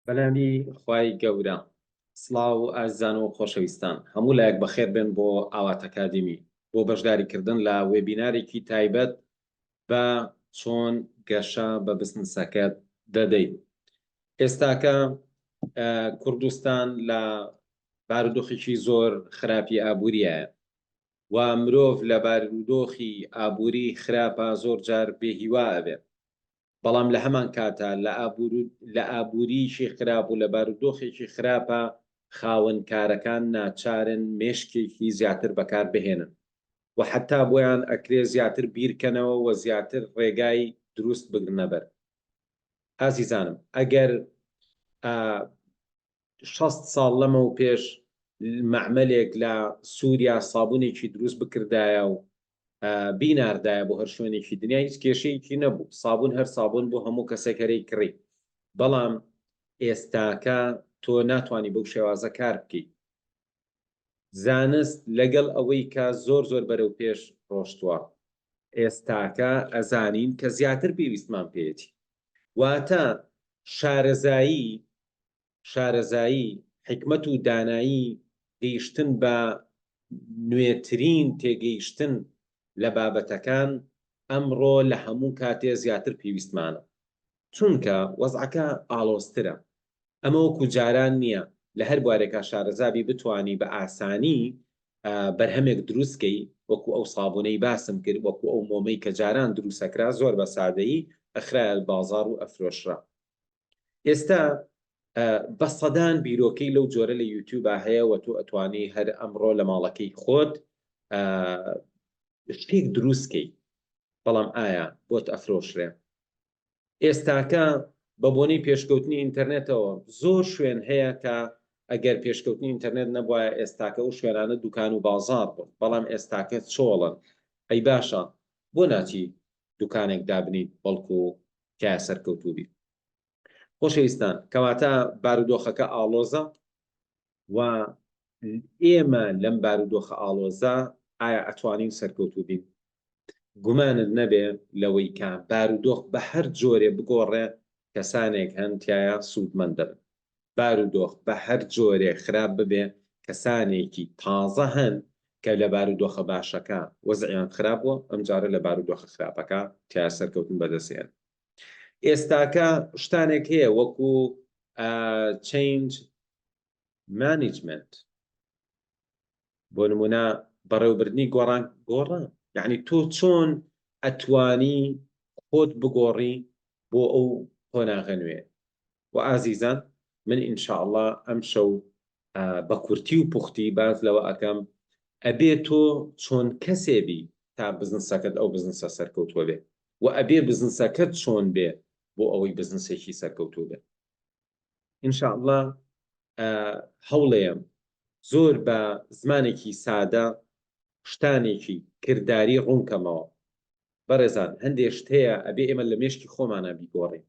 بەناوی خوای گەورە. سڵاو ئازیزان و خۆشەویستان هەموو لایەک بەخێر بێن بۆ ئاوات ئەکادیمی بۆ بەشداری کردن لە وێبینارێکی تایبەت بە چۆن گەشە بە بزنسەکەت دەدەیت. ئێستاکە کوردستان لە بارودۆخێکی زۆر خراپی ئابووریایە و مرۆڤ لە بارودۆخی ئابووری خراپا زۆر جار بێهیوا ئەبێ. بەڵام لە هەمان کاتا لە لە ئابوورییەکی خراپ و لە بارودۆخێکی خراپا خاوەن کارەکان ناچارن مێشکێکی زیاتر بەکار بهێنن و حەتا بۆیان ئەکرێ زیاتر بیرکەنەوە و زیاتر ڕێگای دروست بگرنە بەر. ئازیزانم ئەگەر 60 ساڵ لەمەو پێش مەعمەلێک لە سووریا سابونێکی دروست بکردایە و بیناردایە بۆ هەر شوێنێکی دنیا هیچ کێشەیەکی نەبوو سابون هەر سابون بۆ هەموو کەسێک هەرەی کڕی بەڵام ئێستاکە تۆ ناتوانانی بەو شێوازە کار بکەیت زانست لەگەڵ ئەوەی کە زۆر زۆر بەرەو پێش ڕۆشتووە ئێستاکە ئەزانین کە زیاتر پێویستمان پێیەتی واتە شارەزایی شارەزایی، حیکمەت و دانایی، گەیشتن بە نوێترین تێگەیشتن لە بابەتەکان ئەمڕۆ لە هەموو کاتێ زیاتر پێویستمانە. چونکە وەزعەکە ئاڵۆزترە. ئەمە وەکو جاران نییە لە هەر بوارێکا شارەزا بی بتوانی بە ئاسانی بەرهەمێک دروست کەی وەکو ئەو سابونەی باسم کرد، وەکو ئەو مۆمەی کە جاران دروست ئەکرا زۆر بە سادەیی ئەخرایە بازاڕ و ئەفرۆشرا. ئێستا بە سەدان بیرۆکەی لەو جۆرە لە یوتیوبا هەیە و تۆ ئەتوانی هەر ئەمڕۆ لە ماڵەکەی خۆت شتێک دروست کەی بەڵام ئایا بۆت ئەفرۆشرێ؟ ئێستاکە بە بۆنەی پێشکەوتنی ئینتەرنێتەوە زۆر شوێن هەیە کە ئەگەر پێشکەوتنی ئینتەرنێت نەبوایە ئێستاکە ئەو شوێنانە دوکان و بازاڕ بوون بەڵام ئێستاکە چۆڵن ئەی باشە بۆ ناچی دوکانێک دابنیت بەڵکو تیایا سەرکەوتوو بی. خۆشەویستان کەواتە بارودۆخەکە ئاڵۆزە و ئێمە لەم بارودۆخە ئاڵۆزە ئایا ئەتوانین سەرکەوتوو بین؟ گومانت نەبێ لەوەی کە بارودۆخ بە هەر جۆرێ بگۆڕێ کەسانێک هەن تیایا سوودمەند دەبن. بارودۆخ بە هەر جۆرێ خراپ ببێ کەسانێکی تازە هەن کە لە بارودۆخە باشەکە وەزعیان خراپ بووە ئەمجارە لە بارودۆخە خراپەکە تیا سەرکەوتن بەدەستێن. ئێستاکە شتانێک هەیە وەکو change management بۆ نمونە بەڕێوبردنی گۆڕان گۆڕان یعنی تۆ چۆن ئەتوانی خۆت بگۆڕی بۆ ئەو قۆناغە نوێ و ئازیزان من ان شاء اللە ئەمشەو بە کورتی و پوختی باس لەوە ئەکەم ئەبێ تۆ چۆن کەسێ بی تا بزنسەکەت ئەو بزنسە سەرکەوتووە بێ و ئەبێ بزنسەکەت چۆن بێ بۆ ئەوەی بزنسێکی سەرکەوتوو بێ ان شاء اللە هەوڵێم زۆر بە زمانێکی سادە شتانێکی کرداری ڕوونکەمەوە بەڕێزان هەندێ شت هەیە ئەبێ ئێمە لە مێشکی خۆمانا بیگۆڕین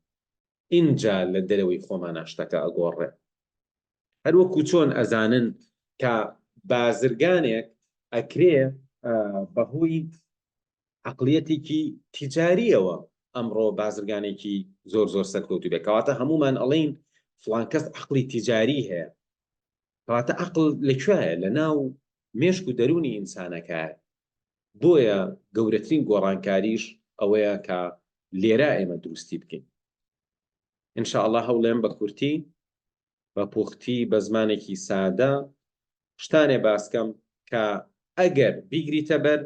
ئینجا لە دەرەوەی خۆمانا شتەکە ئەگۆڕێ. هەر وەکو چۆن ئەزانن کە بازرگانێک ئەکرێ بەهۆی عەقڵیەتێکی تیجاریەوە ئەمڕۆ بازرگانێکی زۆر زۆر سەرکەوتوو بێ. کەواتە هەموومان ئەڵێین فڵان کەس عەقڵی تیجاری هەیە. کەواتە عەقڵ لە کوێیە؟ لە ناو مێشک و دەروونی ئینسانەکایە. بۆیە گەورەترین گۆڕانکاریش ئەوەیە کە لێرە ئێمە دروستی بکەین. ان شاء اللە هەوڵێم بە کورتی بە پوختی بە زمانێکی سادە شتانێ باسکەم کە ئەگەر بیگریتە بەر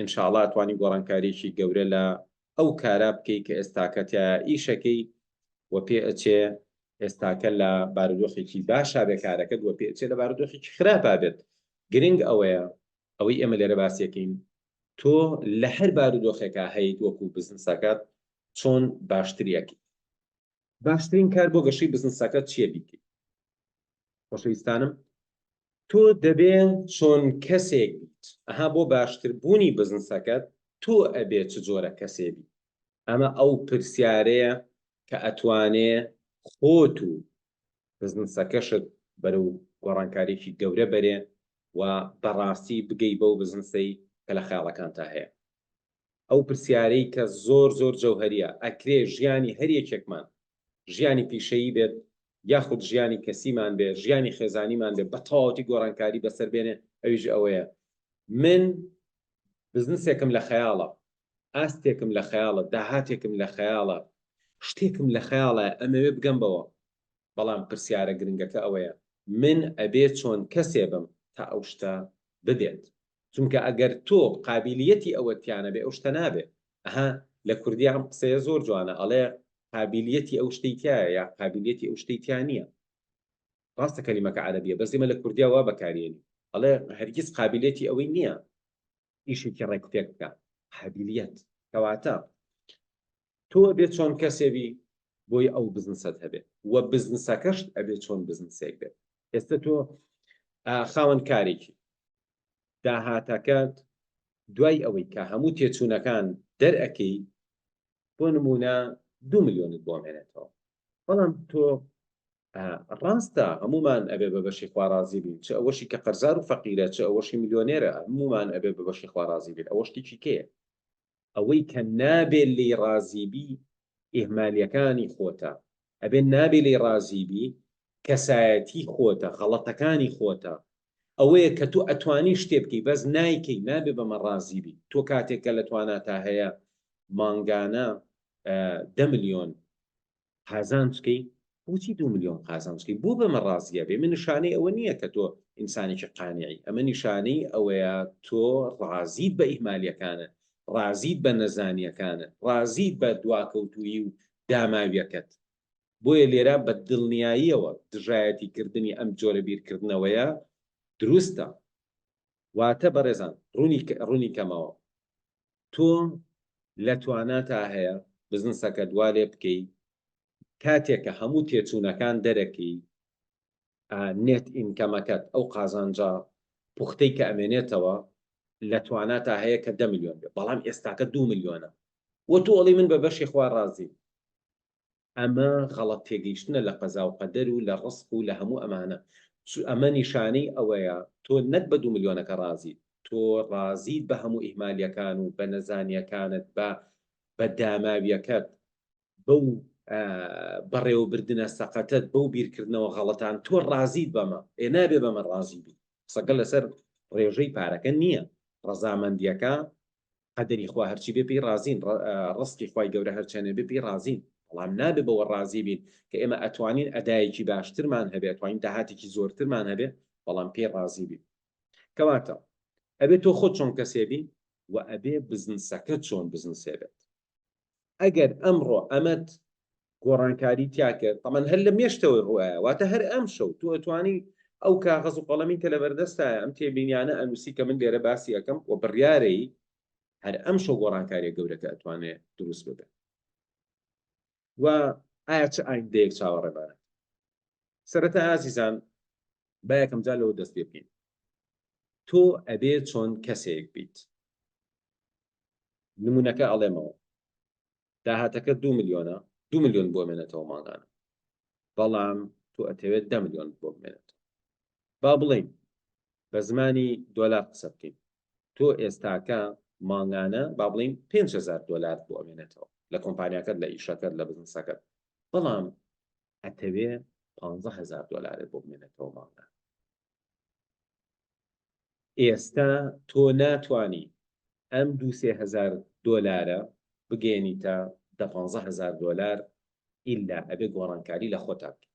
ان شاء اللە ئەتوانی گۆڕانکاریەکی گەورە لە ئەو کارە بکەی کە ئێستاکە تیایا ئیشەکەی و پێ ئەچێ ئێستاکە لە بارودۆخێکی باشا بێ کارەکەت وە پێ ئەچێ لە بارودۆخێکی خراپا بێت گرنگ ئەوەیە ئەوەی ئێمە لێرە باسیەکەین تۆ لە هەر بارودۆخێکا هەیت وەکو بزنسەکەت چۆن باشتری ئەکەیت باشترین کار بۆ گەشەی بزنسەکەت چییە بیکەیت خۆشەویستانم تۆ دەبێ چۆن کەسێک بیت ئەها بۆ باشتر بوونی بزنسەکەت تۆ ئەبێ چ جۆرە کەسێ بی ئەمە ئەو پرسیارەیە کە ئەتوانێ خۆت و بزنسەکەشت بەرەو گۆڕانکاریی گەورە بەرێ و بەڕاستی بگەی بەو بزنسەی کە لە خەیاڵەکانتا هەیە. ئەو پرسیارەی کە زۆر زۆر جەوهەریە، ئەکرێ ژیانی هەر یەکێکمان ژیانی پیشەیی بێت. یاخود ژیانی کەسیمان بێ، ژیانی خێزانیمان بێ، بە تەواوەتی گۆڕانکاری بەسەر بێنێ، ئەویش ئەوەیە من بزنسێکم لە خەیاڵە، ئاستێکم لە خەیاڵە، داهاتێکم لە خەیاڵە، شتێکم لە خەیاڵە ئەمەوێ بگەم بەوە، بەڵام پرسیارە گرنگەکە ئەوەیە من ئەبێ چۆن کەسێ بم تا ئەو شتە ببێت؟ چونکە ئەگەر تۆ قابیلیەتی ئەوەت تیا نەبێ ئەو شتە نابێ. ئەها لە کوردیا ئەم قسەیە زۆر جوانە ئەڵێ قابیلیەتی ئەو شتەی تیایە یا قابیلیەتی ئەو شتەی تیا نییە. ڕاستە کەلیمەکە عەرەبیە بەس ئێمە لە کوردیا وا بەکاریێنین ئەڵێ هەرگیز قابیلیەتی ئەوەی نییە ئیشێکی ڕێکوپێک بکا. قابیلیەت کەواتە تۆ ئەبێ چۆن کەسێ بی بۆی ئەو بزنسەت هەبێ و بزنسەکەشت ئەبێ چۆن بزنسێک بێت. ئێستا تۆ خاوەن کارێکی داهاتەکەت دوای ئەوەی کە هەموو تێچوونەکان دەرئەکەی بۆ نمونە دو ملیۆنت بۆ مێنێتەوە بەڵام تۆ ڕاستە هەمومان ئەبێ بە بەشی خوا ڕازی بین چ ئەوەشی کە قەرزار و فەقیرە چ ئەوەشی ملیۆنێرە هەمومان ئەبێ بە بەشی خوا ڕازی بین ئەوە شتێکی کەیە ئەوەی کە نابێ لێی ڕازی بی ئیهمالیەکانی خۆتە، ئەبێ نابێ لێی ڕازی بی کەسایەتی خۆتە، غەڵەتەکانی خۆتە، ئەوەیە کە تۆ ئەتوانی شتێ بکەی بەس نایکەی، نابێ بەمە ڕازی بی، تۆ کاتێک کە لە تواناتا هەیە مانگانە دە ملیۆن قازانج کەی بۆچی دو ملیۆن قازانج کەی بۆ بەمە ڕازیە بێ من نیشانەی ئەوە نییە کە تۆ ئینسانێکی قانعی ئەمە نیشانەی ئەوەیە تۆ ڕازیت بە ئیهمالیەکانت ڕازیت بە نەزانیەکانت ڕازیت بە دواکەوتویی و داماویەکەت بۆیە لێرە بە دڵنیاییەوە دژایەتی کردنی ئەم جۆرە بیرکردنەوەیە دروستە واتە بەڕێزان ڕوونی ڕوونی کەمەوە تۆ لە تواناتا هەیە بزنسەکەت وا لێ بکەی کاتێک کە هەموو تێچوونەکان دەرەکەی net income ەکەت ئەو قازانجە پوختەی کە ئەمێنێتەوە لە تواناتا هەیە کە دە ملیۆن بێ بەڵام ئێستاکە دوو ملیۆنە وە تۆ ئەڵێی من بە بەشی خوا ڕازیم ئەمە غەڵەت تێگەیشتنە لە قەزا و قەدەر و لە ڕزق و لە هەموو ئەمانە. ئەمە نیشانەی ئەوەیە تۆ نەک بە دوو ملیۆنەکە ڕازیت، تۆ ڕازیت بە هەموو ئیهمالیەکان و بە نەزانیەکانت، بە بە داماویەکەت، بەو بەڕێوەبردنە سەقەتەت، بەو بیرکردنەوە غەڵەتان، تۆ ڕازیت بەمە. ئێ نابێ بەمە ڕازی بیت. قسەکە لەسەر ڕێژەی پارەکە نییە، ڕەزامەندیەکە قەدەری خوا هەرچی بێ پێی ڕازین، ڕزقی خوای گەورە هەرچەنێ بێ پێی ڕازین، بەڵام نابێ بەوە ڕازی بین کە ئێمە ئەتوانین ئەدایەکی باشترمان هەبێ، ئەتوانین داهاتێکی زۆرترمان هەبێ، بەڵام پێی ڕازی بین. کەواتە ئەبێ تۆ خۆت چۆن کەسێ بی و ئەبێ بزنسەکەت چۆن بزنسێ بێت. ئەگەر ئەمڕۆ ئەمەت گۆڕانکاری تیا کرد تەمان هەر لە مێشتەوەی ڕوایە واتە هەر ئەم شەو تۆ ئەتوانی ئەو کاغەز و قەڵەمی کە لەبەردەستایە ئەم تێبینیانە ئەنووسی کە من لێرە باسی ئەەکەم و بڕیارەی هەر ئەم شەو گۆڕانکاریە گەورەکە ئەتوانێ دروست ببێت و ئایا چ ئایندەیەک چاوەڕێمانە سەرەتا ئازیزان با یەکەم جار لەوە دەست پێ بکەین تۆ ئەبێ چۆن کەسێک بیت نمونەکە ئەڵێمەوە داهاتەکە دو ملیۆنە دو ملیۆن بۆ مێنێتەوە مانگانە بەڵام تۆ ئەتەوێت دە ملیۆن بۆ بمێنێتەوە با بڵێین بە زمانی دۆلار قسە بکەین تۆ ئێستاکە مانگانە با بڵین 5هزار دۆلار بۆ ئەمێنێتەوە لە کۆمپانیاکەت لە ئیشەکەت لە بزنسەکەت بەڵام ئەتەوێ 15000 دۆلارت بۆ بمێنێتەوە مانگانە ئێستا تۆ ناتوانی ئەم دوو سێ هەزار دۆلارە بگەیەنیتە دە پانزە هەزار دۆلار ئیلا ئەبێ گۆڕانکاری لە خۆتا بکەیت.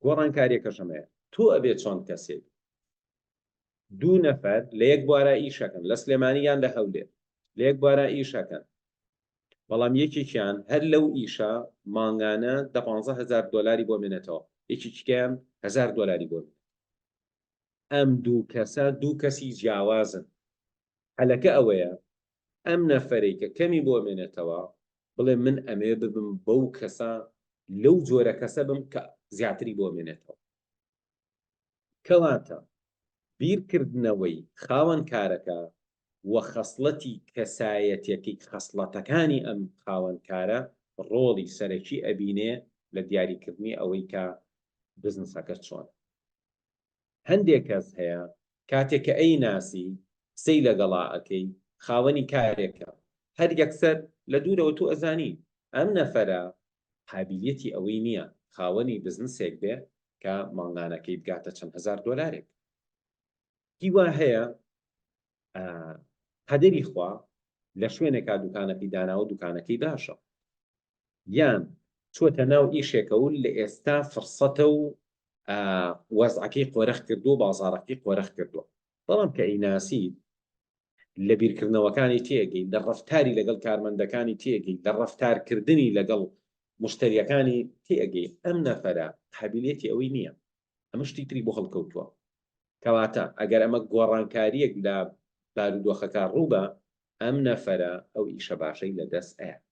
گۆڕانکاریەکەش ئەمەیە تۆ ئەبێ چۆن کەسێک دوو نەفەر لە یەک بوارا ئیشەکەن لە سلێمانی یان لە هەولێر لە یەک بوارا ئیشەکەن بەڵام یەکێکیان هەر لەو ئیشە مانگانە دە پانزە هەزار دۆلاری بۆ مێنێتەوە یەکێکیکەیان هەزار دۆلاری بۆ ئەم دوو کەسە دوو کەسی جیاوازن حەلەکە ئەوەیە ئەم نەفەرەی کە کەمی بۆ مێنێتەوە بڵێ من ئەمەوێ ببم بەو کەسە لەو جۆرە کەسە بم کە زیاتری بۆ مێنێتەوە کەواتە بیرکردنەوەی خاوەن کارەکە و خەسڵەتی کەسایەتیەکەی خەسڵەتەکانی ئەم خاوەن کارە ڕۆڵی سەرەکی ئەبینێ لە دیاریکردنی ئەوەی کە بزنسەکە چۆنە. هەندێک کەس هەیە کاتێک کە ئەیناسی قسەی لەگەڵا ئەکەی خاوەنی کارێکە هەر یەکسەر لە دوورەوە تۆ ئەزانی ئەم نەفەرە. قابیلیەتی ئەوەی نییە خاوەنی بزنسێک بێ کە مانگانەکەی بگاتە چەند هەزار دۆلارێک. هیوا هەیە قەدەری خوا لە شوێنێکا دوکانەکەی داناوە دوکانەکەی باشە یان چووەتە ناو ئیشێکە و لە ئێستا فرسەتە و وەزعەکەی قۆرخ کردووە بازاڕەکەی قۆرخ کردووە بەڵام کە ئەیناسی لە بیرکردنەوەکانی تێگەی لە ڕەفتاری لەگەڵ کارمەندەکانی تێگەی لە ڕەفتارکردنی لەگەڵ مشتریەکانی تێگەی ئەم نەفەرە قابلیەتی ئەوەی نییە ئەمە شتی تری بۆ هەڵکەوتووە کەواتە ئەگەر ئەمە گۆڕانکارییەک لە بارودۆخەکە ڕووبا ئەم نەفەرە ئەو ئیشە باشەی لە دەست ئەیات.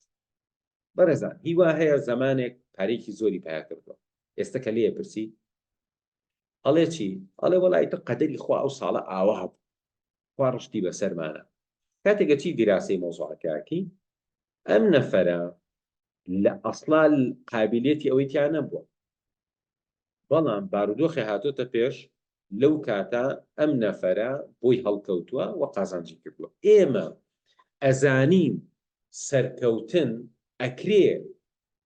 بەڕێزان هیوا هەیە زەمانێک پارەیەکی زۆری پیا کردووە ئێستە کە لێ پرسی ئەڵێ چی؟ ئەڵێ وەڵا ئیتر قەدەری خوا ئەو ساڵە ئاوا بوو خوا ڕشتی بەسەرمانە. کاتێک ئەچی دیراسەی مەوزوعەکە ئەکەی ئەم نەفەرە لە ئەسڵا قابیلیەتی ئەوەی تیا نەبووە بەڵام بارودۆخێ هاتۆتە پێش لەو کاتە ئەم نەفەرە بۆی هەڵکەوتووە و قازانجی کردووە. ئێمە ئەزانین سەرکەوتن ئەکرێ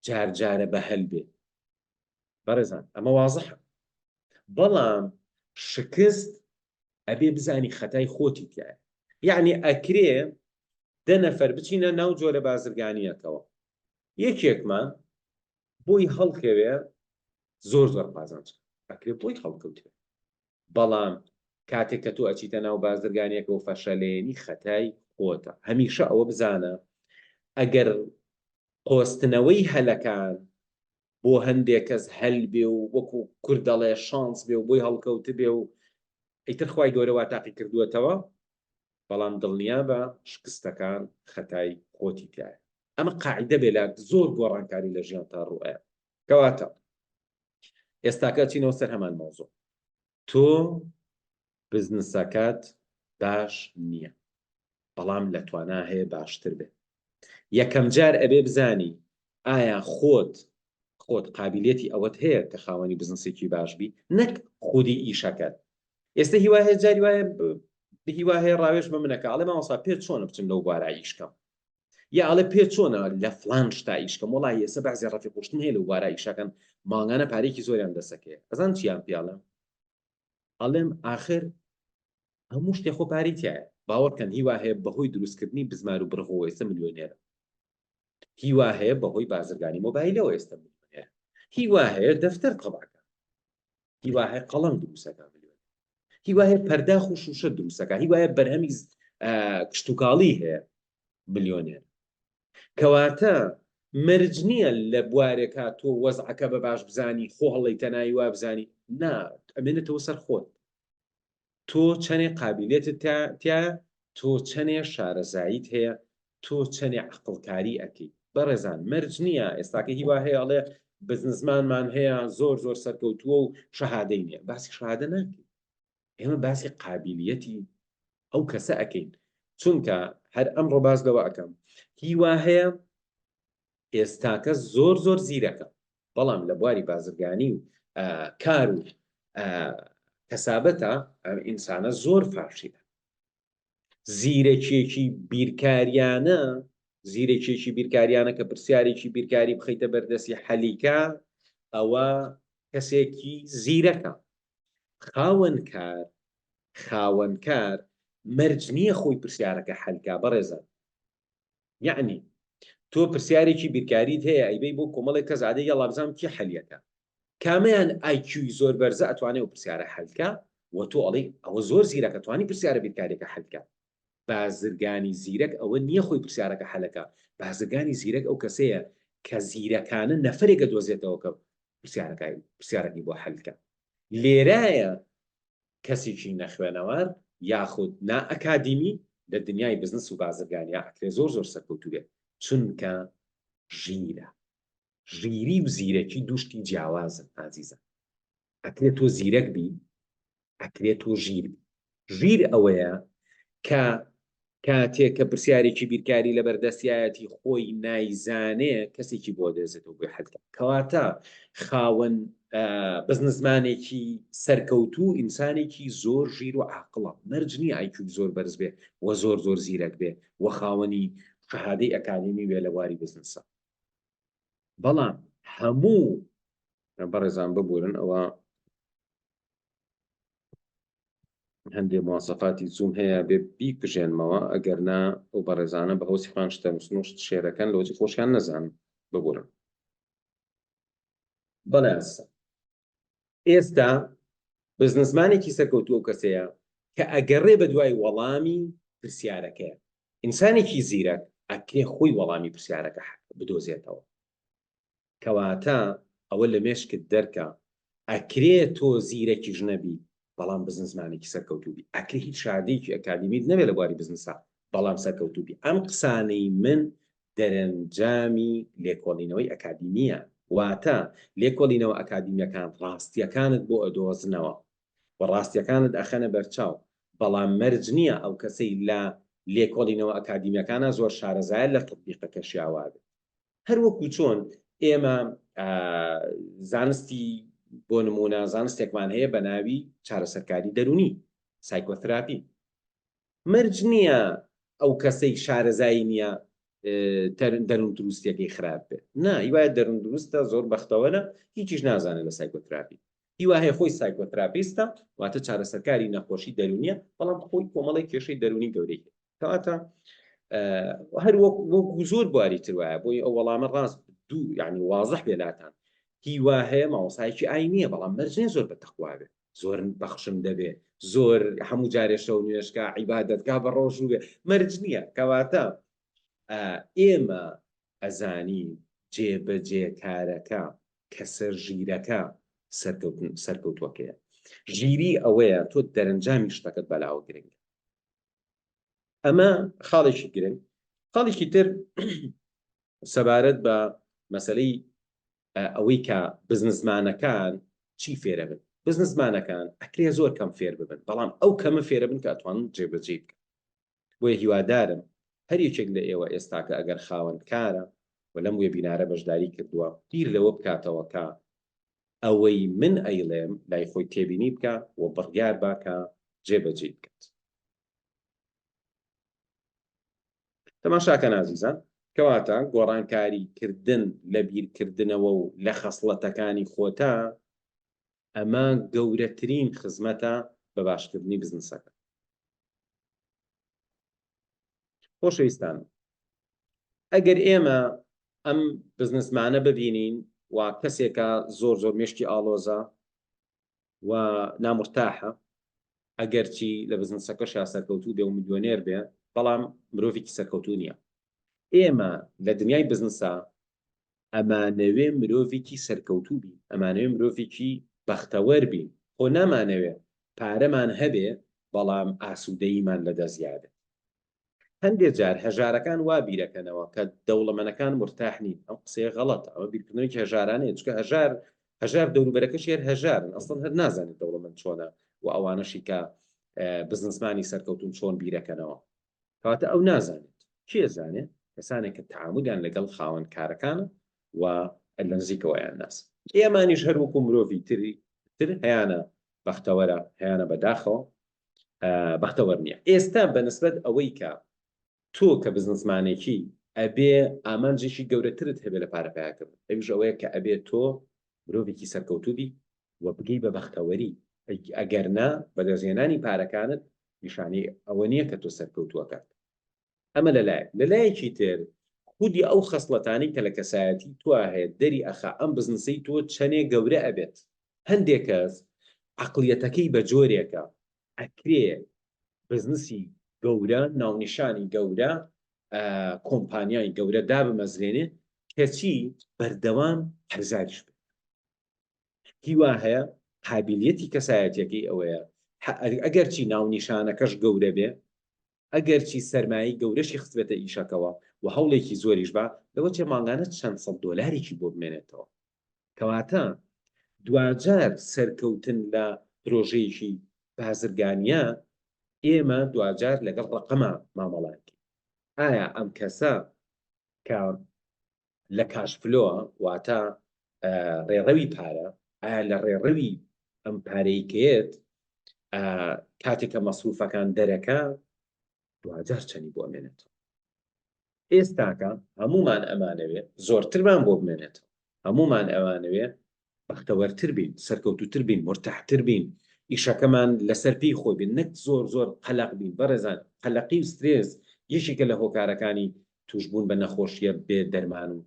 جار جارە بە هەل بێ بەڕێزان ئەمە وازحە بەڵام شکست ئەبێ بزانی خەتای خۆتی تیایە یەعنی ئەکرێ دە نەفەر بچینە ناو جۆرە بازرگانیەکەوە یەکێکمان بۆی هەڵکەوێ زۆر زۆر قازانج ئەکرێ بۆی هەڵکەوتێ بەڵام کاتێک کە تۆ ئەچیتە ناو بازرگانیەکە و فەشەلێنی خەتای خۆتە هەمیشە ئەوە بزانە ئەگەر قۆستنەوەی هەلەکان بۆ هەندێک کەس هەل بێ و وەکو کورد دەڵێ شانس بێ و بۆی هەڵکەوتبێ و ئیتر خوای گەورە وا تاقی کردووەتەوە بەڵام دڵنیابە شکستەکان خەتای خۆتی تیایە ئەمە قاعیدە بێ لە زۆر گۆڕانکاری لە ژیان تا ڕوئەیە کەواتە ئێستاکە چینەوە سەر هەمان مەوزوع تۆ بزنسەکەت باش نییە بەڵام لە توانا هەیە باشتر بێ یەکەم جار ئەبێ بزانی ئایا خۆت خۆت قابلیەتی ئەوەت هەیە کە خاوەنی بزنسێکی باش بی نەک خودی ئیشەکەت ئێستا هیوا هەیە جاری وایە هیوا هەیە ڕاوێژ بە منەکە ئەڵێ مامۆستا پێ چۆنە بچم لەو بوارە ئیش کەم یا ئەڵێ پێ چۆنە لە فلان شتا ئیش کەم وەڵاهی ئێستا بەعزێ ڕەفیق وشتم هەیە لەو بوارە ئیشەکەن مانگانە پارێکی زۆریان دەسەکەیە ئەزان چیان پێڵێم ئەڵێم ئاخر هەموو شتێ خۆ پارەی تایە باوەڕکەن هیوا هەیە بەهۆی دروستکردنی بزمار و برغەوە ئێستا ملیۆنێرە هیوا هەیە بەهۆی بازرگانی مۆبایلەوە ئێستا ملیۆنێرە هیوا هەیە دەفتەر تەبعەکە هیوا هەیە قەڵەم دروستەکە ملیۆن هیوا هەیە پەرداخ و شوشە دروستەکە هیوا هەیە بەرهەمی کشتوکاڵی هەیە ملیۆنێر کەواتە مەرج نییە لە بوارێکا تۆ وەزعەکە بە باش بزانی خۆ هەڵیتە ناوی وا بزانی نا ئەمێنێتەوە سەر خۆت تۆ چەنێ قابیلێتت تیایە تۆ چەنێ شارەزاییت هەیە تۆ چەنێ عەقڵکاری ئەکەی بەڕێزان مەرج نییە ئێستاکە هیوا هەیە ئەڵێ بزنسمانمان هەیە زۆر زۆر سەرکەوتووە و شەهادەی نییە باسی شەهادە ناکەین ئێمە باسی قابیلیەتی ئەو کەسە ئەکەین چونکە هەر ئەمڕۆ باس لەوە ئەکەم هیوا هەیە ئێستاکە زۆر زۆر زیرەکە بەڵام لە بواری بازرگانی و کار و کەسابەتە ئەم ئینسانە زۆر فاشیلە زیرەکیەکی بیرکاریانە زیرەکیەکی بیرکاریانە کە پرسیارێکی بیرکاری بخەیتە بەردەستی حەلیکە ئەوە کەسێکی زیرەکە خاوەنکار خاوەنکار مەرج نییە خۆی پرسیارەکە حەلکا بەڕێزان یەعنی تۆ پرسیارێکی بیرکاریت هەیە ئەیبەی بۆ کۆمەڵێک کەس ئادەی یەڵا بزانم کێ حەلیەکە کامەیان IQ ی زۆر بەرزە ئەتوانێ ئەو پرسیارە حەلکا و تۆ ئەڵێی ئەوە زۆر زیرەکە توانی پرسیارە بیرکاریەکە حەلکا بازرگانی زیرەک ئەوە نییە خۆی پرسیارەکە حەلەکا بازرگانی زیرەک ئەو کەسەیە کە زیرەکانە نەفرێکە دۆزێتەوە کە پرسیارەکەی پرسیارەکەی بۆ حەلکا لێرایە کەسێکی نەخوێنەوار یاخود نا ئەکادیمی لە دنیای بزنس و بازرگانیا ئەکرێ زۆر زۆر سەرکەوتوو بێت چونکە ژیرە ژیری و زیرەکی دوو شتی جیاوازن ئازیزان ئەکرێ تۆ زیرەک بی ئەکرێ تۆ ژیر بی ژیر ئەوەیە کە کاتێک کە پرسیارێکی بیرکاری لەبەر دەستیایەتی خۆی نایزانێ کەسێکی بۆ دێزێتەوە بۆی حەل کات کەواتە خاوەن بزنسمانێکی سەرکەوتوو ئینسانێکی زۆر ژیر و عاقڵە مەرج نییە IQ ی زۆر بەرز بێ و زۆر زۆر زیرەک بێ و خاوەنی شەهادەی ئەکادیمی بێ لە بواری بزنسە بەڵام. هەموو بەڕێزان ببورن ئەوە هەندێ مواسەفاتی زووم هەیە بێ بیکوژێنمەوە ئەگەر نا ئەو بەڕێزانە بە هۆسی خۆیان شتە نووسن و شت شێرەکەن لۆجی خۆشیان نەزانن ببورن بەڵێ ئازیزان ئێستا بزنسمانێکی سەرکەوتوو ئەو کەسەیە کە ئەگەڕێ بە دوای وەڵامی پرسیارەکەیە. ئینسانێکی زیرەک ئەکرێ خۆی وەڵامی پرسیارەکە بدۆزێتەوە. کەواتە ئەوە لە مێشکت دەرکە ئەکرێ تۆ زیرەکیش نەبی بەڵام بزنسمانێکی سەرکەوتوو بی. ئەکرێ هیچ شادەیەکی ئەکادیمیت نەبێ لە بواری بزنسا بەڵام سەرکەوتوو بی. ئەم قسانەی من دەرەنجامی لێکۆڵینەوەی ئەکادیمییە، واتە لێکۆڵینەوە ئەکادیمییەکان ڕاستییەکانت بۆ ئەدۆزنەوە و ڕاستییەکانت ئەخەنە بەرچاو، بەڵام مەرج نییە ئەو کەسەی لە لێکۆڵینەوە ئەکادیمییەکانا زۆر شارەزایە لە تەتبیقەکەشیا وابێت. هەر وەکو چۆن ئێمە زانستی بۆ نموونە زانستێکمان هەیە بە ناوی چارەسەرکاری دەروونی، psychotherapy، مەرج نییە ئەو کەسەی شارەزایی نییە دەروون دروستیەکەی خراپ بێت نا هیوایە دەروون دروستە زۆر بەختەوەرە هیچیش نازانێت لە psychotherapy هیوا هەیە خۆی psychotherapist ە واتە چارەسەرکاری نەخۆشی دەروونیە بەڵام خۆی کۆمەڵێک کێشەی دەروونی گەورەی هەیە کەواتە هەر وەک زۆر بواری تر وایە بۆی ئەو وەڵامە ڕاست دوو یعنی وازح بێ لاتان هیوا هەیە مامۆسایەکی ئاینیە بەڵام مەرج نییە زۆر بە تەقوا بێت زۆر بەخشم دەبێ زۆر هەموو جارێ شەو نوێژکا عیبادەتکا بە ڕۆژوو بێ مەرج نییە کەواتە ئێمە ئەزانین جێبەجێکارەکە کەسە ژیرەکە سەرکەوتن سەرکەوتوەکەیە ژیری ئەوەیە تۆ دەرەنجامی شتەکەت بەلاوە گرنگە ئەمە خاڵێکی گرنگ خاڵێکی تر سەبارەت بە مەسەلەی ئەوەی کە بزنسمانەکان چی فێرە بن بزنسمانەکان ئەکرێ زۆر کەم فێر ببن بەڵام ئەو کەمە فێرە بن کە ئەتوانن جێبەجێی بکەن بۆیە هیوادارم هەر یەکێک لە ئێوە ئێستاکە ئەگەر خاوەن کارە و لەم وێبینارە بەشداری کردووە بیر لەوە بکاتەوە کە ئەوەی من ئەیڵێم لای خۆی تێبینی بکە و بڕیار با کە جێبەجێی بکات. تەماشاکەن ئازیزان کەواتە گۆڕانکاری کردن لە بیرکردنەوە و لە خەسڵەتەکانی خۆتا ئەمە گەورەترین خزمەتە بە باشکردنی بزنسەکە. خۆشەویستان ئەگەر ئێمە ئەم بزنسمانە ببینین و کەسێکە زۆر زۆر مێشکی ئاڵۆزە و نامورتاحە ئەگەرچی لە بزنسەکەشا سەرکەوتوو بێ و ملیۆنێر بێ بەڵام مرۆڤێکی سەرکەوتوو نییە. ئێمە لە دنیای بزنسا ئەمانەوێ مرۆڤێکی سەرکەوتوو بین، ئەمانەوێ مرۆڤێکی بەختەوەر بین، خۆ نامانەوێ پارەمان هەبێ بەڵام ئاسوودەییمان لەدەست یابێت. هەندێ جار هەژارەکان وا بیرەکەنەوە کە دەوڵەمەنەکان مورتاح نین، ئەم قسەیە غەڵەتە، ئەمە بیرکردنەوەیەکی هەژارانەیە، چونکە هەژار هەژار دەوروبەرەکەشی هەر هەژارن، ئەسڵەن هەر نازانێت دەوڵەمەند چۆنە و ئەوانەشی کە بزنسمانی سەرکەوتوون چۆن بیرەکەنەوە. کەواتە ئەو نازانێت. کێ زانێ؟ کەسانێک کە تەعامولیان لەگەڵ خاوەن کارەکانە و لە نزیکەوە ئەیانناسن. ئێمانیش هەر وەکوو مرۆڤی تری تر هەیانە بەختەوەرە، هەیانە بەداخەوە بەختەوەر نییە. ئێستا بە نسبەت ئەوەی کە تۆ کە بزنسمانێکی ئەبێ ئامانجێکی گەورەترت هەبێ لە پارە پەیاکردن، ئەویش ئەوەیە کە ئەبێ تۆ مرۆڤێکی سەرکەوتوو بی و بگەی بە بەختەوەری، ئەگەر نا بەدەستهێنانی پارەکانت نیشانەی ئەوە نییە کە تۆ سەرکەوتووەکەت. ئەمە لە لایەک، لە لایەکی تر خودی ئەو خەسڵەتانەی کە لە کەسایەتی تۆا هەیە دەری ئەخا ئەم بزنسەی تۆ چەنێ گەورە ئەبێت. هەندێ کەس عەقڵیەتەکەی بە جۆرێکە ئەکرێ بزنسی گەورە، ناونیشانی گەورە، کۆمپانیای گەورە دابمەزرێنێ کەچی بەردەوام قەرزاریش بێت. هیوا هەیە قابیلیەتی کەسایەتیەکەی ئەوەیە ئەگەرچی ناونیشانەکەش گەورە بێ ئەگەرچی سەرمایەی گەورەشی خستبێتە ئیشەکەوە و هەوڵێکی زۆریش با، لەوەچێ مانگانە چەند سەد دۆلارێکی بۆ بمێنێتەوە. کەواتە دواجار سەرکەوتن لە پرۆژەیەکی بازرگانییە، ئێمە دواجار لەگەڵ ڕەقەما مامەڵە ئەکەین. ئایا ئەم کەسە کە لە cash flow ە، واتە ڕێڕەوی پارە، ئایا لە ڕێڕەوی ئەم پارەی کەیەت کاتێک کە مەسروفەکان دەرەکە دواجار چەنی بۆ ئەمێنێتەوە؟ ئێستاکە هەمومان ئەمانەوێ زۆرترمان بۆ بمێنێتەوە. هەموومان ئەوانەوێ بەختەوەرتر بین، سەرکەوتووتر بین، مورتاحتر بین، ئیشەکەمان لەسەر پێی خۆی بێت، نەک زۆر زۆر قەلەق بین. بەڕێزان قەلەقی و سترێس یەکێکە لە هۆکارەکانی تووشبوون بە نەخۆشییە بێ دەرمان و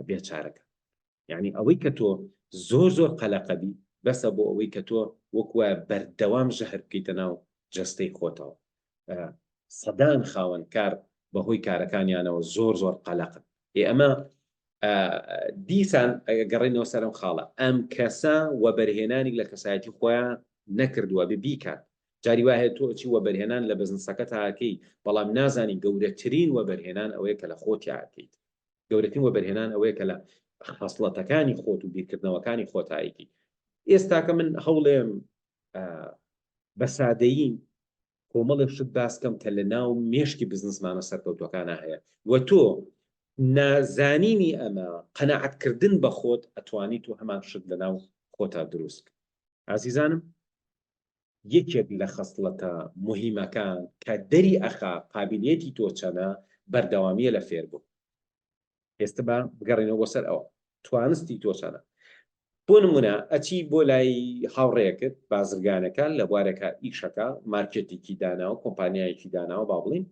بێ چارەکان. یانی ئەوەی کە تۆ زۆر زۆر قەلەقەبی بەسە بۆ ئەوەی کە تۆ وەک وایە بەردەوام ژەهر بکەیتە ناو جەستەی خۆتەوە. سەدان خاوەن کار بەهۆی کارەکانیانەوە زۆر زۆر قەلەقن. ئێ ئەمە دیسان گەڕێنەوە سەر ئەم خاڵە ئەم کەسە وەبەرهێنانی لە کەسایەتی خۆیان نەکردووە بێ بیکات جاری وا هەیە تۆ ئەچی وەبەرهێنان لە بزنسەکەتا ئەکەی بەڵام نازانی گەورەترین وەبەرهێنان ئەوەیە کە لە خۆتیا ئەکەیت گەورەترین وەبەرهێنان ئەوەیە کە لە خەسڵەتەکانی خۆت و بیرکردنەوەکانی خۆتا ئەیکەی ئێستاکە من هەوڵێم بە سادەیی کۆمەڵێک شت باس کەم کە لە ناو مێشکی بزنسمانە سەرکەوتوەکانا هەیە و تۆ نازانینی ئەمە قەناعەت کردن بە خۆت ئەتوانی تۆ هەمان شت لە ناو خۆتا دروست کەی. ئازیزانم یەکێک لە خەسڵەتە موهیمەکان کە دەری ئەخا قابیلیەتی تۆ چەنە بەردەوامیە لە فێربوون. ئێستا با بگەڕێینەوە بۆ سەر ئەوە توانستی تۆ چەنە بۆ نمونە ئەچی بۆ لای هاوڕێیەکت بازرگانەکە لە بوارێکە ئیشەکە مارکێتێکی داناوە کۆمپانیایەکی داناوە با بڵین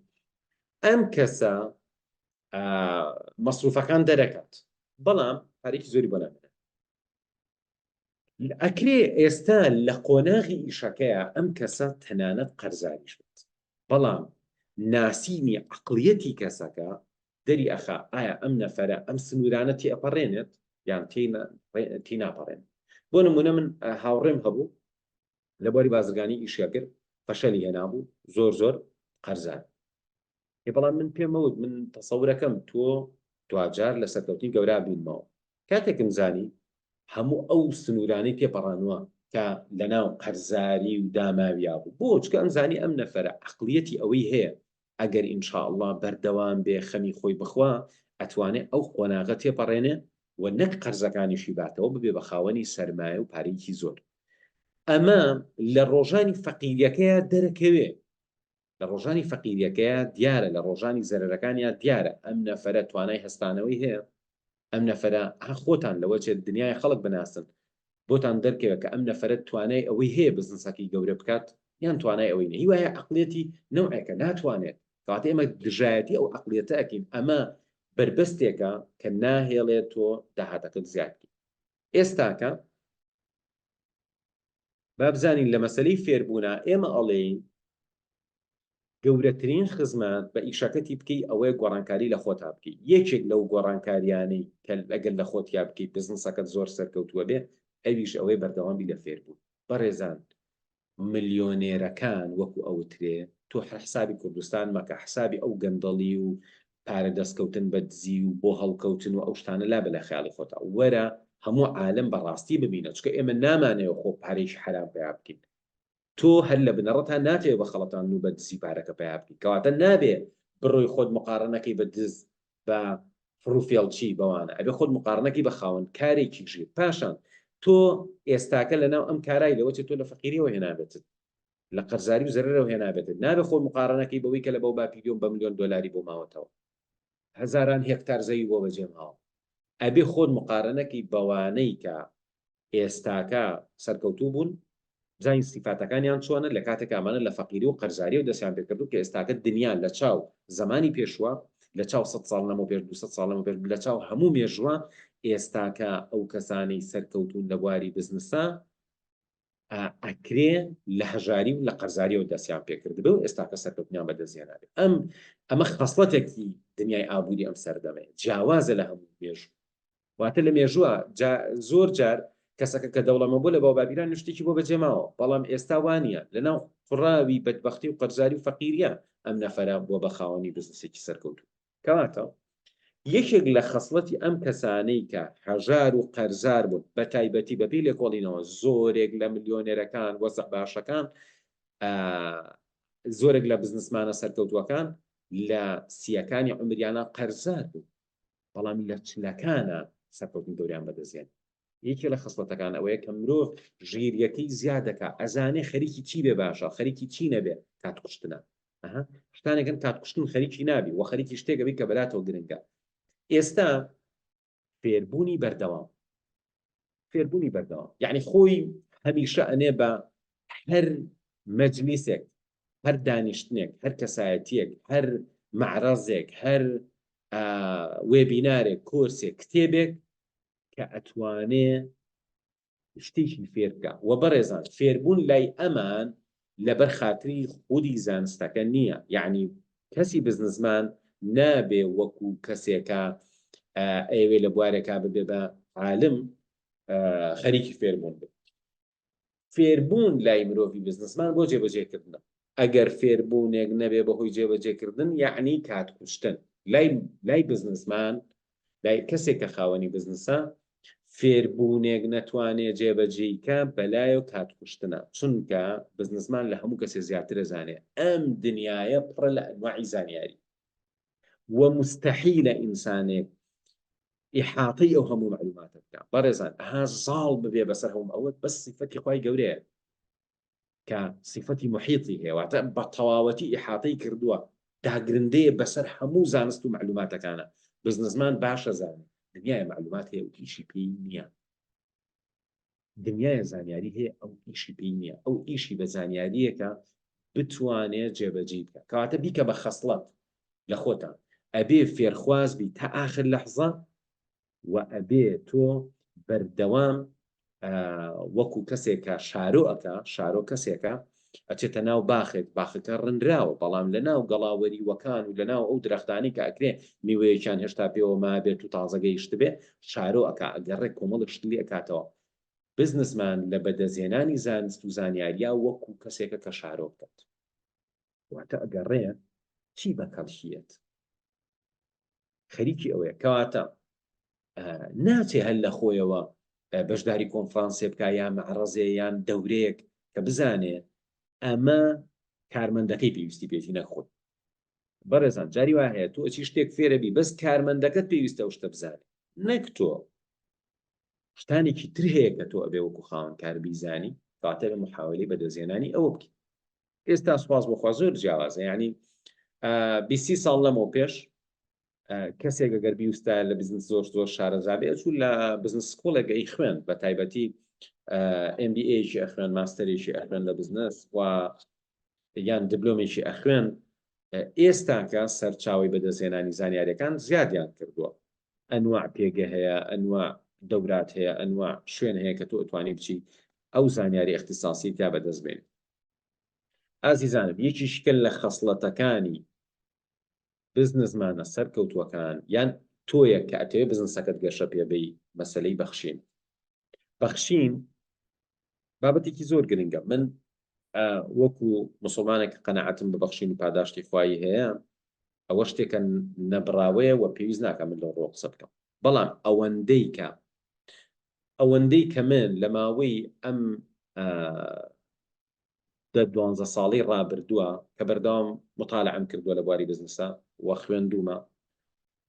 ئەم کەسە مەسروفەکان دەرەکات بەڵام پارێکی زۆری بۆ نامێنێت ئەکرێ ئێستا لە قۆناغی ئیشەکەیا ئەم کەسە تەنانەت قەرزاریش بێت بەڵام ناسینی عەقڵیەتی کەسەکە دەری ئەخا ئایا ئەم نەفەرە ئەم سنوورانە تێئەپەڕێنێت یان تێناپەڕێنێت بۆ نمونە من هاوڕێم هەبوو لە بواری بازرگانی ئیشیا کرد فەشەلی هێنابوو زۆر زۆر قەرزار ئێ بەڵام من پێم وت من تەسەورەکەم تۆ دواجار لە سەرکەوتنی گەورا بینمەوە کاتێکم زانی هەموو ئەو سنوورانەی تێپەڕانووە کە لەناو قەرزاری و داماویا بوو بۆ چونکە ئەم زانی ئەم نەفەرە عەقڵیەتی ئەوەی هەیە ئەگەر ان شاء اللە بەردەوام بێ خەمی خۆی بخوا ئەتوانێ ئەو قۆناغە تێپەڕێنێ و نەک قەرزەکانیشی باتەوە ببێ بە خاوەنی سەرمایە و پارەیەکی زۆر ئەمە لە ڕۆژانی فەقیریەکەیا دەرەکەوێ لە ڕۆژانی فەقیریەکەیا دیارە، لە ڕۆژانی زەرەرەکانیا دیارە، ئەم نەفەرە توانای هەستانەوەی هەیە، ئەم نەفەرە، ها خۆتان لەوە چێت دنیای خەڵک بناسن، بۆتان دەرکەوێت کە ئەم نەفەرە توانای ئەوەی هەیە بزنسەکەی گەورە بکات یان توانای ئەوەی نیە، هیوایە عەقڵیەتی نەوعێکە ناتوانێت، کەواتە ئێمە دژایەتی ئەو عەقڵیەتە ئەکەین، ئەمە بەربەستێکە کە ناهێڵێت تۆ داهاتەکەت زیاد بکەیت. ئێستاکە با بزانین لە مەسەلەی فێربوونا ئێمە ئەڵێین گەورەترین خزمەت بە ئیشەکەتی بکەی ئەوەیە گۆڕانکاری لە خۆتا بکەی یەکێک لەو گۆڕانکاریانەی کە ئەگەر لە خۆتیا بکەی بزنسەکەت زۆر سەرکەوتووە بێ ئەویش ئەوەیە بەردەوام بی لە فێربوون بەڕێزان ملیۆنێرەکان وەکو ئەوترێ تۆ هەر حسابی کوردستان مەکە حسابی ئەو گەندەڵی و پارە دەستکەوتن بە دزی و بۆ هەڵکەوتن و ئەو شتانە لابە لە خەیاڵی خۆتا وەرە هەموو عالەم بە ڕاستی ببینە چونکە ئێمە نامانەوێ خۆ پارەیەکی حەرام پەیا بکەین تۆ هەر لە بنەڕەتا ناتەوێ بە خەڵەتاندن و بە دزی پارەکە پەیا بکەی کەواتە نابێ بڕۆی خۆت مقارەنەکەی بە دز بە فڕوفێڵچی بەوانە ئەبێ خۆت مقارنەکەی بە خاوەن کارێکی ژیر پاشان تۆ ئێستاکە لەناو ئەم کارای لەوە چێ تۆ لە فەقیریەوە هێنابێتت لە قەرزاری و زەرەرەوە هێنابێتت نابێ خۆت مقارنەکەی بەوەی کە لە بەو باپیریۆم بە ملیۆن دۆلاری بۆ ماوەتەوە هەزاران هێکتار زەوی بۆ بەجێ ماوە ئەبێ خۆت مقارنەکەی بەوانەی کە ئێستاکە سەرکەوتوو بوون بزانین سیفاتەکانیان چۆنە لە کاتێکا ئەمانە لە فەقیری و قەرزاریەوە دەستیان پێکردوو کە ئێستاکە دنیا لە چاو زەمانی پێشوە لە چاو سەد ساڵ لەمەو پێش 200 ساڵ لەمەو پێش لە چاو هەموو مێژوە ئێستاکە ئەو کەسانەی سەرکەوتوون لە بواری بزنسا ئەکرێ لە هەژاری و لە قەرزاریەوە دەستیان پێکردبێ و ئێستاکە سەرکەوتنیان بەدەست هێنابێ ئەم ئەمە خەسڵەتێکی دنیای ئابووری ئەم سەردەمەیە جیاوازە لە هەموو مێژوو واتە لە مێژووە جا زۆر جار کەسەکە کە دەوڵەمەند بوو لە باوباپیران شتێکی بۆ بەجێ ماوە بەڵام ئێستا وانییە لەناو قوڕاوی بەدبەختی و قەرزاری و فەقیریە ئەم نەفەرە بووە بە خاوەنی بزنسێکی سەرکەوتوو کەواتە یەکێک لە خەسڵەتی ئەم کەسانەی کە هەژار و قەرزار بوون بە تایبەتی بەپێی لێکۆڵینەوە زۆرێک لە ملیۆنێرەکان وەزع باشەکان زۆرێک لە بزنسمانە سەرکەوتووەکان لە سیەکانی عومریانە قەرزار بوون بەڵام لە چلەکانا سەرکەوتنی گەورەیان بەدەست هێنا. یەکێ لە خەسڵەتەکان ئەوەیە کە مرۆڤ ژیریەکەی زیاد دەکا، ئەزانێ خەریکی چی بێ باشە، خەریکی چی نەبێ کات کوشتنە. ئەها شتانێکن کات کوشتن خەریکی نابی و خەریکی شتێک ئەبی کە بەلاتەوە گرنگە. ئێستا. فێربوونی بەردەوام. فێربوونی بەردەوام یعنی خۆی هەمیشە ئەنێ بە هەر مەجلیسێک، هەر دانیشتنێک، هەر کەسایەتیەک، هەر مەعرەزێک، هەر وێبینارێک، کۆرسێک، کتێبێک کە ئەتوانێ شتێکی فێر بکا. وە بەڕێزان فێربوون لای ئەمان لەبەر خاتری خودی زانستەکە نییە، یەعنی کەسی بزنسمان نابێ وەکو کەسێکە ئەیەوێ لە بوارێکا ببێ بە عالم خەریکی فێربوون بێ. فێربوون لای مرۆڤی بزنسمان بۆ جێبەجێکردنە. ئەگەر فێربوونێک نەبێ بەهۆی جێبەجێکردن یەعنی کات کوشتن. لای لای بزنسمان، لای کەسێک کە خاوەنی بزنسە، فێربوونێک نەتوانێ جێبەجێی کا بەلایەوە کات کوشتنە. چونکە بزنسمان لە هەموو کەسێ زیاتر ئەزانێ ئەم دنیایە پڕە لە ئەنواعی زانیاری و موستەحیلە ئینسانێک ئیحاتەی ئەو هەموو مەعلوماتە بکا. بەڕێزان ئەها زاڵ ببێ بەسەر هەموو ئەوە بەس سیفەتی خوای گەورەیە کە سیفەتی محیطی هەیە، واتە بە تەواوەتی ئیحاتەی کردووە، داگرندەیە بەسەر هەموو زانست و مەعلوماتەکانە. بزنسمان باشە زانێ دنیایە مەعلومات هەیە و ئیشی پێی نییە، دنیایە زانیاری هەیە ئەو ئیشی پێی نییە، ئەو ئیشی بە زانیارییەکە بتوانێ جێبەجێی بکا. کەواتە بیکە بە خەسڵەت لە خۆتان، ئەبێ فێرخواز بی تا ئاخر لەحزە و ئەبێ تۆ بەردەوام وەکو کەسێک کە شارۆ ئەکا، شارۆ کەسێکە ئەچێتە ناو باخێک، باخەکە ڕنراوە، بەڵام لە ناو گەڵا وەریوەکان و لە ناو ئەو درەختانەی کە ئەکرێ میوەیەکیان هێشتا پێوە مابێت و تازە گەیشتبێ، شارۆ ئەکا، ئەگەڕێ کۆمەڵێک شت لێ ئەکاتەوە. بزنسمان لە بەدەستهێنانی زانست و زانیاریا وەکو کەسێکە کە شارۆ بکات. واتە ئەگەڕێ چی بە کەڵکیەت؟ خەریکی ئەوەیە. کەواتە ناچێ هەر لە خۆیەوە بەشداری کۆنفرانسێ بکا یا مەعرەزێ یان دەورەیەک کە بزانێ ئەمە کارمەندەکەی پێویستی پێێتی نەک خۆی. بەڕێزان جاری وا هەیە تۆ ئەچی شتێک فێرەبی بەس کارمەندەکەت پێویستە ئەو شتە بزانێ نەک تۆ. شتانێکی تر هەیە کە تۆ ئەبێ وەکو خاوەنکار بیزانی، کەواتە بە محاولەی بەدەستهێنانی ئەوە بکەی. ئێستا سوپاس بۆ خوا زۆر جیاوازە، یعنی 20 ساڵ لەمەو پێش کەسێک ئەگەر بیوستە لە بزنس زۆر زۆر شارەزا بێ ئەچوو لە بزنس school ێک ئەی خوێند، بە تایبەتی MBA ێکی ئەخوێن، ماستەرێکی ئەخوێن لە بزنس و یان دبلۆمێکی ئەخوێن. ئێستاکە سەرچاوی بەدەستهێنانی زانیاریەکان زیادیان کردووە، ئەنواع پێگە هەیە، ئەنواع دەورات هەیە، ئەنواع شوێن هەیە کە تۆ ئەتوانی بچی ئەو زانیاری ئیختیساسی تیا بەدەست بێنی. ئازیزانم یەکیشکە لە خەسڵەتەکانی بزنسمانە سەرکەوتووەکان یان تۆیە کە ئەتەوێ بزنسەکەت گەشە پێ بەی، مەسەلەی بەخشین. بەخشین بابەتێکی زۆر گرنگە. من وەکو مسلمانێک قەناعەتم بە بەخشین و پاداشتی خوایی هەیە، ئەوە شتێکە نەبڕاوەیە و پێویست ناکە من لەو ڕۆ قسە بکەم. بەڵام ئەوەندەی کە ئەوەندەی کە من لە ماوەی ئەم دە دوانزە ساڵەی ڕابردووە کە بەردەوام متالعەم کردووە لە بواری بزنسا و خوێندوومە،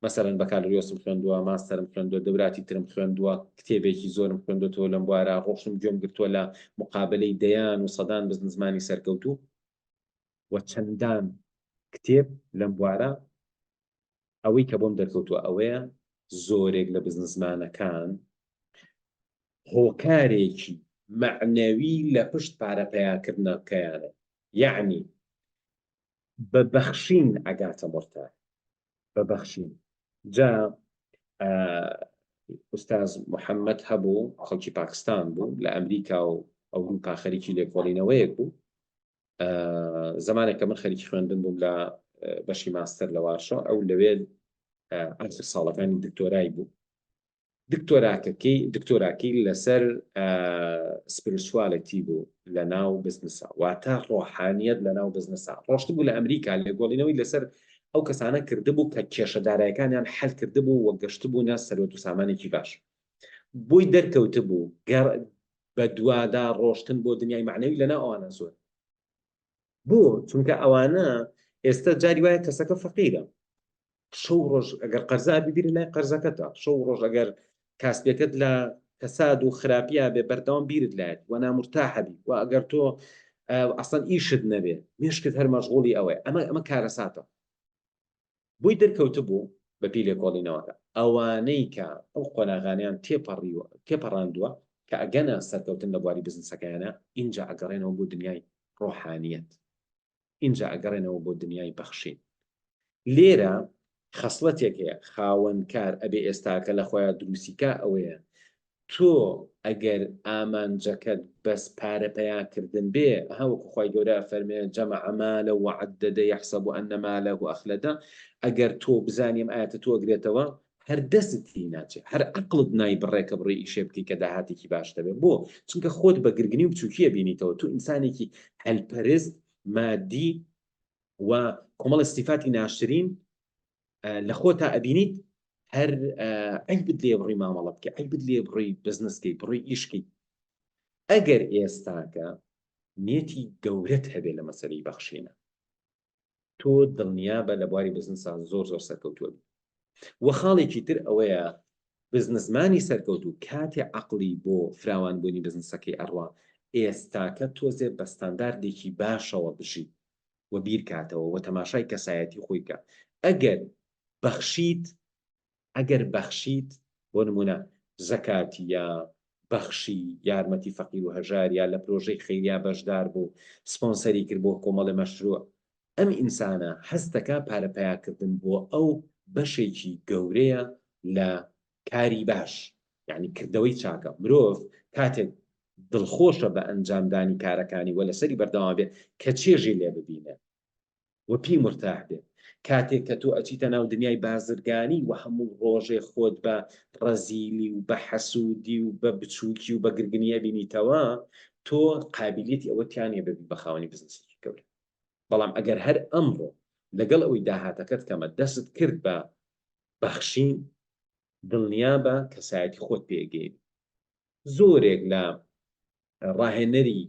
مەسەلەن بەکالریۆسم خوێندووە، ماستەرم خوێندووە، دەوراتی ترم خوێندووە، کتێبێکی زۆرم خوێندووەتەوە لەم بوارە، ڕۆشتم گوێم گرتووە لە مقابەلەی دەیان و سەدان بزنسمانی سەرکەوتوو و چەندان کتێب لەم بوارە، ئەوەی کە بۆم دەرکەوتووە ئەوەیە زۆرێک لە بزنسمانەکان هۆکارێکی مەعنەوی لە پشت پارە پەیاکردنەکەیانە، یەعنی بە بەخشین ئەگاتە مورتاح، بە بەخشین. جا ئوستاز محەممەد هەبوو خەڵکی پاکستان بوو، لە ئەمریکا و ئەوروپا خەریکی لێکۆڵینەوەیەک بوو. زمانێک کە من خەریکی خوێندن بووم لە بەشی ماستەر لە وارشۆ، ئەو لەوێ ئاخر ساڵەکانی دکتۆرای بوو. دکتۆراکەکەی دکتۆراکەی لەسەر spirituality بوو لە ناو بزنسا، واتە ڕۆحانیەت لە ناو بزنسا. ڕۆشتبوو لە ئەمریکا لێکۆڵینەوەی لەسەر ئەو کەسانە کردبوو کە کێشە دارایەکانیان حەل کردبوو و گەشتبوونە سەروەت و سامانێکی باش. بۆی دەرکەوتبوو گەڕ بەدوادا ڕۆشتن بۆ دنیای مەعنەوی لەناو ئەوانە زۆر. بۆ؟ چونکە ئەوانە ئێستا جاری وایە کەسەکە فەقیرە، شەو ڕۆژ ئەگەر قەرزار بی بیرت لای قەرزەکەتە، شەو ڕۆژ ئەگەر کاسپیەکەت لە کەساد و خراپیا بێ بەردەوام بیرت لایەت و نامورتاحە بی و ئەگەر تۆ ئەسڵەن ئیشت نەبێ مێشکت هەر مەشغوڵی ئەوەیە. ئەمە ئەمە کارەساتە. بۆی دەرکەوتبوو. بەپێی لێکۆڵینەوەکە ئەوانەی کە ئەو قۆناغانەیان تێپەڕیوە تێپەڕاندووە کە ئەگەنە سەرکەوتن لە بواری بزنسەکەیانە ئینجا ئەگەڕێنەوە بۆ دنیای ڕۆحانیەت ئینجا ئەگەڕێنەوە بۆ دنیای بەخشین. لێرە خەسڵەتێک هەیە خاوەن کار ئەبێ ئێستاکە لە خۆیا دروستی کا ئەوەیە تۆ ئەگەر ئامانجەکەت بەس پارە پەیا کردن بێ ئەها وەکو خوای گەورە ئەفەرمێ جمع مالا وعدده یحسب ان ماله اخلده ئەگەر تۆ بزانی ئەم ئایەتە تۆ ئەگرێتەوە هەر دەستت تێی ناچێ هەر عەقڵت نایبڕێ کە بڕۆی ئیشێ بکەی کە داهاتێکی باشت هەبێ بۆ؟ چونکە خۆت بە گرگنی و بچوکی ئەبینیتەوە تۆ ئینسانێکی هەلپەرست مادی و کۆمەڵە سیفاتی ناشرین لە خۆتا ئەبینیت هەر عەیبت لێ بڕی مامەڵە بکەی عەیبت لێ بڕی بزنسکەی بڕی ئیشکەی ئەگەر ئێستاکە نێتی گەورەت هەبێ لە مەسەلەی بەخشینە تۆ دڵنیابە لە بواری بزنسا زۆر زۆر سەرکەوتووە بی وە خاڵێکی تر ئەوەیە بزنسمانی سەرکەوتوو کاتێ عەقڵی بۆ فراوانبوونی بزنسەکەی ئەڕوا ئێستاکە تۆزێ بە ستانداردێکی باشەوە بژی و بیرکاتەوە و تەماشای کەسایەتی خۆی بکا ئەگەر بەخشیت ئەگەر بەخشیت بۆ نموونە زەکاتی یا بەخشی یارمەتی فەقیر و هەژار یا لە پرۆژەی خەیریا بەشدار بوو سپۆنسەری کرد بۆ کۆمەڵێ مەشروع ئەم ئینسانە هەست دەکا پارە پەیاکردن بۆ ئەو بەشێکی گەورەیە لە کاری باش یانی کردەوەی چاکە مرۆڤ کاتێک دڵخۆشە بە ئەنجامدانی کارەکانی و لەسەری بەردەوام بێت کە چێژی لێ ببینێ و پێی مورتاح بێت. کاتێک کە تۆ ئەچیتە ناو دنیای بازرگانی و هەموو ڕۆژێ خۆت بە ڕەزیلی و بە حەسوودی و بە بچووکی و بە گرگنی ئەبینیتەوە، تۆ قابیلیەتی ئەوەت تیا نییە ببی بە خاوەنی بزنسێکی گەورە. بەڵام ئەگەر هەر ئەمڕۆ لەگەڵ ئەوەی داهاتەکەت کەمە دەستت کرد بە بەخشین، دڵنیابە کەسایەتی خۆت پێ ئەگەیەنی. زۆرێک لە ڕاهێنەری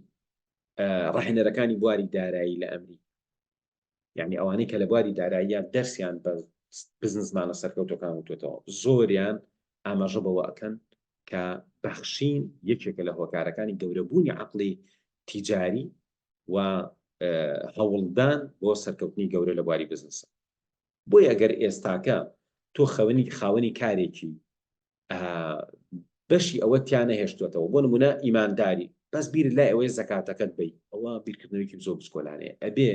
ڕاهێنەرەکانی بواری دارایی لە ئەمریکا یعنی ئەوانەی کە لە بواری داراییە دەرسیان بە بزنسمانە سەرکەوتەکان وتوێتەوە زۆریان ئاماژە بەوە ئەکەن کە بەخشین یەکێکە لە هۆکارەکانی گەورەبوونی عقلی تیجاری و هەوڵدان بۆ سەرکەوتنی گەورە لە بواری بزنسە بۆیە ئەگەر ئێستاکە تۆ خەونی خاوەنی کارێکی بەشی ئەوە تیا نەهێشتوەتەوە بۆ نمونە ئیمانداری بەس بیرت لای ئەوەیە زەکاتەکەت بی ئەوە بیرکردنەوەیکی زۆر بچکۆلانەیە ئەبێ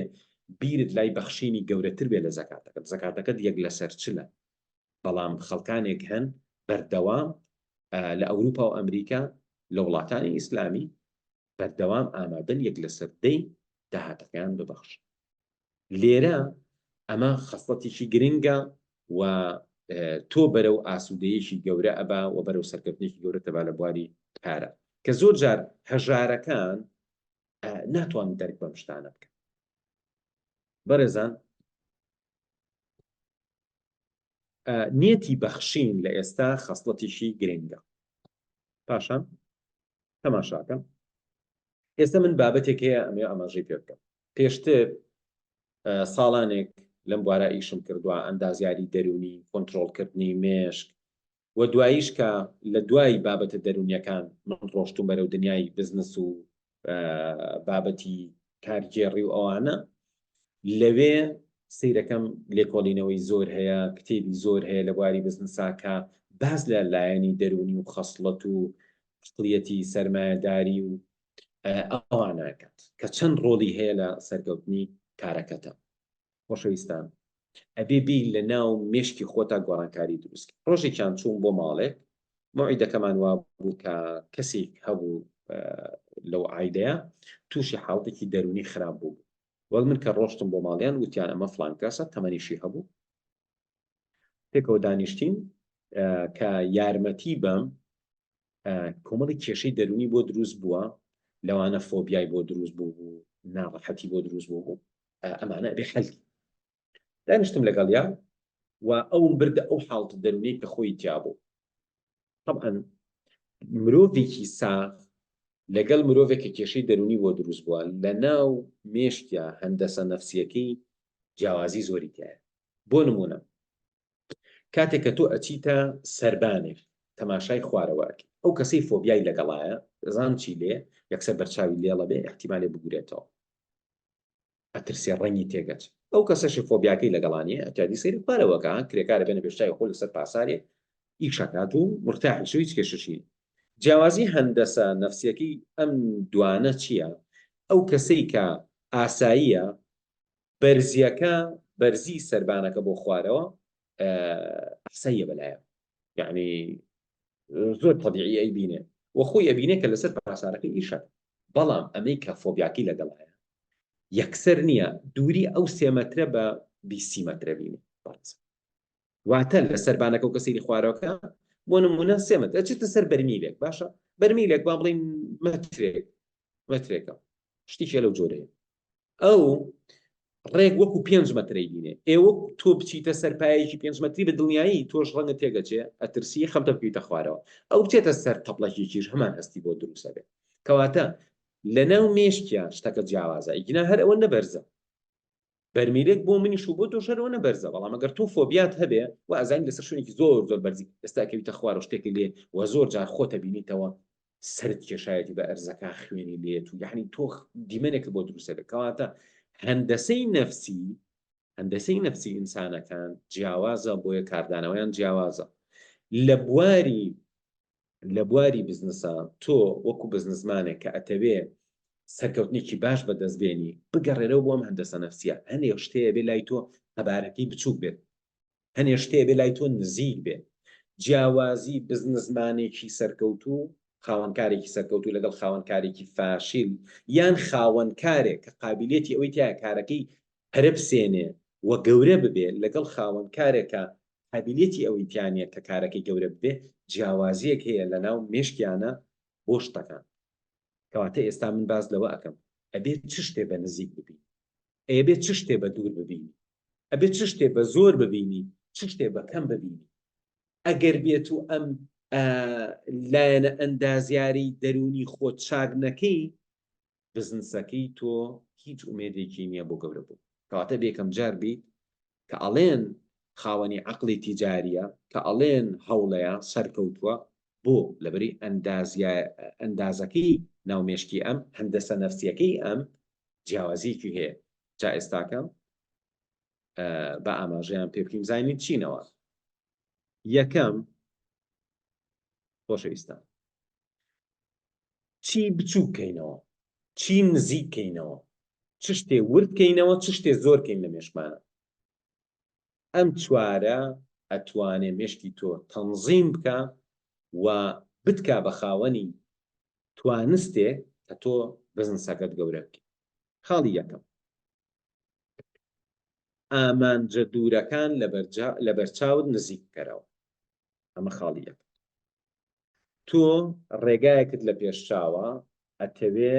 بیرت لای بەخشینی گەورەتر بێ لە زەکاتەکەت زەکاتەکەت یەک لەسەر چلە بەڵام خەڵکانێک هەن بەردەوام لە ئەوروپا و ئەمریکا لە وڵاتانی ئیسلامی بەردەوام ئامادەن یەک لەسەر دەی داهاتەکەیان ببەخشن لێرە ئەمە خەسڵەتێکی گرنگە و تۆ بەرەو ئاسوودەیەکی گەورە ئەبا و بەرەو سەرکەوتنێکی گەورە تەبا لە بواری پارە کە زۆر جار هەژارەکان ناتوان دەرک بەم شتانە بکەن بەڕێزان نیەتی بەخشین لە ئێستا خەسڵەتێکی گرنگە پاشان تەماشاکەم ئێستا من بابەتێک هەیە ئەمێ ئاماژەی پێ بکەم پێشتر ساڵانێک لەم بوارە ئیشم کردووە، ئەندازیاری دەروونی، کۆنترۆڵکردنی مێشک و دواییش کە لە دوای بابەتە دەروونییەکان من ڕۆشتووم بەرەو دنیای بزنس و بابەتی کارگێڕی و ئەوانە، لەوێ سەیرەکەم لێکۆڵینەوەی زۆر هەیە، کتێبی زۆر هەیە لە بواری بزنسا کە باس لە لایەنی دەروونی و خەسڵەت و عەقڵیەتی سەرمایەداری و ئەوانە ئەکات کە چەند ڕۆڵی هەیە لە سەرکەوتنی کارەکەتە خۆشەویستان ئەبێ بی لە ناو مێشکی خۆتا گۆڕانکاری دروست ڕۆژێکیان چووم بۆ ماڵێک مەوعیدەکەمان وا بوو کە کەسێک هەبوو لەو عایلەیە تووشی حاڵتێکی دەروونی خراپ بوو وەک من کە ڕۆشتم بۆ ماڵیان وتیان ئەمە فلان کەسە تەمەنیشی هەبوو پێکەوە دانیشتین کە یارمەتی بەم کۆمەڵی کێشەی دەروونی بۆ دروست بووە لەوانە فۆبیای بۆ دروست بوو بوو ناڕەحەتی بۆ دروست بوو بوو ئەمانە ئەبێ حەل دانیشتم لەگەڵیا و ئەوم بردە ئەو حاڵتە دەروونی کە خۆی تیا بوو طبعا مرۆڤێکی ساغ لەگەڵ مرۆڤێک کە کێشەی دەروونی بۆ دروست بووە لە ناو مێشکیا هەندەسە نەفسیەکەی جیاوازی زۆری تایە بۆ نمونە کاتێک کە تۆ ئەچیتە سەربانێک تەماشای خوارەوە ئەکەی ئەو کەسەی فۆبیای لەگەڵایە دەزان چی لێ یەکسەر بەرچاوی لێڵە بێ احتیمالێ بگورێتەوە. ئەترسێ ڕەنگی تێگەچ. ئەو کەسەشی فۆبیاکەی لەگەڵا نیە ئەتیادی سەیری خوارەوە ئەکا کرێکارە بێنە پێش چاوی خۆی لەسەر پاسارێ ئیش ئەکات و مورتاحیشە و هیچ کێشەشی نیە. جیاوازی هەندەسە نەفسیەکەی ئەم دوانە چیە؟ ئەو کەسەی کە ئاساییە بەرزیەکە بەرزی سەربانەکە بۆ خوارەوە ئاساییە بەلایەوە یعنی زۆر تەبیعی ئەیبینێ و خۆی ئەبینێ کە لەسەر پاسارەکەی ئیشە بەڵام ئەمەی کە فۆبیاکەی لەگەڵایە یەکسەر نییە دووری ئەو سێ مەترە بە بیسی مەترە بینێ بەڕێز واتە لە سەربانەکە و کە سەیری خوارەوەکە بۆ نمونە سێ مەتر ئەچێتە سەر بەرمیلێک باشە بەرمیلێک با بڵین مەترێک مەترێکە شتێکی لەو جۆرەیە ئەو ڕێک وەکو پێنج مەترەی بینێ ئێ وەک تۆ بچیتە سەر پایەکی پێنج مەتری بە دڵنیایی تۆش ڕەنگە تێگەچێ ئەترسی خەمتە بکەویتە خوارەوە ئەو بچێتە سەر تەپڵەکێکیش هەمان هەستی بۆ دروستە بێ کەواتە لەناو مێشکیان شتەکە جیاوازە ئیگنا هەر ئەوە نەبەرزە بەرمیلێک بۆ منیش و بۆ تۆش هەر ئەوە نەبەرزە بەڵام ئەگەر تۆ فۆبیات هەبێ و ئەزانی لەسەر شوێنێکی زۆر زۆر بەرزی ئێستا ئەکەویتە خوارەوە شتێکی لێ و زۆر جار خۆتە بینیتەوە سەرت کێشایەتی بە ئەرزەکە خوێنی لێت و یعنی تۆ دیمەنێکت بۆ دروستە بێت کەواتە هەندەسەی نەفسی هەندەسەی نەفسی ئینسانەکان جیاوازە بۆیە کاردانەوەیان جیاوازە لە بواری لە بواری بزنسا تۆ وەکو بزنسمانێک کە ئەتەوێ سەرکەوتنێکی باش بەدەست بێنی بگەڕێرەوە بۆ ئەم هەندەسە نەفسیە هەنێ شتەیە بێ لای تۆ قەبارەکەی بچووک بێت هەنێ شتێ بێ لای تۆ نزیک بێ. جیاوازی بزنسمانێکی سەرکەوتوو، خاوەنکارێکی سەرکەوتوو لەگەڵ خاوەنکارێکی فاشیل یان خاوەنکارێک کە قابیلیەتی ئەوەی تیایە کارەکەی پەرە بسێنێ و گەورە ببێ لەگەڵ خاوەنکارێک کە قابیلیەتی ئەوەی تیا نیە کە کارەکەی گەورە ببێ جیاوازیەک هەیە لەناو مێشکیانە بۆ شتەکان. کەواتە ئێستا من باس لەوە ئەکەم ئەبێ چ شتێ بە نزیک ببینی؟ ئەیەبێ چ شتێ بە دوور ببینی؟ ئەبێ چ شتێ بە زۆر ببینی؟ چ شتێ بە کەم ببینی؟ ئەگەر بێت و ئەم لایەنە ئەندازیاری دەروونی خۆت چاک نەکەی بزنسەکەی تۆ هیچ ئومێدێکی نییە بۆ گەورە بوون. کەواتە بێکەم جار بیت کە ئەڵێن خاوەنی عەقڵی تیجاریە، کە ئەڵێن هەوڵەیە، سەرکەوتووە، بۆ؟ لەبەری ئەندازەکەی ناو مێشکی ئەم، هەندەسە نەفسیەکەی ئەم جیاوازیەکی هەیە. جا ئێستاکە با ئاماژەیان پێ بکەین بزانین چینەوە. یەکەم، خۆشەویستان چی بچووک کەینەوە، چی نزیک کەینەوە، چ شتێ ورد کەینەوە، چ شتێ زۆر کەین لە مێشکمانە. ئەم چوارە ئەتوانێ مێشکی تۆ تەنزیم بکا و بتکا بە خاوەنی توانستێ کە تۆ بزنسەکەت گەورە بکەی. خاڵی یەکەم، ئامانجە دوورەکان لەبەرچاوت نزیک بکەرەوە. ئەمە خاڵی یەکەم. تۆ ڕێگایەکت لە پێش چاوە ئەتەوێ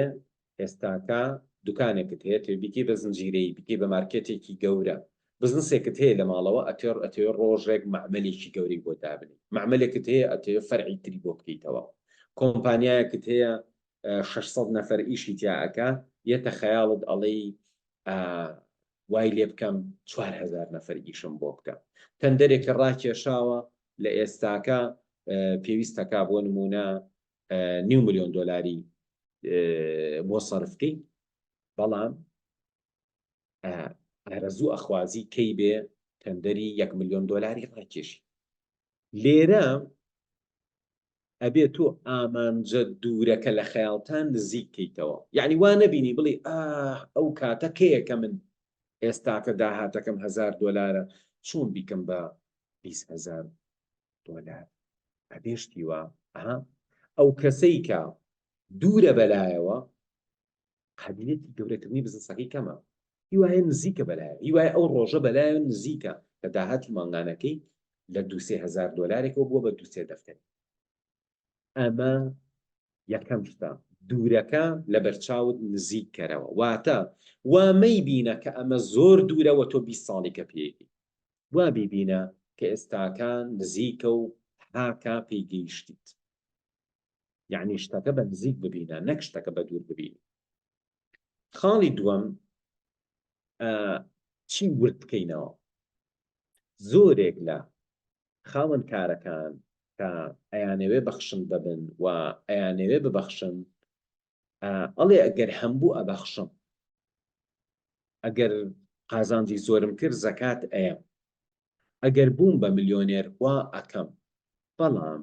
ئێستاکە دوکانێکت هەیە ئەتەوێ بیکەی بە زنجیرەیی بیکەی بە مارکێتێکی گەورە بزنسێکت هەیە لە ماڵەوە ئەتێ ئەتەوێ ڕۆژێک مەعمەلێکی گەورەی بۆ دابنێی مەعمەلێکت هەیە ئەتەوێ فەرعی تری بۆ بکەیتەوە کۆمپانیایەکت هەیە 600 نەفەر ئیشی تیا ئەکا یەتە خەیاڵت ئەڵێی وای لێ بکەم 4000 نەفەر ئیشم بۆ بکە تەندەرێکە ڕاکێشاوە لە ئێستاکە پێویستەکا بۆ نمونە نیو ملیۆن دۆلاری بۆ سەرف بکەی بەڵام ئارەزوو ئەخوازی کەی بێ تەندەری یەک ملیۆن دۆلاری ڕاکێشی لێرە ئەبێ تۆ ئامانجە دوورەکە لە خەیاڵتان نزیک کەیتەوە یعنی وا نەبینی بڵی ئاه ئەو کاتە کەیە کە من ئێستاکە داهاتەکەم هزار دۆلارە چۆن بیکەم بە 20 هەزار دۆلار ئەبێ شتی وا ئەها ئەو کەسەی کە دوورە بەلایەوە قابیلیەتی گەورەکردنی بزنسەکەی کەمە هیوایە نزیکە بەلایە هیوایە ئەو ڕۆژە بەلایە نزیکە کە داهاتی مانگانەکەی لە دوسێ هەزار دۆلارێکەوە بووە بە دوسێ دەفتەری ئەمە یەکەم شتە دوورەکە لە بەرچاوت نزیک کەرەوە واتە وا مەیبینە کە ئەمە زۆر دوورەوە تۆ 20 ساڵی کە پێیەکی وا بیبینە کە ئێستاکە نزیکە و هاکا پێی گەیشتیت. یەعنی شتەکە بە نزیک ببینە نەک شتەکە بە دوور ببینی. خاڵی دووەم چی ورد بکەینەوە؟ زۆرێک لە خاوەن کارەکان کە ئەیانەوێ بەخشندە بن و ئەیانەوێ ببەخشن ئەڵێ ئەگەر هەمبوو ئەبەخشم. ئەگەر قازانجی زۆرم کرد زەکات ئەیەم، ئەگەر بووم بە ملیۆنێر وا ئەکەم، بەڵام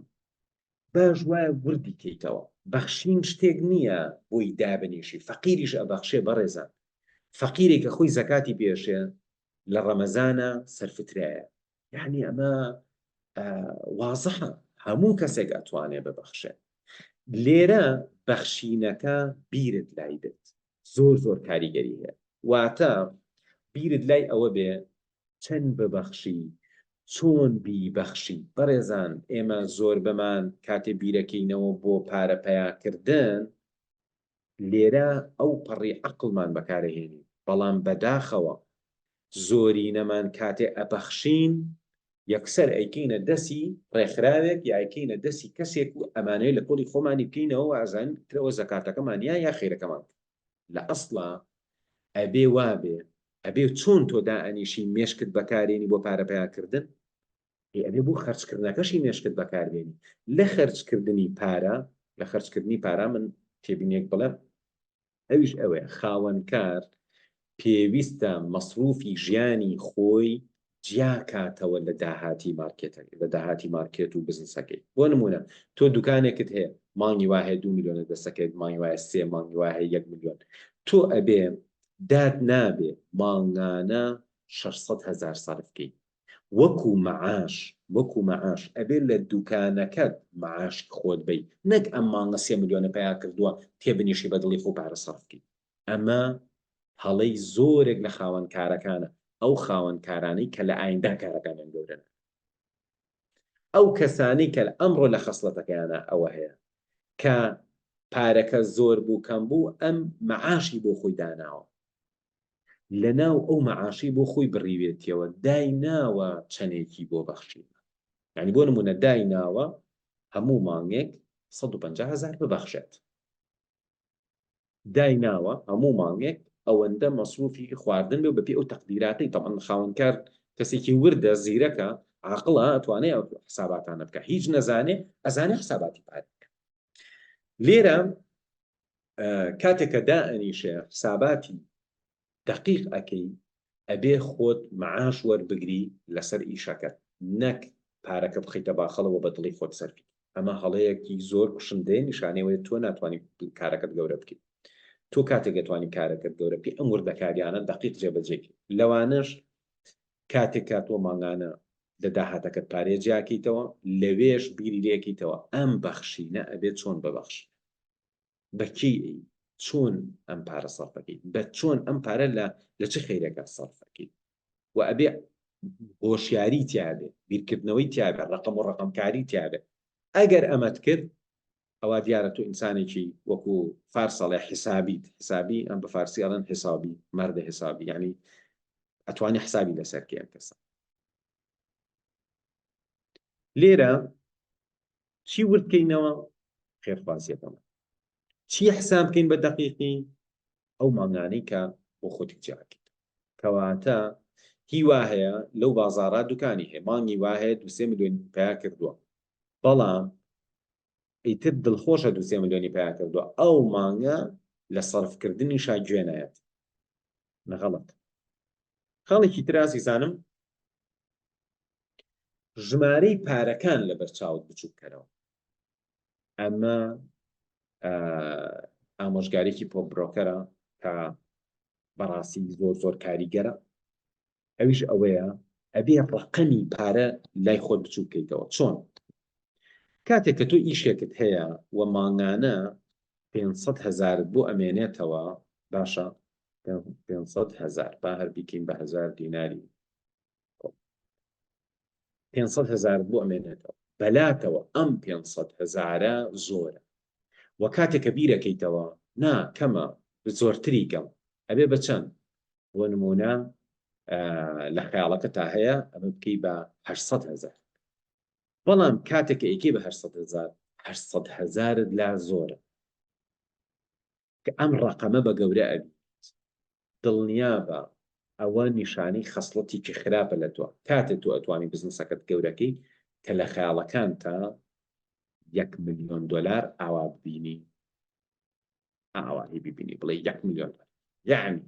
باش وایە وردی کەیتەوە، بەخشین شتێک نییە بۆی دابنیشی، فەقیریش ئەبەخشێ بەڕێزان، فەقیرێک کە خۆی زەکاتی پێشێ لە ڕەمەزانا سەرفترەیە، یەعنی ئەمە وازحە هەموو کەسێک ئەتوانێ ببەخشێ، لێرە بەخشینەکە بیرت لای بێت زۆر زۆر کاریگەری هەیە، واتە بیرت لای ئەوە بێ چەند ببەخشی، چۆن بیبەخشی، بەڕێزان ئێمە زۆربەمان کاتێ بیرەکەینەوە بۆ پارە پەیاکردن لێرە ئەو پەڕی عەقڵمان بەکارەهێنین، بەڵام بەداخەوە زۆرینەمان کاتێ ئەبەخشین یەکسەر ئەیکەینە دەسی ڕێکخراوێک یا ئەیکەینە دەسی کەسێک و ئەمانەوێ لە کۆڵی خۆمانی بکەینەوە و ئەزانین ئیتر ئەوە زەکاتەکەمان یا یا خێرەکەمان کرد. لە ئەسڵا ئەبێ وابێ ئەبێ چۆن تۆ دائەنیشی مێشکت بەکارێنی بۆ پارە پەیاکردن ئێ ئەبێ بۆ خەرجکردنەکەشی مێشکت بەکاربێنی لە خەرجکردنی پارە لە خەرجکردنی پارە من تێبینیەک بڵێم ئەویش ئەوەیە خاوەنکار پێویستە مەسروفی ژیانی خۆی جیا کاتەوە لە داهاتی مارکێتەکەی لە داهاتی مارکێت و بزنسەکەی بۆ نمونە تۆ دوکانێکت هەیە مانگی وا هەیە دوو ملیۆنە دەستەکەوێت مانگی وایە سێ مانگی وا هەیە یەک ملیۆن تۆ ئەبێ داد نابێ مانگانە 600 هەزار سەرف کەی وەکو مەعاش وەکو مەعاش ئەبێ لە دوکانەکەت مەعاشی خۆت بەی نەک ئەم مانگە سێ ملیۆنە پەیا کردووە تێبنیشی بە دڵی خۆ پارە سەرف کەی ئەمە هەڵەی زۆرێک لە خاوەن کارەکانە، ئەو خاوەن کارانەی کە لە ئایندە کارەکانیان گەورە نابێت. ئەو کەسانەی کە ئەمڕۆ لە خەسڵەتەکەیانا ئەوە هەیە کە پارەکە زۆر بوو کەم بوو ئەم مەعاشی بۆ خۆی داناوە لەناو ئەو مەعاشی بۆ خۆی بڕیوێتیەوە دایناوە چەندێکی بۆ بەخشینە یعنی بۆ نمونە دایناوە هەموو مانگێک 150 هزار ببەخشێت دایناوە هەموو مانگێک ئەوەندە مەسروفی خواردن بێ و بەپێی ئەو تەقدیراتەی تەبعەن خاوەنکار کەسێکی وردە زیرەکە عاقڵە ئەتوانێ ئەو حساباتانە بکە هیچ نەزانێ ئەزانێ حساباتی پارە بکە لێرە کاتێک کە دائەنیشێ حساباتی دەقیق ئەکەی ئەبێ خۆت معاش وەربگری لەسەر ئیشەکەت نەک پارەکە بخەیتە باخەڵەوە بە دڵی خۆت سەرفی ئەمە هەڵەیەکی زۆر کوشندەیە نیشانەی ئەوەیە تۆ ناتوانی کارەکەت گەورە بکەیت تۆ کاتێک ئەتوانی کارەکەت گەورە بکەیت ئەم وردەکاریانە دەقیق جێبەجێ کەیت لەوانەش کاتێک کە تۆ مانگانە لە داهاتەکەت پارەیە جیاکەیتەوە لەوێش بیری لێکەیتەوە ئەم بەخشینە ئەبێت چۆن ببەخشی بە کێی ئەی چۆن ئەم پارە سەرفەکەی بە چۆن ئەم پارە لە لە چ خەیرێکا سەرفەکەی و ئەبێ هۆشیاری تیاێ بیرکردنەوەی تیاێ ڕقم و ڕقمکاری تیاێ ئەگەر ئەمەت کرد ئەوە دیارە تۆ ئینسانێکی وەکو فارسەڵێ حسابیت حسابی ئەم بە فارسی ئەڵێن حسابی مەردە حسابی یعنی ئەتوانی حسابی لەسەر کێ ئەم کەسە لێرە چی ورد کەینەوە خێرخوازیەکەمان چی حساب بکەین بە دەقیقی ئەو مانگانەی کە بۆ خۆتی جیاکەیت کەواتە هی وا هەیە لەو بازاڕا دوکانی هەیە مانگی وا هەیە دوسێ ملیۆن پیا کردووە بەڵام ئیتر دڵخۆشە دوسێ ملیۆنی پیا کردووە ئەو مانگە لە سەرفکردنیشا گوێ نایەت نەغەڵەت خاڵێکی تر ئازیزانم ژمارەی پارەکان لەبەر چاوت بچوک کەرەوە ئەمە ئامۆژگارێکی پۆپ برۆکەرە کە بەڕاستی زۆر زۆر کاریگەرە ئەویش ئەوەیە ئەبێ ڕقەمی پارە لای خۆت بچوک بکەیتەوە چۆن کاتێک کە تۆ ئیشێکت هەیە و مانگانە 500 هزارت بۆ ئەمێنێتەوە باشە 500 هزار با هەر بیکەین بە هزار دیناری 500 هزارت بۆ ئەمێنێتەوە بەلاتەوە ئەم 500 هزارە زۆرە و کاتێک کە بیرەکەیتەوە نا کەمە زۆرتری کەم ئەبێ بە چەند بۆ نمونە لە خەیاڵەکە تا هەیە ئەمە بکەی بە 800 هزار بەڵام کاتێک کە ئەیکەی بە 800 هزار 800 هزارت لا زۆرە کە ئەم ڕەقەمە بە گەورە ئەبینیت دڵنیابە ئەوە نیشانەی خەسڵەتێکی خراپە لە تۆ کاتێ تۆ ئەتوانی بزنسەکەت گەورەکەی کە لە خەیاڵەکانتا یەک ملیۆن دۆلار ئاوا ببینی ئاوا هی ببینی بڵێ یەک ملیۆن دۆلار یعنی.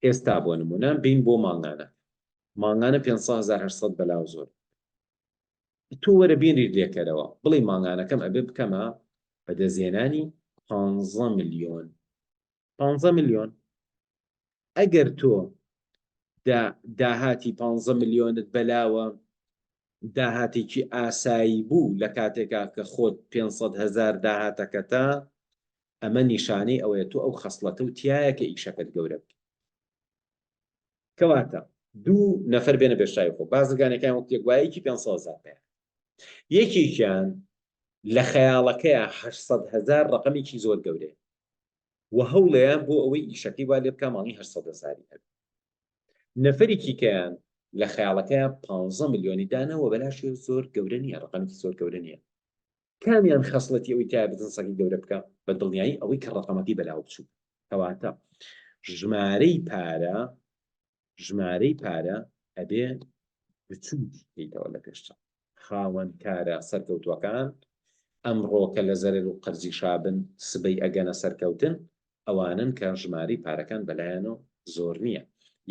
ئێستا بۆ نمونە بین بۆ مانگانە مانگانە 500 بەلاو زۆر تۆ وەرە بینریت لێکەرەوە بڵێ مانگانەکەم ئەبێ بکەمە بەدەستهێنانی 15 ملیۆن 15 ملیۆن ئەگەر تۆ داهاتی 15 ملیۆنت بەلاوە داهاتێکی ئاسایی بوو لە کاتێکا کە خۆت 500 هەزار داهاتەکەتە ئەمە نیشانەی ئەوەیە تۆ ئەو خەسڵەتە و تایە کە ئیشەکەت گەورە بکەیت کەواتە دوو نەفەر بێنە پێشچاوی خۆ بازرگانەکان وەک یەک وایە یەکی 500 هەزار پێ یەکێکیان لە خەیاڵەکەیە 800 هەزار ڕقمێکی زۆر گەورەیە و هەوڵەیان بۆ ئەوەی ئیشەکەی وا لێ بکا مانگی 800 هەزاری هەبێ نەفەرێکی کەیان لە خەیاڵەکەیان 15 ملیۆنی دانەوە بەلاشی زۆر گەورە نییە ڕقمێکی زۆر گەورە نییە کامیان خەسڵەتی ئەوەی تایە بزنسەکەی گەورە بکا؟ بە دڵنیایی ئەوەی کە ڕەقەمەکەی بەلاوە بچووک. کەواتە ژمارەی پارە ژمارەی پارە ئەبێ بچووک بکەیتەوە لە پێش چاو. خاوەن کارە سەرکەوتووەکان ئەمڕۆ کە لە زەرەر و قەرزی شابن سبەی ئەگەنە سەرکەوتن ئەوانەن کە ژمارەی پارەکان بەلایانەوە زۆر نییە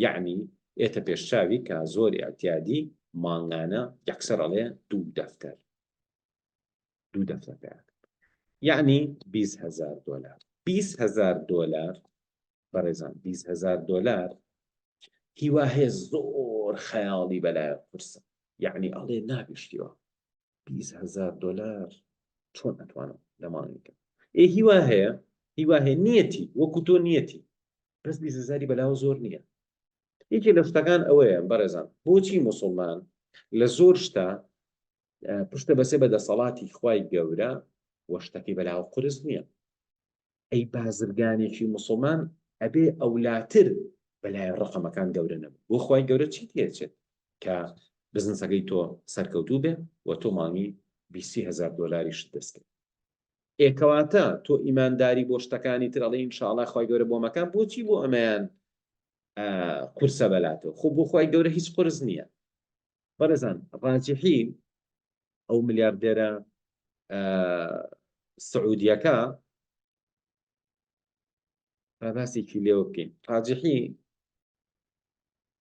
یەعنی ئێتە پێش چاوی کە زۆر ئیعتیادی مانگانە یەکسەر ئەڵێ دوو دەفتەر دوو دەفتەر پەیا کرد یەعنی 20 هەزار دۆلار 20 هەزار دۆلار بەڕێزان 20 هەزار دۆلار هیوا هەیە زۆر خەیاڵی بەلایە قورسە یەعنی ئەڵێ نابێشتیوە 20 هەزار دۆلار چۆن ئەتوانم لە مانگێکە ئێ هیوا هەیە هیوا هەیە نیەتی وەکو تۆ نیەتی بەس 20 هەزاری بەلاوە زۆر نییە یەکێ لە شتەکان ئەوەیە بەڕێزان بۆچی موسڵمان لە زۆر شتە پشتە بەسێ بە دەسەڵاتی خوای گەورە و شتەکەی بەلاوە قورس نییە ئەی بازرگانێکی موسڵمان ئەبێ ئەولاتر بەلای ڕقەمەکان گەورە نەبوو بۆ خوای گەورە چی تێچێت کە بزنسەکەی تۆ سەرکەوتوو بێ و تۆ مانگی 20 هەزار دۆلاریشت دەستکرد ئێکەواتە تۆ ئیمانداری بۆ شتەکانی تر ئەڵێ ئینشاءڵا خوای گەورە بۆ مەکان بۆچی بۆ ئەمەیان قورسە بەلاتەوە خۆ بۆ خوای گەورە هیچ قورس نییە بەڕێزان ڕاجحی ئەو ملیاردێرە سعودیەکە با باسێکی لێوە بکەین ڕاجحی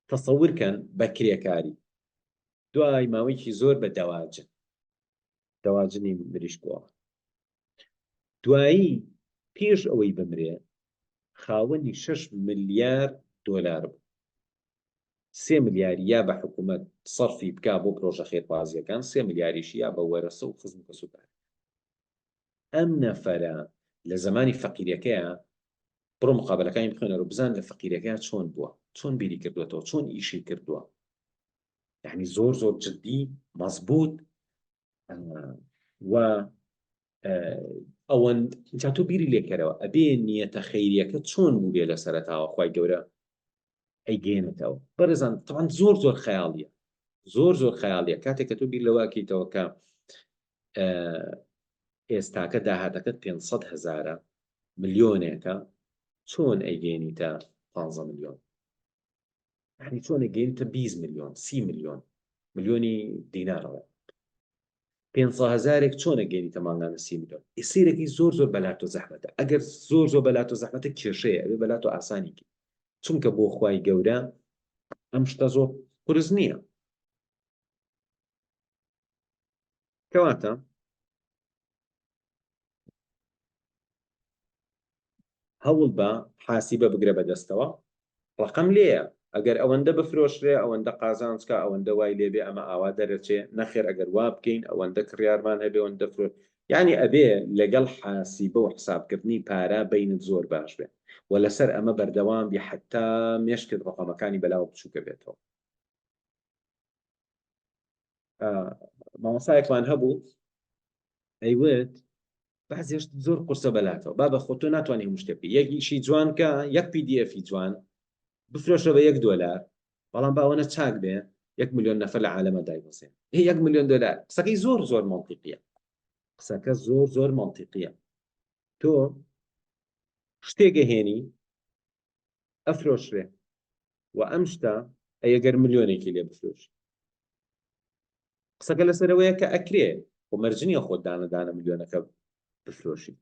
تەسەور کەن بە کرێکاری دوای ماوەیەکی زۆر بە دەواجن دەواجنی مریشکەوە دوایی پێش ئەوەی بمرێ خاوەنی 6 ملیار دۆلار بوو سێ ملیاری یا بە حکوومەت سەرفی بکا بۆ پرۆژە خێرخوازییەکان، سێ ملیاریشی یا بە وەرەسە و خزم و کەسوکار. ئەم نەفەرە لە زەمانی فەقیرەکەیا بڕۆ مقابەلەکانی بخوێنەرەوە بزان لە فەقیرەکەیا چۆن بووە، چۆن بیری کردووەتەوە، چۆن ئیشی کردووە. یعنی زۆر زۆر جدی مەزبوط و ئەوەند جا تۆ بیری لێکەرەوە ئەبێ نیەتە خەیریەکە چۆن بووبێ لە سەرەتاوە خوای گەورە ئەیگەیەنێتەوە بەڕێزان تەوان زۆر زۆر خەیاڵیە زۆر زۆر خەیاڵیە کاتێک کە تۆ بیر لەوە کەیتەوە کە ئێستاکە داهاتەکەت 500 هەزارە ملیۆنێکە چۆن ئەیگەێنیتە 15 ملیۆن یعنی چۆن ئەیگەێنیتە 20 ملیۆن 30 ملیۆن ملیۆنی دینارەوە 500 هەزارێک چۆن ئەگەێنیتە مانگانە 30 ملیۆن سیرەکی زۆر زۆر بەلاتۆ زەحمەتە ئەگەر زۆر زۆر بەلاتۆ زەحمەتە کێشەیە ئەبێ بەلاتۆ ئاسانیکی چونکە بۆ خوای گەورە ئەم شتە زۆر قورس نییە کەواتە هەوڵ بە حاسیبە بگرە بەدەستەوە ڕقم لێیە ئەگەر ئەوەندە بفرۆشرێ ئەوەندە قازانجکە ئەوەندە وای لێبێ ئەمە ئاوا دەرەچێ نەخێر ئەگەر وا بکەین ئەوەندە کڕیارمان هەبێ ئەوەندە فرۆ یانی ئەبێ لەگەڵ حاسیبە و حسابکردنی پارە بەینت زۆر باش بێ و لەسەر ئەمە بەردەوام بی حەتا مێشکت ڕەقەمەکانی بەلاوە بچووکە بێتەوە. مامۆسایەکمان هەبوو ئەیوت بەعزێ شت زۆر قورسە بەلاتەوە بابە خۆ تۆ ناتوانانی هەموو شتێک بکەی یەک ئیشی جوان کە یەک PDF ی جوان بفرۆشە بە یەک دۆلار بەڵام با ئەوەنە چاک بێ یەک ملیۆن نەفەر لە عالەمە دایبەزێن یەک ملیۆن دۆلار قسەکەی زۆر زۆر مەنتیقیە قسەکە زۆر زۆر مەنتیقیە تۆ شتێک ئەهێنی ئەفرۆشرێ و ئەم شتە ئەگەر ملیۆنێکی لێ بفرۆشی قسەکە لەسەرەوەیە کە ئەکرێ و مەرج نییە خۆت دانە دانە ملیۆنەکە بفرۆشی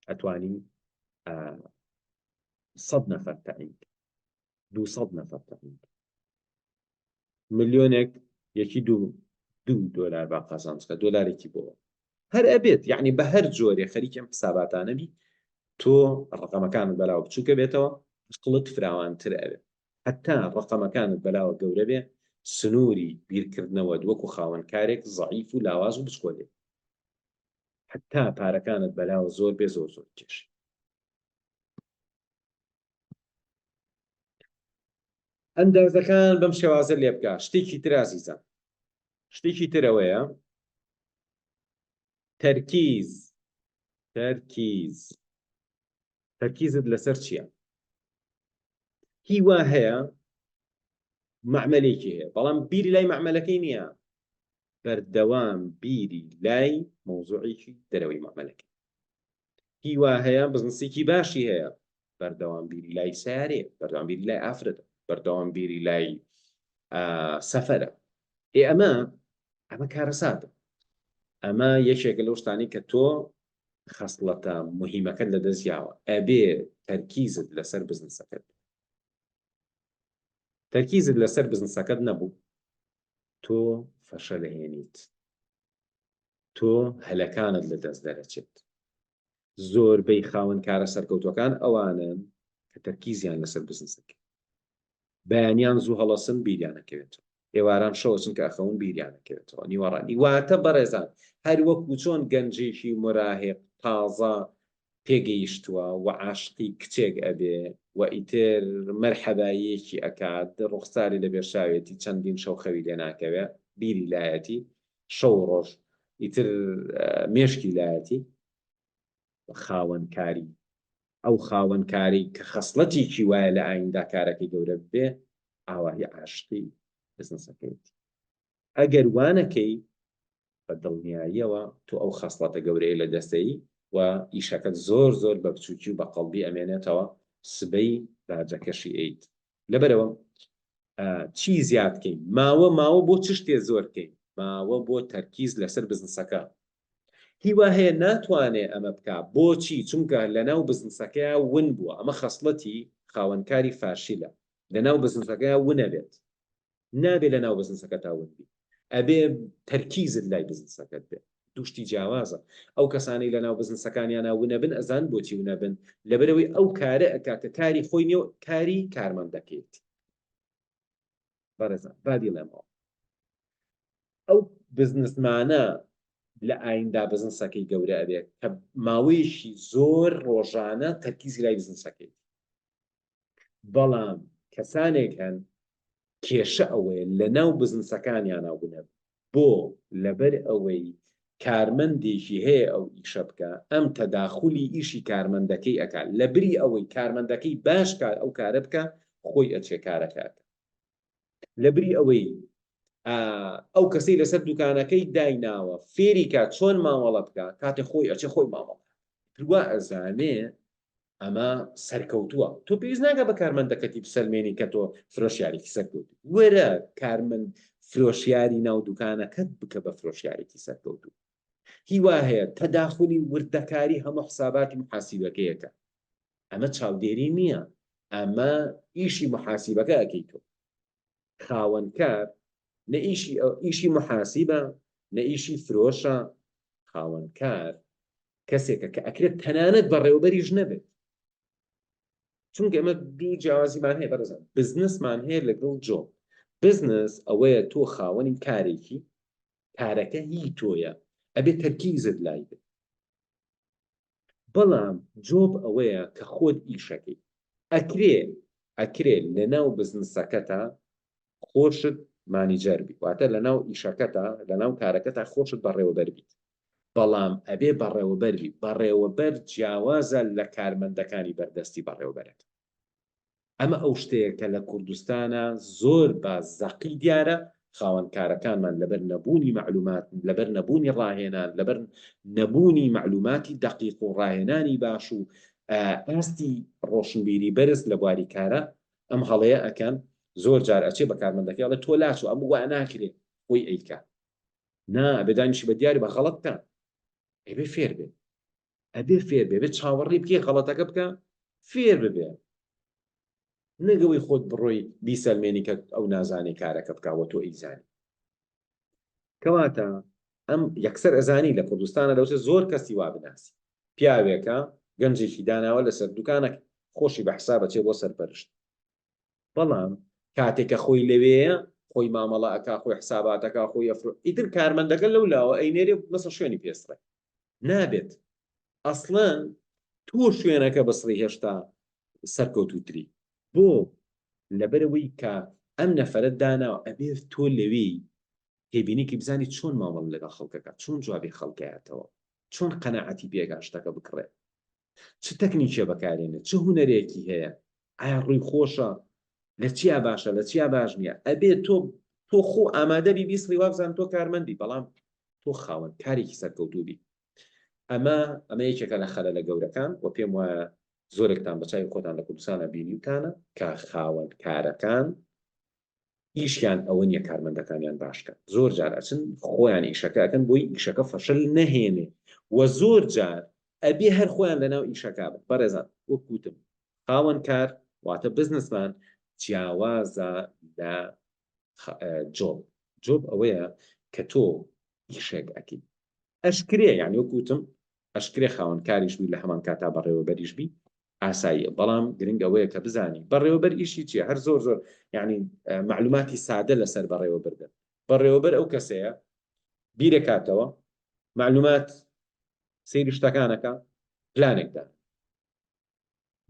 ئەتوانی سەد نەفەر تەعین. 200 نەفەر تەعین ملیۆنێک یەکی دوو دوو دۆلار با قازانج کە دۆلارێکی بۆ هەر ئەبێت یعنی بە هەر جۆرێ خەریکی ئەم حساباتانە بی تۆ ڕقەمەکانت بەلاوە بچووکە بێتەوە عەقڵت فراوانتر ئەبێ هەتا ڕقەمەکانت بەلاوە گەورە بێ سنووری بیرکردنەوەت وەکو خاوەن کارێک زەعیف و لاواز و بچکۆلێ هەتا پارەکانت بەلاوە زۆر بێ زۆر زۆر کێشی ئەندازەکان بەم شێوازە لێ بکە شتێکی تر ئازیزان شتێکی ترەوەیە تەرکیز تەرکیز تەرکیزت لەسەر چییە؟ هیوا هەیە مەعمەلێکی هەیە بەڵام بیری لای مەعمەلەکەی نییە بەردەوام بیری لای مەوزوعێکی دەرەوەی مەعمەلەکەی هیوا هەیە بزنسێکی باشی هەیە بەردەوام بیری لای سیارەیە بەردەوام بیری لای ئافرەتە بەردەوام بیری لای سەفەرە ئێ ئەمە ئەمە کارەساتە ئەمە یەکێکە لەو شتانی کە تۆ خەسڵەتە مهیمەکەت لە دەست یاوە ئەبێ تەرکیزت لەسەر بزنسەکەت تەرکیزت لەسەر بزنسەکەت نەبوو تۆ فەشەلەهێنیت تۆ هەلەکانت لە دەست دەرەچێت زۆربەی خاوەن کارە سەرکەوتوەکان ئەوانەن کە تەرکیزیان لەسەر بزنسەکە بەیانیان زوو هەڵەسن بیریان ئەکەوێتەوە ئێواران شەوە چونکە ئەخەون بیریان ئەکەوێتەوە نیوەڕانی واتە بەڕێزان هەر وەکو چۆن گەنجێکی مراهق تازە پێگەیشتووە و عاشقی کچێک ئەبێ و ئیتر مەرحەباییەکی ئەکات ڕوخساری لە بێشاوێتی چەندین شەو خەوی لێ ناکەوێ بیری لایەتی شەو و ڕۆژ ئیتر مێشکی لایەتی خاوەنکاری ئەو خاوەنکاری کە خەسڵەتێکی وایە لە ئایندا کارەکەی گەورە ببێ ئاواهی عاشقی بزنسەکەیەتی ئەگەر وانەکەی بە دڵنیاییەوە تۆ ئەو خەسڵەتە گەورەیە لە دەستەی و ئیشەکەت زۆر زۆر بە بچووکی و بە قەڵبی ئەمێنێتەوە سبەی باجەکەشی ئەیت لەبەرەوە چی زیاد کەین ماوە ماوە بۆ چ شتێ زۆر کەین ماوە بۆ تەرکیز لەسەر بزنسەکە هیوا هەیە ناتوانێ ئەمە بکا بۆچی چونکە لەناو بزنسەکەیا ون بووە ئەمە خەسڵەتی خاوەنکاری فاشیلە لەناو بزنسەکەیا ونەبێت نابێ لەناو بزنسەکەتا ون بی ئەبێ تەرکیزت لای بزنسەکەت بێ دوو شتی جیاوازە ئەو کەسانەی لەناو بزنسەکانیانا ونەبن ئەزان بۆچی ونەبن لەبەرئەوەی ئەو کارە ئەکا کە کاری خۆی نیە و کاری کارمەندەکەیەتی بەڕێزان با بیڵێمەوە ئەو بزنسمانە لە ئایندا بزنسەکەی گەورە ئەبێت کە ماوەیەکی زۆر ڕۆژانە تەرکیزی لای بزنسەکەی بەڵام کەسانێک هەن کێشە ئەوەیە لەناو بزنسەکانیانا ونە بۆ لەبەر ئەوەی کارمەندێکی هەیە ئەو ئیشە بکا ئەم تەداخولی ئیشی کارمەندەکەی ئەکا لەبری ئەوەی کارمەندەکەی باش کار ئەو کارە بکا خۆی ئەچێ کارەکە ئەکا لەبری ئەوەی ئەو کەسەی لەسەر دوکانەکەی دایناوە فێری کا چۆن مامەڵە بکا کاتێ خۆی ئەچێ خۆی مامەڵە تروا ئەزانێ ئەمە سەرکەوتووە تۆ پێویست ناکە بە کارمەندەکەتی بسەلمێنی کە تۆ فرۆشیارێکی سەرکەوتوو وەرە کارمەند فرۆشیاری ناو دوکانەکەت بکە بە فرۆشیارێکی سەرکەوتوو هیوا هەیە تەداخلی وردەکاری هەموو حساباتی محاسیبەکەیەکە ئەمە چاودێری نییە ئەمە ئیشی محاسیبەکە ئەکەی تۆ خاوەنکار نە ئیشی ئیشی محاسیبە نە ئیشی فرۆشە خاوەنکار کەسێکە کە ئەکرێت تەنانەت بەڕێوەبەریش نەبێت چونکە ئەمە دوو جیاوازیمان هەیە بەڕێزان بزنسمان هەیە لەگەڵ job بزنس ئەوەیە تۆ خاوەنی کارێکی کارەکە هی تۆیە ئەبێ تەرکیزت لای بێت بەڵام job ئەوەیە کە خۆت ئیشەکەی. ئەکرێ ئەکرێ لەناو بزنسەکەتا خۆشت manager بی واتە لەناو ئیشەکەتا لەناو کارەکەتا خۆشت بەڕێوەبەر بیت بەڵام ئەبێ بەڕێوەبەر بی بەڕێوەبەر جیاوازە لە کارمەندەکانی بەردەستی بەڕێوەبەرەکە. ئەمە ئەو شتەیە کە لە کوردستانا زۆر بە زەقی دیارە، خاوەنکارەکانمان لەبەر نەبوونی مەعلومات، لەبەر نەبوونی ڕاهێنان، لەبەر نەبوونی مەعلوماتی دەقیق و ڕاهێنانی باش و ئاستی ڕۆشنبیری بەرز لە بواری کارا ئەم هەڵەیە ئەکەن، زۆر جار ئەچێ بە کارمەندەکەی ئەڵێ تۆ لاچۆ ئەمە وا ناکرێ خۆی ئەیکا. نا ئەبێ دانیشی بە دیاری بە غەڵەت بکا، ئەبێ فێر بێ. ئەبێ فێر بێ بێ چاوەڕێی بکەی غەڵەتەکە بکە فێر ببێ. نەک ئەوەی خۆت بڕۆی بیسەلمێنی کە ئەو نازانێ کارەکە بکا وە تۆ ئەیزانی. کەواتە ئەم یەکسەر ئەزانی لە کوردستانە دەوچێت زۆر کەسی وا بناسی پیاوێکە گەنجێکی داناوە لەسەر دوکانەکە خۆشی بە حساب ئەچێ بۆ سەرپەرشت بەڵام کاتێک کە خۆی لەوێیە خۆی مامەڵە ئەکا خۆی حساباتەکە خۆی ئەفرۆ ئیتر کارمەندەکە لەو لاوە ئەینێرێ مەسە شوێنی پێسڕێ نابێت ئەسڵەن تۆ شوێنەکە بسڕی هێشتا سەرکەوتووتری بۆ لەبەرئەوەی کە ئەم نەفەرەت داناوە ئەبێ تۆ لەوێی تێبینیکی بزانی چۆن مامەڵە لەگەڵ خەڵکەکە چۆن جوابی خەڵکەیاتەوە چۆن قەناعەتی پێگا شتەکە بکڕێ چ تەکنیکێ بەکارێنێ چ هونەرێکی هەیە ئایا ڕووی خۆشە لە چیا باشە لە چیا باش نییە ئەبێ تۆ تۆ خۆ ئامادەبی بیسڕی وابزان تۆ کارمەندی بەڵام تۆ خاوەن کارێکی سەرکەوتوو بی ئەمە ئەمە یەکێکە لە خەلەلە گەورەکان و پێم وایە زۆرێکتان بە چاوی خۆتان لە کوردستانە بینیوتانە کە خاوەن کارەکان ئیشیان ئەوە نییە کارمەندەکانیان باشکەن زۆر جار ئەچن خۆیان ئیشەکە ئەکەن بۆی ئیشەکە فەشل نەهێنێ و زۆر جار ئەبێ هەر خۆیان لەناو ئیشەکە بن بەڕێزان وەک وتم خاوەن کار واتە businessman جیاوازە لە job job ئەوەیە کە تۆ ئیشێک ئەکەی ئەشکرێ یعنی وەک وتم ئەشکرێ خاوەن کاریش بی لە هەمان کاتا بەڕێوەبەریش بی ئاساییە بەڵام گرنگ ئەوەیە کە بزانی بەڕێوەبەر ئیشی چییە هەر زۆر زۆر یعنی معلوماتی سادە لەسەر بەڕێوەبردن بەڕێوەبەر ئەو کەسەیە بیرەکاتەوە معلومات سەیری شتەکانەکە پلانێکدا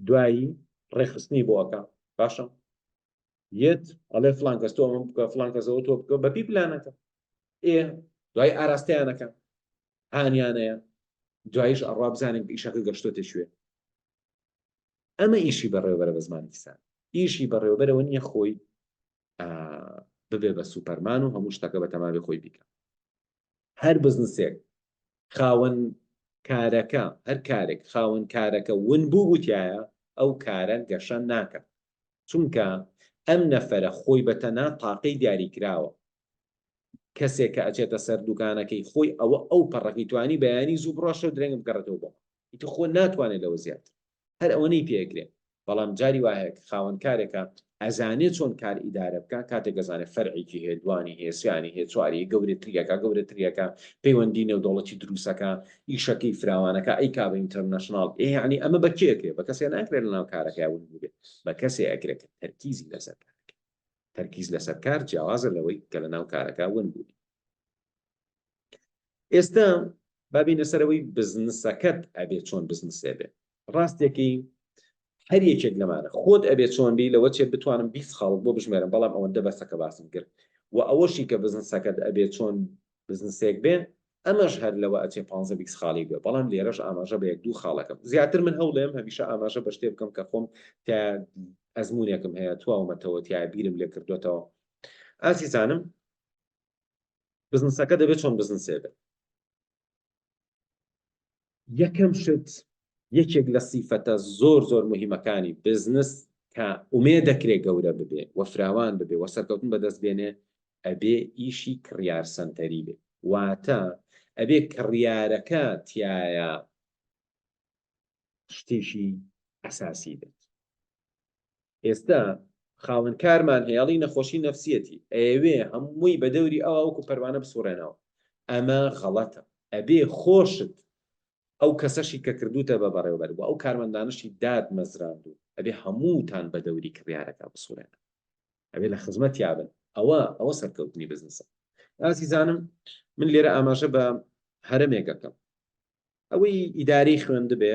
دوایی ڕێکخستنی بۆ ئەکا باشە یەت ئەڵێ فلان کەس تۆ ئەمە بکە فلان کەس ئەوە تۆ بکە بەپی پلانەکە ئێ دوای ئاراستەیانەکە هانیانەیە دوایش ئەڕوا بزانین ئیشەکە گەشتۆتە کوێ ئەمە ئیشی بەڕێوەبەرە بە زمانی سان ئیشی بەڕێوەبەرەوە نییە خۆی ببێ بە سوپەرمان و هەموو شتەکە بە تەماوی خۆی بیکە هەر بزنسێک خاوەن کارەکە هەر کارێک خاوەن کارەکە ون بوو بوتایە ئەو کارە گەشە ناکات چونکە ئەم نەفەرە خۆی بە تەنها تاقەی دیاری کراوە کەسێک کە ئەچێتە سەر دوکانەکەی خۆی ئەوە ئەو پەڕەکەی توانی بەیانی زوو بڕوا شەو درەنگ بگەڕێتەوە بۆ ئیتر خۆ ناتوانێت لەوە زیاتر هەر ئەوەنەی پێ ئەکرێ بەڵام جاری وا هەیە کە خاوەن کارێکە ئەزانێ چۆن کار ئیدارە بکا کاتێک ئەزانێ فەرعێکی هەیە دوانی هەیە سیانی هەیە چواری هەیە گەورەتریەکە گەورەتریەکە پەیوەندی نێودەوڵەتی دروستەکە ئیشەکەی فراوانەکە ئەیکا بە international ئێ یعنی ئەمە بە کێ ئەکرێ بە کەسێ ناکرێ لەناو کارەکەیا ون بووبێ بە کەسێ ئەکرێ کە تەرکیزی لەسەر کارەکە تەرکیز لەسەر کار جیاوازە لەوەی کە لەناو کارەکە ون بووی ئێستا با بینە سەرەوەی بزنسەکەت ئەبێ چۆن بزنسێ بێ ڕاستێکی هەر یەکێک لەمانە خۆت ئەبێ چۆن بی لەوە چێ بتوانم 20 خاڵت بۆ بژمێرم بەڵام ئەوەندە بەسە کە باسم کرد و ئەوەشی کە بزنسەکەت ئەبێ چۆن بزنسێک بێ ئەمەش هەر لەوە ئەچێ 15 بیست خاڵی بێ بەڵام لێرەش ئاماژە بە یەک دوو خاڵەکەم زیاتر من هەوڵێم هەمیشە ئاماژە بە شتێ بکەم کە خۆم تا ئەزمونێکم هەیە تواومەتەوە تیا بیرم لێ کردوێتەوە ئازیزانم بزنسەکە دەبێت چۆن بزنسێ بێت یەکەم شت یەکێک لە سیفەتە زۆر زۆر مهمەکانی بزنس کە ئومێ دەکرێ گەورە ببێ و فراوان ببێ و سەرکەوتن بەدەست بێنێ ئەبێ ئیشی کڕیار سەنتەری بێ واتە ئەبێ کڕیارەکە تایە شتێکی ئەساسی بێت ئێستا خاوەن کارمان هەیە ئەڵی نەخۆشی نەفسیەتی ئەیەوێ هەمووی بە دەوری ئەوا وەکو پەروانە بسوڕێنەوە ئەمە غەڵەتە ئەبێ خۆشت ئەو کەسەشی کە کردوتە بە بەڕێوبەر و ئەو کارمەندانەشی داد مەزراندو ئەبێ هەمووتان بە دەوری کڕیارەکە بسوڕێنە ئەبێ لە خزمەتیا بن ئەوە ئەوە سەرکەوتنی بزنسە ئازیزانم من لێرە ئاماژە بە هەرەمێک ئەکەم ئەوەی ئیدارەی خوێندبێ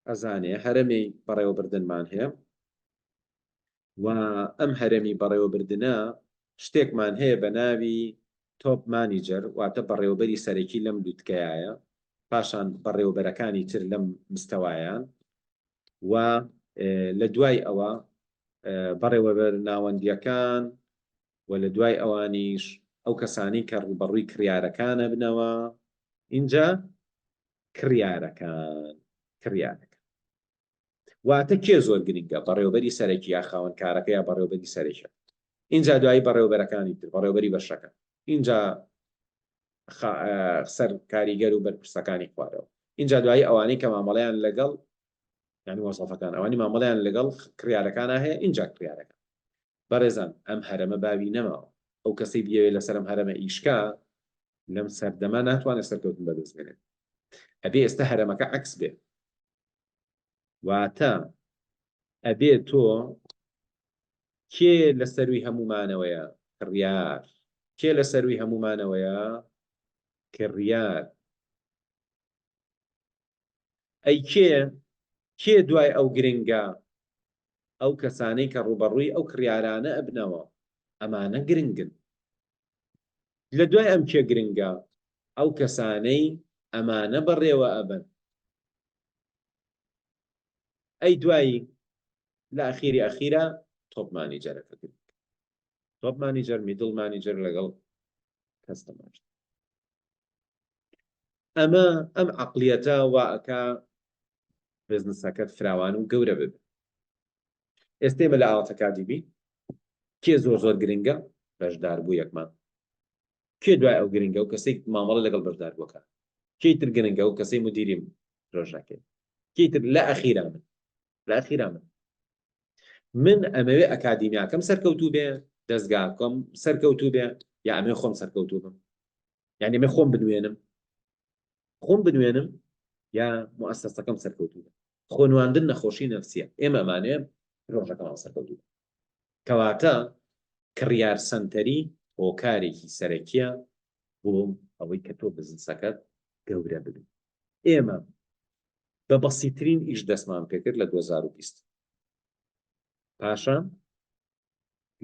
ئەزانێ هەرەمی بەڕێوەبردنمان هەیە و ئەم هەرەمی بەڕێوەبردنە شتێکمان هەیە بە ناوی top manager واتە بەڕێوەبەری سەرەکی لەم لوتکەیە پاشان بەڕێوەبەرەکانی تر لەم مستەوایان و لە دوای ئەوە بەڕێوەبەر ناوەندیەکان و لە دوای ئەوانیش ئەو کەسانەی کە ڕووبەڕووی کڕیارەکان ئەبنەوە ئینجا کڕیارەکان کڕیارەکان واتە کێ زۆر گرنگە بەڕێوبەری سەرەکی یا خاوەن کارەکە یا بەڕێوبەری سەرەکە ئینجا دوایی بەڕێوبەرەکانی تر بەڕێوبەری بەشەکە ئینجا سەر کاریگەر و بەرپرسەکانی خوارەوە ئینجا دوایی ئەوانەی کە مامەڵەیان لەگەڵ. یعنی مۆزەفەکان ئەوانی مامەڵەیان لەگەڵ کڕیارەکانا هەیە ئینجا کڕیارەکان. بەڕێزان ئەم هەرەمە باوی نەماوە. ئەو کەسەی بیەوێ لەسەر ئەم هەرەمە ئیشکا لەم سەردەمە ناتوانێت سەرکەوتن بەدەست بێنێت. ئەبێ ئێستا هەرەمەکە عەکس بێ. واتە ئەبێ تۆ کێ لە سەروی هەموومانەوەیە؟ کڕیار. کێ لە سەروی هەموومانەوەیە؟ کڕیار. ئەی کێ کێ دوای ئەو گرنگە؟ ئەو کەسانەی کە ڕووبەڕووی ئەو کڕیارانە ئەبنەوە، ئەمانە گرنگن. لە دوای ئەم کێ گرنگە؟ ئەو کەسانەی ئەمانە بەڕێوە ئەبەن. ئەی دوایی لە ئەخیری ئەخیرا top manager ەکە گرنگە. top manager، middle manager لەگەڵ customer. ئەمە ئەم عەقڵیەتە وا ئەکا بزنسەکەت فراوان و گەورە ببێ. ئێستا ئێمە لە ئاوات ئەکادیمی کێ زۆر زۆر گرنگە؟ بەشداربوویەکمان. کێ دوای ئەو گرنگە؟ ئەو کەسەی مامەڵە لەگەڵ بەشداربووەکە. کێی تر گرنگە؟ ئەو کەسەی مدیری پرۆژەکەی. کێی تر؟ لە ئەخیرا من. لە ئەخیرا من. من ئەمەوێ ئەکادیمیاکەم سەرکەوتوو بێ، دەزگاکەم سەرکەوتوو بێ، یا ئەمەوێ خۆم سەرکەوتوو بم؟ یعنی ئەمێ خۆم بنوێنم خۆم بنوێنم یا موئەسەسەکەم سەرکەوتوو بێ؟ خۆنواندن نەخۆشی نەفسیە، ئێمە ئەمانەوێ پرۆژەکەمان سەرکەوتوو بێ. کەواتە کڕیار سەنتەری هۆکارێکی سەرەکیە بۆ ئەوەی کە تۆ بزنسەکەت گەورە ببی. ئێمە بە بەسیترین ئیش دەستمان پێکرد لە 2020، پاشان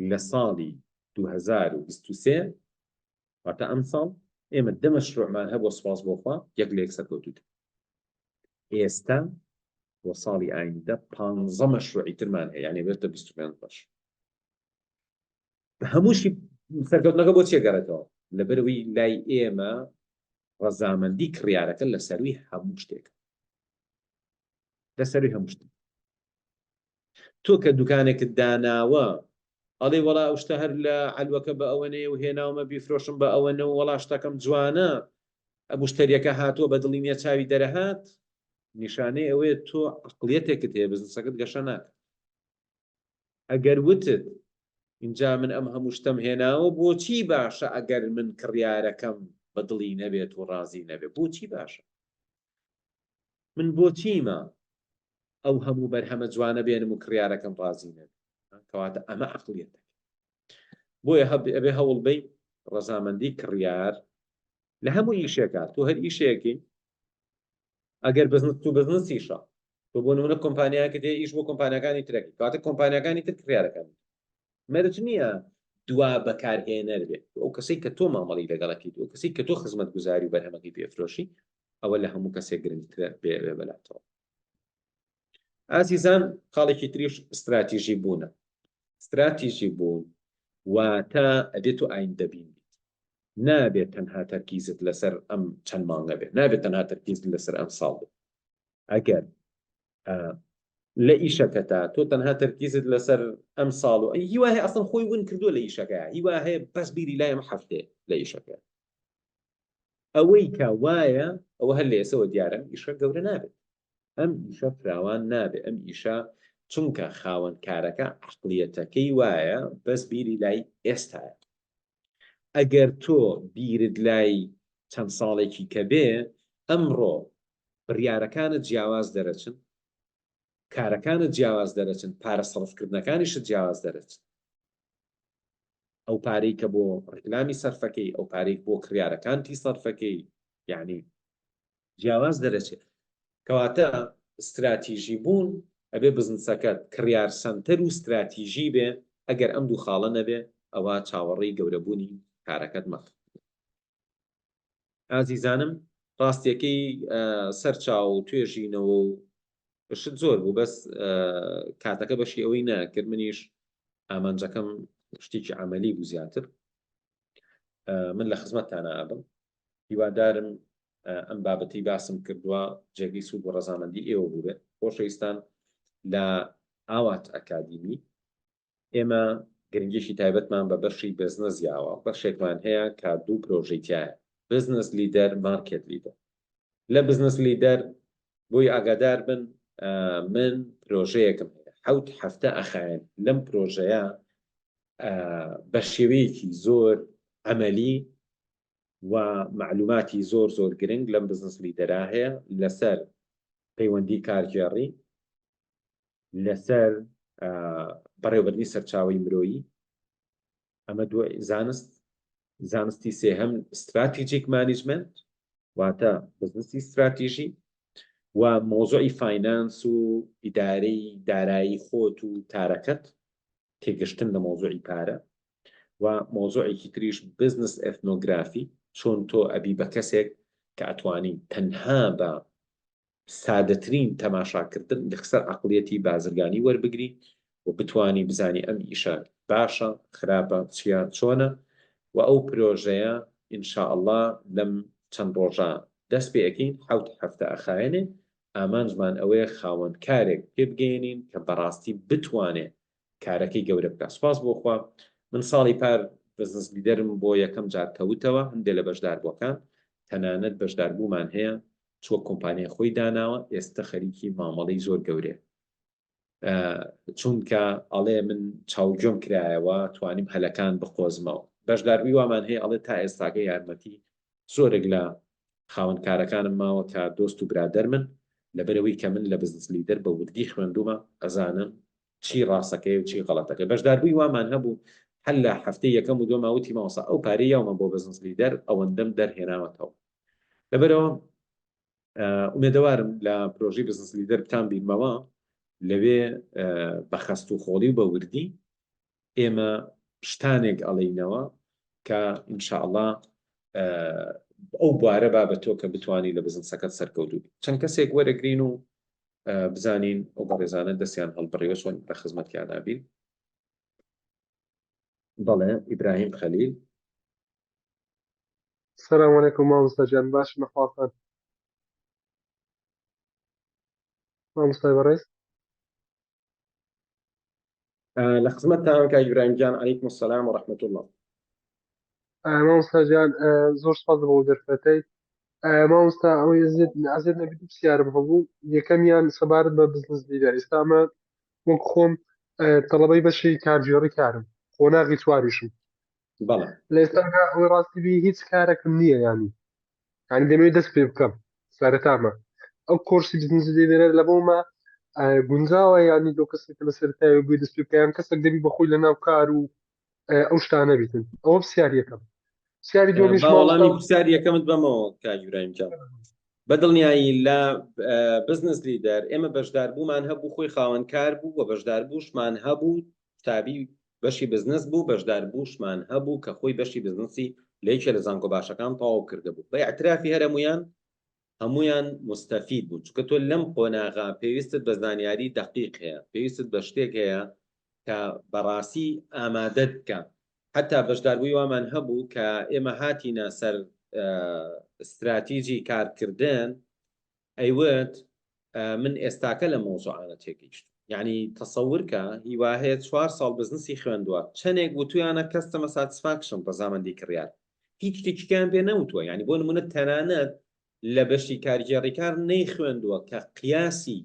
لە ساڵی 2023 واتە ئەمساڵ ئێمە دە مەشروعمان هەبووە سوپاس بۆ خوا یەک لە یەک سەرکەوتووتر. ئێستا بۆ ساڵی ئایندە پانزە مەشروعی ترمان هەیە، یعنی بێتە 25 بەش. هەمووشی سەرکەوتنەکە بۆ چیە گەڕێتەوە؟ لەبەرەوەی لای ئێمە ڕەزامەندی کڕیارەکە لە سەروی هەموو شتێک، لە سەروی هەموو شتێک. تۆ کە دوکانێکت داناوە ئەڵێ وەڵا ئەو شتە هەر لە عەلوەکە بە ئەوەنەیە و هێناومە بیفرۆشم بە ئەوەنە و وەڵا شتەکەم جوانە، مشتەریەکە هاتووە بە دڵی نییە چاوی دەرەهات، نیشانەی ئەوەیە تۆ عەقڵیەتێکت هەیە بزنسەکەت گەشە ناکات. ئەگەر وتت ئینجا من ئەم هەموو شتەم هێناوە بۆچی باشە ئەگەر من کڕیارەکەم بە دڵی نەبێت و ڕازی نەبێت بۆچی باشە؟ من بۆچیمە ئەو هەموو بەرهەمە جوانە بێنم و کڕیارەکەم ڕازی نەبێت؟ کەواتە ئەمە عەقڵیەتە. بۆیە ئەبێ هەوڵ بەی ڕەزامەندی کڕیار لە هەموو ئیشێکا، تۆ هەر ئیشێکی ئەگەر بزنس تو بزنسیشە، تۆ بۆ نمونە کۆمپانیایەکت هەیە ئیش بۆ کۆمپانیاکانی ترەکەی، کەواتە کۆمپانیاکانی تر کڕیارەکانی مەرج نییە دوا بەکارهێنەر بێت، ئەو کەسەی کە تۆ مامەڵی لەگەڵەکەیت، ئەو کەسەی کە تۆ خزمەتگوزاری و بەرهەمەکەی پێفرۆشی، ئەوە لە هەموو کەسێک گرنگترە بێ بەلاتەوە. ئازیزان خاڵێکی تریش ستراتیژی بوونە. ستراتیژی بوون واتە ئەبێت تۆ ئایندەبین بیت، نابێت تەنها تەرکیزت لەسەر ئەم چەند مانگە بێت، نابێت تەنها تەرکیزت لەسەر ئەم ساڵ بێت. ئەگەر لە ئیشەکەتا تۆ تەنها تەرکیزت لەسەر ئەم ساڵ و هیوا هەیە ئەسڵەن خۆی ون کردووە لە ئیشەکە، هیوا هەیە بەس بیری لای ئەم هەفتەیە لە ئیشەکە، ئەوەی کە وایە ئەوە هەر لە ئێسەوە دیارە ئەم ئیشە گەورە نابێت، ئەم ئیشە فراوان نابێت، ئەم ئیشە چونکە خاوەن کارەکە عەقڵیەتەکەی وایە بەس بیری لای ئێستایە. ئەگەر تۆ بیرت لای چەند ساڵێکی کە بێ، ئەمڕۆ بڕیارەکانت جیاواز دەرەچن، کارەکانت جیاواز دەرەچن، پارە سەرفکردنەکانیشت جیاواز دەرەچن. ئەو پارەی کە بۆ ڕیکلامی سەرفەکەی، ئەو پارەی بۆ کڕیارەکانتی سەرفەکەی، یعنی جیاواز دەرەچێت. کەواتە ستراتیژی بوون ئەبێ بزنسەکەت کڕیار سەنتەر و ستراتیژی بێ، ئەگەر ئەم دوو خاڵە نەبێ ئەوا چاوەڕێی گەورەبوونی کارەکەت مەکە. ئازیزانم ڕاستیەکەی سەرچاو و توێژینەوە و شت زۆر بوو بەس کاتەکە بەشی ئەوەی ناکرد، منیش ئامانجەکەم شتێکی عەمەلی بوو زیاتر. من لە خزمەتتانە ئەبم، هیوادارم ئەم بابەتی باسم کردووە جێگەی سوود و ڕەزامەندی ئێوە بووبێت. خۆشەویستان لە ئاوات ئەکادیمی ئێمە گرنگیی تایبەتمان بە بەشی بزنس یاوە، بەشێکمان هەیە کە دوو پرۆژەی تایە، business leader، market leader. لە business leader بۆی ئاگادار بن. من پرۆژەیەکم هەیە حەوت هەفتە ئەخایەن لەم پرۆژەیە بە شێوەیەکی زۆر عەمەلی و مەعلوماتی زۆر زۆر گرنگ لەم بزنس لیدەرا هەیە لەسەر پەیوەندی کارگێڕی لەسەر بەڕێوەبردنی سەرچاوەی مرۆیی ئەمە دوو زانست زانستی سێهەم strategic management واتە بزنسی ستراتیژی و مۆزۆی finance و ئیدارەی دارایی خۆت و کارەکەت تێگەشتن لە مۆزۆی پارە و مۆزۆێکی تریش business ethnography چۆن تۆ ئەبی بە کەسێک کە ئەتوانی تەنها بە سادەترین تەماشاکردن لەسەر عەقڵیەتی بازرگانی وەربگری و بتوانی بزانی ئەم ئیشە باشە خراپە چیە چۆنە و ئەو پرۆژەیە ان شاء اللە لەم چەند ڕۆژە دەست پێ ئەکەین حەوت هەفتە ئەخایەنێ ئامانجمان ئەوەیە خاوەن کارێک پێ بگەیەنین کە بەڕاستی بتوانێ کارەکەی گەورە بکا سوپاس بۆ خوا من ساڵی پار بزنس لیدەرم بۆ یەکەم جار کەوتەوە هەندێ لە بەشداربووەکان تەنانەت بەشداربوومان هەیە چووە کۆمپانیای خۆی داناوە ئێستە خەریکی مامەڵەی زۆر گەورەیە چونکە ئەڵێ من چاوگوێم کرایەوە توانیم هەلەکان بقۆزمەوە بەشداربووی وامان هەیە ئەڵێ تا ئێستاکە یارمەتی زۆرێک لە خاوەن کارەکانم ماوە کە دۆست و برادەرمن لەبەرەوەی کە من لە بزنس لیدەر بە وردی خوێندومە ئەزانم چی ڕاستەکەی و چی غەڵەتەکەی بەشداربووی وامان هەبوو هەر لە هەفتەی یەکەم و دووەما وتی مامۆستا ئەو پارەی یاومە بۆ بزنس لیدەر ئەوەندەم دەرهێناوەتەوە لەبەرەوە ئومێدەوارم لە پرۆژەی بزنس لیدەر بتان بینمەوە لەوێ بە خەست و خۆڵی و بە وردی ئێمە شتانێک ئەڵێینەوە کە ئینشاءڵا ئەو بوارە با بە تۆ کە بتانی لە بزنسەکەت سەرکەوتوو چەند کەسێک وەرەگرین و بزانین ئەو بەڕێزانە دەستیان هەڵبڕیوە چۆن لە خزمەتیان نابین بەڵێ ئیبراهیم خەلیل سلام علیکم مامۆستا گیان باش مەحواڵتان مامۆستای بەڕێز لە خزمەتتان کاک ئیبراهیم گیان علیکم السلام و رحمة الله مامۆستا گیان زۆر سپاس بۆ دەرفەتەی مامۆستا ئەوەی ئەزیەت ئەزیەت نەبێت دوو پرسیارم هەبوو یەکەمیان سەبارەت بە بزنس لیدەر ئێستا ئەمە وەک خۆم تەڵەبەی بەشی کارگێڕی کارم قۆناغی چواریشم بەڵێ لە ئێستادا ئەوەی ڕاستی بی هیچ کارێکم نییە ینی یعنی دەمەوێت دەست پێ بکەم سەرەتامە ئەو کۆرسی بزنس لیدەرە لە بۆمە گونجاوە ینی لۆ کەسێک کە لە سەرەتایەوە بووی دەست پێ بکە یان کەسێک دەبی بەخۆی لە ناو کار و ئەو شتانە بیتن ئەوە پرسیار یەکەم پرسیاری دووەمیش با مامۆستا وەڵامی پرسیاری یەکەمت بەمەوە کاک ئیبراهیم گیان بە دڵنیایی لە بزنس لیدەر ئێمە بەشداربوومان هەبوو خۆی خاوەنکار بوو و بەشداربووشمان هەبوو قوتابی بەشی بزنس بوو، بەشداربووشمان هەبوو کە خۆی بەشی بزنسی لە یەکێ لە زانکۆ باشەکان تەواو کردبوو. بە ئیعترافی هەر هەموویان، هەموویان موستەفید بوون. چونکە تۆ لەم قۆناغە پێویستت بە زانیاری دەقیق هەیە، پێویستت بە شتێک هەیە کە بەڕاستی ئامادەت بکا. حەتا بەشداربووی وامان هەبوو کە ئێمە هاتینە سەر ستراتیجی کارکردن، ئەیوت من ئێستاکە لەم مەوزوعانە تێگەیشتوم یەعنی تەسەورکە هیوا هەیە چوار ساڵ بزنسی خوێندوە چەنێک وتویانە customer satisfaction ڕەزامەندی کڕیار هیچ شتێکیان پێ نەوتوە یەعنی بۆ نمونە تەنانەت لە بەشی کارگێڕی کار نەیخوێندوە کە قیاسی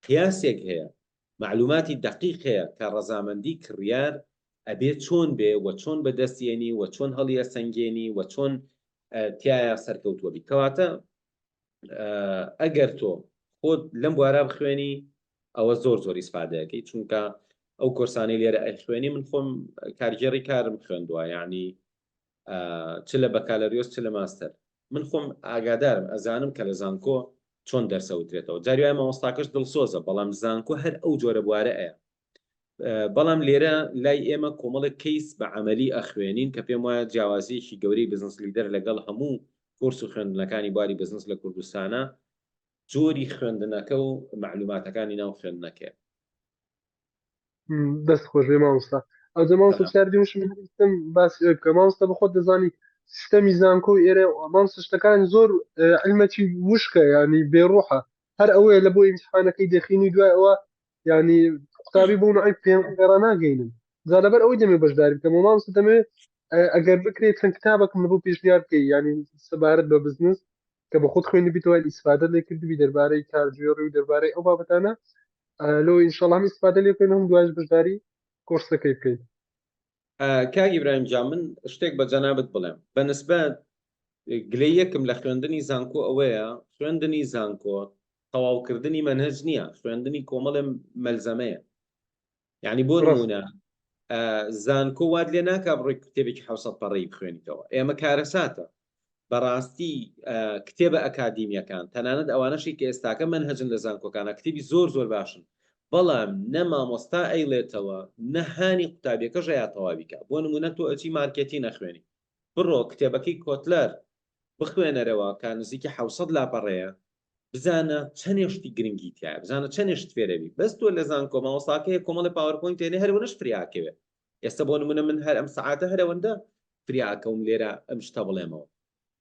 قیاسێک هەیە مەعلوماتی دەقیق هەیە کە ڕەزامەندی کڕیار ئەبێ چۆن بێ و چۆن بەدەستیێنی و چۆن هەڵیەسەنگێنی و چۆن تیایا سەرکەوتووە بی کەواتە ئەگەر تۆ خۆت لەم بوارە بخوێنی ئەوە زۆر زۆر ئیسفادەکەی چونکە ئەو کۆرسانەی لێرە ئەیخوێنی من خۆم کارگێڕی کارم خوێندووە یعنی چ لە بەکالەریۆس چ لە ماستەر من خۆم ئاگادارم ئەزانم کە لە زانکۆ چۆن دەرسەوترێتەوە جاری وایە مامۆستاکەش دڵسۆزە بەڵام زانکۆ هەر ئەو جۆرە بوارە ئەیە بەڵام لێرە لای ئێمە کۆمەڵێک case بە عەمەلی ئەخوێنین کە پێم وایە جیاوازیەکی گەورەی بزنس لیدەر لەگەڵ هەموو کۆرس و خوێندنەکانی بواری بزنس لە کوردستانە جۆری خوێندنەکە و مەعلوماتەکانی ناو خوێندنەکەیە. دەست خۆش بێ مامۆستا ئەوجا مامۆستا پرسیار دووشم هەستم باسی ئەوە بکە مامۆستا بە خۆت دەزانی سیستەمی زانکۆ ئێرە مامۆستا شتەکان زۆر علمەکی وشکە ینی بێڕوحە هەر ئەوەیە لە بۆ ئیمتحانەکەی دەخینی دوای ئەوە یعنی قوتابی بۆ نوعی پێم ڕاناگەینن جا لەبەر ئەوەی دەمێ بەشداری بکەم و مامۆستا دەمێ ئەگەر بکرێت چەند کتابێکم لە بۆ پێشنیار بکەی یعنی سەبارەت بە بزنس. کە بە خۆت خوێندبیتەوە ئیسفادە لێ کردبی دەربارەی کارگێڕی و دەربارەی ئەو بابەتانە لۆ ئینشاڵڵا هەم ئیسفادە لێ بکەین هەم دوایش بەشداری کۆرسەکەی بکەین. کاک ئیبراهیم جان من شتێک بە جەنابت بڵێم بە نسبەت گلەیەکم لە خوێندنی زانکۆ ئەوەیە خوێندنی زانکۆ تەواوکردنی مەنهەج نییە خوێندنی کۆمەڵێ مەلزەمەیە یعنی بۆ نمونە زانکۆ وات لێ ناکا بڕۆی کتێبێکی 600 پەڕەی بخوێنیتەوە ئێمە کارەساتە بەڕاستی کتێبە ئەکادیمیەکان تەنانەت ئەوانەشی کە ئێستاکە مەنهەجن لە زانکۆکانە کتێبی زۆر زۆر باشن بەڵام نە مامۆستا ئەیڵێتەوە نە هانی قوتابیەکەش ئەیا تەواوی کا بۆ نمونە تۆ ئەچی مارکێتین ئەخوێنی بڕۆ کتێبەکەی کۆتلەر بخوێنەرەوە کە نزیکی 600 لاپەڕەیە بزانە چەنێ شتی گرنگی تایە بزانە چەنێ شت فێرەبی بەس تۆ لە زانکۆ مامۆستاکەیە کۆمەڵی PowerPoint ێنێ هەر ئەوەنەش فریاکەوێ ئێستا بۆ نمونە من هەر ئەم سەعاتە هەر ئەوەندە فریاکەوم لێرە ئەم شتە بڵێمەوە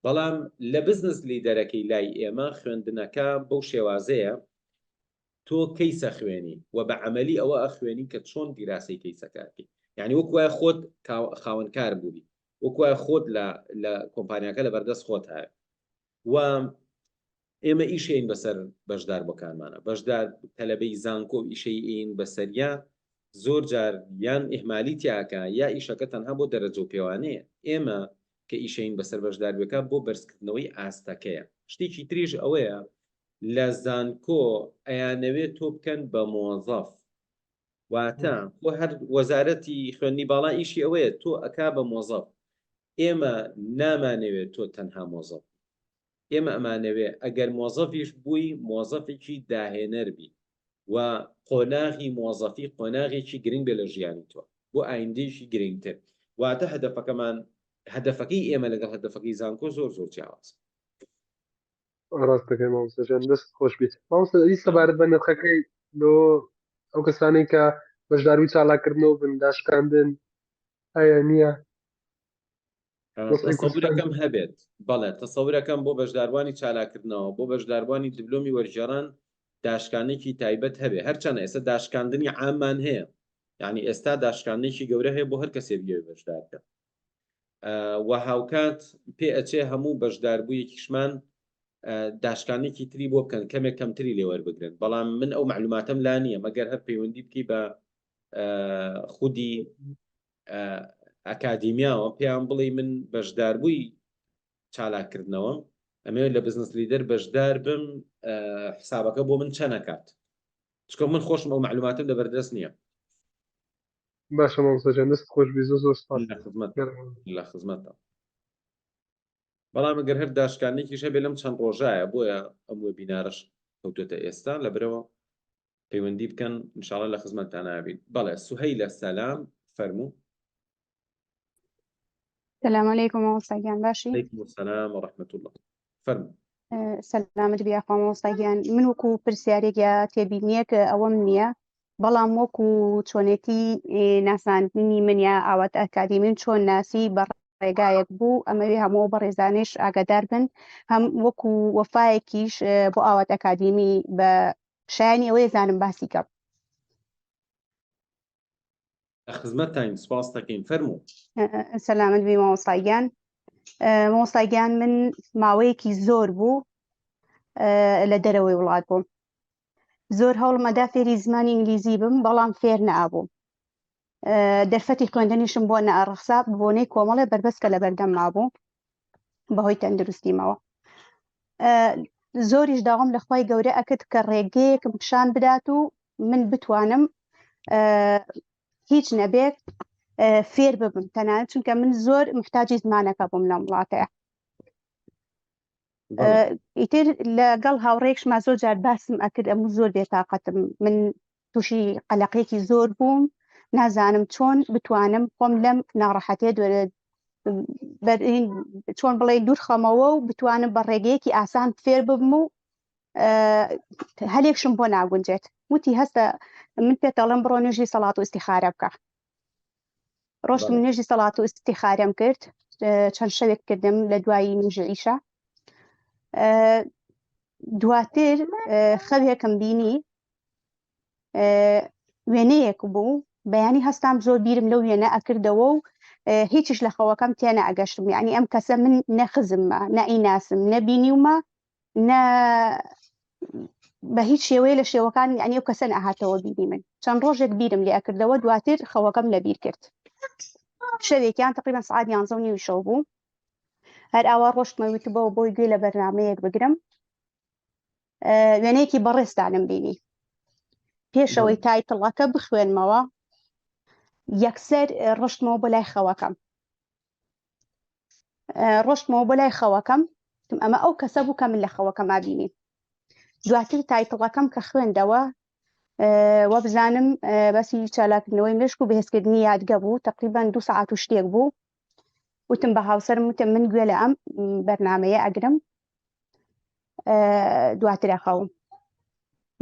بەڵام لە بزنس لیدەرەکەی لای ئێمە خوێندنەکە بەو شێوازەیە تۆ case ئەخوێنی و بە عەمەلی ئەوە ئەخوێنی کە چۆن دیراسەی case ەکە ئەکەی یعنی وەک وایە خۆت خاوەنکار بووبی وەک وایە خۆت لە لە کۆمپانیاکە لە بەردەست خۆت هەیە و ئێمە ئیشەین بەسەر بەشداربووەکانمانە بەشدار تەلەبەی زانکۆ ئیشەی بەسەریا زۆر جار یان ئیهمالی تیاکە یا ئیشەکە تەنها بۆ دەرەجە و پێوانەیە ئێمە کە ئیشەین بەسەر بەشداربووەکە بۆ بەرزکردنەوەی ئاستەکەیە شتێکی تریش ئەوەیە لە زانکۆ ئەیانەوێ تۆ بکەن بە مۆزەف واتە خۆ هەر وەزارەتی خوێندنی باڵا ئیشی ئەوەیە تۆ ئەکا بە مۆزەف ئێمە نامانەوێت تۆ تەنها مۆزەف ئێمە ئەمانەوێ ئەگەر مۆزەفیش بووی مۆزەفێکی داهێنەر بی و قۆناغی مۆزەفی قۆناغێکی گرنگ بێ لە ژیانی تۆ بۆ ئایندەیەکی گرنگتر واتە هەدەفەکەمان هەدەفەکەی ئێمە لەگەڵ هەدەفەکەی زانکۆ زۆر زۆر جیاواز. ڕاست دەکەی مامۆستا جان دەست خۆش بیت مامۆستا ئەی سەبارەت بە نرخەکەی لۆ ئەو کەسانەی کە بەشداروی چالاکردنەوە بن داشکاندن هەیە نییە تەسەورەکەم هەبێت بەڵێ تەسەورەکەم بۆ بەشداربوانی چالاکردنەوە بۆ بەشداربوانی دبلۆمی وەرگێڕان داشکانێکی تایبەت هەبێ هەرچەنە ئێستا داشکاندنی عامان هەیە یعنی ئێستا داشکاندنێکی گەورە هەیە بۆ هەر کەسێ بیەوێ بەشدار بکە و هاوکات پێ ئەچێ هەموو بەشداربوویەکیشمان داشکانێکی تری بۆ بکەن کەمێک کەمتری لێوەربگرن بەڵام من ئەو معلوماتەم لا نییە مەگەر هەر پەیوەندی بکەی بە خودی ئەکادیمیاوە پێیان بڵێ من بەشداربووی چالاککردنەوە ئەمەوێت لە بزنس لیدەر بەشدار بم حسابەکە بۆ من چەنەکات چکە من خۆشم ئەو معلوماتم لە بەردەست نییە باشە مامۆستا جان دەست خۆش بی زۆر زۆر سپاس لە خزمەت لە خزمەتە بەڵام گەر هەر داشکانێکیش هەبێ لەم چەند ڕۆژایە بۆیە ئەم وێبینارەش کەوتوێتە ئێستا لە برەوە پەیوەندی بکەن ان شاء اللە لە خزمەتتان ئەبین بەڵێ سوهەیلە سەلام فەرموو. سلام علیکم مامۆستا گیان باشی علیکم السلام و رحمة الله فەرموو. سەلامت بی یاخوا مامۆستا گیان من وەکو پرسیارێک یا تێبینیەک ئەوەم نییە بەڵام وەکو چۆنێتی ناساندنی من یا ئاوات ئەکادیمیم چۆن ناسی بە ڕێگایەک بوو ئەمەوێ هەموو بەڕێزانش ئاگادار بن هەم وەکو وەفایەکیش بۆ ئاوات ئەکادیمی بە شایانی ئەوەیە زانم باسی کەم. لە خزمەتتاین سپاس دەکەین فەرموو. سەلامەت بی مامۆستا گیان. مامۆستا گیان من ماوەیەکی زۆر بوو لە دەرەوەی وڵات بووم. زۆر هەوڵم ئەدا فێری زمانی ئینگلیزی بم بەڵام فێر نەئەبووم. دەرفەتی خوێندنیشم بۆ نەئەڕەخسا بۆنەی کۆمەڵێ بەربەست کە لەبەردەم مابوو بەهۆی تەندروستیمەوە. زۆریش داوام لە خوای گەورە ئەکرد کە ڕێگەیەکم پیشان بدات و من بتوانم هیچ نەبێت فێر ببم تەنانەت چونکە من زۆر محتاجی زمانەکە بووم لەم وڵاتەیە ئیتر لەگەڵ هاوڕێکشما زۆر جار باسم ئەکرد ئەم زۆر بێتاقەتم من تووشی قەلەقێکی زۆر بووم نازانم چۆن بتوانم خۆم لەم ناڕەحەتێ دوێرە چۆن بڵێ دوورخەمەوە و بتوانم بە ڕێگەیەکی ئاسان فێر ببم و هەلێکشم بۆ ناگونجێت وتی هەستە من پێتەڵم بڕۆ نوێژی سەڵات و ئیسیخارە بکە ڕۆشتم نوێژی سەڵات و ئیسیخارەم کرد چەند شەوێک کردم لە دوایی نوێژی عیشا دواتر خەوێکم بینی وێنەیەک بوو بەیانی هەستام زۆر بیرم لەو وێنە ئەکردەوە و هیچیش لە خەوەکەم تێنە ئەگەشتم یعنی ئەم کەسە من نەخزممە نە ئیناسم نەبینیومە. نە بە هیچ شێوەیە لە شێوەکان یعنی ئەو کەسە نەهاتەوە بیری من چەند ڕۆژێک بیرم لێ ئەکردەوە دواتر خەوەکەم لەبیر کرد شەوێکیان تقریبا سعات یانزە و نیوی شەو بوو هەر ئاوا ڕۆشتمە یوتوبەوە بۆی گوێ لە بەرنمەیەک بگرم وێنەیەکی بەڕێزتانم بینی پێشەوەی title ەکە بخوێنمەوە یەکسەر ڕۆشتمەوە بۆ لای خەوەکەم ڕۆشتمەوە بۆ لای خەوەکەم ئەمە ئەو کەسە بوو کە من لە خەوەکەم ئابینی دواتر title ەکەم کە خوێندەوە وەبزانم باسی چالاکردنەوەی مێشک و بەهێزکردنی یادگە بوو تقریبان دو سعات و شتێک بوو وتم بە هاوسەرم وتم من گوێ لە ئەم بەرنمەیە ئەگرم دواتر ئەخەوم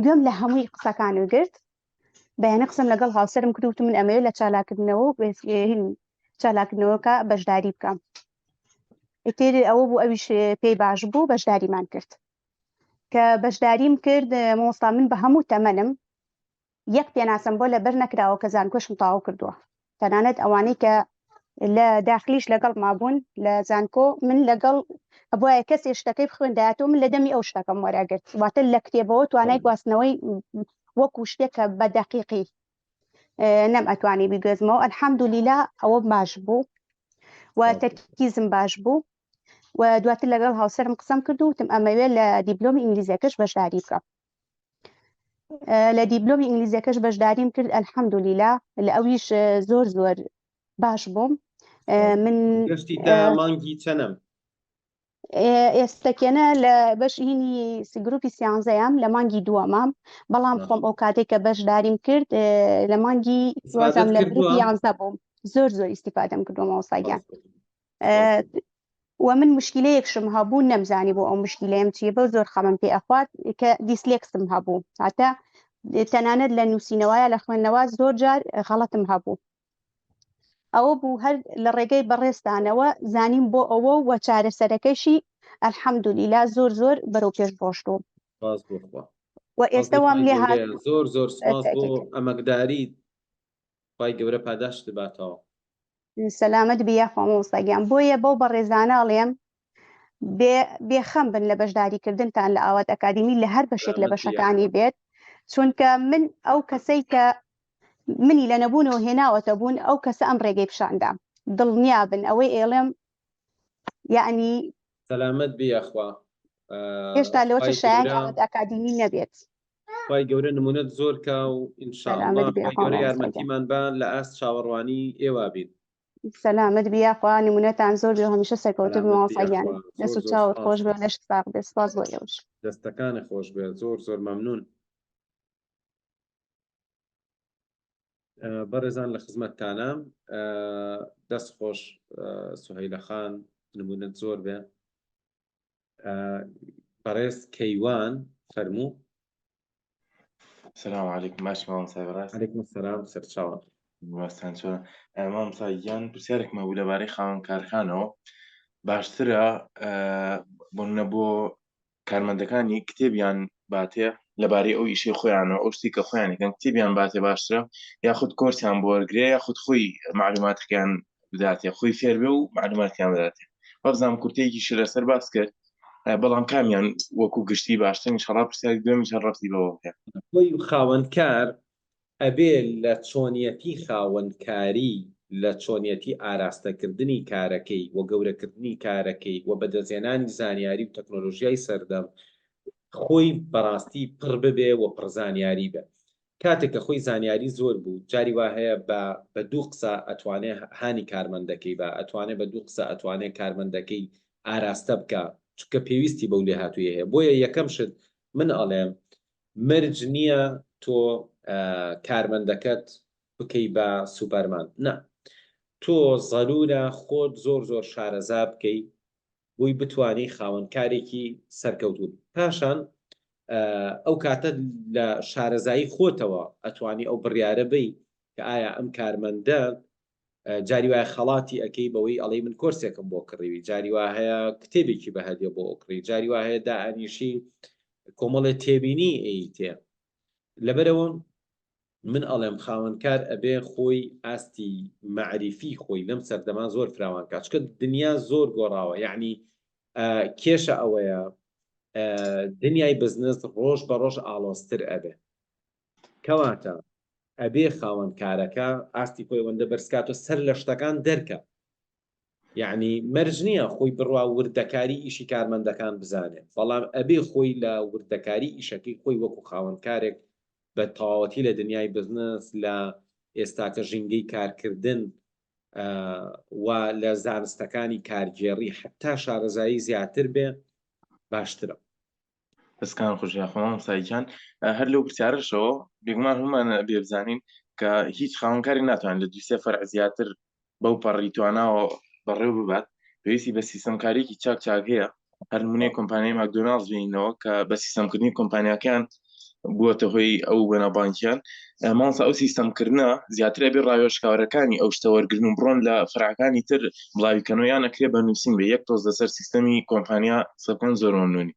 گوێم لە هەمووی قسەکانم گرت بەیانی قسەم لەگەڵ هاوسەرم کرد وتم من ئەمەوێت لە چالاکردنەوە و چالاکردنەوەکە بەشداری بکەم ئیتر ئەوە بوو ئەویش پێی باش بوو بەشداریمان کرد کە بەشداریم کرد مۆستا من بە هەموو تەمەنم یەک پێناسەم بۆ لەبەر نەکراوە کە زانکۆشم تەواو کردووە تەنانەت ئەوانەی کە لە داخلیش لەگەڵ مابوون لە زانکۆ من لەگەڵ ئەبواە کەسێ شتەکەی بخوێندایەتەوە من لە دەمی ئەو شتەکەم وەراگرت واتە لە کتێبەوە توانای گواستنەوەی وەکو شتێک کە بە دەقیقی نەم ئەتوانی بیگوێزمەوە الحەمدولیلا ئەوە باش بوو و تەرکیزم باش بوو و دواتر لەگەڵ هاوسەرم قسەم کرد و وتم ئەمەوێ لە دیبلۆمی ئینگلیزیەکەش بەشداری بکەم لە دیبلۆمی ئینگلیزیەکەش بەشداریم کرد الحەمدولیلا لە ئەویش زۆر زۆر باش بووم من گەشتی تا مانگی چەنەم ئێستەکێنە لە بەش هینی گروپی سیانزەیام لە مانگی دووەمام بەڵام خۆم ئەو کاتێک کە بەشداریم کرد لە مانگی وازم لە گروپی یانزە بووم زۆر زۆر ئیسیفادەم کردووە مامۆستا گیان و من مشکلەیەکشم هەبوو نەمزانی بۆ ئەو مشکلەیەم چییە بەو زۆر خەمم پێ ئەخوات کە دیسلێکسم هەبوو هاتە تەنانەت لە نووسینەوەیە لە خوێندنەوە زۆر جار غەڵەتم هەبوو ئەوە بوو هەر لە ڕێگەی بەڕێزتانەوە زانیم بۆ ئەوە و چارەسەرەکەشی الحمدللە زۆر زۆر بەرەو پێش ڕۆشتووم. سپاس بۆ خوا. و ئێستا وام لێ هات زۆر زۆر سپاس بۆ ئەمەکداریت خوای گەورە پاداشتت باتەوە. سەلامەت بی یاخوا مامۆستا گیان بۆیە بەو بەڕێزانە ئەڵێم بێ بێخەم بن لە بەشداریکردنتان لە ئاوات ئەکادیمی لە هەر بەشێک لە بەشەکانی بێت چونکە من ئەو کەسەی کە منی لە نەبوونەوە هێناوەتە بوون ئەو کەسە ئەم ڕێگەی پیشاندا دڵنیا بن ئەوەی ئێڵێم یعنی سەلامەت بی یاخوا هێشتا لەوە چ شایانی ئاوات ئەکادیمی نەبێت خوای گەورە نمونەت زۆر کا و ان شاء الله خوای گەورە یارمەتیمان با لە ئاست چاوەڕوانی ئێوە بین. سەلامەت بی یاخوا نمونەتان زۆر بێ و هەمیشە سەرکەوتوو بی مامۆستا گیان دەست و چاوت خۆش بێ و لەشت ساغ بێ سپاس بۆ ئێوەش. دەستەکانت خۆش بێ زۆر زۆر مەمنون. بەڕێزان لە خزمەتتانام دەست خۆش سوهەیلە خان نمونەت زۆر بێ. بەڕێز کەیوان فەرموو. سلام علیکم باش مامۆستای بەڕێز. علیکم السلام سەرچاوە. ماستان چۆنە مامۆستا گیان پرسیارێکم هەبوو لەبارەی خاوەن کارخانەوە باشترە بۆ نمونە بۆ کارمەندەکانی کتێبیان باتێ لەبارەی ئەو ئیشەی خۆیانەوە ئەو شتی کە خۆیان یەکەن کتێبیان باتێ باشترە یاخود کۆرسیان بۆ وەرگێ یاخود خۆی معلوماتەکەیان بداتێ خۆی فێر بێ و معلوماتیان بداتێ وابزانم کورتەیەکیشی لەسەر باس کرد بەڵام کامیان وەکو گشتی باشتر ئینشاڵا پرسیاری دوێمیش هەر ڕەبتی بەوە هەیە. خۆی خاوەنکار ئەبێ لە چۆنیەتی خاوەنکاری لە چۆنیەتی ئاراستەکردنی کارەکەی و گەورەکردنی کارەکەی و بەدەستهێنانی زانیاری و تەکنۆلۆژیای سەردەم خۆی بەڕاستی پڕ ببێ و پڕزانیاری بێ کاتێک کە خۆی زانیاری زۆر بوو جاری وا هەیە بە بە دوو قسە ئەتوانێ هانی کارمەندەکەی با ئەتوانێ بە دوو قسە ئەتوانێ کارمەندەکەی ئاراستە بکا چونکە پێویستی بەو لێهاتوویە هەیە بۆیە یەکەم شت من ئەڵێم مەرج نییە تۆ کارمەندەکەت بکەی بە سوپەرمان نا تۆ زەرورە خۆت زۆر زۆر شارەزا بکەی بۆی بتوانی خاوەن کارێکی سەرکەوتوو بی پاشان ئەو کاتە لە شارەزایی خۆتەوە ئەتوانی ئەو بڕیارە بی کە ئایا ئەم کارمەندە جاری وایە خەڵاتی ئەەکەی بەوەی ئەڵێی من کۆرسێکم بۆ کڕیوی جاری وا هەیە کتێبێکی بە هەدیە بۆ ئۆکڕی جاری وا هەیە دائەنیشی کۆمەڵێ تێبینی ئەیتێ لەبەرەوە من ئەڵێم خاوەنکار ئەبێ خۆی ئاستی مەعریفی خۆی لەم سەردەما زۆر فراوان کا چونکە دنیا زۆر گۆڕاوە یەعنی کێشە ئەوەیە. دنیای بزنس ڕۆژ بە ڕۆژ ئاڵۆزتر ئەبێ. کەواتە ئەبێ خاوەن کارەکە ئاستی خۆی ئەوەندە بەرزکاتەوە سەر لە شتەکان دەرکا. یەعنی مەرج نییە خۆی بڕوا وردەکاری ئیشی کارمەندەکان بزانێت، بەڵام ئەبێ خۆی لە وردەکاری ئیشەکەی خۆی وەکو خاوەن کارێک بە تەواوەتی لە دنیای بزنس، لە ئێستاکە ژینگەی کارکردن و لە زانستەکانی کارگێڕی حەتا شارەزایی زیاتر بێ باشترە. دەستکان خۆش یاخوا مامۆستا گیان هەر لەو پرسیارەشەوە بێگومان هەموومان بێ بزانین کە هیچ خاوەنکاری ناتوانێت لە دوو سێ فەرع زیاتر بەو پەڕی تواناوە بەڕێو ببات پێویستی بە سیستەمکاریکی چاک چاک هەیە هەر نمونەی کۆمپانیای ماکدۆناڵز بینەوە کە بە سیستەمکردنی کۆمپانیاکان بووەتە هۆی ئەو بەناوبانگیان مامۆستا ئەو سیستەمکردنە زیاتر ئەبێ ڕاوێژکارەکانی ئەو شتە وەرگرن و بڕۆن لە فەرعەکانی تر بڵاویکەنەوە یان ئەکرێ بە نووسین بێ یەک تۆز لەسەر سیستەمی کۆمپانیا قسە بکەن زۆر مەمنونی.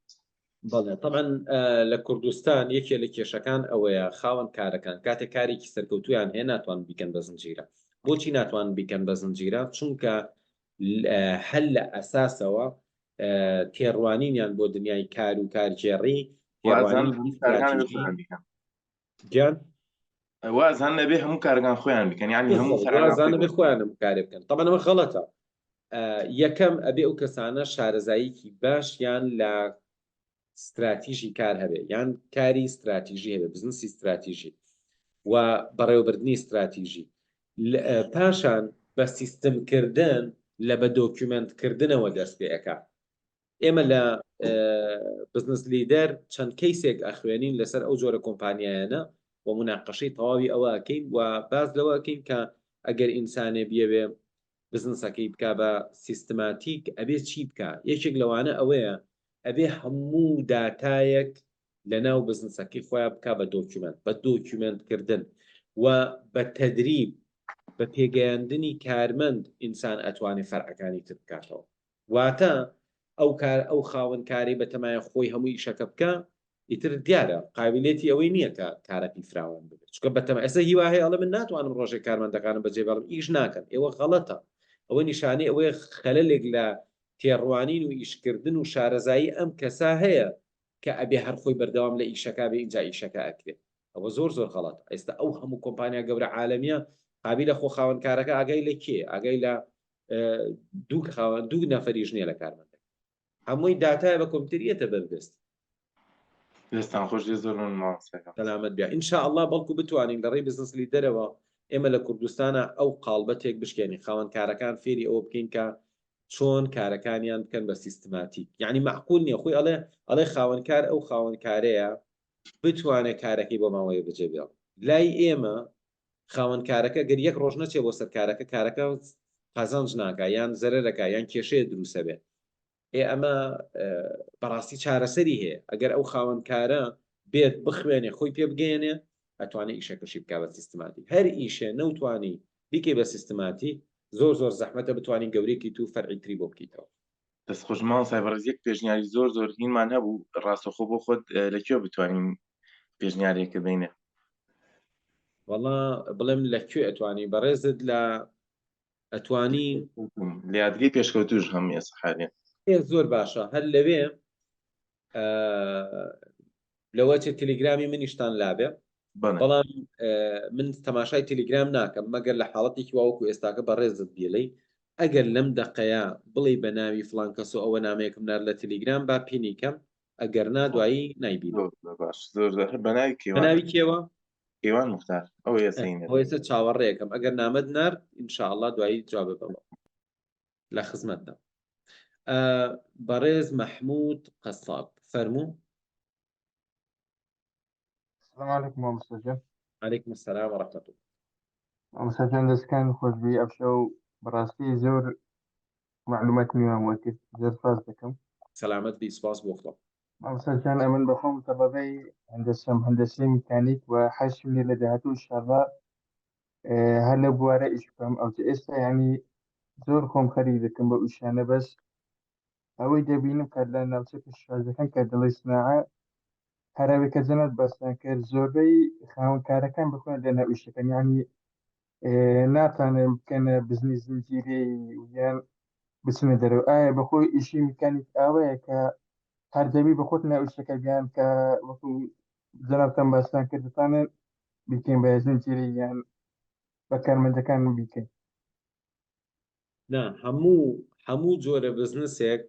بەڵێ تەبعەن لە کوردستان یەکێ لە کێشەکان ئەوەیە خاوەن کارەکان کاتێک کارێکی سەرکەوتویان هەیە ناتوانن بیکەن بە زنجیرە بۆچی ناتوانن بیکەن بە زنجیرە چونکە هەر لە ئەساسەوە تێڕوانینیان بۆ دنیای کار و کارگێڕی تێڕوانینی ستراتیژی گیان وازان نەبێ هەموو کارگان خۆیان بکەن یعنی هەموو وازان نەبێ خۆیان هەموو کارێ بکەن طبعا ئەمە غەڵەتە یەکەم ئەبێ ئەو کەسانە شارەزاییکی باشیان لە ستراتیژی کار هەبێ یان کاری ستراتیژی هەبێ بزنسی ستراتیژی و بەڕێوەبردنی ستراتیژی پاشان بە سیستمکردن لە بە دۆکیومێنتکردنەوە دەست پێ ئەکا ئێمە لە بزنس لیدەر چەند کەیسێک ئەخوێنین لەسەر ئەو جۆرە کۆمپانیایانە و موناقەشەی تەواوی ئەوە ئەکەین و باس لەوە ئەکەین کە ئەگەر ئینسانێ بیەوێ بزنسەکەی بکا بە سیستماتیک ئەبێ چی بکا یەکێک لەوانە ئەوەیە ئەبێ هەموو داتایەک لەناو بزنسەکەی خۆیان بکا بە دۆکیومێنت بە دۆکیومێنت کردن و بە تەدریب بە پێگەیاندنی کارمەند ئینسان ئەتوانێ فەرعەکانی تر بکاتەوە واتە ئەو کار ئەو خاوەن کارەی بەتەمایە خۆی هەموو ئیشەکە بکا ئیتر دیارە قابیلێتی ئەوەی نییە کە کارەکەی فراوان ببێت چونکە بەتەما ئێستا هیوا هەیە ئەڵێ من ناتوانم ڕۆژێک کارمەندەکانم بەجێ بێڵم ئیش ناکەن ئێوە غەڵەتە ئەوە نیشانەی ئەوەیە خەلەلێک لە تێڕوانین و ئیشکردن و شارەزایی ئەم کەسە هەیە کە ئەبێ هەر خۆی بەردەوام لە ئیشەکە بێ ئینجا ئیشەکە ئەکرێ ئەوە زۆر زۆر غەڵەتە ئێستا ئەو هەموو کۆمپانیا گەورە عالەمیە قابیلە خۆ خاوەن کارەکە ئاگای لە کێ ئاگای لە دوو خاوەن دوو نەفەریش نییە لە کارمەندەکە هەمووی داتایە بە کۆمپیوتەر یەتە بەردەست. دەستان خۆش بێ زۆر مەمنون مامۆستا گیان. سەلامەت بی ان شاء اللە بەڵکو بتوانین لە ڕێی بزنس لیدەرەوە ئێمە لە کوردستانا ئەو قاڵبە تێک بشکێنین خاوەن کارەکان فێری ئەوە بکەین کە چۆن کارەکانیان بکەن بە سیستماتیک یعنی مەعقول نییە خۆی ئەڵێ ئەڵێ خاوەن کار ئەو خاوەن کارەیە بتوانێت کارەکەی بۆ ماوەیە بەجێ بێڵ لای ئێمە خاوەن کارەکە گەر یەک ڕۆژ نەچێ بۆ سەر کارەکە کارەکە قازانج ناکا یان زەرەرەکا یان کێشەیە دروسە بێ ئێ ئەمە بەڕاستی چارەسەری هەیە ئەگەر ئەو خاوەن کارە بێت بخوێنێ خۆی پێ بگەیەنێ ئەتوانێ ئیشەکەشی بکا بە سیستماتیک هەر ئیشێ نەوتوانی بیکەی بە سیستماتیک زۆر زۆر زەحمەتە بتوانی گەورەیەکی تو فەرعی تری بۆ بکەیتەوە. دەست خۆش مامۆستای بەڕێز یەک پێشنیاری زۆر زۆر هینمان هەبوو ڕاستەخۆ بۆ خۆت لە کوێ بتوانین پێشنیارێکە بینە؟ وەڵا بڵێم لە کوێ ئەتوانی بەڕێزت لە ئەتوانی لە یادگەی پێشکەوتوش هەم ئێستا حالێ ئێ زۆر باشە هەر لەوێ لەوە چێ تەلیگرامی منیشتان لابێ بەڵام من تەماشای تەلیگرام ناکەم مەگەر لە حاڵەتێکی واوەکو ئێستاکە بەڕێزت بیڵێی ئەگەر لەم دەقەیە بڵێی بە ناوی فڵان کەس و ئەوە نامەیەکم نارد لە تەلیگرام با پینی کەم ئەگەر نا دوایی نایبینم. زۆر باش زۆر زۆر بە ناوی بە کەیوان ناوی کێوە؟ کەیوان موختار ئەوە ئێستا ئەوە ئێستا چاوەڕێکەم ئەگەر نامەت نارد ان شاء اللە دوایی جواب بەمەوە لە خزمەتدام. بەڕێز مەحمود قەساب فەرموو. السلام علیکم مامۆستا گیان. علیکم السلام و رحمة الله. مامۆستا گیان دەستکان خۆش بی ئەمشەو بەڕاستی زۆر معلومات نوێیان وەرگرت زۆر سپاس دەکەم. سەلامەت بی سپاس بۆ خوا. مامۆستا گیان ئەمن بەخۆم تەڵەبەی هەندەسەم هەندەسەی میکانیک و حەزم لێ لە داهاتوو ان شاء اللە هەر لەو بوارە ئیش بکەم ئەوجە ئێستا یعنی زۆر خۆم خەریک دەکەم بەو ئیشانە بەس ئەوەی دەبینم کە لە ناوچە پیشەسازیەکان کە دەڵێی سناعە هەراوی کە جەنابت باستان کرد زۆربەی خاوەن کارەکان بەخۆیان لە ناو ئیشەکەن یعنی ناتانن بکەنە بزنی زنجیرەی و یان بچنە دەرەوە ئایا بەخۆی ئیشی میکانیک ئاوەیە کە. هەر دەبی بە خۆت ناو ئیشەکە بیان کە وەکو جەنابتان باستان کرد دەتوانێت بیکەین بە زنجیرەی یان بە کارمەندەکان بیکەین. نا هەموو هەموو جۆرە بزنسێک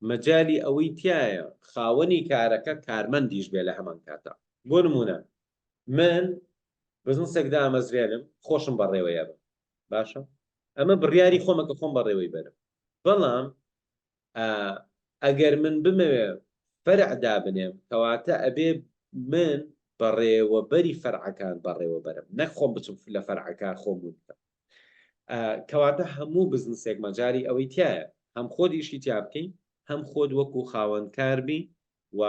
مەجالی ئەوەی تیایە خاوەنی کارەکە کارمەندیش بێ لە هەمان کاتا بۆ نمونە من بزنسێک دامەزرێنم خۆشم بەڕێوەیە بم باشە ئەمە بڕیاری خۆمە کە خۆم بەڕێوەی بەرم بەڵام ئەگەر من بمەوێ فەرع دابنێم کەواتە ئەبێ من بەڕێوەبەری فەرعەکان بەڕێوەبەرم نەک خۆم بچم لە فەرعەکە خۆم ون بکەم کەواتە هەموو بزنسێک مەجاری ئەوەی تایە هەم خۆت ئیشی تیا بکەی هەم خۆت وەکو خاوەنکار بی و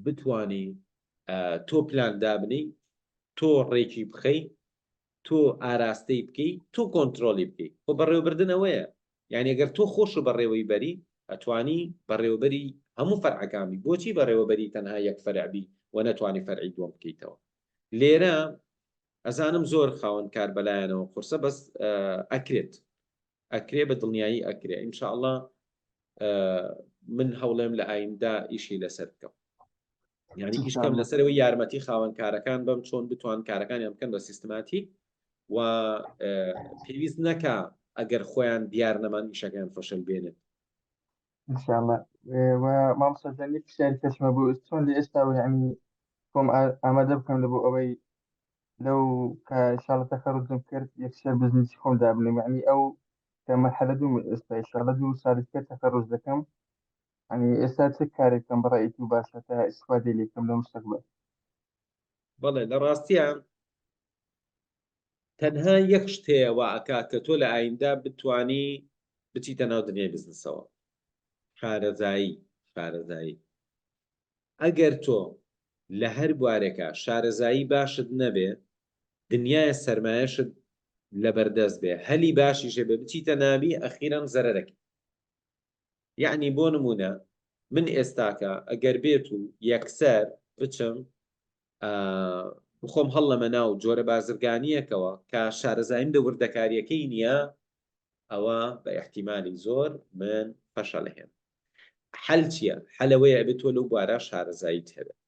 بتانی تۆ پلان دابنی تۆ ڕێکی بخەی تۆ ئاراستەی بکەی تۆ کۆنترۆلی بکەی خۆ بەڕێوەبردن ئەوەیە یعنی ئەگەر تۆ خۆش و بەڕێوەی بەری ئەتوانی بەڕێوەبەری هەموو فەرعەکان بی بۆچی بەڕێوەبەری تەنها یەک فەرع بی و نەتوانی فەرعی دووەم بکەیتەوە لێرە ئەزانم زۆر خاوەن کار بەلایەنەوە قورسە بەس ئەکرێت ئەکرێ بە دڵنیایی ئەکرێ ان شاء اللە من هەوڵێم لە ئایندە ئیشی لەسەر بکەم یعنی ئیش کەم لەسەرەوەی یارمەتی خاوەن کارەکان بەم چۆن بتوان کارەکانیان بکەن بە سیستماتیک و پێویست نەکا ئەگەر خۆیان دیار نەمان ئیشەکەیان فەشەل بێنێت ان شاء الله و مامۆستا جان یەک پرسیاری کەسمە بوو چۆن لە ئێستاوە یعنی خۆم ئامادە بکەم لە بۆ ئەوەی لەو کە ان شاء الله تەخەڕوجم کرد یەکسەر بزنسی خۆم دابنێم یعنی ئەو کە مەرحەلە دووم ئێستا ان شاء الله دوو ساڵی تر تەخەڕوج دەکەم یعنی ئێستا چ کارێک بکەم بەڕای تو باشە تا ئیستفادەی لێ بکەم لە مستەقبەل؟ بەڵێ لە ڕاستیە تەنها یەک شت هەیە وا ئەکا کە تۆ لە ئایندە بتوانی بچیتە ناو دنیای بزنسەوە شارەزایی شارەزایی ئەگەر تۆ لە هەر بوارێکا شارەزایی باشت نەبێ دنیایە سەرمایەشت لەبەردەست بێ هەلی باشیش هەبێ بچیتە ناوی ئەخیرەن زەرەرەکەی یەعنی بۆ نمونە من ئێستاکە ئەگەر بێت و یەکسەر بچم بخۆم هەڵلەمە ناو جۆرە بازرگانیەکەوە کە شارەزاییم لە وردەکاریەکەی نییە ئەوە بە ئیحتیمالی زۆر من فەشەل هێن حەل چییە؟ حەلەوەیە ئەبێت تۆ لەو بوارە شارەزاییت هەبێت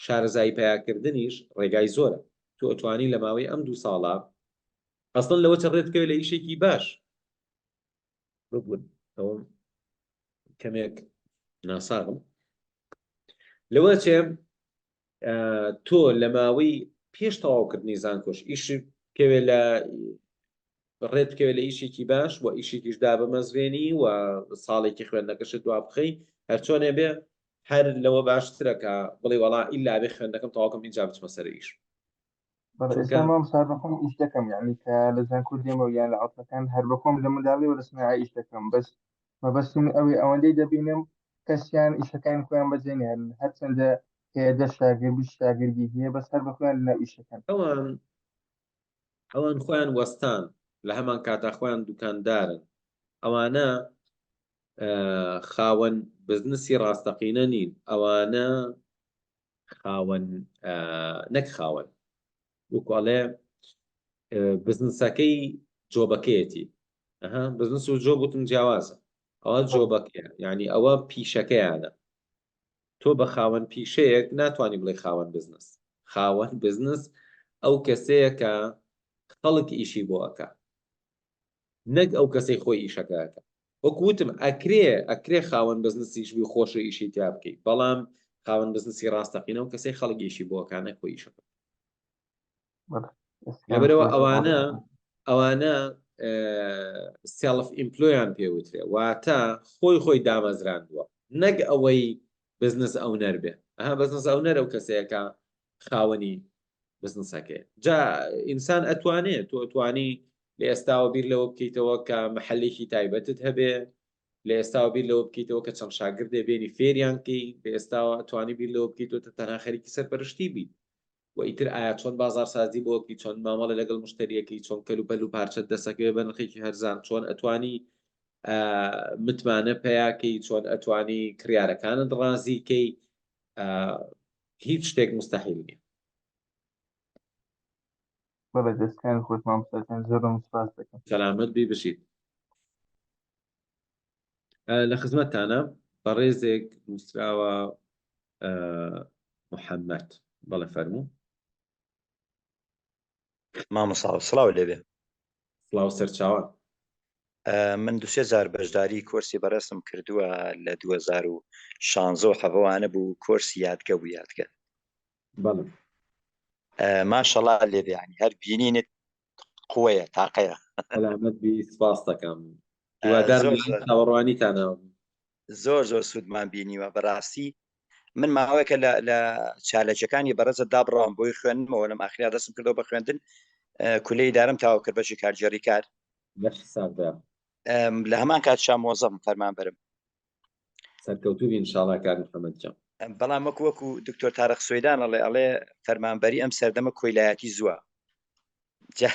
شارەزایی پیاکردنیش ڕێگای زۆرە تۆ ئەتوانی لە ماوەی ئەم دوو ساڵە ئەسڵەن لەوە چە ڕێت بکەوێت لە ئیشێکی باش ببوون ئەوم کەمێک ناساغم لەوە چێ تۆ لە ماوەی پێش تەواوکردنی زانکۆش ئیش بکەوێ لە ڕێت بکەوێ لە ئیشێکی باش و ئیشێکیش دابمەزرێنی و ساڵێکی خوێندنەکەشت دوا بخەی هەرچۆنێ بێ هەر لەوە باشترە کە بڵێ وەڵا ئیلا بێ خوێندنەکەم تەواوکەم ئینجا بچمە سەر ئیش. بەڵێ ئێستا مامۆستا بەخۆم ئیش دەکەم یعنی کە لە زانکۆ دێمەوە یان لە عوتڵەکان هەر بەخۆم لە منداڵیەوە لە سناعە ئیش دەکەم بەس مەبەستم ئەوەی ئەوەندەی دەبینم کەسیان ئیشەکانی خۆیان بەجێ نێرن هەرچەندە هەیە دە شاگرد 20 شاگردی هەیە بەس هەر بەخۆیان لەناو ئیشەکەن. ئەوان ئەوان خۆیان وەستان لە هەمان کاتا خۆیان دوکاندارن ئەوانە خاوەن بزنسی ڕاستەقینە نین ئەوانە خاوەن نەک خاوەن وەکو ئەڵێ بزنسەکەی جۆبەکەیەتی ئەها بزنس و جۆب وتم جیاوازە ئەوە جۆبەکەیە یعنی ئەوە پیشەکەیانە تۆ بە خاوەن پیشەیەک ناتوانانی بڵێ خاوەن بزنس خاوەن بزنس ئەو کەسەیە کە خەڵک ئیشی بۆ ئەکا نەک ئەو کەسەی خۆی ئیشەکە ئەکا وەکو وتم ئەکرێ ئەکرێ خاوەن بزنسیش بی خۆشە ئیشی تیا بکەی بەڵام خاوەن بزنسی ڕاستەقینە و کەسەی خەڵک ئیشی بۆ ئەکا نەک خۆی ئیشەکە لەبەرەوە ئەوانە ئەوانە self employed یان پێوترێ واتە خۆی خۆی دامەزراندووە نەک ئەوەی business owner بێ ئەها business owner ئەو کەسەیەکە خاوەنی بزنسەکەی جا ئینسان ئەتوانێ تۆ ئەتوانی لە ئێستاوە بیر لەوە بکەیتەوە کە محلێکی تایبەتت هەبێ لە ئێستاوە بیر لەوە بکەیتەوە کە چەند شاگردێ بێنی فێریان کەی لە ئێستاوە توانی بیر لەوە بکەیتەوە تە تەنها خەریکی سەرپەرشتی بیت و ئیتر ئایا چۆن بازاڕسازی بۆ بکەی چۆن مامەڵە لەگەڵ مشتریەکەی چۆن کەلوپەل و پارچەت دەسەکەوێ بە نرخێکی هەرزان چۆن ئەتوانی متمانە پیاکەی چۆن ئەتوانی کڕیارەکانت ڕازی کەی هیچ شتێک مستحیل نییە. بەڵێ دەستکانی خۆش مامۆستا جان زۆرم سپاس دەکەم. سەلامەت بی بژیت. لە خزمەتتانە. بەڕێزێک نووسراوە محەممەد بەڵێ فەرموو. مامۆستا سڵاو لێبێ. سڵاو سەرچاوان. من دوسێ جار بەشداری کۆرسی بەڕێزم کردووە لە 2016 و حەڤوانە بوو کۆرسی یادگە بوو یادگە بەڵێ ماشەڵا لێبێ ینی هەر بینینت قوەیە تاقەیە سەلامەت بی سپاس دەکەم هیوادارم چاوەڕوانیتانە زۆر زۆر سوودمان بینیوە بەڕاستی من ماوەیەکە لە لە چالەکیەکانی بەڕێزت دابڕاوم بۆی خوێندمەوە لەم ئاخریا دەستم کردەوە بە خوێندن کولەی دارم تاو کرد بەشی کارگێڕی کار لە هەمان کات شا مۆزەم فەرمانبەرم سەرکەوتوو بی انشاءاللە کاک محمد گیان. بەڵام وەکو وەکو دکتۆر تارق سویدان ئەڵێ ئەڵێ فەرمانبەری ئەم سەردەمە کۆیلایەتی زووە جا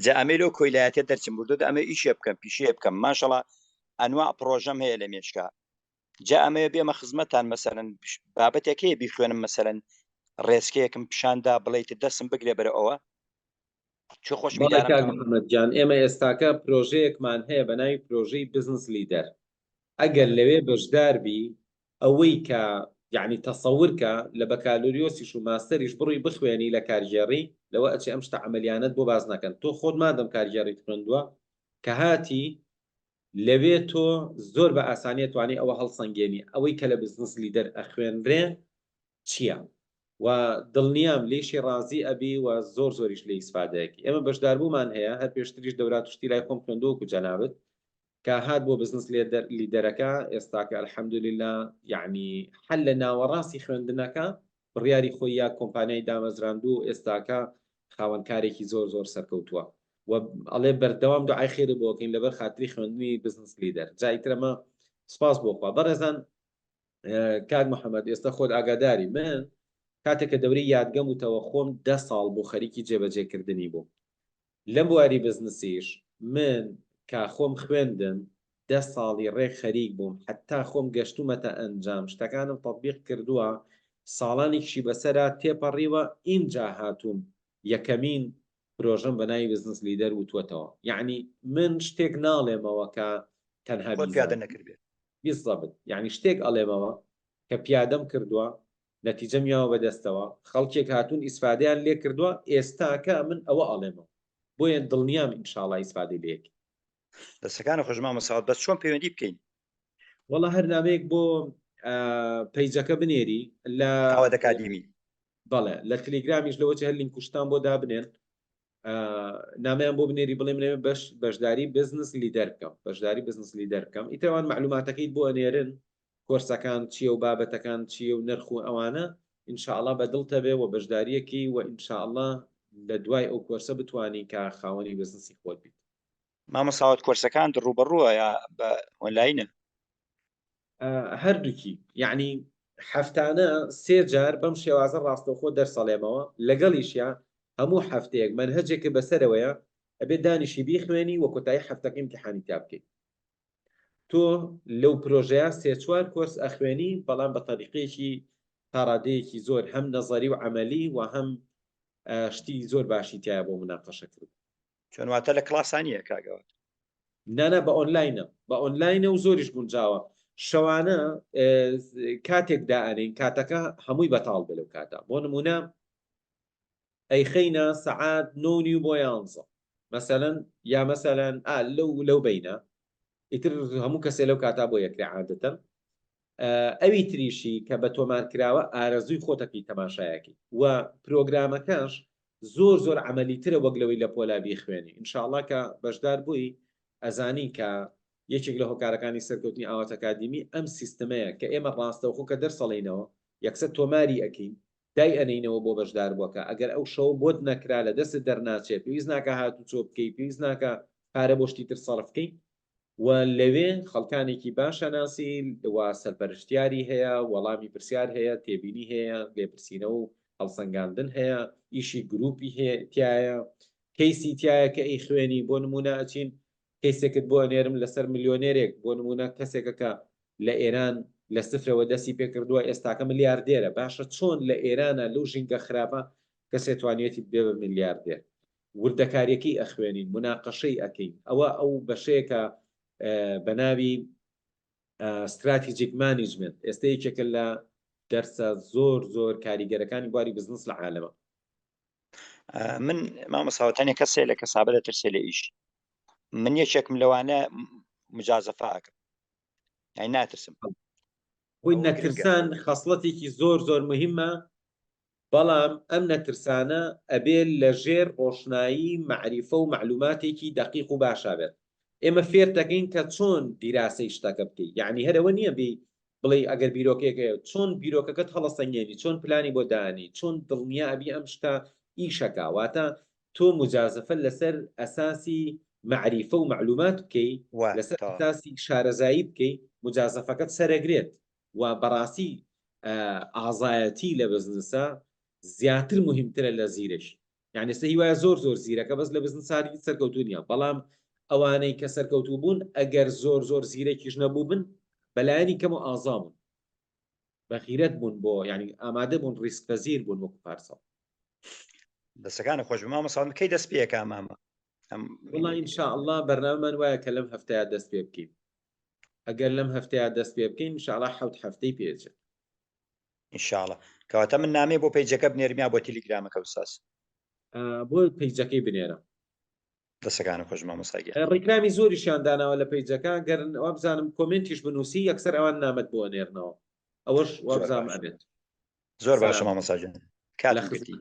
جا ئەمێ لەو کۆیلایەتە دەرچم بردو ئەمە ئیشێ بکەم پیشەیە بکەم ماشەڵا ئەنوا پرۆژەم هەیە لە مێشکا جا ئەمەوێ بێمە خزمەتتان مەسەلەن بابەتێک هەیە بیخوێنم مەسەلەن ڕێچکەیەکم پیشاندا بڵێیت دەستم بگرێ بەرە ئەوە چ خۆش بەڵێ کاک محمد گیان ئێمە ئێستاکە پرۆژەیەکمان هەیە بە ناوی پرۆژەی بزنس لیدەر ئەگەر لەوێ بەشدار بی ئەوەی کە یعنی تەسەور کە لە بەکالۆریۆسیش و ماستەریش بڕۆی بخوێنی لە کارگێڕی لەوە ئەچێ ئەم شتە عەمەلیانەت بۆ باس نەکەن تۆ خۆت مادەم کارگێڕیت خوێندووە کە هاتی لەوێ تۆ زۆر بە ئاسانی ئەتوانی ئەوە هەڵسەنگێنی ئەوەی کە لە بزنس لیدەر ئەخوێنرێ چیە و دڵنیام لێیشی ڕازی ئەبی و زۆر زۆریش لێی ئیسفادە ئەکەی ئێمە بەشداربوومان هەیە هەر پێشتریش دەورات و شتی لای خۆم خوێندووە وەکو جەنابت کە هات بۆ بزنس لێدەر لیدەرەکە ئێستاکە الحمدللە یەعنی هەر لە ناوەڕاستی خوێندنەکە بڕیاری خۆی یا کۆمپانیای دامەزراندووە و ئێستاکە خاوەن کارێکی زۆر زۆر سەرکەوتووە و ئەڵێ بەردەوام دوعای خێری بۆ ئەکەین لەبەر خاتری خوێندنی بزنس لیدەر جا ئیتر ئەمە سوپاس بۆ خوا بەڕێزان کاک محەممەد ئێستا خۆت ئاگاداری من کاتێک کە دەورەی یادگەم وتەوە خۆم دە ساڵ بۆ خەریکی جێبەجێکردنی بووم لەم بواری بزنسیش من کا خۆم خوێندم دە ساڵی ڕێک خەریک بووم حەتا خۆم گەشتومەتە ئەنجام شتەکانم تەتبیق کردووە ساڵانیکشی بەسەرا تێپەڕیوە ئینجا هاتووم یەکەمین پرۆژەم بەناوی بزنس لیدەر وتوەتەوە یەعنی من شتێک ناڵێمەوە کە تەنها خۆت پیادە بیزانم نەکردبێت. بیزەبت یەعنی شتێک ئەڵێمەوە کە پیادەم کردووە نەتیجەم یاوە بەدەستەوە خەڵکێک هاتوون ئیسفادەیان لێ کردووە ئێستاکە من ئەوە ئەڵێمەوە بۆیە دڵنیام ان شاء اللە ئیسفادەی لێ ئەکەی. دەستەکانت خۆش مامۆستا بەس چۆن پەیوەندی بکەین؟ وەڵا هەر نامەیەک بۆ پەیجەکە بنێری لە ئاوات ئەکادیمی. بەڵێ لە تلیگرامیش لەوە چێ هەر لینک و شتان بۆ دابنێن نامیان بۆ بنێری بڵێ منەوێ بەش بەشداری بزنس لیدەر بکەم بەشداری بزنس لیدەر بکەم ئیترەوان معلوماتەکەیت بۆ ئەنێرن کۆرسەکان چییە و بابەتەکان چییە و نرخ و ئەوانە ان شاء اللە بە دڵتە بێ و بەشداریەکی و ان شاء اللە لە دوای ئەو کۆرسە بتوانی کە خاوەنی بزنسی خۆت بیت. مامۆستا وت کۆرسەکان ڕووبەڕووە یا بە ئۆنلاینە؟ هەردووکی یعنی هەفتانە سێ جار بەم شێوازە ڕاستەوخۆ دەرسەڵێمەوە لەگەڵیشیا هەموو هەفتەیەک مەنهەجێکە بەسەرەوەیە ئەبێ دانیشی بیخوێنی و کۆتایی هەفتەکە ئیمتیحانی تیا بکەیت تۆ لەو پرۆژەیە سێ چوار کۆرس ئەخوێنی بەڵام بە تەریقەیەکی تاڕادەیەکی زۆر هەم نەزەری و عەمەلی و هەم شتی زۆر باشی تایە بۆ مناقەشەکردن. چۆن واتە لە کڵاسا نییە کاک ئەوە؟ نانا بە ئۆنلاینە بە ئۆنلاینە و زۆریش گونجاوە شەوانە کاتێک دائەنین کاتەکە هەمووی بەتاڵ بێ لەو کاتە بۆ نمونە ئەیخەینە سەعات نۆ و نیو بۆ یانزە مەسەلەن یا مەسەلەن ئا لەو لەو بەینە ئیتر هەموو کەسێ لەو کاتا بۆ یەکرێ عادەتەن ئەوی تریشی کە بە تۆمار کراوە ئارەزووی خۆتەکەی تەماشایەکەی و پرۆگرامەکەش زۆر زۆر عەمەلی ترە وەک لەوەی لە پۆلا بیخوێنی ان شاء اللە کە بەشدار بووی ئەزانی کە یەکێک لە هۆکارەکانی سەرکەوتنی ئاوات ئەکادیمی ئەم سیستمەیە کە ئێمە ڕاستەوخۆ کە دەرسەڵینەوە یەکسەر تۆماری ئەکەین دای ئەنێینەوە بۆ بەشداربووەکە ئەگەر ئەو شەوە بۆت نەکرا لە دەستت دەرناچێ پێویست ناکا هاتوچۆ بکەی پێویست ناکا پارە بۆ شتی تر سەرف کەی و لەوێ خەڵکانێکی باش ئەناسی و سەرپەرشتیاری هەیە وەڵامی پرسیار هەیە تێبینی هەیە لێپرسینەوە و هەڵسەنگاندن هەیە ئیشی گروپی هەیە تیایە کەیسی تیایە کە ئەیخوێنی بۆ نمونە ئەچین کەیسێکت بۆ ئەنێرم لەسەر ملیۆنێرێک بۆ نمونە کەسێکە کە لە ئێران لە سفرەوە دەستی پێکردووە ئێستاکە ملیاردێرە باشە چۆن لە ئێرانە لەو ژینگە خراپە کەسێ توانیوێتی ببێ بە ملیاردێر وردەکاریەکەی ئەخوێنین موناقەشەی ئەکەین ئەوە ئەو بەشەیە کە بە ناوی. Strategic Management ئێستا یەکێکە لە دەرسە زۆر زۆر کاریگەرەکانی بواری بزنس لە عالەمە. من مامۆساوە تەنێ کەسێ لە کەسابە دەترسێ لە ئیش من یەکێکم لەوانە مجازەفە ئەکەم یانی ناترسم خۆی نەترسان خەسڵەتێکی زۆر زۆر مهمە بەڵام ئەم نەترسانە ئەبێ لە ژێر ڕۆشنایی مەعریفە و مەعلوماتێکی دەقیق و باشا بێت. ئێمە فێرت دەکەین کە چۆن دیراسەی شتەکە بکەی، یەعنی هەر ئەوە نییە بێی بڵێی ئەگەر بیرۆکەیەک هەیە چۆن بیرۆکەکەت هەڵەسەنگێنی، چۆن پلانی بۆ دانێی، چۆن دڵنیا ئەبی ئەم شتە ئیشەکا، واتە تۆ موجازەفە لەسەر ئەساسی مەعریفە و مەعلومات بکەی، لەسەر ئەساسی شارەزایی بکەی، موجازەفەکەت سەرەگرێت. و بەڕاستی ئازایەتی لە بزنسا زیاتر موهیمترە لە زیرەکی یعنی ئێستا هیوایە زۆر زۆر زیرەکە بەس لە بزنسا هیچ سەرکەوتوو نییە بەڵام ئەوانەی کە سەرکەوتوو بوون ئەگەر زۆر زۆر زیرەکیش نەبووبن بەلایەنی کەم و ئازا بوون بەغیرەت بوون بۆ یعنی ئامادە بوون ڕیسک پەزیر بوون وەکو پارسەڵ. دەستەکانت خۆش بێ مامۆستا کەی دەست پێ ئەکا مامە؟ وەڵا ان شاء اللە بەرنامەمان وایە کە لەم هەفتەیە دەست پێ بکەین ئەگەر لەم هەفتەیە دەست پێ بکەین ان شاء اللە حەوت هەفتەی پێ ئەچێت. ان شاء اللە کەواتە من نامەی بۆ page ەکە بنێرم یا بۆ تیلیگرامەکە ئوستاز؟ بۆ page ەکەی بنێرە. دەسەکانت خۆش مامۆستا گیان. ڕیکلامی زۆریشیان داناوە لە page ەکە گەر وابزانم comment یش بنووسی یەکسەر ئەوان نامەت بۆ ئەنێرنەوە ئەوەش وابزانم ئەبێت. زۆر باشە مامۆستا گیان کاتم گرتی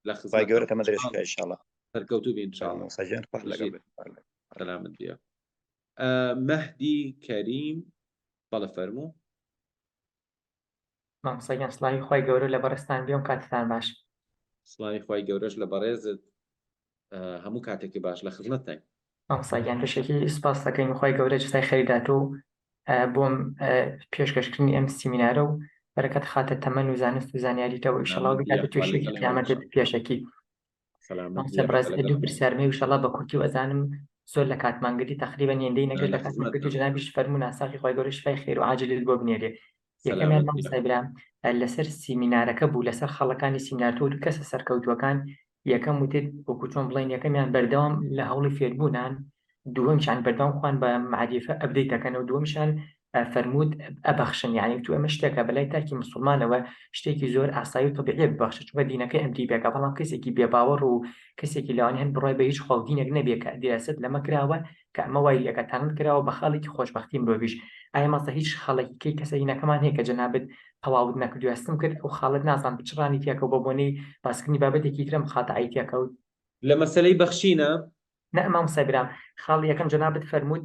لە خوای گەورە تەمەن درێژ بکا ان شاء اللە. سەرکەوتوو بی ان شاء اللە. مامۆستا گیان خوا لەگەڵ بێت. سەلامەت بی. مەهدی کەریم بەڵێ فەرموو. مامۆستا گیان سڵاوی خوای گەورە لە بەڕێزتان بێ و کاتتان باش. سڵاوی خوای گەورەش لە بەڕێزت هەموو کاتێکی باش لە خزمەتتاین. مامۆستا گیان پێشەکی سوپاست دەکەین و خوای گەورە جزای خێری دات و بۆم پێشکەشکردنی ئەم سیمینارە و بەرەکەت خاتە تەمەن و زانست و زانیاریتەوە ئیشەڵا بگاتە توێشێکی قیامەتت پێشەکی. مامۆستا بەڕێز دوو پرسیارم هەیە ئیشەڵا بە کورتی و ئەزانم زۆر لە کاتمان گرتی تەقریبەن هێندەی نەگرت لە کاتمان گرت و جەنابیش فەرموو ناساغی خوای گەورە شفای خێر و عاجلت بۆ بنێرێ یەکەمیان مامۆستای برام لەسەر سیمینارەکە بوو لەسەر خاڵەکانی سیمینار تۆ دوو کەسە سەرکەوتووەکان یەکەم وتت وەکو چۆن بڵێن یەکەمیان بەردەوام لە هەوڵی فێربوونان دووەمیشان بەردەوام خوان بە مەعریفە update دەکەن و دووەمیشان فەرمووت ئەبەخشن یعنی تو ئەمە شتێکە بەلای تاکی مسلمانەوە شتێکی زۆر ئاسایی و تەبیعیە ببەخشە چونکە دینەکەی ئەمری پێکا بەڵام کەسێکی بێباوەڕ و کەسێکی لەوانەیە هەن بڕوای بە هیچ خوا و دینێک نەبێ کە دیراسەت لەمە کراوە کە ئەمە وای لێکا تەنانەت کراوە بە خاڵێکی خۆشبەختی مرۆڤیش ئایا ماسە هیچ خاڵێکی کەی کەسەینەکەمان هەیە کە جەنابت تەواوت نەکردو هەستم کرد ئەو خاڵەت نازانم پچڕانی تێکەوت بە بۆنەی باسکردنی بابەتێکی ترم خاتعی تێکەوت. لە مەسەلەی بەخشینە نە مامۆستای برام خاڵی یەکەم جەنابت فەرمووت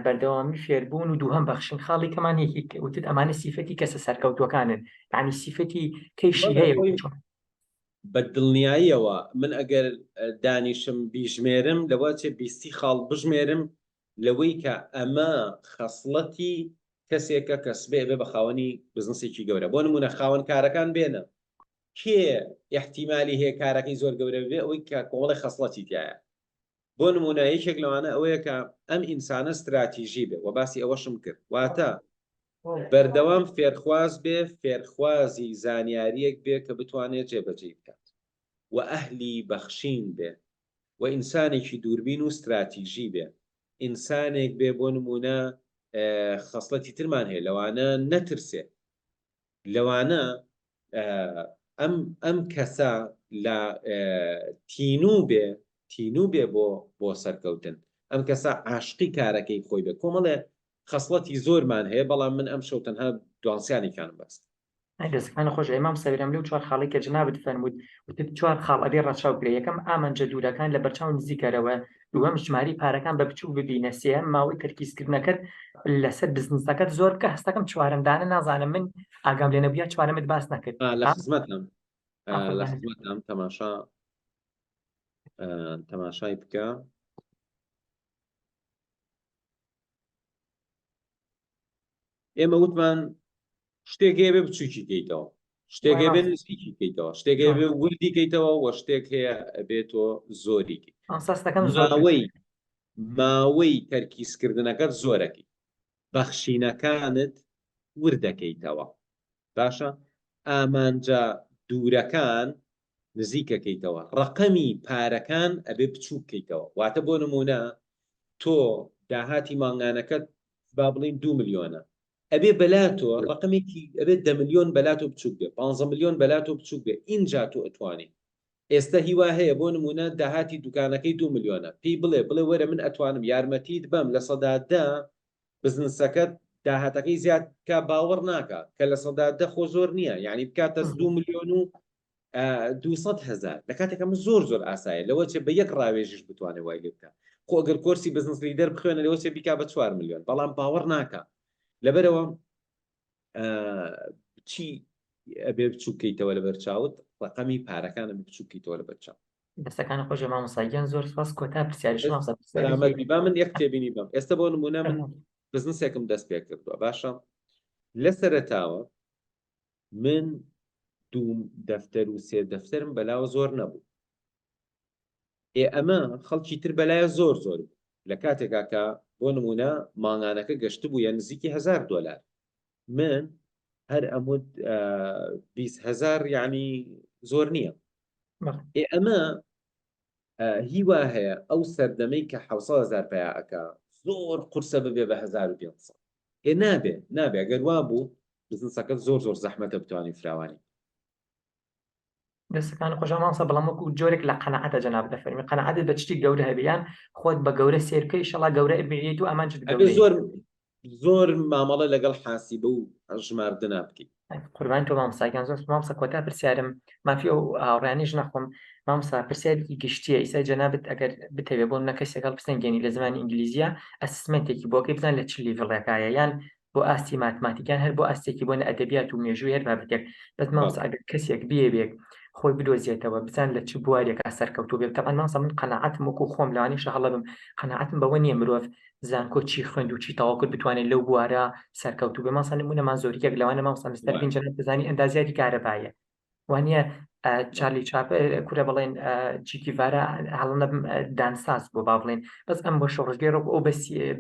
بەردەوامی فێربوون و دووهەم بەخشین خاڵی کەمان یەکی وتت ئەمانە سیفەتی کەسە سەرکەوتووەکانن یعنی سیفەتی کەیشی هەیە بە دڵنیاییەوە من ئەگەر دانیشم بیژمێرم لەوە چێ بیستی خاڵ بژمێرم لەوەی کە ئەمە خەسڵەتی کەسێکە کە سبەی ئەبێ بە خاوەنی بزنسێکی گەورە بۆ نمونە خاوەن کارەکان بێنە کێ ئیحتیمالی هەیە کارەکەی زۆر گەورە ببێ ئەوەی کە کۆمەڵی خەسڵەتی تیایە بۆ نمونە یەکێک لەوانە ئەوەیە کە ئەم ئینسانە ستراتیژی بێ وە باسی ئەوەشم کرد واتە بەردەوام فێرخواز بێ فێرخوازی زانیاریەک بێ کە بتوانێت جێبەجێی بکات و ئەهلی بەخشین بێ و ئینسانێکی دووربین و ستراتیژی بێ ئینسانێک بێ بۆ نمونە خەسڵەتی ترمان هەیە لەوانە نەترسێ لەوانە ئەم ئەم کەسە لە تینوو بێ تینوو بێ بۆ بۆ سەرکەوتن ئەم کەسە عاشقی کارەکەی خۆی بێ کۆمەڵێ خەسڵەتی زۆرمان هەیە بەڵام من ئەم شەو تەنها دوانسیانێکیانم باس کرد. ئەی دەستەکانت خۆش ئەی مامۆستا برام لەو چوار خاڵەی کە جەنابت فەرمووت وتت چوار خاڵ ئەبێ ڕەچاو کرێ یەکەم ئامانجە دوورەکان لە بەرچاو نزیکەرەوە دووەم ژمارەی پارەکان بە بچووک ببینە سێیەم ماوەی تەرکیزکردنەکەت لەسەر بزنسەکەت زۆر بکە هەستەکەم چوارەم دانە نازانم من ئاگام لێ نەبوو یا چوارەمت باس نەکرد لە خزمەتم لە خزمەتم تەماشا تەماشای بکە ئێمە وتمان شتێک هەیە بێ بچووکی کەیتەوە شتێک هەیە بێ نزیکی کەیتەوە شتێک هەیە بێ وردی کەیتەوە و شتێک هەیە ئەبێت تۆ زۆری کەیت ماوەی ماوەی تەرکیزکردنەکەت زۆرەکەی بەخشینەکانت وردەکەیتەوە باشە ئامانجە دوورەکان نزیکەکەیتەوە ڕەقەمی پارەکان ئەبێ بچووک کەیتەوە واتە بۆ نمونە تۆ داهاتی مانگانەکەت با بڵین دو ملیۆنە. ئەبێ بەلاتۆ ڕقمێکی ئەبێ دە ملیۆن بەلاتۆ بچوک بێ 15 ملیۆن بەلاتۆ بچوک بێ ئینجا تۆ ئەتوانی ئێستا هیوا هەیە بۆ نمونە داهاتی دوکانەکەی دو ملیۆنە پێی بڵێ بڵێ وەرە من ئەتوانم یارمەتیت بەم 10% بزنسەکەت داهاتەکەی زیاد بکا باوەڕ ناکا کە 10% خۆ زۆر نییە یعنی بکاتە دو ملیۆن و 200 هزار لە کاتێک ئەمە زۆر زۆر ئاسایە لەوە چێ بە یەک ڕاوێژیش بتوانێت وای لێ بکە خۆ ئەگەر کۆرسی Business Leader بخوێنە لەوە چێ بیکا بە 4 ملیۆن بەڵام باوەڕ ناکا لەبەرەوە چی ئەبێ بچووکەیتەوە لەبەر چاوت ڕقەمی پارەکانە بچووکیتەوە لەبەر چاو دەستەکان خۆش مامۆستا گیان زۆر سپاس کۆتا پرسیاریش مامۆستا سەلامەت بی با من یەک تێبینی بم ئێستا بۆ نمونە من بزنسێکم دەست پێ کردووە باشە لە سەرەتاوە من دوو دەفتەر و سێ دەفتەرم بەلاوە زۆر نەبوو ئێ ئەمە خەڵکی تر بەلایە زۆر زۆر بوو لە کاتێکا کە بۆ نمونە مانگانەکە گەشتبوو یە نزیکی هزار دۆلار من هەر ئەموت هزار یعنی زۆر نییە ئێ ئەمە هیوا هەیە ئەو سەردەمەی کە 1000 پیا ئەکا زۆر قورسە ببێ بە 1500 ئێ نابێ نابێ گەر وا بوو بزنسەکەت زۆر زۆر زەحمەتە بتوانانی فراوانی. دەستەکان خۆش مامۆستا بەڵام وەکو جۆرێک لە قەناعەتە جەنابت دەفەرمی قەناعەتت بە شتی گەورە هەبێ یان خۆت بە گەورە سێر بکەی ئیشەڵا گەورە ئەبینیت و ئامانجت ئەبێ گەورەیە زۆر زۆر مامەڵە لەگەڵ حاسیبە و ژماردنا بکەی. قوربانی تۆ مامۆستا گیان زۆر مامۆستا کۆتا پرسیارم مافی ئەو هاوڕێیانەیش نەخۆم مامۆستا پرسیارێکی گشتیە ئیسا جەنابت ئەگەر بتەوێ بۆ نمونە کەسێک هەڵبسەنگێنی لە زمانی ئینگلیزیە assessment ێکی بۆ کەی بزان لە چ level ێکایە یان بۆ ئاستی ماتماتیک یان هەر بۆ ئاستێکی بۆ نە ئەدەبیات و مێژووی هەر بابەتێک بەس مامۆستا ئەگەر کەسێک بیەوێت خۆی بدۆزێتەوە بزان لە چ بوارێکا سەرکەوتوو بێت تەبعەن مامۆستا من قەناعەتم وەکو خۆم لەوانەیشە هەڵە بم قەناعەتم بەوە نییە مرۆڤ زانکۆ چی خوێند و چی تەواو کرد بتوانێت لەو بوارە سەرکەوتوو بێ مامۆستا نموونەمان زۆر یەک لەوانە مامۆستا مستەر بین جەناب دەزانی ئەندازیاری کارەبایە وانە چارلی چاپ کورە بڵێن چیکیڤارا هەڵە نەبم دانساز بۆ با بڵێن بەس ئەم بۆ شۆڕشگێڕ ئەو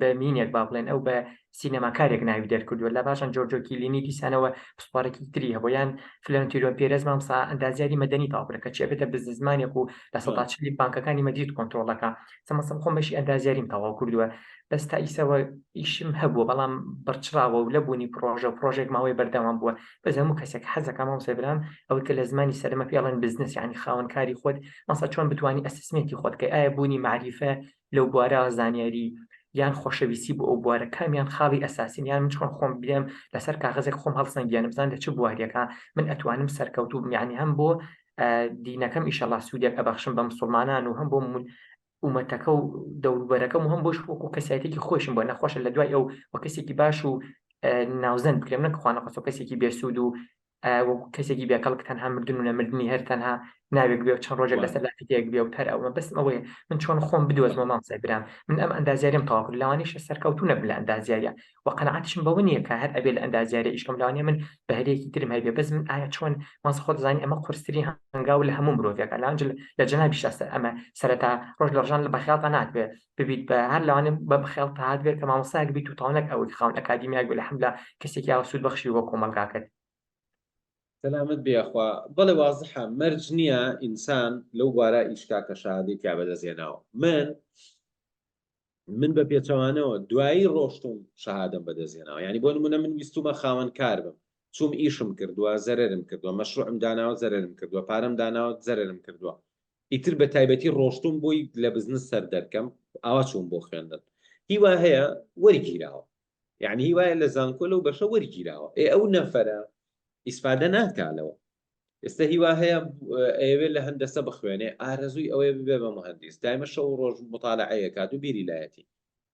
بە مینێک با بڵێن ئەو بە سینەماکارێک ناوی دەرکردووە لە باشان جۆرجۆ کیلینی دیسانەوە پسپۆڕێکی تری هەبوو یان فلۆرنتینۆ پێرێز مامۆستا ئەندازیاری مەدەنی تەواو کردە کەچی ئەبێتە بزنسمانێک و 40% بانکەکانی مەدرید کۆنترۆڵەکە سەمەسەم خۆم بەشی ئەندازیاریم تەواو کردووە بەس تا ئیسەوە ئیشم هەبووە بەڵام بڕچراوە و لە بوونی پرۆژە و پرۆژێک ماوەی بەردەوام بووە بەس هەموو کەسێک حەزەکە مامۆستای برام ئەوەی کە لە زمانی سەرمە پێڵێن بزنس یعنی خاوەنکاری خۆت ماسا چۆن بتوانی assessment ی خۆت کەی ئایا بوونی مەعریفە لەو بوارە زانیاری یان خۆشەویستی بۆ ئەو بوارە کامیان خاڵی ئەساسین یان من چۆن خۆم بدەم لەسەر کاغەزێک خۆم هەڵسەنگێنم بزان لە چ بوارێکا من ئەتوانم سەرکەوتوو بم یعنی هەم بۆ دینەکەم ئیشەڵا سوودێک ئەبەخشم بە مسوڵمانان و هەم بۆ ئومەتەکە و دەوروبەرەکەم و هەم بۆش وەکو کەسایەتێکی خۆشم بۆ نەخۆشە لە دوای ئەو وە کەسێکی باش و ناوزەند بکرێم نەک خوا نەخواستە کەسێکی بێسوود و وەکو کەسێکی بێکەڵک تەنها مردن و نەمردنی هەر تەنها ناوێک بێ و چەند ڕۆژێک لەسەر لافیتەیەک بێ و تەر ئەومە بەسم ئەوەیە من چۆن خۆم بدۆزمەوە مامۆستای برام من ئەم ئەندازیاریم تەواو کرد لەوانەیشە سەرکەوتوو نەبم لە ئەندازیاریە و قەناعەتیشم بەوە نییە کە هەر ئەبێ لە ئەندازیاری ئیش کەم لەوانەیە من بەهرەیەکی ترم هەبێ بەس من ئایا چۆن مامۆستا خۆت دەزانی ئەمە قورسترین هەنگاو لە هەموو مرۆڤێکە لەوانج لە جەنابیشا سەر ئەمە سەرەتا ڕۆژ لە ڕۆژان لە بەخیاڵتا ناتبێ ببیت بە هەر لەوانەیە بە بەخیاڵتا هاتبێ کە مامۆستایەک بیت و تەواو نەک ئەوەی خاوەن ئەکادیمیاک بێ لە حەملا کەسێکی ئاوا سوود بەخشی بۆ کۆمەڵگاکەت. سەلامەت بی یاخوا بەڵێ وازحە مەرج نییە ئینسان لەو بوارە ئیش کا کە شەهادەی تیا بەدەست هێناوە من من بە پێچەوانەوە دوایی ڕۆشتوم شەهادەم بەدەست هێناوە یعنی بۆ نمونە من ویستومە خاوەن کار بم چوم ئیشم کردووە زەرەرم کردووە مەشروعم داناوە زەرەرم کردووە پارەم داناوە زەرەرم کردووە ئیتر بە تایبەتی ڕۆشتوم بۆی لە بزنس سەر دەرکەم ئاوا چووم بۆ خوێندن هیوا هەیە وەرگیراوە یعنی هیوایە لە زانکۆ لەو بەشە وەرگیراوە ئێ ئەو نەفەرە ئیسفادە ناکا لەوە ئێستا هیوا هەیە ئەیەوێت لە هەندەسە بخوێنێ ئارەزووی ئەوەیە ببێ بە مهندیس دایمە شەو و ڕۆژ مطالعەیە کات و بیری لایەتی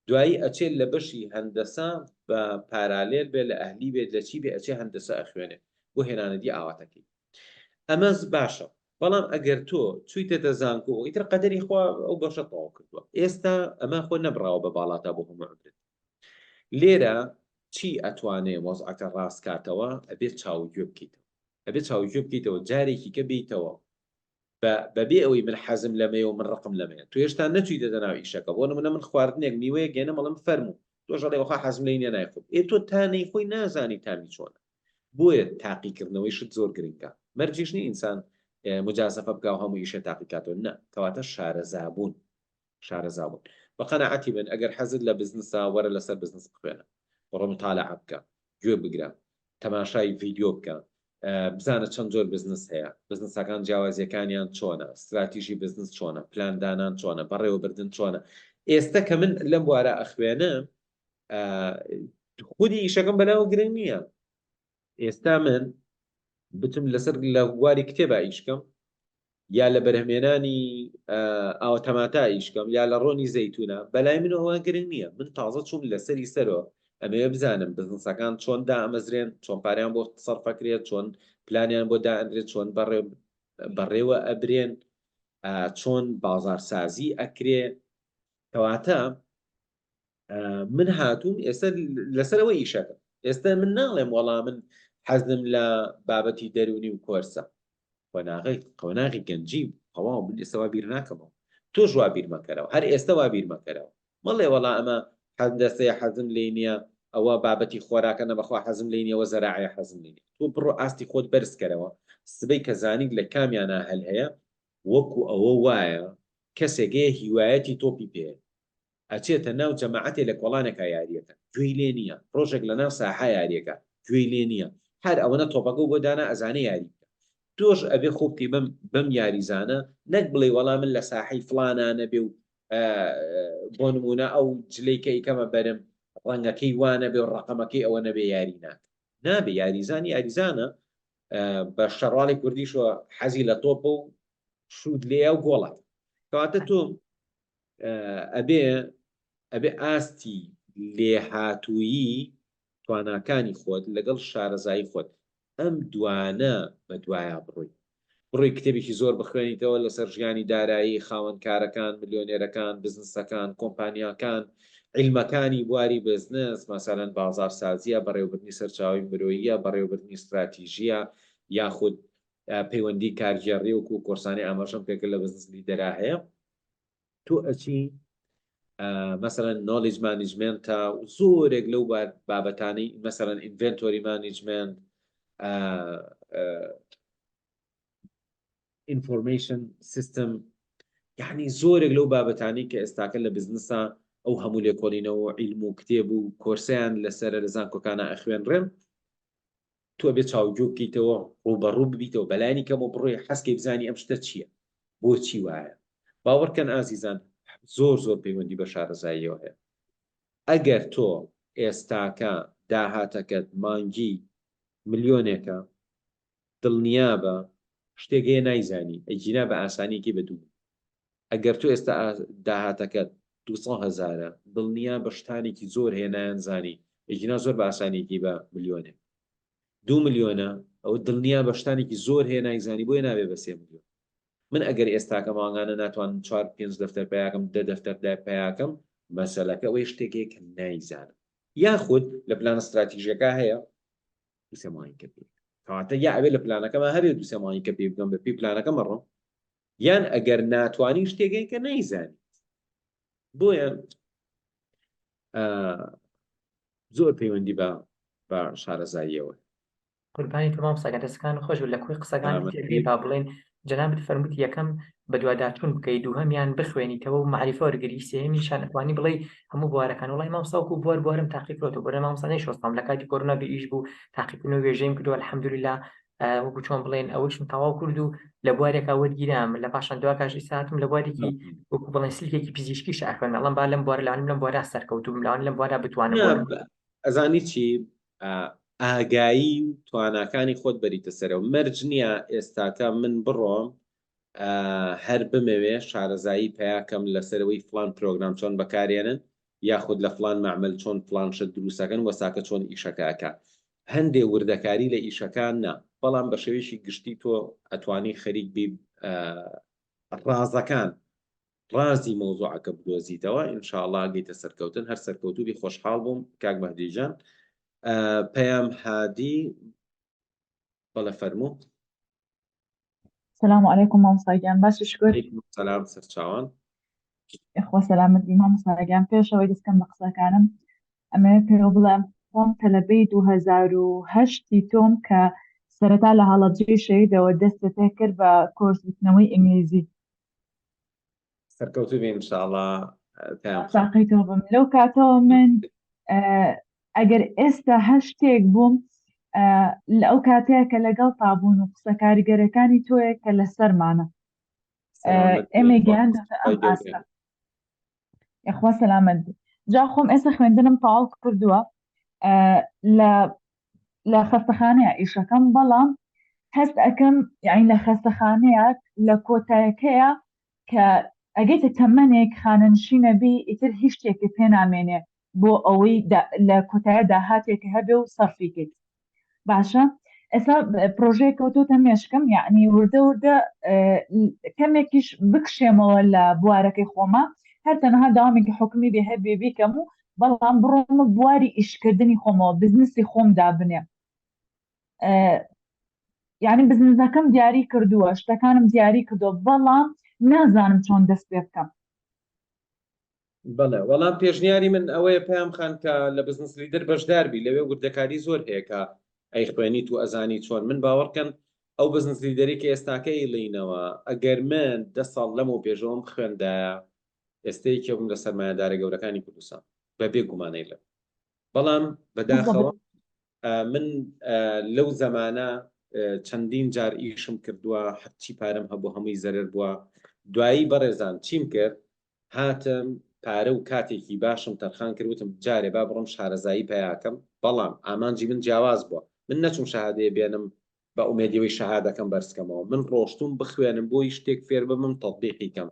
دوایی ئەچێت لە بەشی هەندەسە بە parallel بێ لە ئەهلی بێت لە چی بێ ئەچێ هەندەسە ئەخوێنێ بۆ هێنانەدی ئاواتەکەی ئەمەز باشە بەڵام ئەگەر تۆ چوویتەتە زانکۆ ئیتر قەدەری خوا ئەو بەشە تەواو کردووە ئێستا ئەمە خۆ نەبراوە بە باڵاتا بۆ هەموو عمرت لێرە چی ئەتوانێ وەزعەکە ڕاست کاتەوە ئەبێ چاو و گوێ بکەیتەوە ئەبێ چاو و گوێ بکەیتەوە جارێکی کە بیتەوە بە بەبێ ئەوەی من حەزم لەمەیە و من ڕقم لەمەیە تۆ هێشتا نەچوویتە ناو ئیشەکە بۆ نمونە من خواردنێک میوەیەک گەێنم ئەڵێم فەرموو تۆش ئەڵێ وەخوا حەزم لێی نیە نایخۆم ئێ تۆ تا نەیخۆی نازانی تامی چۆنە بۆیە تاقیکردنەوەی شت زۆر گرنگە مەرجیش نیە ئینسان مجازەفە بکا و هەموو ئیشێ تاقیکاتەوە نا کەواتە شارەزابوون شارەزابوون بە قەناعەتی من ئەگەر حەزت لە بزنسە وەرە لەسەر بزنس بخوێنە بڕۆ متالعە بکە. گوێ بگرە، تەماشای ڤیدیۆ بکە، بزانە چەند جۆر بزنس هەیە، بزنسەکان جیاوازیەکانیان چۆنە، ستراتیژی بزنس چۆنە، پلان دانان چۆنە، بەڕێوەبردن چۆنە. ئێستە کە من لەم بوارە ئەخوێنم خودی ئیشەکەم بەلاوە گرنگ نییە. ئێستا من بچم لەسەر لە بواری کتێبا ئیش کەم یا لە بەرهەمێنانی ئاوە تەماتە ئیش کەم یا لە ڕۆنی زەیتونە بەلای منەوە ئەوە گرنگ نییە من تازە چووم لەسەری سەرەوە ئەمەوێ بزانم بزنسەکان چۆن دامەزرێن چۆن پاریان بۆ سەرفەکرێت چۆن پلانیان بۆ دائەنرێت چۆن بەڕێ بەڕێوە ئەبرێن چۆن بازارسازی ئەکرێ کەواتە من هاتووم ئێستا لەسەرەوە ئیشەکەم ئێستا من ناڵێم وەڵا من حەزم لە بابەتی دەرونی و کۆرسە قۆناغی قۆناغی گەنجی تەواو من ئێستا وا بیر ناکەمەوە تۆش وا بیر مەکەرەوە هەر ئێستا وا بیر مەکەرەوە مەڵێ وەڵا ئەمە هەندەسەیە حەزم لێی نییە ئەوە بابەتی خۆراکە نە بەخوا حەزم لێی نییە وە زەراعەیە حەزم لێی نییە تۆ بڕۆ ئاستی خۆت بەرز کەرەوە سبەی کە زانیت لە کامیانا هەل هەیە وەکو ئەوە وایە کەسێک هەیە هیوایەتی تۆپی پێ ئەچێتە ناو جەماعەتێ لە کۆڵانێکا یاریەکەن گوێی لێ نیە ڕۆژێک لە ناو ساحە یاریەکا گوێی لێ نیە هەر ئەوەنە تۆپەکەو بۆ دانا ئەزانێ یاری بکا تۆش ئەبێ خۆ بکەی بەم بەم یاریزانە نەک بڵێی وەڵا من لە ساحەی فڵانا نەبێ و بۆ نمونە ئەو جلەی کە ئیکەمە بەرم ڕەنگەکەی وا نەبێ و ڕەقەمەکەی ئەوە نەبێ یاری ناکە نابێ یاریزان یاریزانە بە شەڕواڵی کوردیشەوە حەزی لە تۆپە و شوت لێیە و گۆڵە کەواتە تۆ ئەبێ ئەبێ ئاستی لێهاتوویی تواناکانی خۆت لەگەڵ شارەزایی خۆت ئەم دوانە بە دوایا بڕۆی بڕۆی کتێبێکی زۆر بخوێنیتەوە لەسەر ژیانی دارایی خاوەنکارەکان ملیۆنێرەکان بزنسەکان کۆمپانیاکان عیلمەکانی بواری بزنس مەسەلەن بازاڕسازیە بەڕێوەبردنی سەرچاوەی مرۆییە بەڕێوەبردنی ستراتیژیە یاخود پەیوەندی کارگێڕی وەکو کۆرسانی ئاماژەم پێکرد لە بزنس لیدەرا هەیە تۆ ئەچی مەسەلەن knowledge management ە و زۆرێک لەو بابەتانەی مەسەلەن inventory management information system یعنی زۆرێک لەو بابەتانی کە ئێستاکە لە بزنسا ئەو هەموو لێکۆڵینەوە و عیلم و کتێب و کۆرسیان لەسەرە لە زانکۆکانە ئەخوێنرێن تۆ ئەبێ چاوگۆ بکەیتەوە ڕووبەڕوو ببیتەوە بەلایەنی کەمەوە بڕۆی حەزکەی بزانی ئەم شتە چییە بۆچی وایە باوەڕکەن ئازیزان زۆر زۆر پەیوەندی بە شارەزاییەوە هەیە ئەگەر تۆ ئێستاکە داهاتەکەت مانگی ملیۆنێکە دڵنیابە شتێک هەیە نایزانی ئەگینا بە ئاسانیەکی بە دوو ئەگەر تۆ ئێستا داهاتەکەت 200 هەزارە دڵنیا بە شتانێکی زۆر هەیە نایانزانی ئەگینا زۆر بە ئاسانیەکی بە ملیۆنێک دوو ملیۆنە ئەوە دڵنیا بە شتانێکی زۆر هەیە نایزانی بۆیە نابێ بە سێ ملیۆن من ئەگەر ئێستاکە مانگانە ناتوانم چوار پێنج دەفتەر پیاکەم دە دەفتەر دا پیاکەم مەسەلەکە ئەوەی شتێکێک کە نایزانم یاخود لە پلانە ستراتیژیەکە هەیە دوو سێ مانگی کە پێ کەواتە یا ئەوێ لە پلانەکەمە هەبێ دوو سێ مانگی کە پێ بگەم بە پێی پلانەکەم ئەڕۆم یان ئەگەر ناتوانی شتێک هەیە کە نەیزانی بۆیە زۆر پەیوەندی بە بە شارەزاییەوە. قوربانی تۆ مامۆستا گیان دەستەکانت خۆش بێت لە کۆی قسەکانت تێگەی با بڵێین جەنابت فەرمووت یەکەم بەدواداچوون بکەی دووهەمیان بخوێنیتەوە و مەعریفە وەرگری سێیەمیشان ئەتوانی بڵێی هەموو بوارەکان وەڵای مامۆستا وەکوو بوار بوارم تاقی کردۆتەوە بۆ مامۆستا نەیشۆستام لە کاتی کۆرۆنا بێ ئیش بوو تاقیکردنەوە وێژەیم کردووە الحمدللە وەکو چۆن بڵێن ئەوەشم تەواو کرد و لە بوارێکا وەرگیرام لە پاشان دواکاش ئیستا هاتم لە بوارێکی وەکو بڵێن سلکێکی پزیشکیش ئەخوێنم ئەڵێم با لەم بوارە لەوانەیە لەم بوارە سەرکەوتوو بم لەوانەیە لەم بوارە بتوانم نا ئەزانی چی ئاگایی و تواناکانی خۆت بەریتە سەرەوە مەرج نییە ئێستاکە من بڕۆم هەر بمەوێ شارەزایی پیاکەم لەسەرەوەی فلان پرۆگرام چۆن بەکارێنن یاخود لە فلان مەعمەل چۆن فلان شت دروستەکەن وەساکە چۆن ئیشەکە ئەکا هەندێ وردەکاری لە ئیشەکان نا بەڵام بە شێوەیەکی گشتی تۆ ئەتوانی خەریک بی ڕازەکان ڕازی مەوزوعەکە بدۆزیتەوە ان شاء اللە ئەگەیتە سەرکەوتن هەر سەرکەوتوو بی خۆشحاڵ بووم کاک مەهدی جان پەیام هادی بەڵێ فەرموو. سلام علیکم مامۆستا گیان باشی شکر علیکم سلام سەرچاوان. یاخوا سەلامەت بی مامۆستا گیان پێش ئەوەی دەست کەم بە قسەکانم ئەمەوێ پێوە بڵێم خۆم تەلەبەی 2008 ی تۆم کە سەرەتا لە هەڵەبجەی شەهیدەوە دەستت پێ کرد بە کۆرس وتنەوەی ئینگلیزی. سەرکەوتوو بی ان شاء اللە پەیام خان. تاقی تۆ بم لەو کاتەوە من. ئەگەر ئێستا هەر شتێک بووم لە ئەو کاتەیە کە لەگەڵ تابوون و قسە کاریگەرەکانی تۆیە کە لەسەرمانە ئێمەی گەیاندەتە ئەم ئاستە. یاخوا سەلامەت بی. جا خۆم ئێستا خوێندنم تەواو کردووە لە لە خەستەخانەیە ئیشەکەم بەڵام هەست ئەکەم یعنی لە خەستەخانەیە لە کۆتایەکەیە کە ئەگەیتە تەمەنێک خانەنشینە بی ئیتر هیچ شتێکی پێ نامێنێ بۆ ئەوەی لە کۆتایە داهاتێک هەبێ و سەرفی کەیت باشە ئێستا پرۆژەیەک کەوتۆتە مێشکم یعنی وردە وردە کەمێکیش بکشێمەوە لە بوارەکەی خۆما هەر تەنها داوامێکی حکومی بێ هەبێ بیکەم و بەڵام بڕۆمە بواری ئیشکردنی خۆمەوە بزنسی خۆم دابنێم یعنی بزنسەکەم دیاری کردووە شتەکانم دیاری کردووە بەڵام نازانم چۆن دەست پێ بکەم بەڵێ وەڵام پێشنیاری من ئەوەیە پەیام خان کە لە Business Leader بەشدار بی لەوێ وردەکاری زۆر هەیە کە ئەیخوێنیت و ئەزانی چۆن من باوەڕکەن ئەو Business Leader ی کە ئێستاکە ئەیڵێینەوە ئەگەر من دە ساڵ لەمەو پێشەوەم بخوێندایە ئێستە یەکێ بووم لە سەرمایەدارە گەورەکانی کوردستان بەبێ گومان ئەیڵێم بەڵام بەداخەوە من لەو زەمانە چەندین جار ئیشم کردووە هەرچی پارەم هەبوو هەمووی زەرەر بووە دوایی بەڕێزان چیم کرد هاتم پارە و کاتێکی باشم تەرخان کرد وتم جارێ با بڕۆم شارەزایی پەیاکەم بەڵام ئامانجی من جیاواز بووە من نەچوم شەهادەیە بێنم بە ئومێدیەوەی شەهادەکەم بەرزکەمەوە من ڕۆشتوم بخوێنم بۆی شتێک فێر ببم تەتبیقی کەم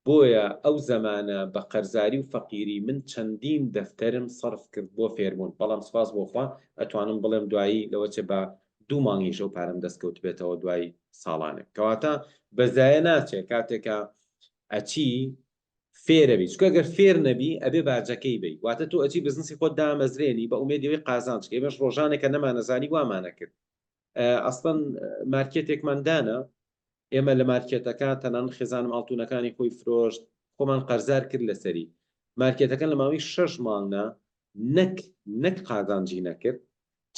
بۆیە ئەو زەمانە بە قەرزاری و فەقیری من چەندین دەفتەرم سەرف کرد بۆ فێربوون بەڵام سوپاس بۆ خوا ئەتوانم بڵێم دوایی لەوەچێ بە دوو مانگیش ئەو پارەم دەست کەوتبێتەوە دوای ساڵانێک کەواتە بە زایە ناچێ کاتێکە ئەچی فێرەبی چونکە گەر فێر نەبی ئەبێ باجەکەی بەی واتە تۆ ئەچی بزنسی خۆت دامەزرێنی بە ئومێدی ئەوەی قازانج کەی ئێمەش ڕۆژانێکە نەمانەزانی وامانەکرد ئەسڵەن مارکێتێکمان دانا ئێمە لە مارکێتەکە تەنانەت خێزانم ئاڵتونەکانی خۆی فرۆشت خۆمان قەرزار کرد لەسەری مارکێتەکە لە ماوەی شەش مانگا نەک نەک قازانجی نەکرد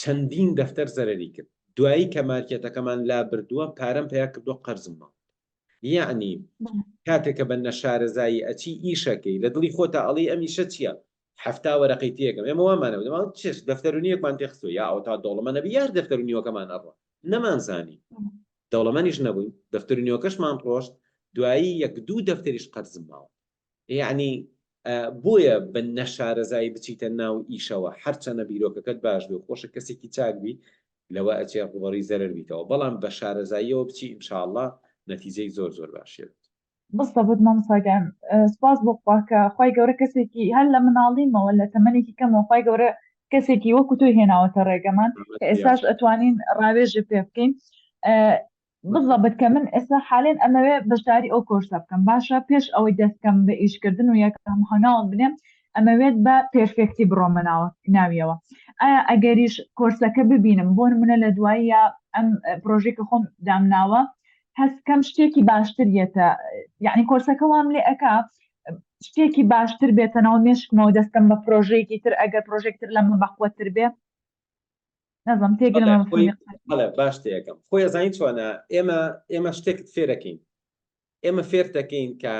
چەندین دەفتەر زەرەری کرد دوایی کە مارکێتەکەمان لا بردووە پارەم پیا کردووە قەرزم ماوە یەعنی کاتێک کە بە نەشارەزایی ئەچی ئیشەکەی لە دڵی خۆتا ئەڵێی ئەم ئیشە چییە حەفتا وەرەقەی تێکەم ئێمە وامانە وتمان چش دەفتەر و نیوێکمان تێخستووە یا ئەوەتا دەوڵەمەند ئەبی یار دەفتەر و نیوەکەمان ئەڕوا نەمانزانی دەوڵەمەنیش نەبووین دەفتەر و نیوەکەشمان ڕۆشت دوایی یەک دوو دەفتەریش قەرزم ماوە یەعنی بۆیە بە نەشارەزایی بچیتە ناو ئیشەوە هەرچەنە بیرۆکەکەت باش بێ و خۆشت کەسێکی چاک بی لەوە ئەچێ ڕووبەڕووی زەرەر بیتەوە بەڵام بە شارەزاییەوە بچی ان شاء اللە نەتیجەی زۆر زۆر باشی ئەبێت. بالضبط مامۆستا گیان سوپاس بۆ خوا کە خوای گەورە کەسێکی هەر لە مناڵیمەوە لە تەمەنێکی کەمەوە خوای گەورە کەسێکی وەکو تۆی هێناوەتە ڕێگەمان کە ئێستاش ئەتوانین ڕاوێژی پێ بکەین بالضبط کە من ئێستا حالێن ئەمەوێ بەشداری ئەو کۆرسە بکەم باشە پێش ئەوەی دەست کەم بە ئیشکردن و یەکەم هەنگاوم بنێم ئەمەوێت بە perfect ی بڕۆمە ناوە ناویەوە ئایا ئەگەریش کۆرسەکە ببینم بۆ نمونە لە دواییە ئەم پرۆژەی کە خۆم دامناوە هەست کەم شتێکی باشتر یەتە یعنی کۆرسەکە وام لێ ئەکا شتێکی باشتر بێتە ناو مێشکمەوە دەستکەم بە پرۆژەیەکی تر ئەگەر پرۆژێکتر لەمە بەقوەتر بێ نازم تێگەم بەڵێ باش تێگەم خۆی ئەزانی چۆنە ئێمە ئێمە شتێکت فێرەکەین ئێمە فێرتەکەین کە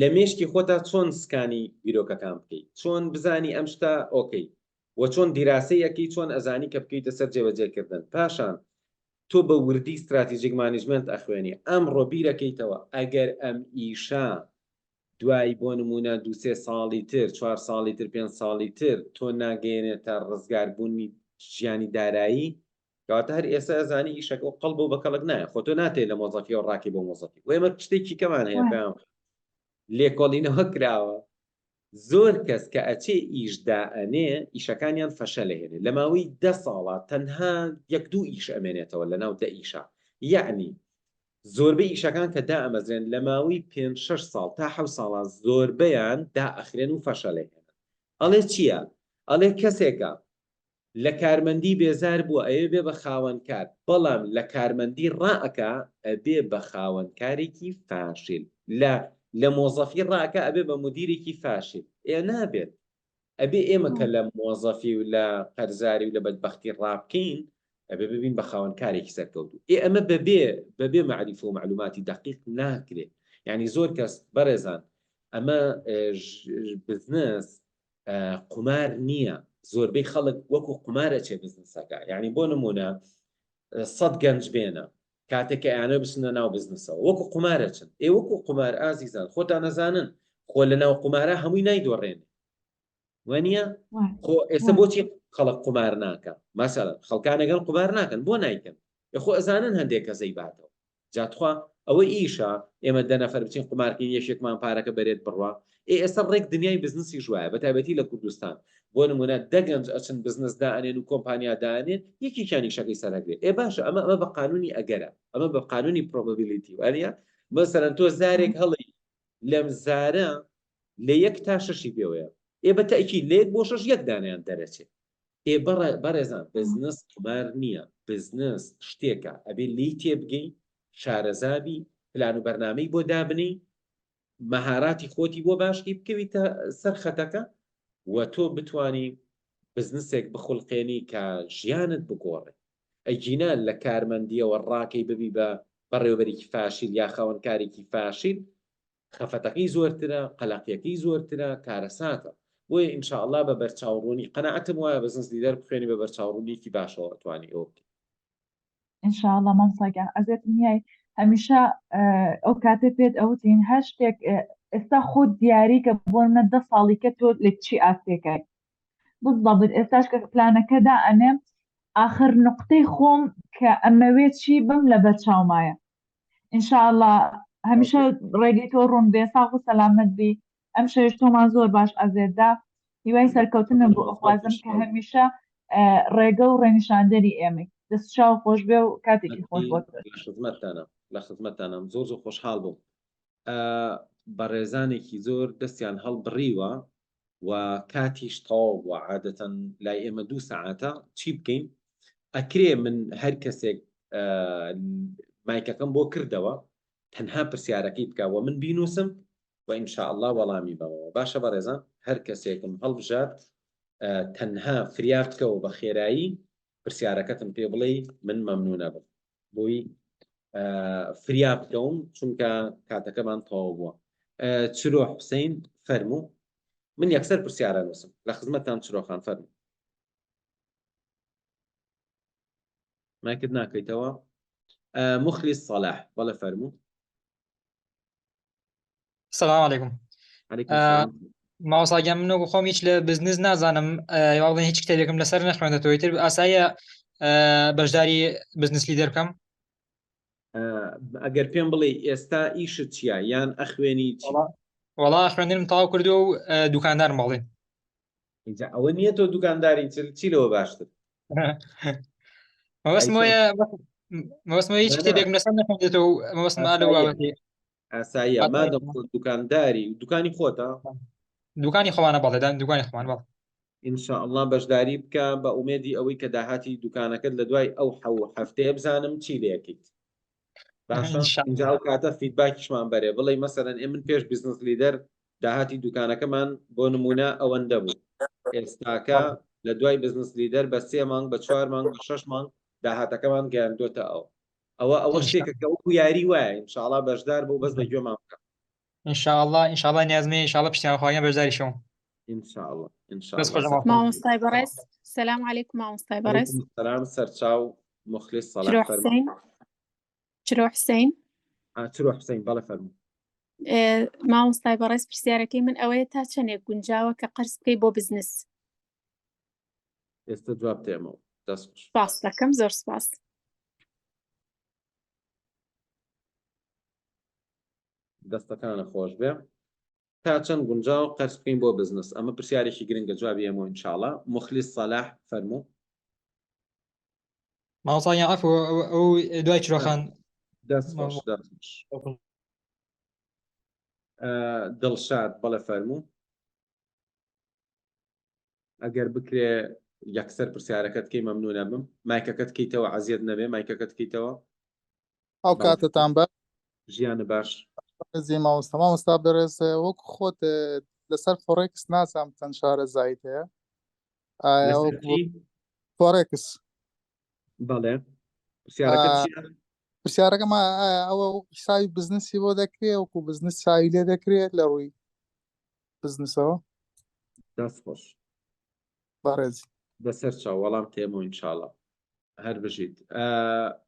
لە مێشکی خۆتا چۆن scan ی بیرۆکەکان بکەیت چۆن بزانی ئەم شتە okay و چۆن دیراسەی ئەەکەی چۆن ئەزانی کە بکەیتە سەر جێبەجێکردن پاشان تۆ بە وردی strategic management ئەخوێنی ئەمڕۆ بیرەکەیتەوە ئەگەر ئەم ئیشە دوای بۆ نموونە دوو سێ ساڵی تر، چوار ساڵی تر، پێنج ساڵی تر تۆ ناگەیەنێتە ڕزگاربوونی ژیانی دارایی، کەواتە هەر ئێستا ئەزانی ئیشەکە و قەڵبە و بە کەڵک نایە، خۆ تۆ ناتێ لە مۆزەفیەوە ڕاکەی بۆ مۆزەفی. وە ئێمە شتێکی کەمان هەیە پەیام لێکۆڵینەوە کراوە زۆر کەس کە ئەچێ ئیش دائەنێ ئیشەکانیان فەشەل ئەهێنێ لە ماوەی دە ساڵا تەنها یەک دوو ئیش ئەمێنێتەوە لەناو دە ئیشا یەعنی زۆربەی ئیشەکان کە دائەمەزرێن لە ماوەی پێنج شەش ساڵ تا حەوت ساڵا زۆربەیان دائەخرێن و فەشەل ئەهێنن ئەڵێ چیە ئەڵێ کەسێکە لە کارمەندی بێزار بووە ئەیەوێ بێ بە خاوەن کار بەڵام لە کارمەندی ڕائەکا ئەبێ بە خاوەن کارێکی فاشل لە لە مۆزەفی ڕائەکا ئەبێ بە مودیرێکی فاشل ئێ نابێت ئەبێ ئێمە کە لە مۆزەفی و لە قەرزاری و لە بەدبەختی ڕابکەین ئەبێ ببین بە خاوەن کارێکی سەرکەوتوو ئێ ئەمە بەبێ بەبێ مەعریفە و مەعلوماتی دەقیق ناکرێ یعنی زۆر کەس بەڕێزان ئەمە بزنس قومار نییە. زۆربەی خەڵک وەکو قومار ئەچێ بزنسەکە یعنی بۆ نمونە سەد گەنج بێنە کاتێک کە ئەیانەوێ بچنە ناو بزنسەوە وەکو قومار ئەچن ئێ وەکو قومار ئازیزان خۆتان ئەزانن خۆ لە ناو قومارا هەمووی نایدۆڕێنێ وانە خۆ ئێستا بۆچی خەڵک قومار ناکە مەسەلەن خەڵکانەگەن قومار ناکەن بۆ نایکەن خۆ ئەزانن هەندێک کەسەی باتەوە جا تخوا ئەوە ئیشە ئێمە دە نەفەر بچین قومارکەین یەکێکمان پارەکە بەرێت بڕوا ئێ ئێستا ڕێک دنیای بزنسیش وایە بە تایبەتی لە کوردستان بۆ نمونە دە گەنج ئەچن بزنس دائەنێن و کۆمپانیا دائەنێن یەکێکیان ئیشەکەی سەرەگرێ ئێ باشە ئەمە ئەمە بە قانونی ئەگەرە ئەمە بە قانونی probability وانە مەسەلەن تۆ زارێک هەڵی لەم زارە لە یەک تا شەشی پێوەیە ئێ بە تەئکید لە یەک بۆ شەش یەک دانەیان دەرەچێ ئێ بەڕێزان بزنس قومار نییە بزنس شتێکە ئەبێ لێی تێبگەی شارەزابی پلان و بەرنامەی بۆ دابنی مەهاراتی خۆتی بۆ باشکی بکەویتە سەر خەتەکە و تۆ بتانی بزنسێک بخولقێنی کە ژیانت بگۆڕێ ئەگینا لە کارمەندیەوە ڕاکەی ببی بە بەڕێوبەرێکی فاشیل یا خاوەنکارێکی فاشیل خەفەتەکەی زۆرترە، قەلەقیەکەی زۆرترە، کارەساتە. بۆیە ان شاء اللە بە بەرچاوڕوونی، قەناعەتم وایە بزنس لیدەر بخوێنی بە بەرچاوڕوونیەکی باشەوە ئەتوانی ئەوە بکەی. ان شاء اللە مامۆستا گیان ئەزێتم نیای هەمیشە ئەو کاتێ پێت ئەوتین هەر شتێک ئێستا خۆت دیاری کە بۆ منە دە ساڵی کە تۆ لە چی ئاستێکای بالضبط ئێستاش کە پلانەکە دائەنێم ئاخر نوقتەی خۆم کە ئەمەوێ چی بم لەبەر چاومایە ان شاء اللە هەمیشە ڕێگەی تۆ ڕوون بێ ساغ و سەلامەت بی ئەم شەویش تۆمان زۆر باش ئەزێتدا هیوای سەرکەوتنم بۆ ئەخوازم کە هەمیشە ڕێگە و ڕێنیشاندەری ئێمەی دەست چاو خۆش بێ و کاتێکی خۆش بۆ لە خزمەتتانم لە خزمەتتانم زۆر زۆر خۆشحاڵ بووم بەڕێزانێکی زۆر دەستیان هەڵبڕیوە و کاتیش تەواو بووە عادەتەن لای ئێمە دوو سەعاتە چی بکەین ئەکرێ من هەر کەسێک مایکەکەم بۆ کردەوە تەنها پرسیارەکەی بکە و من بینوسم و ان شاء الله وەڵامی بەمەوە باشە بەڕێزان هەر کەسێکم هەڵبژارد تەنها فریا بکەوە بە خێرایی پرسیارەکەتم پێ بڵێ من مەمنونە بم بۆی فریا بکەوم چونکە کاتەکەمان تەواو بووە چرۆ حوسین فەرموو من یەکسەر پرسیارە نووسم لە خزمەتتان چرۆخان فەرموو مایکت ناکەیتەوە مخلیس صلاح بەڵێ فەرموو سلام علیکم علیکم السلام. مامۆستا گیان من وەکو خۆم هیچ لە بزنس نازانم وا بڵێن هیچ کتێبێکم لەسەر نەخوێندەتەوە ئیتر ئاساییە بەشداری بزنس لیدەر بکەم ئەگەر پێم بڵێ ئێستا ئیشت چییە یان ئەخوێنی چی وەڵا خوێندنم تەواو کردووە و دوکاندارم بەڵێ ئینجا ئەوە نییە تۆ دوکانداری چی لەوە باشتر مەبەستم وایە مەبەستم هیچ کتێبێکم لەسەر نەخوێندێتەوە و مەبەستم ئا لەو بابەتەیە ئاساییە مادەم خۆت دوکانداری دوکانی خۆتە دوکانی خۆمانە بەڵێ دان دوکانی خۆمان بەڵێ ان شاء الله بەشداری بکە بە ئومێدی ئەوەی کە داهاتی دوکانەکەت لە دوای ئەو حەو هەفتەیە بزانم چی لێکەیت باشە اینجا ئەو کاتە feedback یشمان بەرێ بڵێ مەسەلەن ئێ من پێش بزنس لیدەر داهاتی دوکانەکەمان بۆ نمونە ئەوەندە بوو ئێستاکە لە دوای بزنس لیدەر بە سێ مانگ بە چوار مانگ بە شەش مانگ داهاتەکەمان گەیاندۆتە ئەو ئەوە ئەوە شتێکە کە وەکو یاری وایە ان شاء الله بەشدار بوو بەس بە گوێمان بکە ان شاء الله ان شاء الله نیازمێ ان شاء الله پشتیان خواگەن بەشداری شەوم ان شاء الله ان شاء دەست الله خۆش مامۆستا. مامۆستای بەڕێز سلام علیکم مامۆستای بەڕێز علیکم السلام سەرچاو مخلص چرۆ صلاح فەرموو حسین چرۆ حسین ئا، چرۆ حسین بەڵێ فەرموو ئێ، مامۆستای بەڕێز پرسیارەکەی من ئەوەیە تا چەندێک گونجاوە کە قەرز بکەی بۆ بزنس ئێستا جواب تێمەوە دەست خۆش سپاس دەکەم زۆر سپاس دەستەکانە خۆش بێ تا چەند گونجاو قەرز بکەین بۆ بزنس ئەمە پرسیارێکی گرنگە جوابی ئێمە ان شاء الله مخلیس صلاح فەرموو مامۆستا گیان عەفو ئەو دوای چرۆخان دەست خۆش دەست خۆش دڵشاد بەڵێ فەرموو ئەگەر بکرێ یەکسەر پرسیارەکەت کەی مەمنونە بم مایکەکەت کەیتەوە عەزیەت نەبێ مایکەکەت کەیتەوە ئەو کاتتان بە ژیانە باش زی مامۆستا مامۆستا بەڕێز وەک خۆت لەسەر فۆڕێکس نازانم چەند شارەزاییت هەیە ئایا لەسەر وەکو چی؟ فۆڕێکس بەڵێ پرسیارەکەت چییە؟ پرسیارەکەم ئایا ئەوە حسابی بزنسی بۆ دەکرێ وەکو بزنس چاوی لێ دەکرێت لە ڕووی بزنسەوە دەست خۆش. بەڕێز بەسەر چاو وەڵام تێمەوە ئینشاءاللە هەر بژیت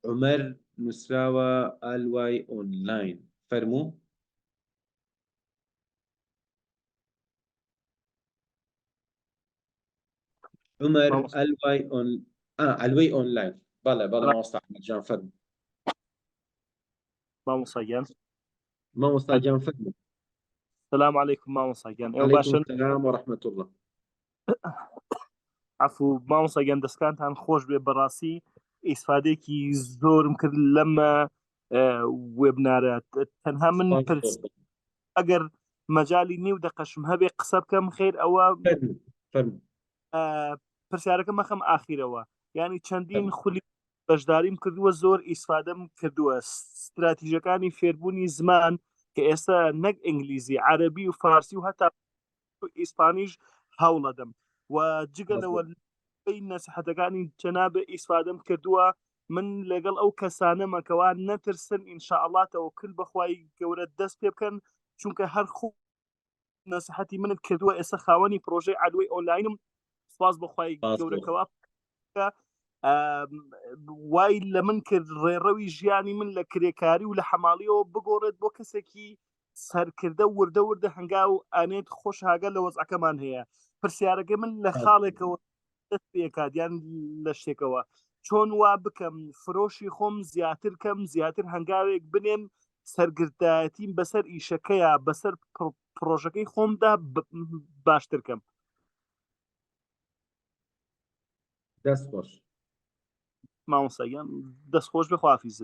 عومەر نووسراوە ئالوای ئۆنلاین فەرموو عمر ئەلوای ئۆن ئەلوەی ئۆنلاین بەڵێ بەڵێ مامۆستا ئەحمەد جان فەرموو مامۆستا گیان مامۆستا گیان فەرموو سلام علیکم مامۆستا گیان ئێوە علیکم باشن السلام ورحمة الله عفو مامۆستا گیان دەستکانتان خۆش بێ بەڕاستی ئیسفادێکی زۆرم کرد لەمە وێبنارە تەنها من سپاس پرس بۆ ئەگەر مەجالی نیو دەقەشم هەبێ قسە بکەم خێر ئەوە فەرموو فەرموو پرسیارەکە مەخەم ئاخیرەوە یعنی چەندین فەرموو خولی بەشداریم کردووە زۆر ئیسفادەم کردووە ستراتیژەکانی فێربوونی زمان کە ئێستا نەک ئینگلیزی عەربی و فارسی و هەتا ئیسپانیش هەوڵەدەم و جگە لەوە نەسیحەتەکانی جەنابێ ئیسفادەم کردووە من لەگەڵ ئەو کەسانەمە کەوا نەترسن ئینشاءڵڵا تەوەکل بەخوای گەورە دەست پێ بکەن چونکە هەر خۆ نەسیحەتی منت کردووە ئێستا خاوەنی پرۆژەی عەلوەی ئۆنلاینم سپاس بۆ خوای گەورە کەوا وای لە من کرد ڕێڕەوی ژیانی من لە کرێکاری و لە حەماڵیەوە بگۆڕێت بۆ کەسێکی سەرکردە وردە وردە هەنگاو ئەنێت خۆش هاگە لە وەزعەکەمان هەیە پرسیارەکەی من لە خاڵێکەوە دەست پێکات یان لە شتێکەوە چۆن وا بکەم فرۆشی خۆم زیاتر کەم زیاتر هەنگاوێک بنێم سەرگرتایەتیم بەسەر ئیشەکەیە بەسەر پرۆژەکەی خۆمدا باشتر کەم دەست خۆش مامۆستا گیان دەست خۆش بێ خوافیز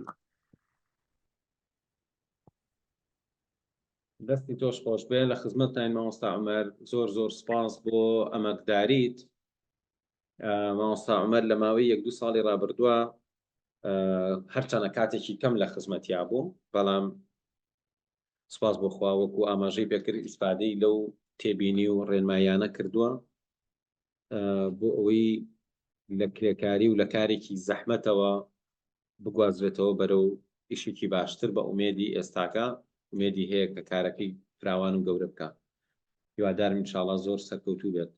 دەستی تۆش خۆش بێ لە خزمەتتاین مامۆستا عومەر زۆر زۆر سپاس بۆ ئەمەکداریت مامۆستا عومەر لە ماوەی یەک دوو ساڵی ڕابردووە هەرچەنە کاتێکی کەم لە خزمەتیا بووم بەڵام سپاس بۆ خوا وەکو ئاماژەی پێکرد ئیسفادەی لەو تێبینی و ڕێنماییانە کردووە بۆ ئەوەی لە کرێکاری و لە کارێکی زەحمەتەوە بگوازرێتەوە بەرەو ئیشێکی باشتر بە ئومێدی ئێستاکە ئومێدی هەیە کە کارەکەی فراوان و گەورە بکا هیوادارم انشاءاللە زۆر سەرکەوتوو بێت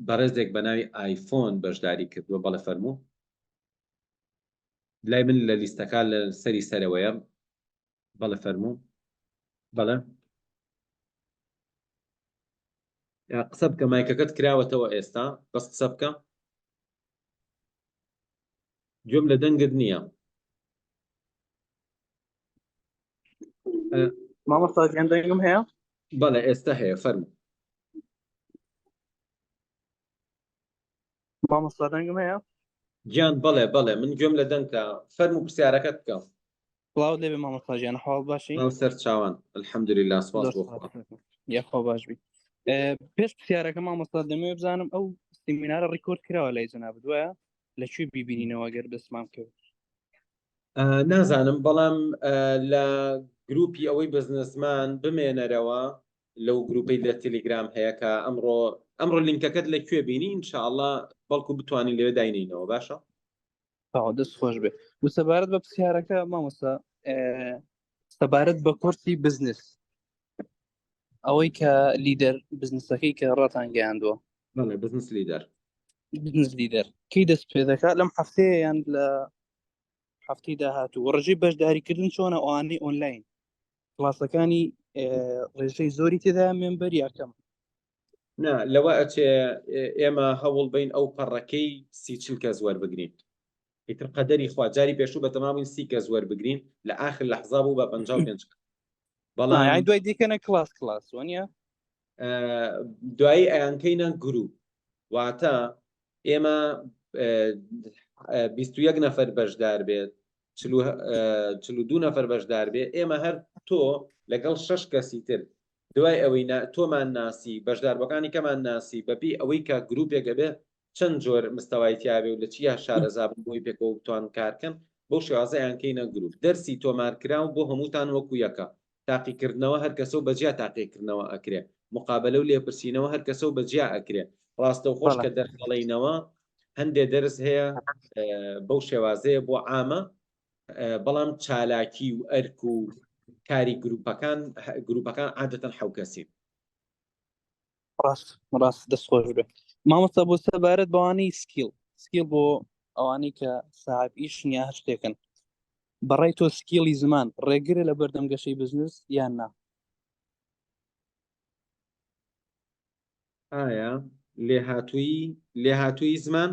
بەڕێزێک بە ناوی ئایفۆن بەشداری کردووە بەڵێ فەرموو لای من لە لیستەکە لە سەری سەرەوەیە بەڵێ فەرموو بەڵێ قسە بکە مایکەکەت کراوەتەوە ئێستا بەس قسە بکە گوێم لە دەنگت نییە. مامۆستا گیان دەنگم هەیە؟ بەڵێ ئێستا هەیە فەرموو. مامۆستا دەنگم هەیە؟ گیان بەڵێ بەڵێ من گوێم لە دەنگتە فەرموو پرسیارەکەت بکە. سڵاوت لێبێ مامۆستا گیان حاڵ باشی؟ سڵاو سەر چاوان الحمدلله سپاس زۆر بۆ سپاس خوا. یاخوا باش بی. پێش پرسیارەکە مامۆستا دەمەوێت بزانم ئەو سیمینارە ڕیکۆرد کراوە لای جەنابت وایە؟ لە کوێ بیبینینەوە گەر دەستمان بکەوێت؟ نازانم بەڵام لە گروپی ئەوەی بزنسمان بمێنەرەوە لەو گروپەی لە تەلیگرام هەیە کە ئەمڕۆ ئەمڕۆ لینکەکەت لە کوێ بینی ئینشاءاللە بەڵکو بتوانین لەوێ داینینەوە باشە تەواو دەست خۆش بێ و سەبارەت بە پرسیارەکە مامۆستا سەبارەت بە کۆرسی بزنس ئەوەی کە لیدەر بزنسەکەی کە ڕاتان گەیاندووە بەڵێ بزنس لیدەر بزنس لیدەر کەی دەست پێ دەکات لەم هەفتەیە یان لە هەفتەی داهاتوو ڕێژەی بەشداریکردن چۆنە ئەوانەی ئۆنلاین کلاسەکانی ڕێژەی زۆری تێدا member یاکەم نا لەوە ئەچێ ئێمە هەوڵ بین ئەو پەڕەکەی سی چل کەس وەربگرین ئیتر قەدەری خوا جاری پێشوو بەتەمامین سی کەس وەربگرین لە ئاخر لەحزا بوو بە 55 کەس بەڵام دوای دیکەنە کلاس کلاس وانە دوایی ئەیانکەینە گروپ واتە ئێمە 21 نەفەر بەشدار بێت 42 نەفەر بەشدار بێ ئێمە هەر تۆ لەگەڵ شەش کەسی تر دوای ئەوەی تۆمان ناسی بەشداربووەکانی کەمان ناسی بەپێی ئەوەی کە گروپێک ئەبێ چەند جۆر مستەوای تیابێ و لە چیا شارەزا بن بۆی پێکەوە بتوان کارکەن بەو شێوازە ئەیانکەینە گروپ دەرسی تۆمارکراو بۆ هەمووتان وەکو یەکە تاقیکردنەوە هەر کەسەو بەجیا تاقیکردنەوە ئەکرێ مقابەلە و لێپرسینەوە هەر کەسەو بەجیا ئەکرێ ڕاستەوخۆش بەڵێ کە دەرس ئەڵێینەوە هەندێ دەرس هەیە بەو شێوازەیە بۆ عامە بەڵام چالاکی و ئەرک و کاری گروپەکان گروپەکان عادەتەن حەوکەسین. ڕاست ڕاست دەست خۆش بێ. مامۆستا بۆ سەبارەت بەوانەی skill skill بۆ ئەوانەی کە ساحب ئیشن یا هەر شتێکن بەڕای تۆ skill ی زمان ڕێگرە لە بەردەم گەشەی بزنس یان نا؟ ئایا لێهاتوویی لێهاتوویی زمان؟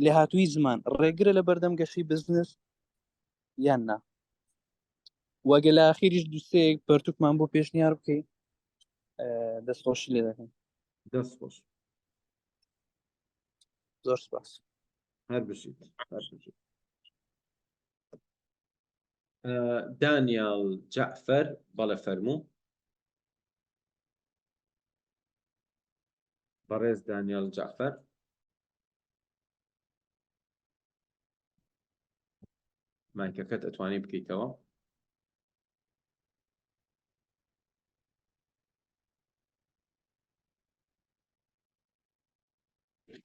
لێهاتوویی زمان ڕێگرە لە بەردەم گەشەی بزنس یان نا؟ وەگە لە ئاخیریش دووسەیەک پەرتوکمان بۆ پێشنیار بکەی دەستخۆشی لێ دەکەم. دەست خۆش. زۆر سپاس. هەر بژیت هەر بژیت. دانیال جەعفەر بەڵێ فەرموو. بەڕێز دانیال جەعفەر. مایکەکەت ئەتوانی بکەیتەوە.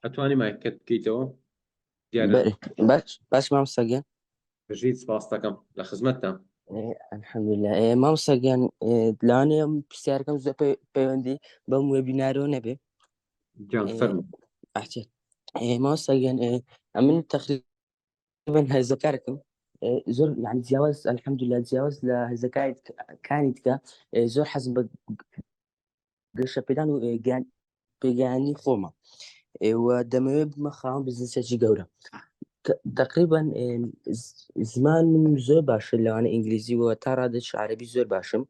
ئەتوانی مایکەکەت بکەیتەوە دیارە باش باش مامۆستا گیان بژیت سپاس دەکەم لە خزمەتتان الحمدلله ئێ، مامۆستا گیان ئێ، لەوانەیە ئەم پرسیارەکەم زۆر پەی- پەیوەندی بەم webinar ەوە نەبێ گیان ئێ، فەرموو ئەحچێ. ئێ، مامۆستا گیان ئێ، ئەمن تقریبا هەرزەکارێکم ئێ، زۆر یعنی جیاواز الحمدلله جیاواز لە هەرزەکارەکانی دیکە ئێ، زۆر حەزم بە گەشەپێدان و گەیان پێگەیانی خۆمە و دەمەوێت بمە خاوەن بزنسێکی گەورە تقریبا زمان من زۆر باشە لەوانە ئینگلیزی و تا ڕادەش عربی زۆر باشم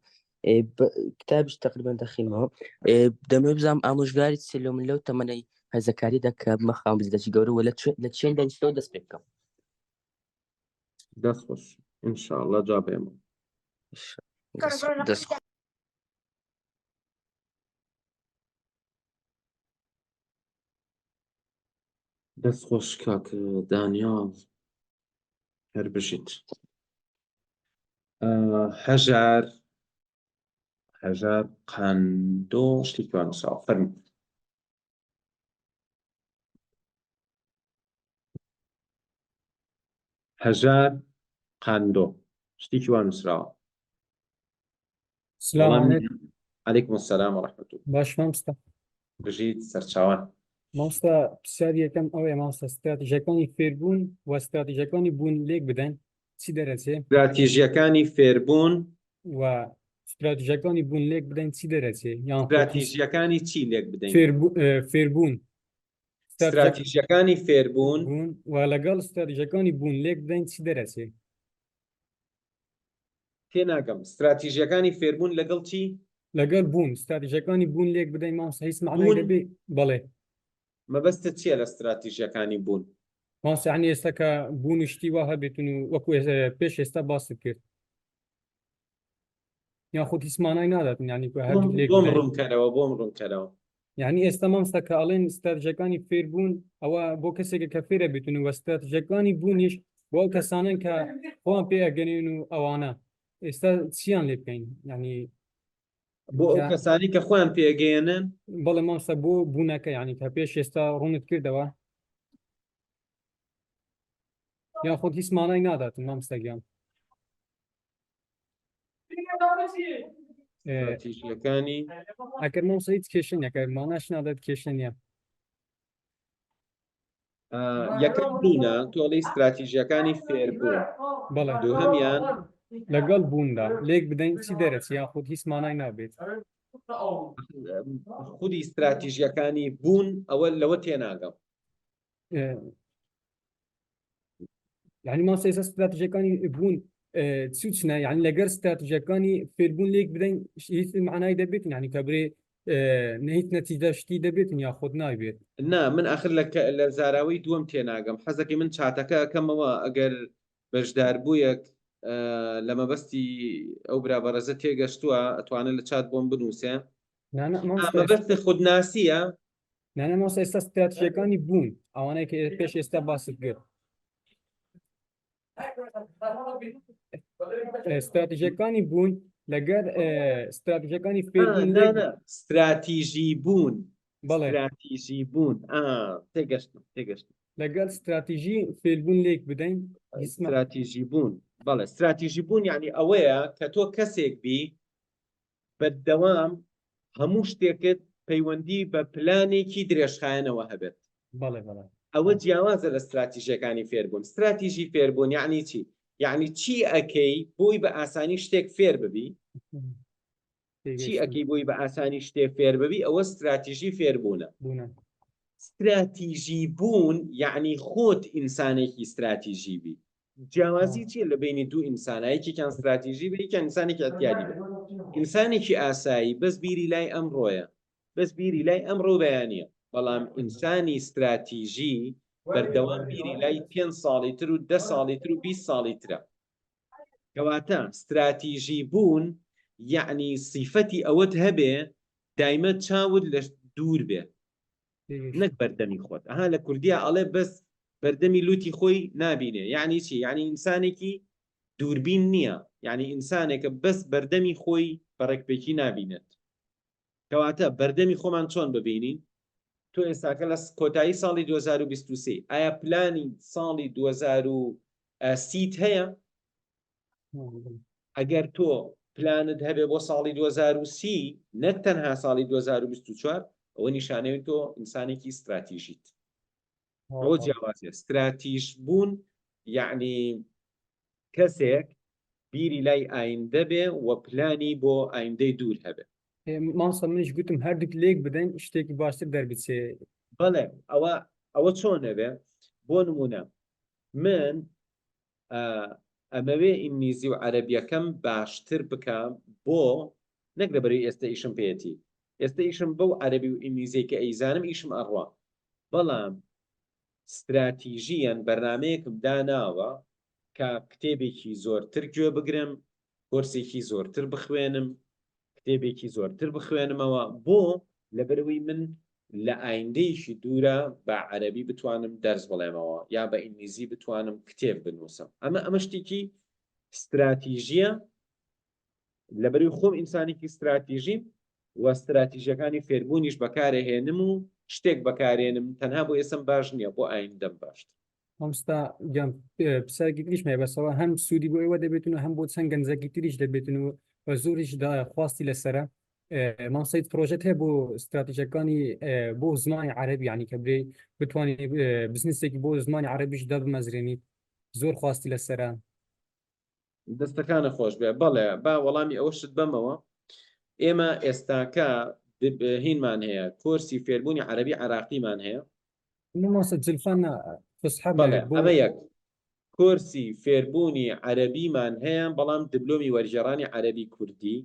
کتابش تقریبا دەخینەوە دەمەوێت بزانم ئامۆژگاری چ لەو من لەو تەمەنەی هەزەکاریدا کە بمە خاوەن بزنسێکی گەورە و لە چێن دەستەوە دەست پێ بکەم دەست خۆش ئینشاءاللە جواب ئێمە دەست دەست خۆش کاک دانیاڵ هەر بژیت هەژار هەژار قاندۆ شتێکی وا نووسراوە فەرموو هەژار قاندۆ شتێکی وا نووسراوە سلام وەڵام علیکم علیکم السلام و رحمة الله باش مامۆستا بژیت سەرچاوان مامۆستا پرسیاری یەکەم ئەوەیە مامۆستا ستراتیژەکانی فێربوون و ستراتیژەکانی بوون لێک بدەن چی دەرەچێ ستراتیژیەکانی فێربوون و ستراتیژەکانی بوون لێک بدەین چی دەرەچێ یان خۆ ستراتیژیەکانی چی لێک بدەین فێربوو- اه، فێربوون ستراتیژەکانی ستراتیژیەکانی فێربوون بوون و لەگەڵ ستراتیژەکانی بوون لێک بدەین چی دەرەچێ تێناگەم ستراتیژیەکانی فێربوون لەگەڵ چی؟ لەگەڵ بوون ستراتیژەکانی بوون لێک بدەین مامۆستا هیچ مەعنای بوون دەبێ بەڵێ مەبەستت چییە لە ستراتیژیەکانی بوون؟ مامۆستا یعنی ئێستا کە بوون و شتی وا هەبێتن و وەکو ئێ- پێش ئێستا باست کرد یاخود هیچ مانای ناداتن یعنی کە بۆم هەردوو لێک بۆم بدەین ڕوونکەرەوە بۆم ڕوونکەرەوە یعنی ئێستا مامۆستا کە ئەڵێن ستراتیژەکانی فێربوون ئەوە بۆ کەسێکە کە فێرە بێتن و ستراتیژەکانی بوونیش بۆ ئەو کەسانەن کە خۆیان پێ ئەگەنێن و ئەوانە ئێستا چیان لێ بکەین یعنی بۆ ئەو کە کەسانی کە خۆیان پێگەیەنن بەڵێ مامۆستا بۆ بوونەکە یعنی کە پێش ئێستا ڕوونت کردەوە یاخود هیچ مانای ناداتن مامۆستا گیان ستراتیژیەکانی ئەگەر مامۆستا هیچ کێشە نییە کە ماناش نادات کێشە نییە یەکەم بوونە تۆڵی ستراتیژیەکانی فێربوون بەڵێ دووهەمیان لەگەڵ بووندا لێک بدەین چی دەرەچی یاخود هیچ مانای نابێت خودی ستراتیژیەکانی بوون ئەوە لەوە تێناگەم یعنی مامۆستا ئێستا ستراتیژەکانی بوون چ و چنە یعنی لەگەر ستراتیژەکانی فێربوون لێک بدەین هیچ معنای دەبێت یعنی کە برێ هیچ نەتیجە شتی دەبێت یا خۆت نابێت نا من ئاخر لە لە زاراوەی دووەم تێناگەم حەزەکەی من چاتەکە ئەکەمەوە ئەگەر بەشداربوویەک لە مەبەستی ئەو برا بەڕێزە تێگەشتووە ئەتوانێت لە چات بۆم بنووسێ مەبەستی خودناسیە نانا مامۆستا ئێستا ستراتیژەکانی بوون ئەوانەی کە پێش ئێستا باست کرد ستراتیژەکانی بوون لەگەر ستراتیژەکانی فێربوون ستراتیژی بوون بەڵێ ستراتیژی بوون تێگەشتم تێگەشتم لەگەڵ ستراتیژی فێربوون لێک بدەین ستراتیژی بوون بەڵێ ستراتیژی بوون یعنی ئەوەیە کە تۆ کەسێک بی بەردەوام هەموو شتێکت. پەیوەندی بە پلانێکی درێژخایەنەوە هەبێت. بەڵێ بەڵێ. ئەوە جیاوازە لە ستراتیژیەکانی فێربوون. ستراتیژی فێربوون یەعنی چی؟ یەعنی چی ئەکەی بۆی بە ئاسانی شتێک فێر ببی؟ چی ئەکەی بۆی بە ئاسانی شتێ فێر ببی؟ ئەوە ستراتیژی فێربوونە. ستراتیژی بوون یەعنی خۆت ئینسانێکی ستراتیژی بی. جیاوازی چیە لە بەینی دوو ئینسانا یەکێکیان ستراتیژی بێ یەکیان ئینسانێکی ئەعتیادی بێ ئینسانێکی ئاسایی بەس بیری لای ئەمڕۆیە بەس بیری لای ئەمڕۆ بەیانە بەڵام ئینسانی ستراتیژی بەردەوام بیری لای پێ ساڵی تر و ده ساڵی تر و 20 ساڵی ترە کەواتە ستراتیژی بوون یەعنی سیفەتی ئەوەت هەبێ دایمە چاوت لە دوور بێ نەک بەردەمی خۆت ئەها لە کوردیا ئەڵێ بەس بەردەمی لوتی خۆی نابینێ یعنی چی یعنی ئینسانێکی دووربین نییە یعنی ئینسانێکە بەس بەردەمی خۆی بە ڕێکپێکی نابینێت کەواتە بەردەمی خۆمان چۆن ببینین تۆ ئێستاکە لە کۆتایی ساڵی 2023 ئایا پلانی ساڵی 2030 هەیە ئەگەر تۆ پلانت هەبێ بۆ ساڵی 2030 نەک تەنها ساڵی 2024 ئەوە نیشانەوەی تۆ ئینسانێکی ستراتیژیت ئەوە جیاوازیە ستراتیژ بوون یعنی کەسێک بیری لای ئایندە بێ و پلانی بۆ ئایندەی دوور هەبێ. مامۆستا منیش گوتم هەردووک لێک بدەن شتێکی باشتر دەربچێ. بەڵێ ئەوە ئەوە چۆن ئەبێ بۆ نمونە من ئەمەوێ ئینگلیزی و عەرەبیەکەم باشتر بکەم بۆ نەک لەبەرەی ئێستە ئیشم پێیەتی ئێستە ئیشم بەو عەرەبی و ئینگلیزیەی کە ئەیزانم ئیشم ئەڕوا بەڵام ستراتیژیەن بەرنامەیەکم داناوە کە کتێبێکی زۆرتر گوێ بگرم کۆرسێکی زۆرتر بخوێنم کتێبێکی زۆرتر بخوێنمەوە بۆ؟ لەبەرئەوەی من لە ئایندەیەکی دوورا بە عەرەبی بتوانم دەرس بڵێمەوە یا بە ئینگلیزی بتوانم کتێب بنووسم ئەمە ئەمە شتێکی ستراتیژیە لەبەرئەوەی خۆم ئینسانێکی ستراتیژیم و ستراتیژەکانی فێربوونیش بەکارەهێنم و شتێک بەکارێنم تەنها بۆ ئێسم باش نییە بۆ ئایندەم باشتر. مامۆستا گیان پرسیارێکی تریشم هەیە بەسەوە هەم سوودی بۆ ئێوە دەبێتن و هەم بۆ چەند گەنجێکی تریش دەبێتن و بە زۆریش خواستی لەسەرە مامۆستا هیچ پرۆژەت هەیە بۆ استراتیژەکانی بۆ زمانی عەرەبی یعنی کە برێ بتوانانی بزنسێکی بۆ زمانی عەرەبیش دابمەزرێنیت زۆر خواستی لەسەرە. دەستەکانە خۆش بێ بەڵێ با وەڵامی ئەوەشت بەمەوە ئێمە ئێستاکە هینمان هەیە کۆرسی فێربوونی عەربی عراقیمان هەیە مامۆستا جلفان نا فسحە بەڵێ بۆ ئەمە یەک کۆرسی فێربوونی عەرەبیمان هەیە بەڵام دبلۆمی وەرگێڕانی عەرەبی کوردی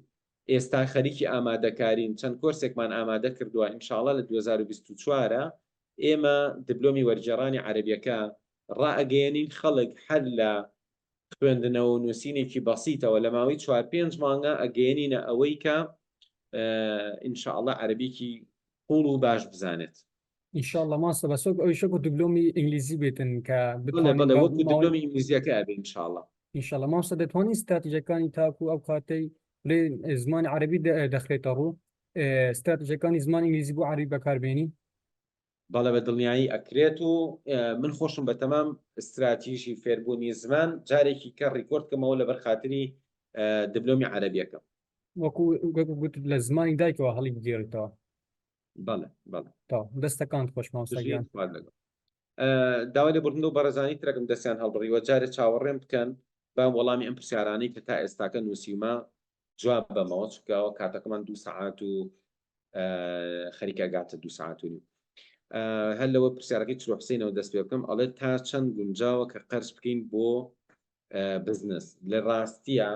ئێستا خەریکی ئامادەکارین چەند کۆرسێکمان ئامادە کردووە ان شاء اللە لە 2024 ئێمە دبلۆمی وەرگێڕانی عەرەبیەکە ڕائەگەیەنین خەڵک هەر لە خوێندنەوە و نووسینێکی بەسیتەوە لە ماوەی چوار پێنج مانگا ئەگەیەنینە ئەوەی کە ان شاء اللە عەرەبیکی قوڵ و باش بزانێت. ان شاء اللە مامۆستا بەس وەک ئەویش وەکو دبلۆمی ئینگلیزی بێتن کە بەڵێ بتوانین بەڵێ بە وەکو ماوەی دبلۆمی ئینگلیزیەکە ئەبێ ان شاء اللە. ان شاء اللە مامۆستا دەتوانین ستراتیژەکانی تاکو ئەو کاتەی بڵێ زمانی عەرەبی دەخرێتە ڕوو ستراتیژەکانی زمانی ئینگلیزی بۆ عەرەبی بەکاربێنین؟ بەڵێ بە دڵنیایی ئەکرێت و من خۆشم بەتەمام ستراتیژی فێربوونی زمان جارێکی کە record کەمەوە لەبەر خاتری دبلۆمی عەرەبیەکەم. وەکو وەکو گوتت لە زمانی دایکەوە هەڵی بگێڕیتەوە. بەڵێ بەڵێ. تەواو دەستەکانت خۆش مامۆستا بژیت گیان. خوات لەگەڵ. داوای لێبوردن لەو بەڕێزانی ترەکەم دەستیان هەڵبڕیوە جارێ چاوەڕێم بکەن با وەڵامی ئەم پرسیارانەی کە تا ئێستاکە نووسیومە جواب بەمەوە چونکە ئەوە کاتەکەمان دوو سەعات و خەریکە گاتە دوو سەعات و نیو هەر لەوە پرسیارەکەی چرۆ حسینەوە دەست پێ بکەم ئەڵێ تا چەند گونجاوە کە قەرز بکەین بۆ بزنس لە ڕاستیە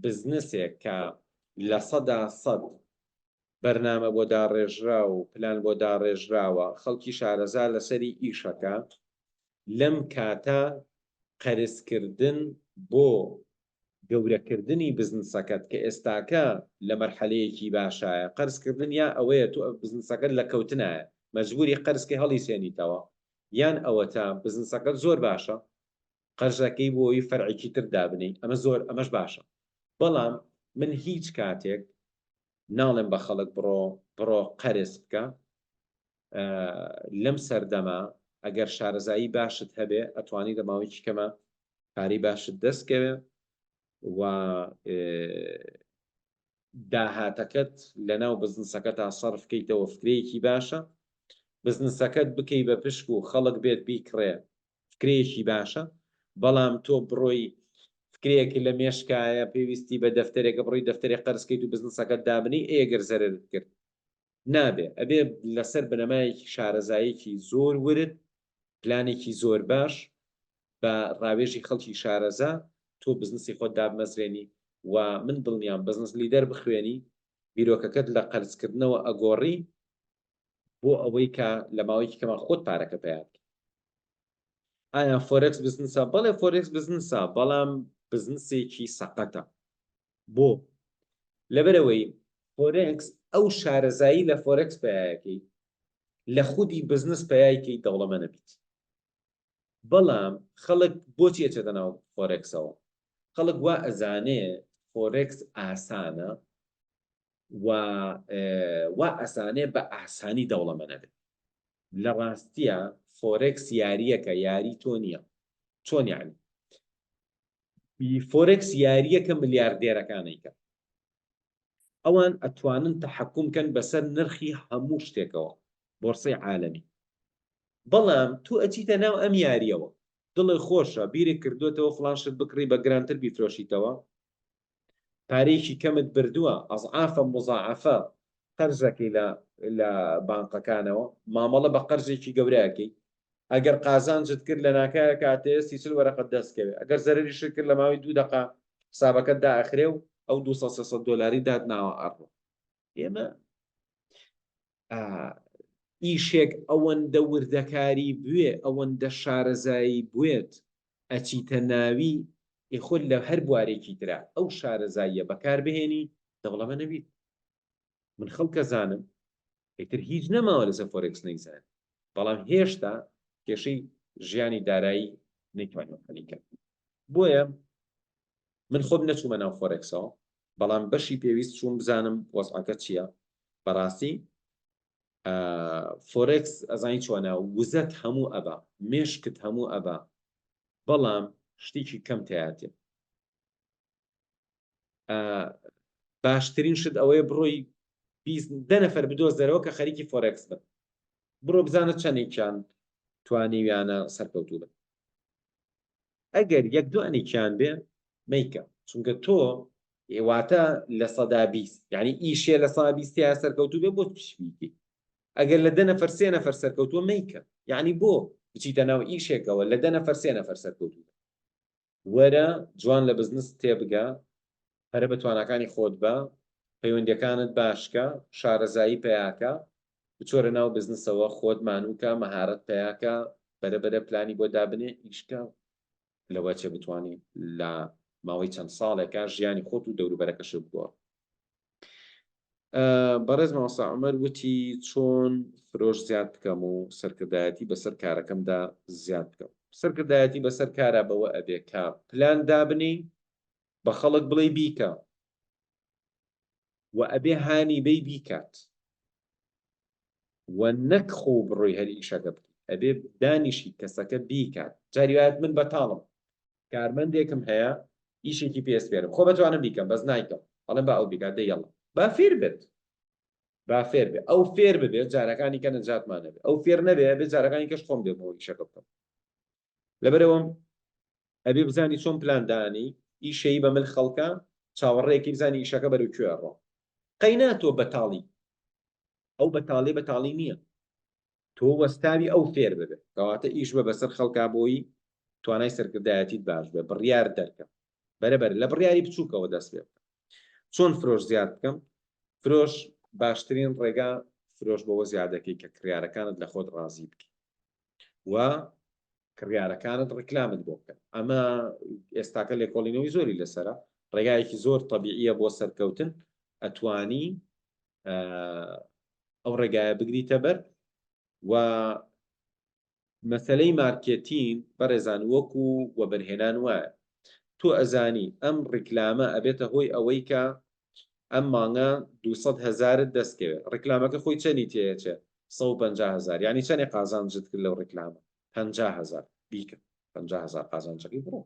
بزنسێک کە 100% بەرنامە بۆ داڕێژرا و پلان بۆ داڕێژراوە خەڵکی شارەزا لەسەری ئیشەکە لەم کاتە قەرزکردن بۆ گەورەکردنی بزنسەکەت کە ئێستاکە لە مەرحەلەیەکی باشایە، قەرزکردن یا ئەوەیە تۆ بزنسەکەت لە کەوتنایە مەجبوری قەرزکەی هەڵیسێنیتەوە یان ئەوەتا بزنسەکەت زۆر باشە قەرزەکەی بۆ ئەوی فەرعێکی تر دابنێی ئەمە زۆر ئەمەش باشە بەڵام من هیچ کاتێک ناڵێم بە خەڵک بڕۆ بڕۆ قەرز بکە لەم سەردەمە ئەگەر شارەزایی باشت هەبێ ئەتوانی لە ماوەیەکی کەمە پارەی باشت دەست کەوێ و. داهاتەکەت لەناو بزنسەکەتا سەرف کەیتەوە فکرەیەکی باشە، بزنسەکەت بکەی بە پشک و خەڵک بێت بیکڕێ فکرەیەکی باشە، بەڵام تۆ بڕۆی فکرەیەک لە مێشکایە پێویستی بە دەفتەرێکە بڕۆی دەفتەرێک قەرز کەیت و بزنسەکەت دابنێی ئەی گەر زەرەرت کرد نابێ ئەبێ لەسەر بنەمایەکی شارەزایەکی زۆر ورد پلانێکی زۆر باش بە ڕاوێژی خەڵکی شارەزا تۆ بزنسی خۆت دابمەزرێنی و من دڵنیام بزنس لیدەر بخوێنی بیرۆکەکەت لە قەرزکردنەوە ئەگۆڕی بۆ ئەوەی کە لە ماوەیەکی کەما خۆت پارەکە پەیا بکەی. ئایا فۆرێکس بزنسە؟ بەڵێ فۆرێکس بزنسە، بەڵام بزنسێکی سەقەتە. بۆ؟ لەبەرئەوەی فۆرێکس ئەو شارەزایی لە فۆرێکس پەیایەکەی لە خودی بزنس پەیای کەی دەوڵەمەنە بیت. بەڵام خەڵک بۆچی ئەچێتە ناو فۆرێکسەوە؟ خەڵک وا ئەزانێ فۆرێکس ئاسانە و وا ئەزانێ بە ئاسانی دەوڵەمەنە بێت. لە ڕاستیا فۆرێکس یاریەکە یاری تۆ نییە. چۆن یعنی؟ فۆرێکس یاریەکە ملیاردێرەکان ئەیکەن. ئەوان ئەتوانن تەحەکوم کەن بەسەر نرخی هەموو شتێکەوە، بۆرسەی عالەمی. بەڵام تۆ ئەچیتە ناو ئەم یاریەوە، دڵت خۆشە، بیرت کردۆتەوە فڵان شت بکڕی بە گرانتر بیفرۆشیتەوە، پارەیەکی کەمت بردووە، ئەزعافە موزاعەفە قەرزەکەی لە لە بانقەکانەوە، مامەڵە بە قەرزێکی گەورە ئەکەی، ئەگەر قازانجت کرد لە ناکاوێکا ئەتەوێ 30 وەرەقەت دەست کەوێ، ئەگەر زەرەریشت کرد لە ماوەی دوو دەقە حسابەکەت دائەخرێ و ئەو 200 300 دۆلاری دات ناوە ئەڕۆ. ئێمە ئیشێک ئەوەندە وردەکاری بوێ، ئەوەندە شارەزایی بوێت، ئەچیتە ناوی، ئێ خۆ لە هەر بوارێکی ترا ئەو شارەزاییە بەکار بهێنی دەوڵەمەنە بیت. من خەڵکە زانم ئیتر هیچ نەماوە لەسەر فۆرێکس نەیزانێت، بەڵام هێشتا کێشەی ژیانی دارایی نەیتوانیوە حەلی کات. بۆیە من خۆم نەچوومە ناو فۆرێکسەوە، بەڵام بەشی پێویست چووم بزانم وەزعەکە چییە. بەڕاستی فۆرێکس ئەزانی چۆنە، وزەت هەموو ئەبا، مێشکت هەموو ئەبا، بەڵام شتێکی کەم تیاتێ. باشترین شت ئەوەیە بڕۆی دە نەفەر بدۆزەرەوە کە خەریکی فۆرێکس بن، بڕۆ بزانە چەندێکیان توانیویانە سەرکەوتوو بن. ئەگەر یەک دوانێکیان بێ مەیکە، چونکە تۆ واتە 20% یعنی ئیشێ 20% تیا سەرکەوتوو بێ بۆ بیکەی. ئەگەر لە دە نەفەر سێ نەفەر سەرکەوتووە مەیکە، یعنی بۆ بچیتە ناو ئیشێکەوە لە دە نەفەر سێ نەفەر سەرکەوتوو بن. وەرە جوان لە بزنس تێبگە، پەرە بە تواناکانی خۆت بە، پەیوەندیەکانت باشکە، شارەزایی پەیاکە، بچۆرە ناو بزنسەوە خۆت مانوکە، مەهارەت پەیاکە، بەرە بەرە پلانی بۆ دابنێ، ئیشکە، لەوە چێ بتوانی لە ماوەی چەند ساڵێکا ژیانی خۆت و دەوروبەرەکەشت بگۆڕی. بەڕێز مامۆستا عومەر وتی چۆن فرۆش زیاد بکەم و سەرکردایەتی بەسەر کارەکەمدا زیاد بکەم؟ سەرکردایەتی بەسەر کارا بەوە ئەبێ کە پلان دابنێی بە خەڵک بڵێی بیکە و ئەبێ هانی بەی بیکات و نەک خۆ بڕۆی هەر ئیشەکە بکەی ئەبێ دانیشی کەسەکە بیکات جاری وایە من بەتاڵم کارمەندێکم هەیە ئیشێکی پێ ئەسپێرم خۆ بەتوانم بیکەم بەس نایکەم ئەڵێم با ئەو بیکات دە یەڵا با فێر بێت با فێر بێ ئەو فێر ببێت جارەکانی کە نەجاتمان نەبێ ئەو فێر نەبێ بێ جارەکانی کەش خۆم بێمەوە ئیشەکە بکەم لەبەرەوەم ئەبێ بزانی چۆن پلان دانی ئیشەی بە مل خەڵکە چاوەڕێکی بزانی ئیشەکە بەرەو کوێ ڕۆ قەینا تۆ بەتاڵی ئەو بەتاڵی بەتاڵی نییە تۆ وەستاوی ئەو فێر ببێ کەواتە ئیش بە بەسەر خەڵکا بۆی توانای سەرکردایەتیت باش بێ بڕیار دەرکە بەرە بەرە لە بڕیاری بچووکەوە دەست پێ بکە چۆن فرۆش زیاد بکەم فرۆش باشترین ڕێگا فرۆش بەوە زیادەکەی کە کڕیارەکانت لە خۆت ڕازی بکەی و کڕیارەکانت ڕیکلامت بۆ بکەن ئەمە ئێستاکە لێکۆڵینەوەی زۆری لەسەرە ڕێگایەکی زۆر تەبیعیە بۆ سەرکەوتن ئەتوانی ئەو ڕێگایە بگریتە بەر و مەسەلەی مارکێتین بەڕێزان وەکو وەبەرهێنان وایە تۆ ئەزانی ئەم ڕیکلامە ئەبێتە هۆی ئەوەی کە ئەم مانگە 200 هەزارت دەستکەوێت ڕیکلامەکە خۆی چەنی تێچێ 150 هەزار یعنی چەنێ قازانجت کرد لەو ڕیکلامە 50 هەزار بیکە 50 هەزار قازانجەکەی بڕۆ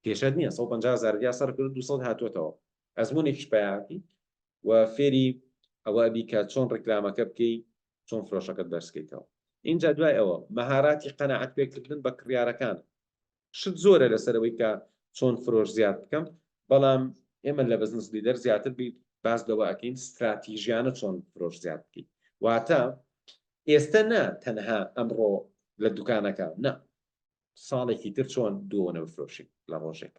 کێشەت نییە 150 هەزار یا سەر کرد 200 هاتووەتەوە ئەزمونێکیش پیاکی. و فێری ئەوە ئەبی کە چۆن ڕیکلامەکە بکەی چۆن فرۆشەکەت بەرزکەیتەوە ئینجا دوای ئەوە مەهاراتی قەناعەت پێکردن بە کڕیارەکان شت زۆرە لەسەر ئەوەی کە چۆن فرۆش زیاد بکەم بەڵام ئێمە لە بزنس لیدەر زیاتر بی باس لەوە ئەکەین ستراتیژیانە چۆن فرۆش زیاد بکەیت واتە ئێستە نا تەنها ئەمڕۆ لە دوکانەکە نا ساڵێکی تر چۆن دووەنە بفرۆشین لە ڕۆژێک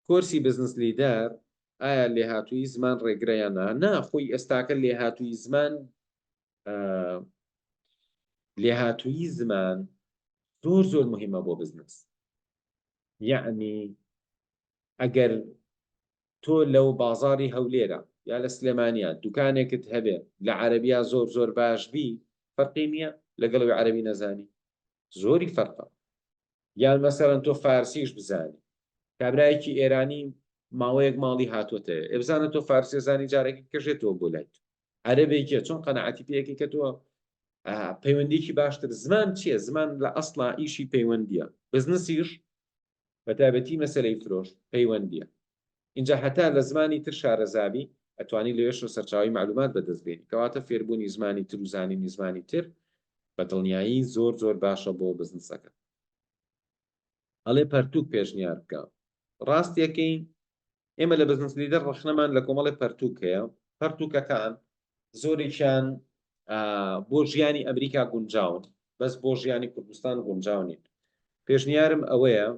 کۆرسی بزنس لیدەر ئایا لێهاتووی زمان ڕێگرە یان نا؟ نا خۆی ئێستاکە لێهاتووی زمان لێهاتوویی زمان زۆر زۆر مهمە بۆ بزنس یەعنی ئەگەر تۆ لەو بازاری هەولێرە یا لە سلێمانیا دوکانێکت هەبێ لە عەربیا زۆر زۆر باش بی فەرقی نییە لەگەڵەوەی عەربی نەزانی زۆری فەرقە یان مەسەلەن تۆ فارسیش بزانی کابرایەکی ئێرانی ماوەیەک ماڵی هاتووەتە ئێ بزانە تۆ فارسی زانی جارێکی کەژێتەوە بۆ لای تۆ عەرەبێکیە چۆن قەنەعەتی پێیەکەی کە تۆ پەیوەندیکی باشتر زمان چییە زمان لە ئەسڵا ئیشی پەیوەندیە بزنسیش بە تایبەتی مەسەلەی فرۆش پەیوەندیە ئینجا هەتا لە زمانی تر شارەزابی ئەتوانی لەوێشەوە سەرچاوەی مەعلومات بەدەست بێنی کەواتە فێربوونی زمانی تر و زانینی زمانی تر بە دڵنیایی زۆر زۆر باشە بۆ بزنسەکە ئەڵێ پەرتوک پێشنیار بکە ڕاستیەکەی ئێمە لە بزنس لیدەر ڕەخنەمان لە کۆمەڵی پەرتوک هەیە پەرتوکەکان زۆرێکیان بۆ ژیانی ئەمریکا گونجاون بەس بۆ ژیانی کوردستان گونجاو نین پێشنیارم ئەوەیە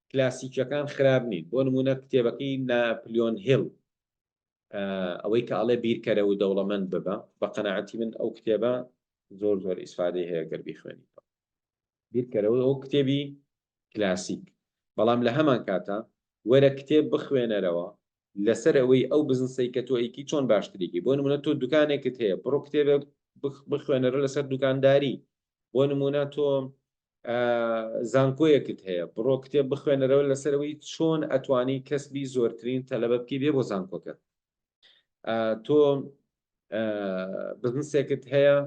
کلاسیکیەکان خراپ نین بۆ نمونە کتێبەکەی ناپلیۆن هیل ئەوەی کە ئەڵێ بیرکەرە و دەوڵەمەند ببە بە قەناعەتی من ئەو کتێبە زۆر زۆر ئیسفادەی هەیە گەر بیخوێنیتەوە بیرکەرەوە ئەو کتێبی کلاسیک بەڵام لە هەمان کاتا وەرە کتێب بخوێنەرەوە لەسەر ئەوەی ئەو بزنسەی کە تۆ ئەیکی چۆن باشتریکی بۆ نمونە تۆ دوکانێکت هەیە بڕۆ کتێبێک بخوێنەرە لەسەر دوکانداری بۆ نمونە تۆ زانکۆیەکت هەیە بڕۆ کتێب بخوێنەرەوە لەسەرەوەی چۆن ئەتوانی کەسبی زۆرترین تەلەبە بکەی بێ بۆ زانکۆکە تۆ بزنسێکت هەیە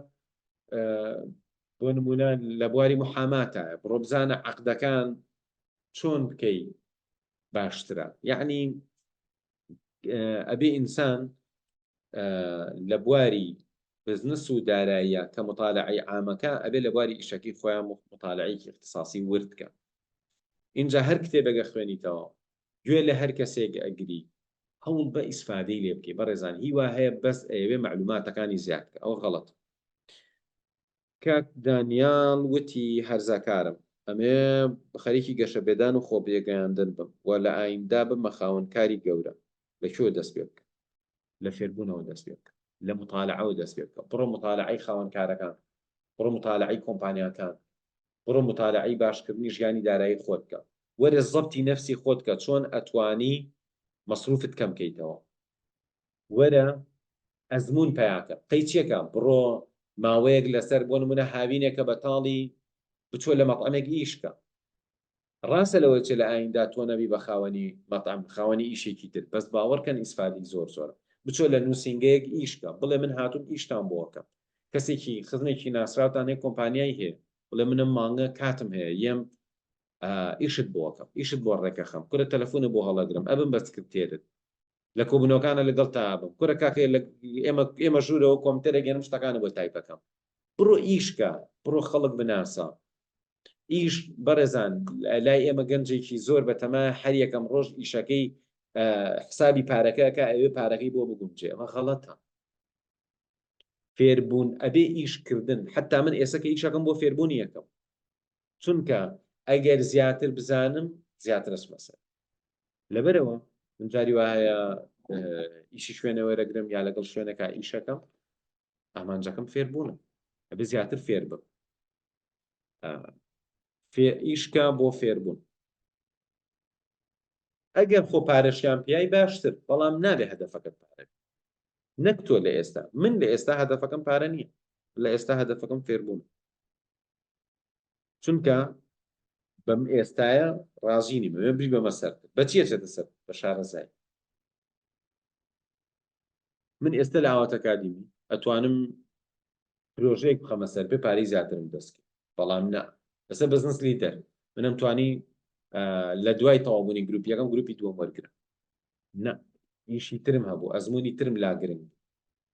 بۆ نمونە لە بواری محاماتە بڕۆ بزانە عقدەکان چۆن بکەی باشترە یعنی ئەبێ ئینسان لە بواری بزنس و داراییە کە مطالعەی عامەکە ئەبێ لە بواری ئیشەکەی خۆیان مطالعەیەکی اختصاصی ورد کە ئینجا هەر کتێبێک ئەخوێنیتەوە گوێ لە هەر کەسێک ئەگری هەوڵ بە ئیسفادەی لێ بکەی بەڕێزان هیوا هەیە بەس ئەیەوێ مەعلوماتەکانی زیاد بکە ئەوە غەڵەتە کاک دانیاڵ وتی هەرزەکارم، ئەمەوێ خەریکی گەشەپێدان و خۆپێگەیاندن بم و لە ئایندە ببمە خاوەن کاری گەورە، لە کوێوە دەست پێ بکەم؟ لە فێربوونەوە دەست پێ بکە، لە موتالعەوە دەست پێ بکە، بڕۆ موتالعەی خاوەن کارەکان بکە، بڕۆ موتالعەی کۆمپانیاکان بکە، بڕۆ موتالعەی باشکردنی ژیانی دارایی خۆت بکە، وەرە زەبتی نەفسی خۆت بکە چۆن ئەتوانی مەسروفت کەم کەیتەوە، وەرە ئەزموون پەیاکە قەیچیەکە بڕۆ ماوەیەک لەسەر بۆ نمونە هاوینێکە بەتاڵی بچۆ لە مەتعەمێک ئیش کە ڕاستە لەوە چێ لە ئایندا تۆ نەبی بە خاوەنی مەتعەم خاوەنی ئیشێکی تر بەس باوەڕکەن ئیسفادی زۆر زۆرە بچۆ لە نووسینگەیەک ئیش کە بڵێ من هاتووم ئیشتان بۆ ئەکەم کەسێکی خزمێکی ناسراوتان هەیە کۆمپانیای هەیە بڵێ منم مانگە کاتم هەیە یەم ئیشت بۆ ئەکەم ئیشت بۆ ڕێکەخەم کورە تەلەفۆنە بۆ هەڵەگرم ئەبم بە سکرتێرت لە کۆبوونەوەکانە لەگەڵ تا بم کورە کاکە ئێمە ئێمە ژوورەوە کۆمپیوتەرێک گەنم شتەکانە بۆ تایپەکەم بڕۆ ئیشکە بڕۆ خەڵک بناسە ئیش بەڕێزان لای ئێمە گەنجێکی زۆر بەتەما هەر یەکەم ڕۆژ ئیشەکەی حسابی پارەکەکە ئەوێ پارەکەی بۆ بگونجێ ئەمە غەڵەتە فێربوون ئەبێ ئیشکردن حتا من ئێستا کە ئیشەکەم بۆ فێربوونی یەکەم چونکە ئەگەر زیاتر بزانم زیاتر ئەچمە سەر لەبەرەوە من جاری وا هەیە ئیشی شوێنە وەرەگرم یا لەگەڵ شوێنەکە ئیشەکەم ئامانجەکەم فێربوونە ئەبێ زیاتر فێر بم ئیشکە بۆ فێربوون ئەگەر خۆ پارەشیان پیای باشتر بەڵام نابێ هەدەفەکەت پارە نەک تۆ لە ئێستا من لە ئێستا هەدەفەکەم پارە نییە لە ئێستا هەدەفەکەم فێربوون چونکە بەم ئێستایە ڕازی نیم ئەمێ بری بەمە سەر بەچی ئەچێتە سەر بە شارەزای من ئێستا لە ئاوات ئەکادیمی ئەتوانم پرۆژەیەک بخەمە سەر پێ پارەی زیاترم دەستکرد بەڵام نا لەسەر بزنس لیدەر منم توانی لە دوای تەواوبوونی گروپی یەکەم گروپی دووەم وەرگرم. نا ئیشی ترم هەبوو ئەزمموی ترم لا گرنگ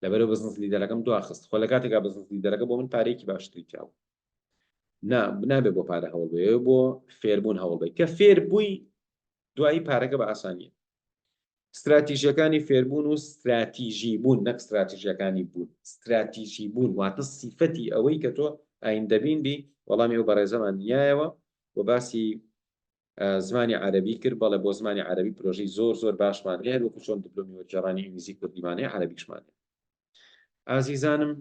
لەبەرو بزنس لیدەرەکەم دواخست خۆ لە کاتێکا بزنس لیدەرەکە بۆ من پارەیەکی باشتری تیا بوو نا نابێ بۆ پارە هەوڵ بێ بۆ فێربوون هەوڵ بێ کە فێر بووی دوایی پارەکە بە ئاسانیە ستراتیژیەکانی فێربوون و ستراتیژی بوون نەک ستراتیژیەکانی بوون ستراتیژی بوون واتە سیفەتی ئەوەی کە تۆ ئایندەبین بی وەڵامی ئەو بەڕێزەمان نیایەوە و باسی زمانی عەرەبی کرد، بەڵێ بۆ زمانی عەرەبی پرۆژەی زۆر زۆر باشمان هەیە، هەروەکو چۆن دبلۆمی وەرگێڕانی ئینگلیزی کوردیمان هەیە، عەرەبیشمان هەیە. ئازیزانم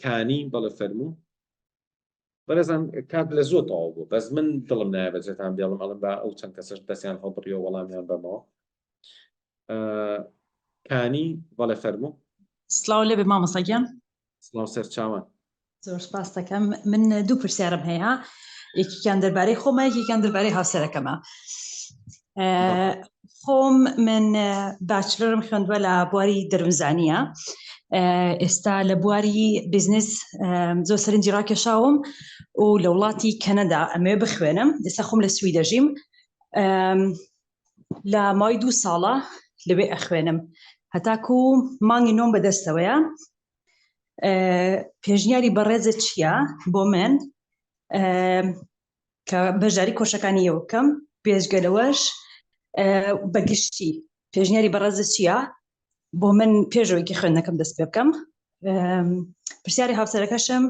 کانی بەڵێ فەرموو. بەڕێزان کات لە زۆر تەواو بوو بەس من دڵم نایە بەجێتان بێڵم ئەڵم با ئەو چەند کەسەش دەستیان هەڵبڕیەوە وەڵامیان بەمەوە. کانی بەڵێ فەرموو. سڵاو لێبێ مامۆستا گیان. سڵاو سەرچاوان. زۆر سپاس دەکەم من دوو پرسیارم هەیە یەکیان دەربارەی خۆمە یەکیان دەربارەی هاوسەرەکەمە خۆم من bachelor م خوێندووە لە بواری دەروونزانیە ئێستا لە بواری بزنس زۆر سەرنجی ڕاکێشاوم و لە وڵاتی کەنەدا ئەمێ بخوێنم ئێستا خۆم لە سوی دەژیم لە ماوەی دوو ساڵە لەوێ ئەخوێنم هەتاکو مانگی نۆم بەدەستەوەیە پێشنیاری بەڕێزت چییە بۆ من کە بەشداری کۆشەکانی ئێوە بکەم بێجگە لەوەش بەگشتی پێشنیاری بەڕێزت چییە بۆ من پێشەوەیکی خوێندنەکەم دەست پێ بکەم پرسیاری هاوسەرەکەشم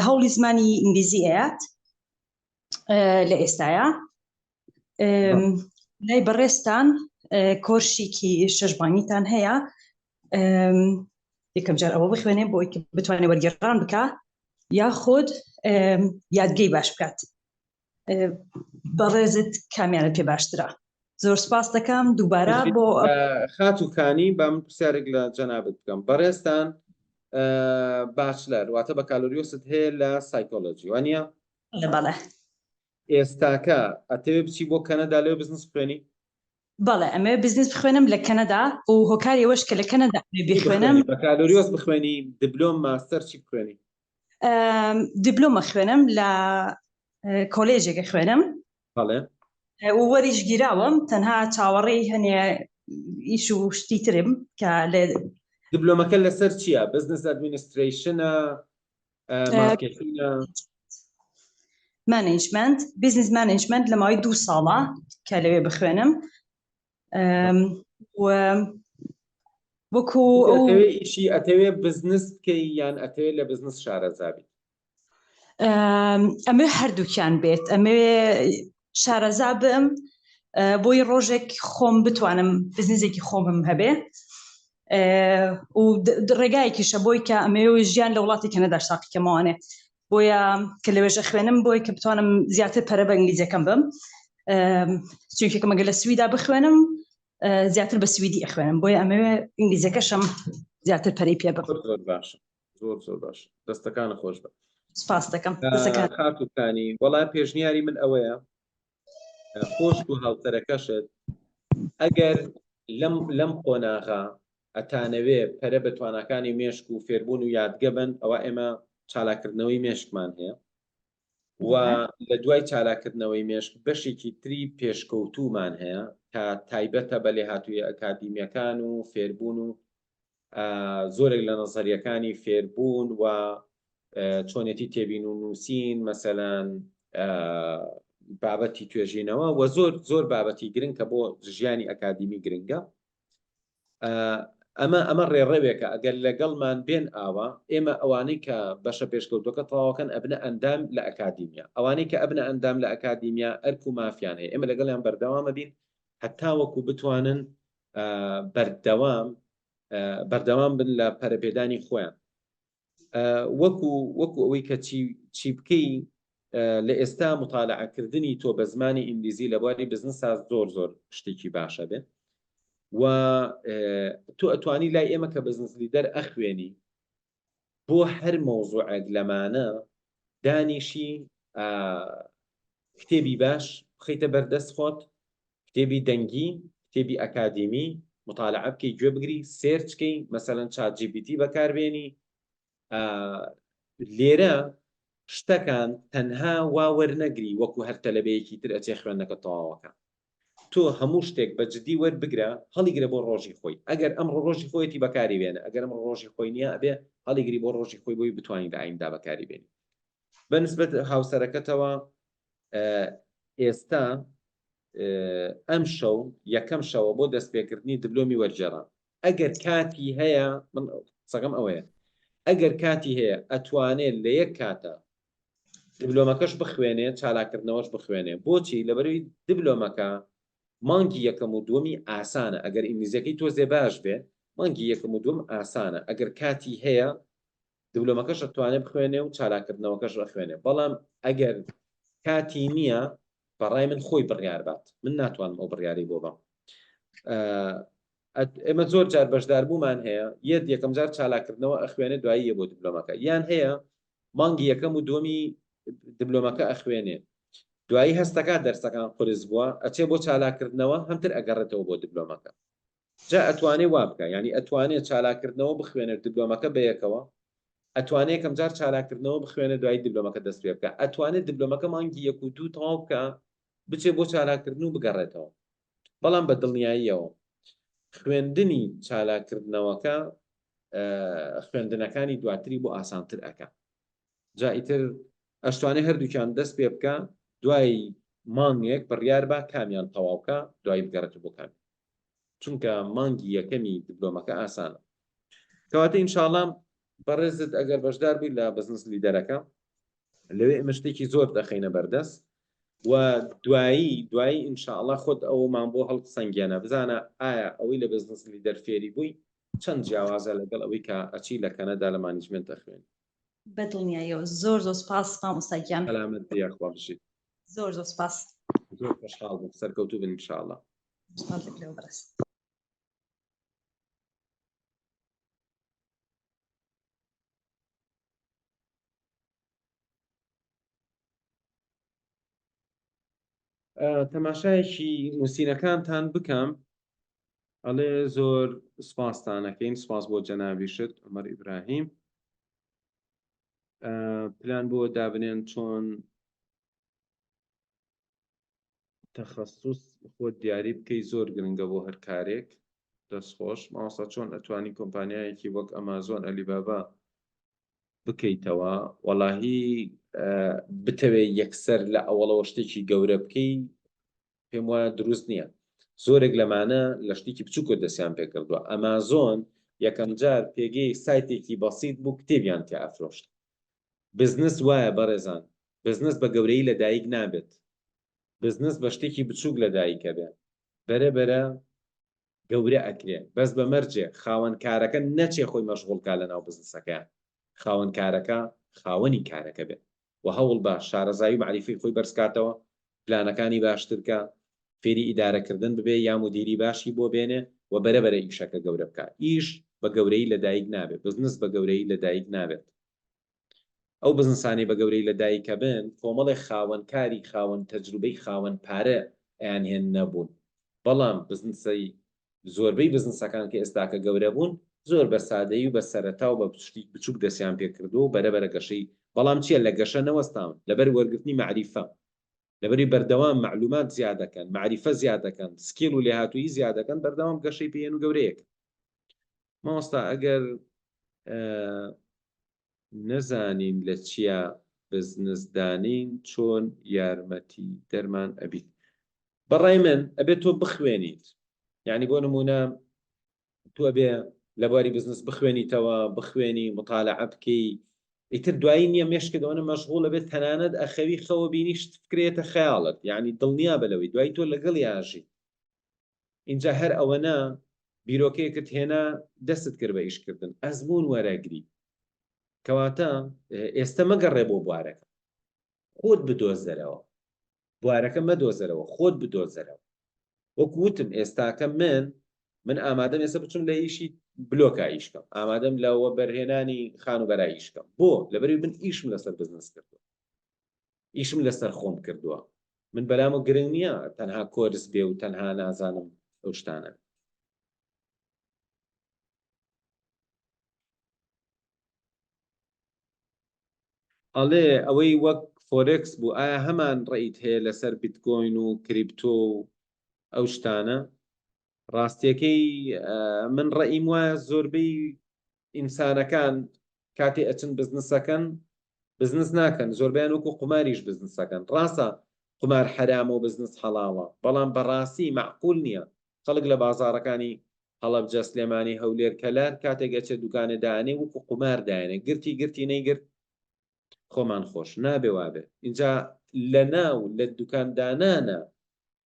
هەوڵی زمانی ئینگلیزی ئەیات لە ئێستاە لای بەڕێزتان کۆرشێکی شەش مانگیتان هەیە یەکەم جار ئەوە بخوێنێ بۆی کە بتوانێت وەرگێڕان بکە یاخود یادگەی باش بکات بەڕێزت کامیانە پێ باشترە زۆر سپاس دەکەم دووبارە بۆ خاتوو کانی با من پرسیارێک لە جەنابت بکەم بەڕێزتان bachelor واتە بەکالۆریۆست هەیە لە سایکۆلۆجی وانە بەڵێ ئێستاکە ئەتەوێ بچی بۆ کەنەدا لەوێ بزنس بخوێنی؟ بەڵێ ئەمەوێ بزنس بخوێنم لە کەنەدا و هۆکاری ئەوەش کە لە کەنەدا ئەمەوێ چی بیخوێنم بخوێنی؟ بەکالۆریۆس بخوێنی دبلۆم ماستەر چی بخوێنی؟ ئەم، دبلۆم ئەخوێنم لە ئە، کۆلێژێک ئەخوێنم بەڵێ و وەریش گیراوم تەنها چاوەڕێی هەنێ ئیش و شتی ترم کە لە دبلۆمەکە لەسەر چییە؟ business administration ە مارکێتینە؟ management business management لە ماوەی دوو ساڵە کە لەوێ بخوێنم و وەکو ئەتەوێ ئیشی ئەتەوێ بزنس بکەی یان ئەتەوێ لە بزنس شارەزابی ئەمێ هەردووکیان بێت ئەمێ شارەزا بم بۆی ڕۆژێک خۆم بتوانم بزنزێکی خۆمم هەبێ و ڕێگایەکیشە بۆی کە ئەمەوێ ژیان لە وڵاتی کەنەداش تاقیکەمەوانێ بۆیە کە لەوێژە خوێنم بۆی کە بتوانم زیاتر پەرە بە ئینگلیزیەکەم بم چونکێکم ئەگەر لە سویدا بخوێنم زیاتر بە سویدی ئەخوێنم بۆیە ئەمەوێ ئینگلیزیەکەشم زیاتر پەرەی پێ بم زۆر باشە زۆر زۆر باش دەستەکانە خۆش بە سپاس دەکەم خاتوکانی وەڵا پێشنیاری من ئەوەیە خۆشت و هاوسەرەکەشت ئەگەر لەم لەم قۆناغا ئەتانەوێ پەرە بە تواناکانی مێشک و فێربوون و یادگە بن ئەوە ئێمە چالاکردنەوەی مێشکمان هەیە و لە دوای چالاکردنەوەی مێشک بەشێکی تری پێشکەوتومان هەیە کە تایبەتە بە لێهاتوویە ئەکادیمیەکان و فێربوون و زۆرێک لە نەزەریەکانی فێربوون و چۆنێتی تێبین و نووسین مەسەلەن بابەتی توێژینەوە و زۆر زۆر بابەتی گرنگ کە بۆ ژیانی ئەکادیمی گرنگە ئەمە ئەمە ڕێڕەوێکە ئەگەر لەگەڵمان بێن ئاوا ئێمە ئەوانەی کە بەشە پێشکەوتەکە تەواوەکەن ئەبنە ئەندام لە ئەکادیمیا ئەوانەی کە ئەبنە ئەندام لە ئەکادیمیا ئەرک و مافیان هەیە ئێمە لەگەڵیان بەردەوامە بین هەتاوەکو بتوانن بەردەوام بەردەوام بن لە پەرەپێدانی خۆیان وەکو وەکو ئەوەی کە چی چی بکەی لە ئێستا مطالعەکردنی تۆ بە زمانی ئینگلیزی لە بواری بزنسا زۆر زۆر شتێکی باشە بێ و تۆ ئەتوانی لای ئێمە کە بزنس لیدەر ئەخوێنی بۆ هەر مەوزوعێک لەمانە دانیشی کتێبی باش بخەیتە بەردەست خۆت کتێبی دەنگی کتێبی ئەکادیمی مطالعە بکەی گوێ بگری search کەی مەسەلەن ChatGPT بەکاربێنی لێرە شتەکان تەنها وا وەرنەگری وەکو هەر تەلەبەیەکی تر ئەچێ خوێندنەکە تەواوەکە. تۆ هەموو شتێک بە جدی وەربگرە هەڵیگرە بۆ ڕۆژی خۆی ئەگەر ئەمڕۆ ڕۆژی خۆیەتی بەکاری بێنە ئەگەر ئەمڕۆ ڕۆژی خۆی نییە ئەبێ هەڵیگری بۆ ڕۆژی خۆی بۆی بتوانین لە ئایندا بەکاری بێنی بە نسبەت هاوسەرەکەتەوە ئێستا ئەم شەو یەکەم شەوە بۆ دەستپێکردنی دبلۆمی وەرگێڕان ئەگەر کاتی هەیە من قسەکەم ئەوەیە ئەگەر کاتی هەیە ئەتوانێت لە یەک کاتە دبلۆمەکەش بخوێنێ چالاکردنەوەش بخوێنێ بۆچی لەبەرەوەی دبلۆمەکە مانگی یەکەم و دووەمی ئاسانە ئەگەر ئینگلیزیەکەی تۆزێ باش بێ مانگی یەکەم و دووەم ئاسانە ئەگەر کاتی هەیە دبلۆمەکەش ئەتوانێ بخوێنێ و چالاکردنەوەکەش ئەخوێنێ بەڵام ئەگەر کاتی نییە بەڕای من خۆی بڕیار بات من ناتوانم ئەو بڕیاری بۆ بەم ئێمە زۆر جار بەشداربوومان هەیە یەت یەکەم جار چالاکردنەوە ئەخوێنێ دوایی بۆ دبلۆمەکە یان هەیە مانگی یەکەم و دووەمی دبلۆمەکە ئەخوێنێ دوایی هەستەکات دەرسەکان قورس بووە ئەچێ بۆ چالاکردنەوە هەمتر ئەگەڕێتەوە بۆ دبلۆمەکە جا ئەتوانێ وا بکا یانی ئەتوانێ چالاکردنەوە بخوێنێت دبلۆمەکە بەیەکەوە ئەتوانێ یەکەم جار چالاکردنەوە بخوێنێ دوایی دبلۆمەکە دەست پێ بکا ئەتوانێ دبلۆمەکە مانگی یەک و دوو تەواو بکا بچێ بۆ چالاکردن و بگەڕێتەوە بەڵام بە دڵنیاییەوە خوێندنی چالاکردنەوەکە خوێندنەکانی دواتری بۆ ئاسانتر ئەکا جا ئیتر ئەشتوانێ هەردووکیان دەست پێ بکە دوای مانگێک بڕیار با کامیان تەواوکە دوایی بگەڕێتەوە بۆ کامیان چونکە مانگی یەکەمی دبلۆمەکە ئاسانە کەواتە ئینشاڵام بەڕێزت ئەگەر بەشدار بووی لە بزنس لیدەرەکە لەوێ ئێمە شتێکی زۆر دەخەینە بەردەست و دوایی دوایی ئینشاءڵا خۆت ئەومان بۆ هەڵسەنگێنە بزانە ئایا ئەوەی لە بزنس لیدەر فێری بووی چەند جیاوازە لەگەڵ ئەوەی کە ئەچی لە کەنەدا لە management ئەخوێنی. بە دڵنیاییەوە زۆر زۆر سپاس مامۆستا گیان. سەلامەت بی یاخوا بژیت. زۆر زۆر سپاس. زۆر خۆشحاڵ بووم سەرکەوتوو بن ان شاء اللە. سپاس لە لەوە بەڕێز. تەماشایەکی نووسینەکانتان بکەم ئەڵێ زۆر سپاستانەکەین سپاس بۆ جەنابیشت عمر ئیبراهیم پلان بۆ دابنێن چۆن تەخەسوس خۆت دیاری بکەی زۆر گرنگە بۆ هەر کارێک دەست خۆش مامۆستا چۆن ئەتوانی کۆمپانیایەکی وەک ئەمازۆن ئەلیبابا بکەیتەوە وەڵاهی بتەوێ یەکسەر لە ئەوەڵەوە شتێکی گەورە بکەی پێم وایە دروست نییە زۆرێک لەمانە لە شتێکی بچووکە دەستیان پێکردووە ئەمازۆن یەکەم جار پێگەی سایتێکی بەسیت بوو کتێبیان تیا ئەفرۆشت بزنس وایە بەڕێزان بزنس بە گەورەیی لە دایک نابێت بزنس بە شتێکی بچووک لە دایک ئەبێ بەرە بەرە گەورە ئەکرێ بەس بە مەرجێ خاوەن کارەکە نەچێ خۆی مەشغوڵ کا لەناو بزنسەکەیا خاوەن کارەکە خاوەنی کارەکە بێ وە هەوڵ با شارەزایی و مەعریفەی خۆی بەرز کاتەوە پلانەکانی باشتر کا فێری ئیدارە کردن ببێ یا مودیری باشی بۆ بێنێ و بەرە بەرە ئیشەکە گەورە بکا ئیش بە گەورەیی لە دایک نابێ بزنس بە گەورەیی لە دایک نابێت ئەو بزنسانەی بە گەورەی لە دایکەبن کۆمەڵێک خاوەن کاری خاوەن تەجروبەی خاوەن پارە ئەیانهێننە بوون بەڵام بزنسەی زۆربەی بزنسەکان کە ئێستاکە گەورە بوون زۆر بە سادەیی و بە سەرەتا و بە شتی بچوک دەستیان پێکردووە و بەرە بەرە گەشەی بەڵام چیە لە گەشە نەوەستاون لەبەر وەرگرتنی مەعریفە لەبەری بەردەوام مەعلومات زیادەکەن مەعریفە زیادەکەن skill و لێهاتوویی زیادەکەن بەردەوام گەشەی پێیەن و گەورەیەکن مامۆستا ئەگەر نەزانین لە چیا بزنس دانین چۆن یارمەتی دەرمان ئەبیت بەڕای من ئەبێت تۆ بخوێنیت یعنی بۆ نمونە تۆ ئەبێ لە بواری بزنس بخوێنیتەوە بخوێنی مطالعە بکەی ئیتر دوایی نییە مێشکت ئەوەنە مەشغوڵە بێت تەنانەت ئەخەوی خەوە بینی شت فکرێتە خەیاڵت یعنی دڵنیا بە لەوەی دوایی تۆ لەگەڵ یاژی ئینجا هەر ئەوەنە بیرۆکەیەکت هێنا دەستت کرد بە ئیشکردن ئەزموون وەرەگری کەواتە ئێستە مەگەڕێ بۆ بوارەکە خۆت بدۆزەرەوە بوارەکە مەدۆزەرەوە خۆت بدۆزەرەوە وەکو وتم ئێستاکە من من ئامادەم ئێستا بچم لە ئیشی بلۆکا ئیشکەم ئامادەم لە وەبەرهێنانی خانوبەرا ئیشکەم بۆ لەبەری من ئیشم لەسەر بزنس کردووە ئیشم لەسەر خۆم کردووە من بەلامە گرنگ نییە تەنها کۆرس بێ و تەنها نازانم ئەو شتانە ئەڵێ ئەوەی وەک فۆرێکس بوو ئایا هەمان ڕێیت هەیە لەسەر بیتکۆین و کریپتۆ و. ئەو شتانە ڕاستیەکەی من ڕەئیم وایە زۆربەی ئینسانەکان کاتێ ئەچن بزنسەکەن بزنس ناکەن زۆربیان وەکو قوماریش بزنسەکەن ڕاستە قومار حەرامە و بزنس حەڵاڵە بەڵام بەڕاستی مەعقول نییە خەڵک لە بازاڕەکانی هەڵەبجە سلێمانی هەولێر کەلار کاتێک ئەچێ دوکانێ دائەنێ وەکو قومار دایەنێ گرتی گرتی نەیگرت خۆمان خۆش نابێ وابێ ئینجا لەناو لە دوکان دانانە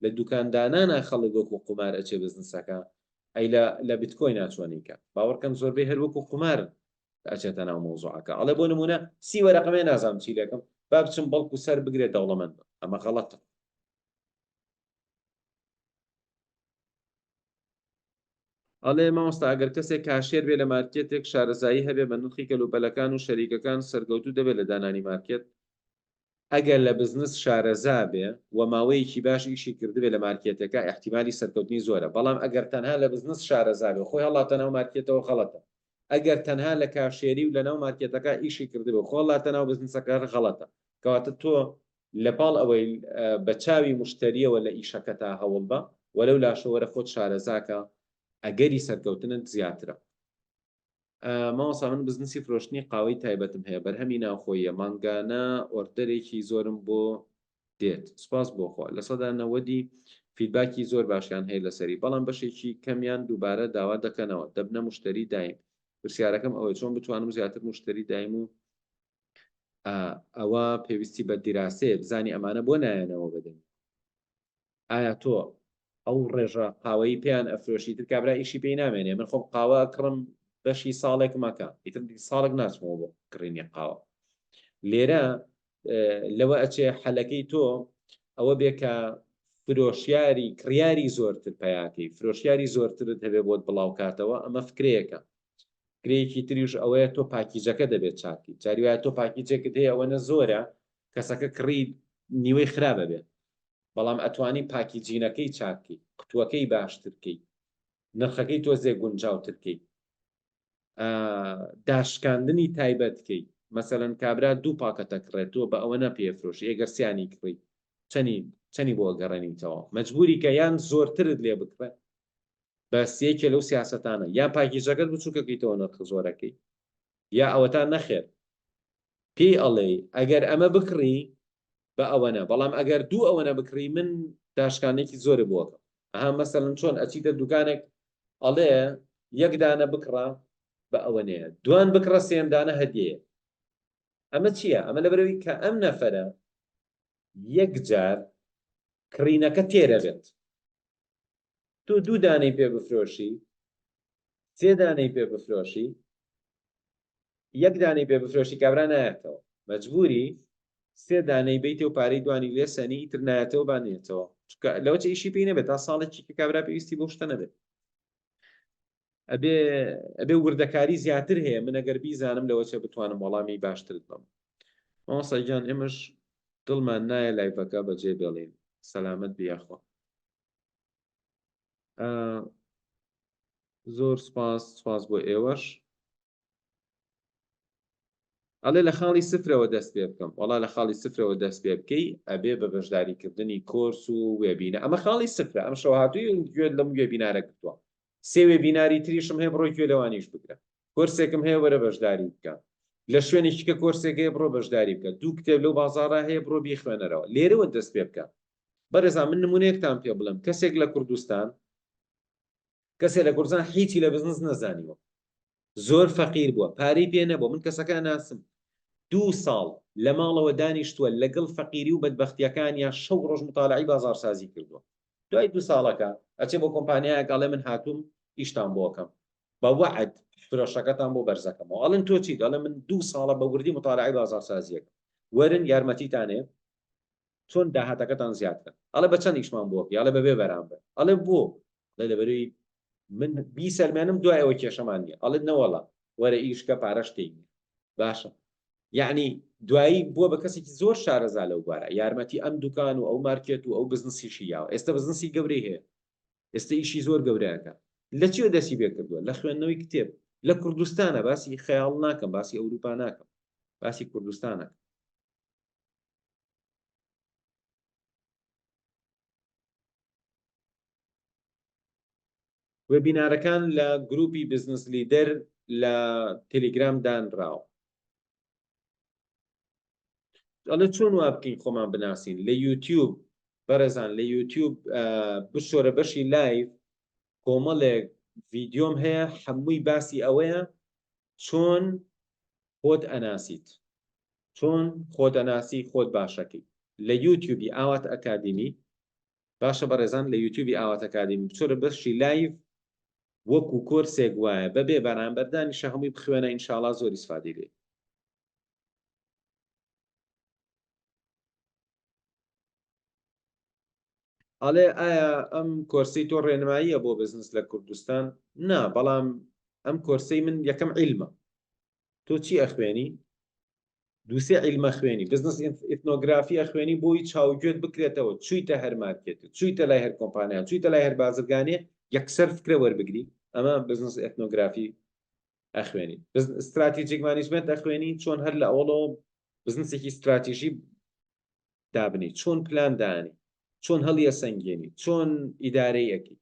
لە دوکان دانانە خەڵک وەکو قومار ئەچێ بزنسەکە ئەی لە لە بتکۆینا چۆنیکە باوەڕکەن زۆربەی هەر وەکو قومارن ئەچێتە ناو مەوزوعەکە ئەڵێ بۆ نمونە سی وەرەقەمێ نازانم چی لەکەم با بچم بەڵکو سەر بگرێت دەوڵەمەند بم ئەمە غەڵەتە ئەڵێ مامۆستا ئەگەر کەسێک کاشێر بێ لە مارکێتێک شارەزایی هەبێ بە نرخی کەلوپەلەکان و شەریکەکان سەرکەوتوو دەبێت لە دانانی مارکێت؟ ئەگەر لە بزنس شارەزا بێ و ماوەیەکی باش ئیشی کردبێ لە مارکێتەکە ئیحتیمالی سەرکەوتنی زۆرە بەڵام ئەگەر تەنها لە بزنس شارەزا بێ خۆی هەڵاتە ناو مارکێتەوە غەڵەتە ئەگەر تەنها لە کاشێری و لە ناو مارکێتەکە ئیشی کردبێ خۆ هەڵاتە ناو بزنسەکە هەر غەڵەتە کەواتە تۆ لە پاڵ ئەوەی بە چاوی مشتەریەوە لە ئیشەکەتا هەوڵبە و لەو لاشەوە وەرە خۆت شارەزاکە ئەگەری سەرکەوتنت زیاترە. مامۆستا من بزنسی فرۆشتنی قاوەی تایبەتم هەیە بەرهەمی ناوخۆییە مانگانە order ێکی زۆرم بۆ دێت سوپاس بۆ خوا لەسەدا نەوەدی feedback ی زۆر باشیان هەیە لەسەری بەڵام بەشێکی کەمیان دووبارە داوا دەکەنەوە دەبنە مشتری دایم پرسیارەکەم ئەوەیە چۆن بتوانم زیاتر مشتری دایم و ئەوە پێویستی بە دیراسەیە بزانی ئەمانە بۆ نایەنەوە بەدەمی ئایا تۆ ئەو ڕێژە قاوەی پێیان ئەفرۆشی تر کابرا ئیشی پێی نامێنێ من خۆم قاوە کڕم بەشی ساڵێک مەکە ئیتر ساڵێک ناچمەوە بۆ کڕینی قاوە لێرە لەوە ئەچێ حەلەکەی تۆ ئەوە بێ کە فرۆشیاری کڕیاری زۆرتر پیاکەی فرۆشیاری زۆرترت هەبێ بۆت بڵاوکاتەوە ئەمە فکرەیەکە فکرەیەکی تریش ئەوەیە تۆ package ەکە دەبێت چاکی جاری وایە تۆ package ێکت هەیە ئەوەنە زۆرە کەسەکە کڕی نیوەی خراپە بێت بەڵام ئەتوانی packaging ەکەی چاککەی قوتوەکەی باشترکەی نرخەکەی تۆزێ گونجاوترکەی داشکاندنی تایبەت کەی مەسەلەن کابرا دوو پاکەتە کڕێت تۆ بە ئەوە نەپێفرۆشی ئەگەر سیانی کڕی چەنی چەنی بۆ گەڕێنیتەوە مەجبوری کە یان زۆرترت لێ بکڕێ بەس یەکێ لەو سیاسەتانە یان package ەکەت بچووکەکەیتەوە نرخ زۆرەکەی یا ئەوەتا نەخێر پێی ئەڵێی ئەگەر ئەمە بکڕی بە ئەوەنە بەڵام ئەگەر دوو ئەوەنە بکڕی من داشکانێکی زۆرە بۆکەم ئەها مەسەلەن چۆن ئەچیتە دوکانێک ئەڵێ یەک دانە بکڕە بە ئەوەنەیە دوان بکڕە سێم دانە هەدیەیە ئەمە چییە ئەمە لەبەرەوەی کە ئەم نەفەرە یەک جار کڕینەکە تێرە بێت تۆ دوو دانەی پێ بفرۆشی سێ دانەی پێ بفرۆشی یەک دانەی پێ بفرۆشی کابرا نایەتەوە مەجبوری سێ دانەی بیتێ و پارەی دوانی لێ سەنی ئیتر نایەتەوە با نێتەوە چونکە لەوە چ ئیشی پێی نەبێت تا ساڵێکی کە کابرا پێویستی بەو شتە نەبێت ئەبێ ئەبێ وردەکاری زیاتر هەیە من ئەگەر بیزانم لەوە چێ بتوانم وەڵامی باشترت بەم مامۆستا گیان ئێمەش دڵمان نایە live ەکە بەجێ بێڵین سەلامەت بی یاخوا زۆر سپاس سپاس بۆ ئێوەش ئەڵێ لە خاڵی سفرەوە دەست پێ بکەم وەڵا لە خاڵی سفرەوە دەست پێ بکەی ئەبێ بە بەشداریکردنی کۆرس و webinar ئەمە خاڵی سفرە ئەم شەو هاتووی گوێت لەم webinar ە گرتووە سێ webinar ی تریشم هەیە بڕۆ گوێ لەوانیش بگرە کۆرسێکم هەیە وەرە بەشداری بکە لە شوێنێکی کە کۆرسێک هەیە بڕۆ بەشداری بکە دوو کتێب لەو بازاڕە هەیە بڕۆ بیخوێنەرەوە لێرەوە دەست پێ بکە بەڕێزان من نمونەیەکتان پێ بڵێم کەسێک لە کوردستان کەسێ لە کوردستان هیچی لە بزنس نەزانیوە زۆر فەقیر بووە پارەی پێ نەبووە من کەسەکە ناسم دوو ساڵ لە ماڵەوە دانیشتووە لەگەڵ فەقیری و بەدبەختیەکانیا شەو ڕۆژ متالعەی بازاڕسازی کردووە دوای دوو ساڵەکە ئەچێ بۆ کۆمپانیایەک ئەڵێ من هاتووم ئیشتان بۆ ئەکەم بە وەعد فرۆشەکەتان بۆ بەرزەکەمەوە ئەڵێن تۆ چیت ئەڵێ من دوو ساڵە بە وردی متالعەی بازاڕسازیەکەم وەرن یارمەتیتانێ چۆن داهاتەکەتان زیاد کەن ئەڵێ بە چەند ئیشمان بۆ بکەی ئەڵێ بەبێ بەرامبەر ئەڵێ بۆ ئەڵێ لەبەرەوەی من بیسەلمێنم دوای ئەوە کێشەمان نییە ئەڵێ نەوەڵا وەرە ئیشکە پارەش تێی نییە باشە یعنی دوایی بووە بە کەسێکی زۆر شارەزا لەو بارە یارمەتی ئەم دوکان و ئەو مارکێت و ئەو بزنسیشی یاوە ئێستا بزنسی گەورەی هەیە ئێستا ئیشی زۆر گەورەکە لە چیوە دەستی پێ کردووە لە خوێندنەوەی کتێب لە کوردستانە باسی خەیاڵ ناکەم باسی ئەوروپا ناکەم باسی کوردستانە وێبینارەکان لە گروپی بزنس لیدەر لە تێلیگرام دانراوە. ئەڵێ چۆن وا بکەین خۆمان بناسین لە یوتیوب بەڕێزان لە یوتیوب بشۆرە بەشی live کۆمەڵێک ڤیدیۆم هەیە هەمووی باسی ئەوەیە چۆن خۆت ئەناسیت چۆن خۆت ئەناسی خۆت باشەکەی لە یوتیوبی ئاوات ئەکادیمی باشە بەڕێزان لە یوتیوبی ئاوات ئەکادیمی بچۆرە بەشی live وەکو کۆرسێک وایە بەبێ بەرامبەر دانیشە هەمووی بخوێنە ئینشاڵا زۆر ئیسفادەی لێ ئەڵێ ئایا ئەم کۆرسەی تۆ ڕێنماییە بۆ بزنس لە کوردستان؟ نا بەڵام ئەم کۆرسەی من یەکەم عیلمە تۆ چی ئەخوێنی؟ دووسێ عیلمە خوێنی بزنس ئیتنۆگرافی ئەخوێنی بۆی چاوگوێت بکرێتەوە چوویتە هەر مارکێت چوویتە لای هەر کۆمپانیا چوویتە لای هەر بازرگانێ یەکسەر فکرە وەربگری ئەمە بزنس ئێتنۆگرافی ئەخوێنی strategic management ئەخوێنی چۆن هەر لە ئەوڵەوە بزنسێکی ستراتیژی دابنی چۆن پلان دانی چۆن هەڵیەسەنگێنی چۆن ئیدارەی ئەکی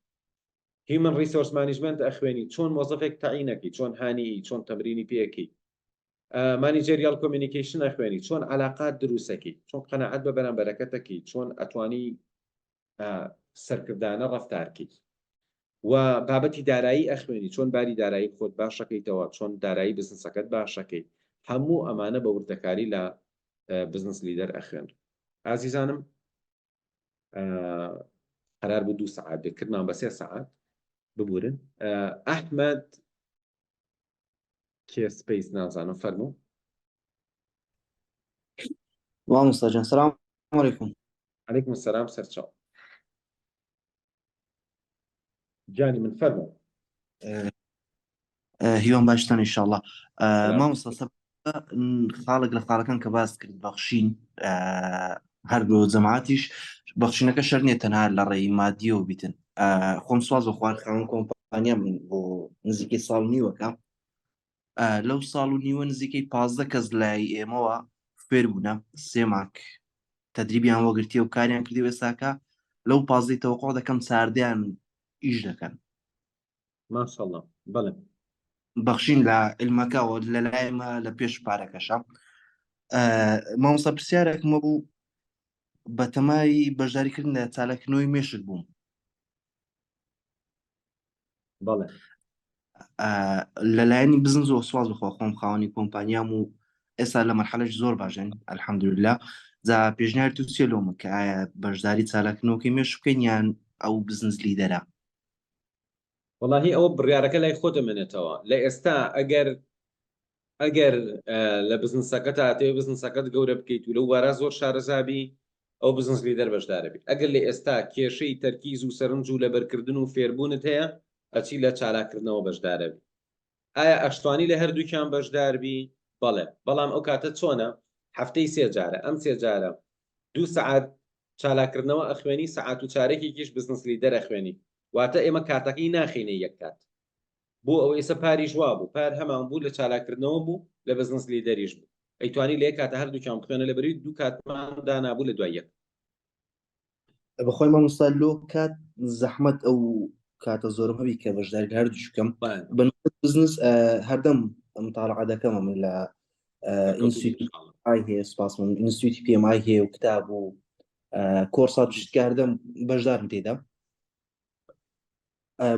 human resource management ئەخوێنی چۆن مۆزەفێک تەعینەکەی چۆن هانی چۆن تەمرینی پێەکەی managerial communication ئەخوێنی چۆن علاقات دروستەکەی چۆن قەناعەت بە بەرامبەرەکەتەکەی چۆن ئەتوانی سەرکردانە ڕەفتارکەی و بابەتی دارایی ئەخوێنی چۆن باری دارایی خۆت باشەکەیتەوە چۆن دارایی بزنسەکەت باشەکەی هەموو ئەمانە بە وردەکاری لە بزنس لیدەر ئەخوێن ئازیزانم قرار بوو دوو سەعات بێت کردمان بە سێ سەعات ببورن ئەحمەد کێ سپەیس نازانم فەرموو. مامۆستا جان سلام علیکم. علیکم السلام سەرچاو گیانی من فەرموو. هیوام باشتان ئینشاءاللە. مامۆستا سەب خاڵێک لە خاڵەکان کە باس کرد بەخشین هەر بۆ جەماعەتیش بەخشینەکە شەر نییە تەنها لە ڕێی مادیەوە بیتن خۆم سواز بە خوار خاوەن کۆمپانیا من بۆ نزیکەی ساڵ نیوەکە لەو ساڵ و نیوە نزیکەی 15 کەس لای ئێمەوە فێر بوونە سێ مانگ تەدریبیان وەگرتیە و کاریان کردی و ئێستاکە لەو پازدەی تەوەقع دەکەم چاردەیان ئیش دەکەن. ماشاءاللە بەڵێ. بەخشین لە علمەکەوە لە لایمە لە پێش پارەکەشە. مامۆستا پرسیارێکم هەبوو بەتەمای بەشداریکردن لە چالاککردنەوەی مێشک بووم. بەڵێ. لەلایەنی بزنس و سواز بخوا خۆم خاوەنی کۆمپانیام و ئێستا لە مەرحەلەش زۆر باشن الحمدلله جا پێشنیار تو چیە لۆمە کە ئایا بەشداری چالاککردنەوەکەی مێشک بکەین یان ئەو بزنس لیدەرە؟ وەڵاهی ئەوە بڕیارەکە لای خۆت دەمێنێتەوە لە ئێستا ئەگەر ئەگەر لە بزنسەکەتا ئەتەوێ بزنسەکەت گەورە بکەیت و لەو بارا زۆر شارەزابی ئەو بزنس لیدەر بەشدارەبی ئەگەر لە ئێستا کێشەی تەرکیز و سەرنج و لەبەرکردن و فێربوونت هەیە ئەچی لە چالاککردنەوە بەشدارەبی ئایا ئەشتوانی لە هەردووکیان بەشداربی بەڵێ بەڵام ئەو کاتە چۆنە هەفتەی سێ جارە ئەم سێ جارە دوو سەعات چالاککردنەوە ئەخوێنی سەعات و چارەکێکیش بزنس لیدەر ئەخوێنی واتە ئێمە کاتەکەی ناخەینە یەک کات بۆ ئەوەی ئێستا پاریش وابوو پار هەمان بوو لە چالاککردنەوە بوو لە بزنس لیدەریش بوو ئەیتوانی لە یەک کاتە هەردووکیان بخوێنە لەبەروی دوو کاتمان دانابوو لە دوای یەک. بەخوای مامۆستا لۆ کات زەحمەت ئەو کاتە زۆرم هەبی کە بەشداری لە هەردووش بکەم بە نسبەت بزنس هەردەم متاڵعە دەکەم من لە ئینستیتوتی ئای هەیە سپاس من ئینستیتوتی پی ئێم ئای هەیە و کتاب و کۆرسات و شت کە هەردەم بەشدارم تێدا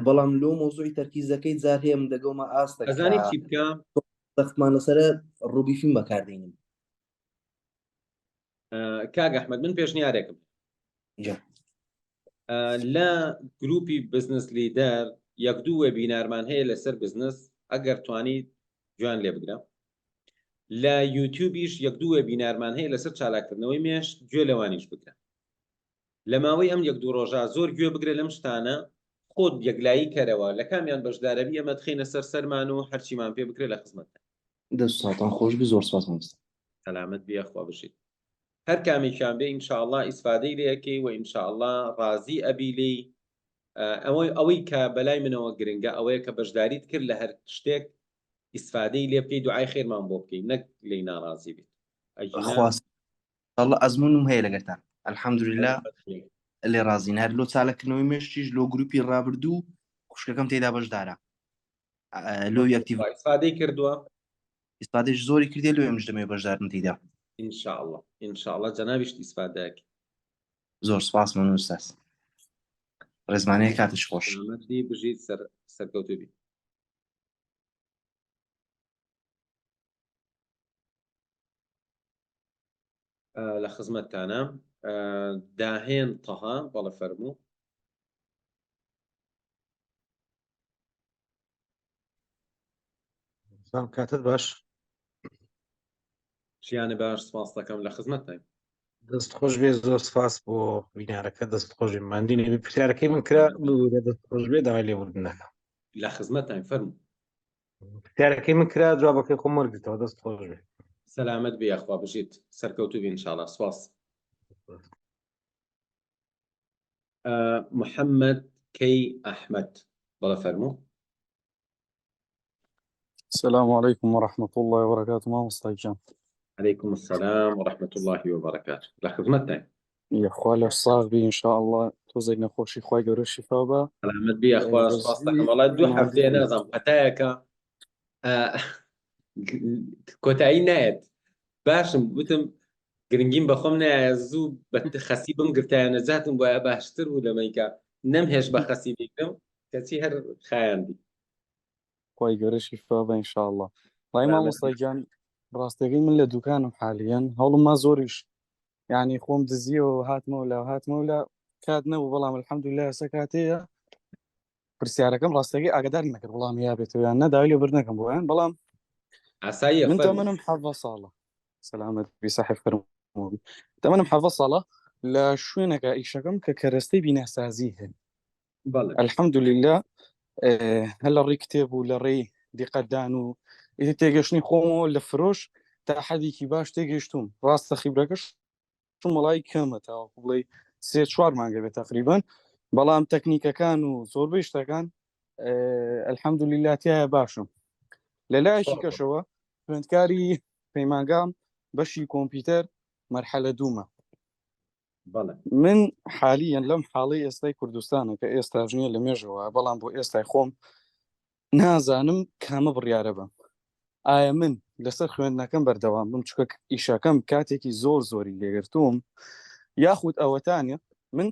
بەڵام لۆ مۆزوعی تەرکیزەکەی جار هەیە من دەگەڵمە ئاستە ئەزانی چی بکە سەختمان لەسەرە ڕوبیفیم بەکاردێنم کاک ئەحمد من پێشنیارێکم لە گروپی بزنس لیدەر یەک دوو وێبینارمان هەیە لەسەر بزنس ئەگەر توانی گوێیان لێ بگرە لە یوتیوبیش یەک دوو وێبینارمان هەیە لەسەر چالاککردنەوەی مێشک گوێ لەوانیش بگرە لە ماوەی ئەم یەک دوو ڕۆژە زۆر گوێ بگرە لەم شتانە خۆت یەکلایی کەرەوە لە کامیان بەشدارەبی ئەمە دخەینە سەر سەرمان و هەرچیمان پێ بکرێت لە خزمەتتان. دەست و ساتان خۆش بی زۆر سپاس مامۆستا. سەلامەت بی یاخوا بژیت. هەر کامێکیان بێ ان شاء اللە ئیسفادەی لێ ئەکەی وە ان شاء اللە ڕازی ئەبی لێی ئەوەی ئەوەی کە بەلای منەوە گرنگە ئەوەیە کە بەشداریت کرد لە هەر شتێک ئیسفادەی لێ بکەی دوعای خێرمان بۆ بکەی نەک لێی ناڕازی بیت ئەگینا خوا اللە ئەزمونم هەیە لەگەرتان الحمدللە لێ ڕازین هەر لۆ چالاککردنەوەی مێشکیش لۆ گروپی ڕابردوو. خوشکەکەم تێدا بەشدارە لۆی ئەکتیڤ ئیسفادەی کردووە ئیسفادەش زۆری کردێ لۆ ئێمەش دەمەوێت بەشداربم تێیدا إن شاء الله إن شاء الله جەنابیشت ئیسفادەکەی زۆر سپاس مەمنون ئوستاز ڕێزمانەیە کاتش خۆش سەلامەت بی بژیت سەر سەرکەوتوو بی. لە خزمەتتانە داهێن تەها بەڵێ فەرموو. سلام کاتت باش ژیانی باش سپاس دەکەم لە خزمەتتاین. دەست خۆش بێ زۆر سپاس بۆ بینارەکە دەست خۆش بێ ماندوو نەبی پرسیارەکەی من کرا ببورە دەست خۆش بێ داوای لێبوردن دەکەم. لە خزمەتتاین فەرموو. پرسیارەکەی من کرا جوابەکەی خۆم وەرگرتەوە دەست خۆش بێ. سەلامەت بی یاخوا بژیت سەرکەوتوو بی ان شاءاللە سپاس. محمد کەی ئەحمەد بەڵێ فەرموو. السلام علیکم ورحمة الله وبرکاته مامۆستا گیان. علیکم السلام ورحمة الله وبرکاته لە خزمەتتاین. یەخوا لەش ساغ بی ان شاء الله تۆزێک نەخۆشی خوای گەورە شیفا بە. سەلامەت بی یاخوا سپاس دەکەم وەڵا دوو هەفتەیە نازانم پەتایەکە کۆتایی نایەت باشم وتم گرنگیم بەخۆم نایە زوو بە خەسی بم گرتایە نەجاتم وایە باشتر بوو لەمەیکە نەمهێش بە خەسی بیگرم کەچی هەر خایاندی. خوای گەورە شیفا بە ان شاء الله. وڵای مامۆستا گیان ڕاستەکەی من لە دوکانم حالیەن هەوڵم ما زۆریش یعنی خۆم دزیەوە هاتمەوە لە هاتمەوە لە کات نەبوو بەڵام الحمدلله ئێستا کاتەیە پرسیارەکەم ڕاستەکەی ئاگادار نەکرد وڵام یا بێتەوە یان نەداوی لێ بردنەکەم بۆیان بەڵام ئاساییە من تەمەنم حەڤە ساڵە سەلامەت بی ساحب فەرمووی تەمەنم حەڤە ساڵە لە شوێنەکە ئیشەکەم کە کەرەستەی بیناسازی هەیە بەڵێ الحمدلله هەر لە ڕێی کتێب و لە ڕێی دیقەتدان و ئیتر تێگەشتنی خۆمەوە لە فرۆش تا حەدێکی باش تێگەیشتوم ڕاستە خیبرەکەش وڵی کەمە تاوەکو بڵێ سێ چوار مانگە بێت تقریبان بەڵام تەکنیکەکان و زۆربەی شتەکان الحمدلله تایە باشم لە لایەکی کەشەوە خوێندکاری پەیمانگام بەشی کۆمپیوتەر مەرحەلە دوومە من حالیەن لەم حاڵی ئێستای کوردستانە کە ئێستاش نییە لە مێژەوە بەڵام بۆ ئێستای خۆم نازانم کامە بڕیارە بم ئایا من لەسەر خوێندنەکەم بەردەوام بم چکە ئیشەکەم کاتێکی زۆر زۆری لێگرتووم یاخود ئەوەتانە من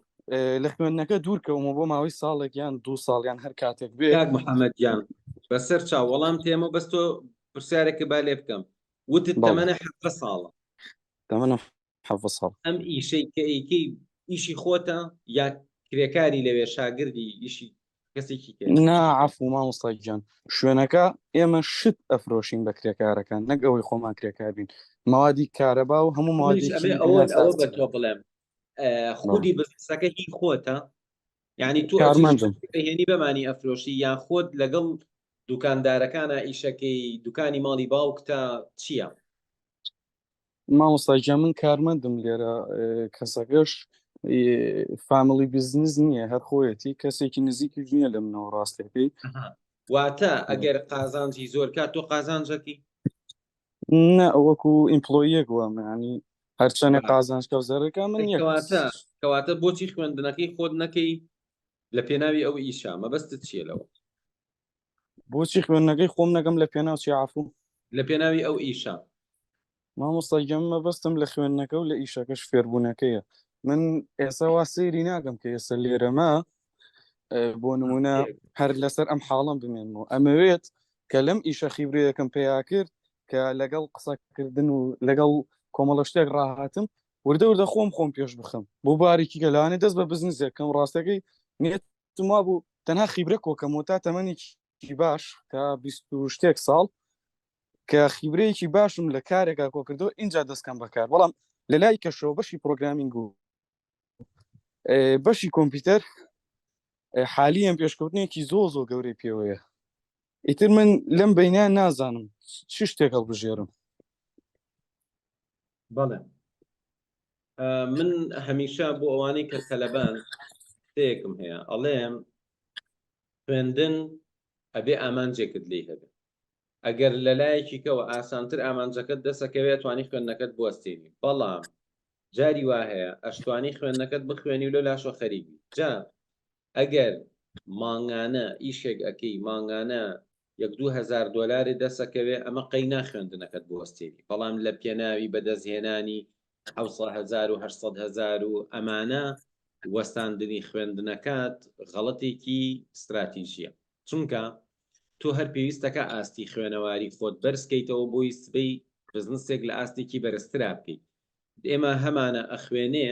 لە خوێندنەکە دوورکەومەوە بۆ ماوەی ساڵێک یان دوو ساڵ یان هەر کاتێک بێ کاک محەممەد گیان بەسەر چاو وەڵام تێمە بەس تۆ پرسیارێکە با لێ بکەم وتت تەمەنە حەڤدە ساڵە تەمەنە حەڤدە ساڵ. ئەم ئیشەی کە ئەیکەی ئیشی خۆتە یا کرێکاری لەوێ شاگردی ئیشی کەسێکی تر؟ نا عەفو مامۆستا گیان شوێنەکە ئێمە شت ئەفرۆشین بە کرێکارەکان نەک ئەوەی خۆمان کرێکار بین مەوادی کارەبا و هەموو منیش مەوادێکی ئەمێ ئەوە ئەوە بە بیناسازی تۆ بڵێم خودی بزنسەکە هی خۆتە یعنی تۆ ئەچی کارمەندم شتێک ئەهێنی بەمانی ئەفرۆشی یان خۆت لەگەڵ دوکاندارەکانە ئیشەکەی دوکانی ماڵی باوکتە چییە؟ مامۆستا گیان من کارمەندم لێرە کەسەکەش family business نییە هەر خۆیەتی کەسێکی نزیکیش نییە لە منەوە ڕاستەکەی واتە ئەگەر قازانجی زۆر کات تۆ قازانجەکی نە وەکو employee یەک وام ینی هەرچەنێ قازانج کە زەرەکە من یەک کەواتە کەواتە بۆچی خوێندنەکەی خۆت نەکەی لە پێناوی ئەو ئیشە مەبەستت چییە لەوە بۆچی خوێندنەکەی خۆم نەکەم لە پێناو چی عفو لە پێناوی ئەو ئیشە مامۆستا گیان مەبەستم لە خوێندنەکە و لە ئیشەکەش فێربوونەکەیە من ئێستا وا سەیری ناکەم کە ئێستا لێرەمە بۆ نمونە هەر لەسەر ئەم حاڵم بمێنمەوە ئەمەوێت کە لەم ئیشە خیبرەیەکەم پیا کرد کە لەگەڵ قسەکردن و لەگەڵ کۆمەڵە شتێک ڕاهاتم وردە وردە خۆم خۆم پێش بخەم بۆ بارێکی گەلانێ دەست بە بزنسێکەم ڕاستەکەی نیەتم وابوو تەنها خیبرە کۆکەمەوە تا تەمەنێکی باش تا 20 و شتێک ساڵ کە خیبرەیەکی باشم لە کارێکا کۆکردەوە ئینجا دەستکەم بەکار بەڵام لە لای کەشەوە بەشی programming و بەشی کۆمپیوتەر حالیان پێشکەوتنێکی زۆ زۆ گەورەی پێوەیە ئیتر من لەم بینیان نازانم چ شتێک هەڵبژێرم بەڵێ من هەمیشە بۆ ئەوانەی کە تەلەبان قسەیەکم هەیە ئەڵێم خوێندن ئەبێ ئامانجێکت لی هەبێ ئەگەر لە لایەکی کەوە ئاسانتر ئامانجەکەت دەسەکەوێت توانی خوێندنەکەت بوەستێنی بەڵام جاری وا هەیە ئەشتوانی خوێندنەکەت بخوێنی و لەو لاشەوە خەریک بی جا ئەگەر. مانگانە ئیشێک ئەکەی مانگانە یەک 2000 دۆلارت دەسەکەوێ ئەمە قەی ناخوێندنەکەت بوەستێنی بەڵام لە پێناوی بەدەستهێنانی 700 هەزار و 800 هەزار و ئەمانە وەستاندنی خوێندنەکەت غەڵەتێکی ستراتیژیە چونکە تۆ هەر پێویستەکە ئاستی خوێنەواری خۆت بەرز کەیتەوە بۆی سبەی بزنسێک لە ئاستێکی بەرزترا بکەیت ئێمە هەمانە ئەخوێنێ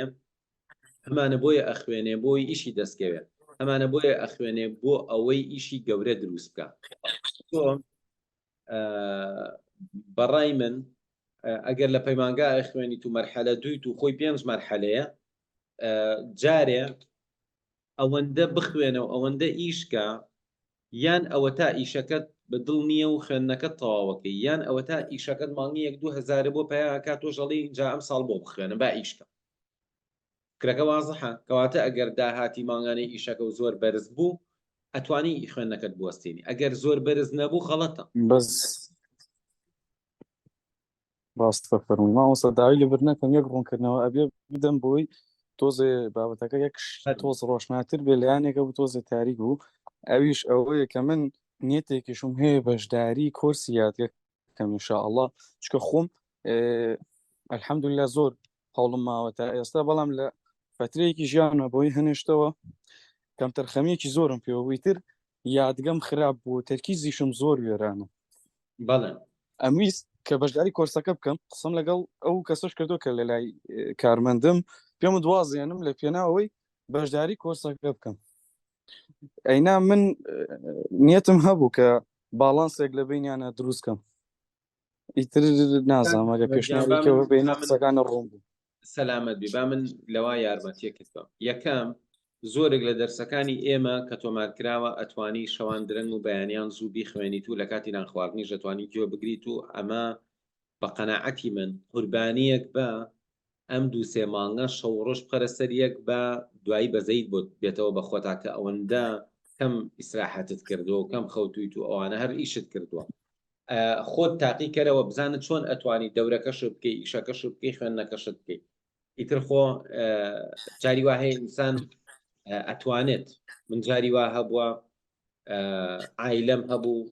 هەمانە بۆیە ئەخوێنێ بۆی ئیشی دەستکەوێت هەمانە بۆیە ئەخوێنێ بۆ ئەوەی ئیشی گەورە دروست بکە تۆ بەڕای من ئەگەر لە پەیمانگا ئەخوێنیت و مەرحەلە دوویت و خۆی پێنج مەرحەلەیە جارێ ئەوەندە بخوێنە و ئەوەندە ئیشکە یان ئەوەتا ئیشەکەت بە دڵ نییە و خوێندنەکەت تەواوەکەی یان ئەوەتا ئیشەکەت مانگی یەک دوو هەزارە بۆ پەیا ئەکا تۆش ئەڵێی جا ئەمساڵ بۆ بخوێنم با ئیش کەم فکرەکە وازحە کەواتە ئەگەر داهاتی مانگانەی ئیشەکە و زۆر بەرز بوو ئەتوانی خوێندنەکەت بوەستێنی ئەگەر زۆر بەرز نەبوو غەڵەتە. بەس ڕاستە فەرمووی مامۆستا داوای لێبوردن نەکەم یەک ڕوونکردنەوە ئەبێ بدەم بۆی تۆزێ بابەتەکە یەک تۆز ڕۆشناتر بێ لایەنێکە بوو تۆزێ تاریک بوو ئەویش ئەوەیە کە من نیەتێکیشم هەیە بەشداری کۆرسی یادگە کەم ان شاء الله چکە خۆم الحمدلله زۆر هەوڵم ماوە تا ئێستا بەڵام لە فترەیەکی ژیانمە بۆی هەنێشتەوە کەمتەرخەمیەکی زۆرم پێوە بووی تر یادگەم خراپ بوو تەرکیزیشم زۆر وێرانە بەڵێ ئەمویست کە بەشداری کۆرسەکە بکەم قسەم لەگەڵ ئەو کەسەش کردو کە لە لای کارمەندم پێم دوازێنم لە پێناوەی بەشداری کۆرسەکە بکەم ئەینا من نیەتم هەبوو کە باڵانسێک لە بینیانە دروست کەم ئیتر نازانم ئەگە پێشنیارێکەوە بینە قسەکانە ڕوون بوو سەلامەت بی با من لەوا یارمەتیەکت بەم یەکەم زۆرێک لە دەرسەکانی ئێمە کە تۆمار کراوە ئەتوانی شەوان درەنگ و بەیانیان زوو بیخوێنیت و لە کاتی نان خواردنیش ئەتوانی گوێ بگریت و ئەمە بە قەناعەتی من قوربانیەک بە ئەم دوو سێ مانگە شەو و ڕۆژ بخەرە سەر یەک با دوایی بەزەیت بۆت بێتەوە بە خۆتا کە ئەوەندە کەم ئیسراحەتت کردووە و کەم خەوتویت و ئەوانە هەر ئیشت کردووە خۆت تاقی کەرەوە بزانە چۆن ئەتوانی دەورەکەشت بکەی ئیشەکەشت بکەی خوێندنەکەشت بکەی ئیتر خۆ جاری وا هەیە ئینسان ئەتوانێت من جاری وا هەبووە عیلەم هەبوو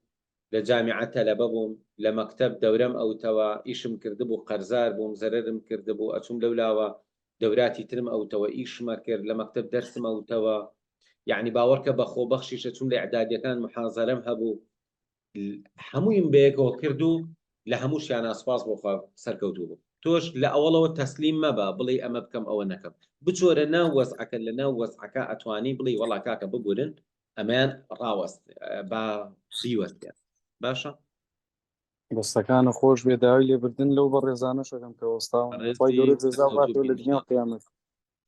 لە جامیعە تەلەبە بووم لە مەکتەب دەورەم ئەوتەوە ئیشم کردبوو قەرزار بووم زەرەرم کردبوو ئەچوم لەولاوە دەوراتی ترم ئەوتەوە ئیشمە کرد لە مەکتەب دەرسم ئەوتەوە یعنی باوەڕکە بە خۆبەخشیشە چوم لە ئیعدادیەکان محازەرەم هەبوو هەموویم بەیەکەوە کرد و لە هەمووشیانا سوپاس بۆ خوا سەرکەوتوو بووم تۆش لە ئەوەڵەوە تەسلیم مەبە بڵێی ئەمە بکەم ئەوە نەکەم بچۆرە ناو وەزعەکە لە ناو وەزعەکە ئەتوانی بڵێی وەڵا کاکە ببورن ئەمەیان ڕاوەست با بیوەستێن باشە دەستەکانە خۆش بێ داوای لێبردن لەو بەڕێزانەش ئەکەم کە وەستاون خوای بەڕێزی گەورە جەزا سەرکەوتوو باتەوە بی لە دنیا و ئینشاءاللە قیامەت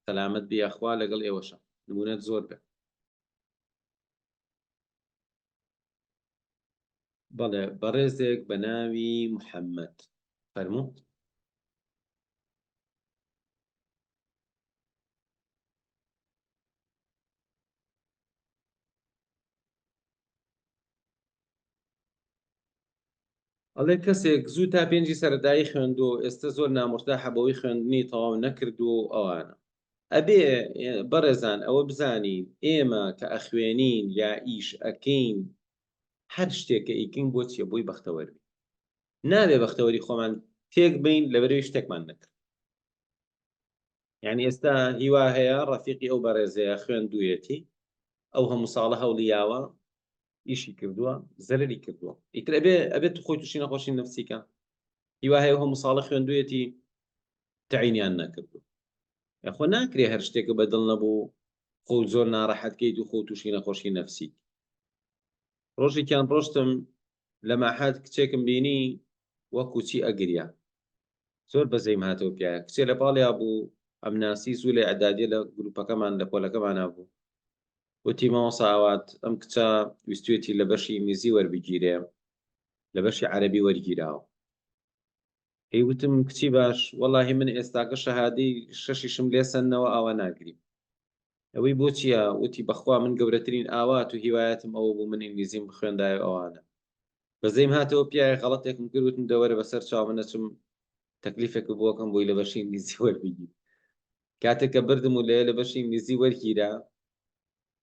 سەلامەت بی یاخوا لەگەڵ ئێوەشە نمونەت زۆر بێ. بەڵێ بەڕێزێک بە ناوی محەممەد فەرموو. ئەڵێ کەسێک زوو تا پێنجی سەرەتایی خوێندووە و ئێستە زۆر نامورتاحە بەوەی خوێندنی تەواو نەکردووە و ئەوانە. ئەبێ بەڕێزان ئەوە بزانین ئێمە کە ئەخوێنین یا ئیش ئەکەین هەر شتێک کە ئیکەین بۆ چیە بۆی بەختەوەر بین نابێ بەختەوەری خۆمان تێک بین لەبەرەوەی شتێکمان نەکرد یعنی ئێستا هیوا هەیە ڕەفیقی ئەو بەڕێزەیە خوێندوویەتی ئەو هەموو ساڵە هەوڵی یاوە ئیشی کردووە زەرری کردووە ئیتر ئەبێ ئەبێت تو خۆی تووشی نەخۆشی نەفسیکە هیوا هەیە هەموو ساڵە خوێندوویەتی تەعینیان نەکردووە یاخۆ ناکرێ هەر شتێکە بە دڵ نەبوو خۆ زۆر ناڕەحەت کەیت و خۆ تووشی نەخۆشی نەفسی ڕۆژێکیان ڕۆشتم لە ماحات کچێکم بینی وەکو چی ئەگریا زۆر بەزەیم هاتەوە پیاە کچێ لە پاڵیا بوو ئەمناسی زوو لە ئەدادیە لە گروپەکەمان لە پۆلەکەمانە بوو وتی مامۆستا ئاوات ئەم کچە ویستوێتی لە بەشی ئینگلیزی وەربگیرێ لە بەشی عەرەبی وەرگیراوە ئەی وتم کچی باش وەڵاهی من ئێستاکە شەهادەی شەشیشم لێ سەندنەوە ئاوا ناگریم ئەوەی بۆ چییە وتی بەخوا من گەورەترین ئاوات و هیوایەتم ئەوە بوو من ئینگلیزیم بخوێندایە و ئەوانە بەزەیم هاتەوە پیاوێ غەڵەتێکم کرد وتم دەوەرە بەسەر چاو من ئەچم تەکلیفێکە بۆکەم بۆی لە بەشی ئینگلیزی وەربگیر کاتێک کە بردم و لێ لە بەشی ئینگلیزی وەرگیرا.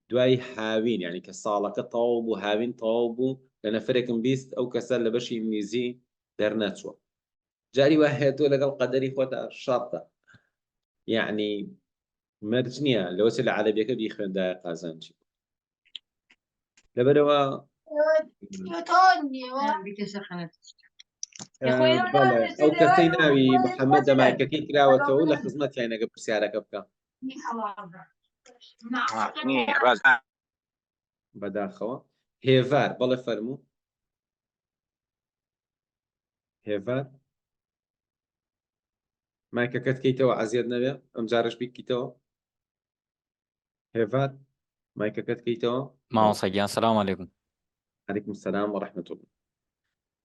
دوای هاوین یعنی کە ساڵەکە تەواو بوو هاوین تەواو بوو لە نەفرێکم 20 ئەو کەسە لە بەشی ئینگلیزی دەرنەچووە جاری وا هەیە تۆ لەگەڵ قەدەری خۆتا شەڕتە یعنی مەرج نییە لەوەچێ لە عەرەبیەکە بیخوێندایە قازانجی لەبەرەوە ئەو کەسەی ناوی محەممەد دەمایکەکەی کراوەتەوە لە خزمەتیان ئەگە پرسیارەکە بکە بەداخەوە هێڤار بەڵێ فەرموو هێڤار مایکەکەت کەیتەوە عەزیەت نەبێ ئەم جارش بیکیتەوە هێڤار مایکەکەت کەیتەوە مامۆستا گیان سلام علیکم علیکم سلام و رحمة الله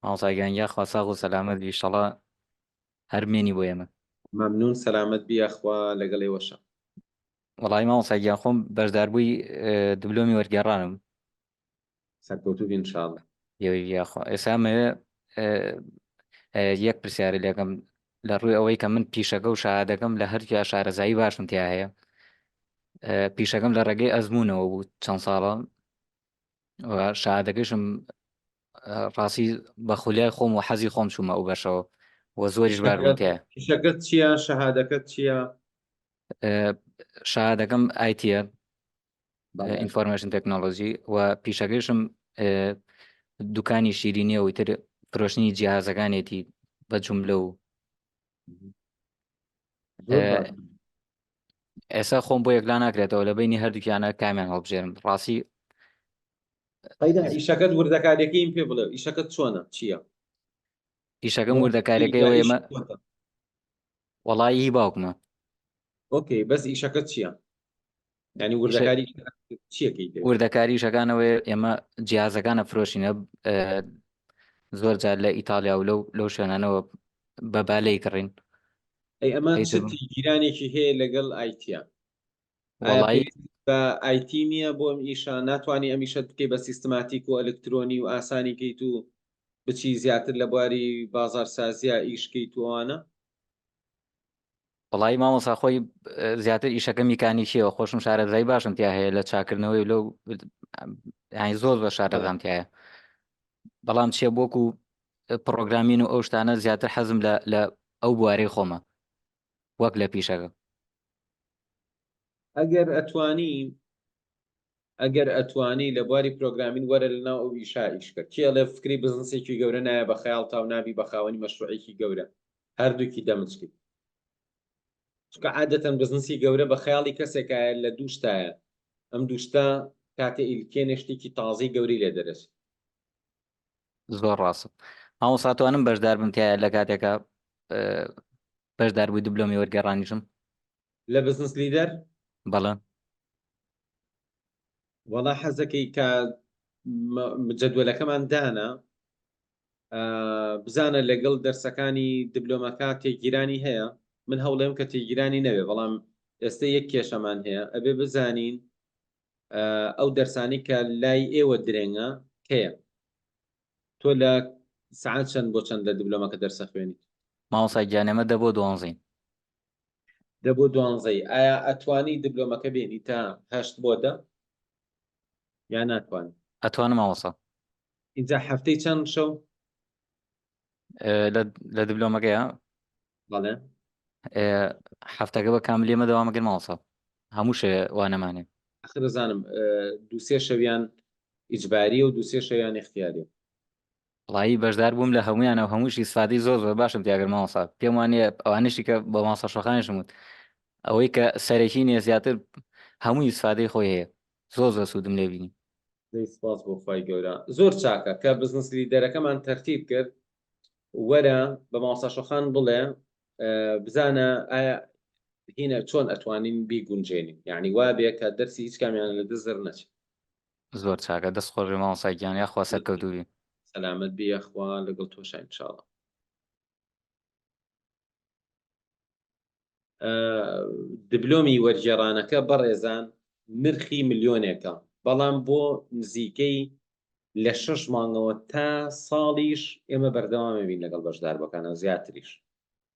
مامۆستا گیان یاخوا ساغ و سەلامەت بی ئیشەڵا هەر بمێنی بۆ ئێمە مەمنون سەلامەت بی یاخوا لەگەڵ ئێوەشە وەڵی مامۆستا گیان خۆم بەشداربووی دبلۆمی وەرگێڕانم سەرکەوتوو بی ان شاء الله. یاخوا ئێستا ئەمەوێ یەک پرسیارە لەکەم لە ڕووی ئەوەی کە من پیشەکە و شەهادەکەم لە هەردوویا شارەزایی باشم تیا هەیە پیشەکەم لە ڕێگەی ئەزمونەوە بوو چەند ساڵە و شەهادەکەشم ڕاستی بە خولیای خۆم و حەزی خۆم چوومە ئەو بەشەوە و زۆریش بار بووم تیا پیشەکەت چییە شەهادەکەت چییە؟ شەهادەکەم ئایتیە ئینفۆرمێشن تەکنۆلۆژی و پیشەکەشم دوکانی شیرینیە و تر فرۆشتنی جیهازەکانێتی بە جوملە و ئێستا خۆم بۆ یەکلا ناکرێتەوە لە بینی هەردووکیانە کامیان هەڵبژێرم ڕاستی پەیدا ئیشەکەت وردەکاریەکەیم پێ بڵێ ئیشەکەت چۆنە چییە؟ ئیشەکەم وردەکاریەکەی ئێمە وەڵایی هی باوکمە. ئۆکەی بەس ئیشەکەت چییە؟ یعنی وردەکاری چیەکەی وردەکاری ئیشەکانەوەی ئێمە جیازەکانە فرۆشینە زۆر جار لە ئیتالیا و لەو لەو شوێنانەوە بە بالەی کڕین ئەی ئەمە چ تیگیرانێکی هەیە لەگەڵ ئایتیا وەڵایی بە ئایتی نییە بۆ ئەم ئیشە ناتوانانی ئەم ئیشەت بکەی بە سیستماتیک و ئەلکترۆنی و ئاسانی کەیت و بچی زیاتر لە بواری بازاڕسازیا ئیش کەیت و ئەوانە؟ وەڵایی مامۆستا خۆی زیاتر ئیشەکە میکانیکیەوە خۆشم شارەزای باشم تیا هەیە لە چاکردنەوەی لەو یانی زۆر زۆر شارەزام تایە بەڵام چیە بۆک و پرۆگرامین و ئەو شتانە زیاتر حەزم لە لە ئەو بوارەی خۆمە وەک لە پیشەکە ئەگەر ئەتوانی ئەگەر ئەتوانی لە بواری پرۆگرامین وەرە لە ناو ئەو ئیشا ئیش کە کێ ئەڵێ فکری بزنسێکی گەورە نایە بە خەیاڵتا و نابی بە خاوەنی مەشروعێکی گەورە هەردووکی دەمچکی چونکە عادەتەن بزنسی گەورە بە خەیاڵی کەسێکایە لە دوو شتایە ئەم دوو شتە کاتێ ئیلکێنێ شتێکی تازەی گەورەی لێ دەرەچێ. زۆر ڕاستە مامۆستا توانم بەشدار بم تایە لە کاتێکا بەشدار بووی دبلۆمی وەرگێڕانیشم لە بزنس لیدەر؟ بەڵێ. وەڵا حەزەکەی کە جەدوەلەکەمان دانا بزانە لەگەڵ دەرسەکانی دبلۆمەکە تێکگیرانی هەیە من هەوڵێم کە تێکگیرانی نەبێ بەڵام ئێستا یەک کێشەمان هەیە ئەبێ بزانین ئەو دەرسانی کە لای ئێوە درێنگە کەیە تۆ لە سعات چەند بۆ چەند لە دبلۆمەکە دەرسە خوێنیت مامۆستا گیان ئێمە دە بۆ دوانزەین دە بۆ دوانزەی ئایا ئەتوانی دبلۆمەکە بێنی تا هەشت بۆ دە یا ناتوانی؟ ئەتوانم مامۆستا. ئینجا هەفتەی چەند شەو؟ لە دبلۆمەکەیە؟ بەڵێ. هەفتەکە بە کاملی ئێمە دەوام ئەکەین مامۆستا هەموو شەوێ وانەمانێ. ئاخر دەزانم دوو سێ شەویان ئیجباریە و دوو سێ شەویان ئیختیاریە. وەڵایی بەشدار بووم لە هەموویانە و هەمووشی ئیسفادەی زۆر زۆر باشم تیا کرد مامۆستا پێم وانیە ئەوانەشی کە بە مامۆستا شۆخانیشم وت ئەوەی کە سەرەکی نییە زیاتر هەمووی ئیسفادەی خۆی هەیە زۆر زۆر سوودم لێ بینی. دەی سپاس بۆ خوای گەورە زۆر چاکە کە بزنس لیدەرەکەمان تەرتیب کرد وەرە بە مامۆستا شۆخان بڵێ بزانە ئایا هینە چۆن ئەتوانین بیگونجێنین یعنی وابێ کە دەرسی هیچ کامیان لە دەست دەرنەچێت زۆر چاکە دەست خۆشبێ مامۆستا گیان یاخوا سەرکەوتوو بی. سەلامەت بی یاخوا لەگەڵ تۆشا ان شاء اللە. دبلۆمی وەرگێڕانەکە بەڕێزان نرخی ملیۆنێکە بەڵام بۆ نزیکەی لە شەش مانگەوە تا ساڵیش ئێمە بەردەوامە بین لەگەڵ بەشداربووەکانە زیاتریش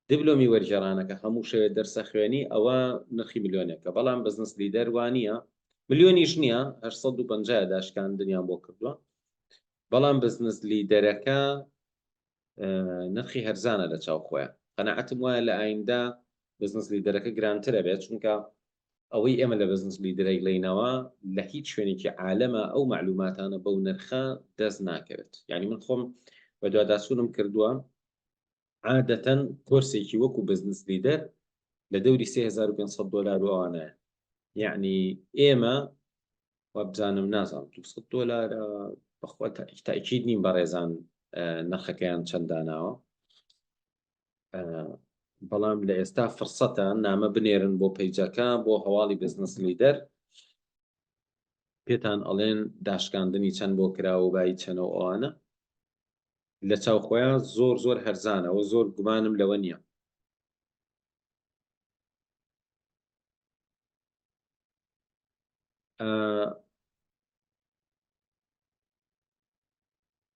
دبلۆمی وەرگێڕانەکە هەموو شەوێ دەرسە خوێنی ئەوە نرخی ملیۆنێکە بەڵام بزنس لیدەر وانییە. ملیۆنیش نییە 850 داشکاندنیان بۆ کردووە بەڵام بزنس لیدەرەکە نرخی هەرزانە لە چاو خۆیان قەناعەتم وایە لە ئایندە بزنس لیدەرەکە گرانترە بێت چونکە ئەوەی ئێمە لە بزنس لیدەرەی ڵینەوە لە هیچ شوێنێکی عالەمە ئەو معلوماتانە بەو نرخە دەست ناکەوێت یعنی من خۆم بە دواداچوونم کردووە عادەتەن کۆرسێکی وەکو بزنس لیدەر لە دەوری 3500 دلار و ئەوانەیە یعنی ئێمە وابزانم نازانم 200 دلارە بەخوا تاکید نیم بەڕێزان نرخەکەیان چەند داناوە بەڵام لە ئێستا فرسەتە نامە بنێرن بۆ پەیجەکە بۆ هەواڵی بزنس لیدەر پێتان ئەڵێن داشکاندنی چەند بۆ کراوە و بایی چەنە و ئەوانە لە چاو خۆیان زۆر زۆر هەرزانەوە زۆر گومانم لەوە نییە.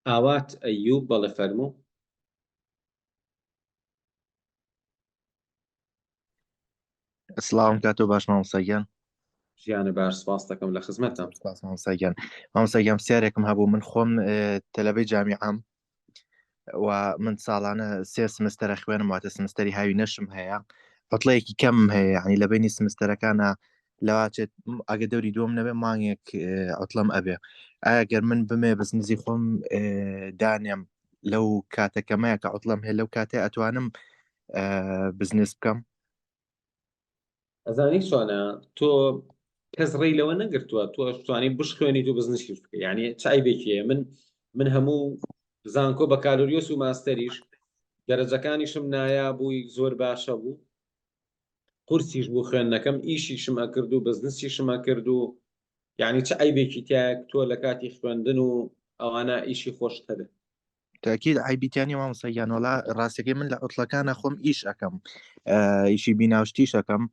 ئاوات ئەیوب بەڵێ فەرموو. سڵاوم کاتۆ باش مامۆستا گیان. ژیانە باش سپاس دەکەم لە خزمەتتان. سپاس مامۆستا گیان. مامۆستا گیان پرسیارێکم هەبوو من خۆم تەلەبەی جامیعەم و من ساڵانە سێ سمستەرە خوێنم واتە سمستەری هاوی نەشم هەیە عوتڵەیەکی کەمم هەیە یعنی لە بینی سمستەرەکانە لەواچێت ئەگە دەوری دووەم نەبێ مانگێک عوتڵەم ئەبێ ئایا گەر من بمێ بزنزی خۆم دانێم لەو کاتەکەمەیە کە عوتڵەم هەیە لەو کاتێ ئەتوانم بزنس بکەم ئەزانی چۆنە تۆ کەس ڕێی لەوە نەگرتووە تۆ ئەشتوانی بشخوێنیت و بزنسیش بکەی یعنی چ عەیبێکی هەیە من من هەموو زانکۆ بەکالۆریۆس و ماستەریش دەرەجەکانیشم نایا بووی زۆر باشە بوو قورسیش بوو خوێندنەکەم ئیشیشم ئەکرد و بزنسیشم ئەکرد و یعنی چ عەیبێکی تایە تۆ لە کاتی خوێندن و ئەوانە ئیشی خۆشت هەبێ تاکید عەیبی تیا نیە مامۆستا گیان وەڵا ڕاستەکەی من لە عوتڵەکانە خۆم ئیش ئەەکەم ئیشی بیناوشتیش ئەەکەم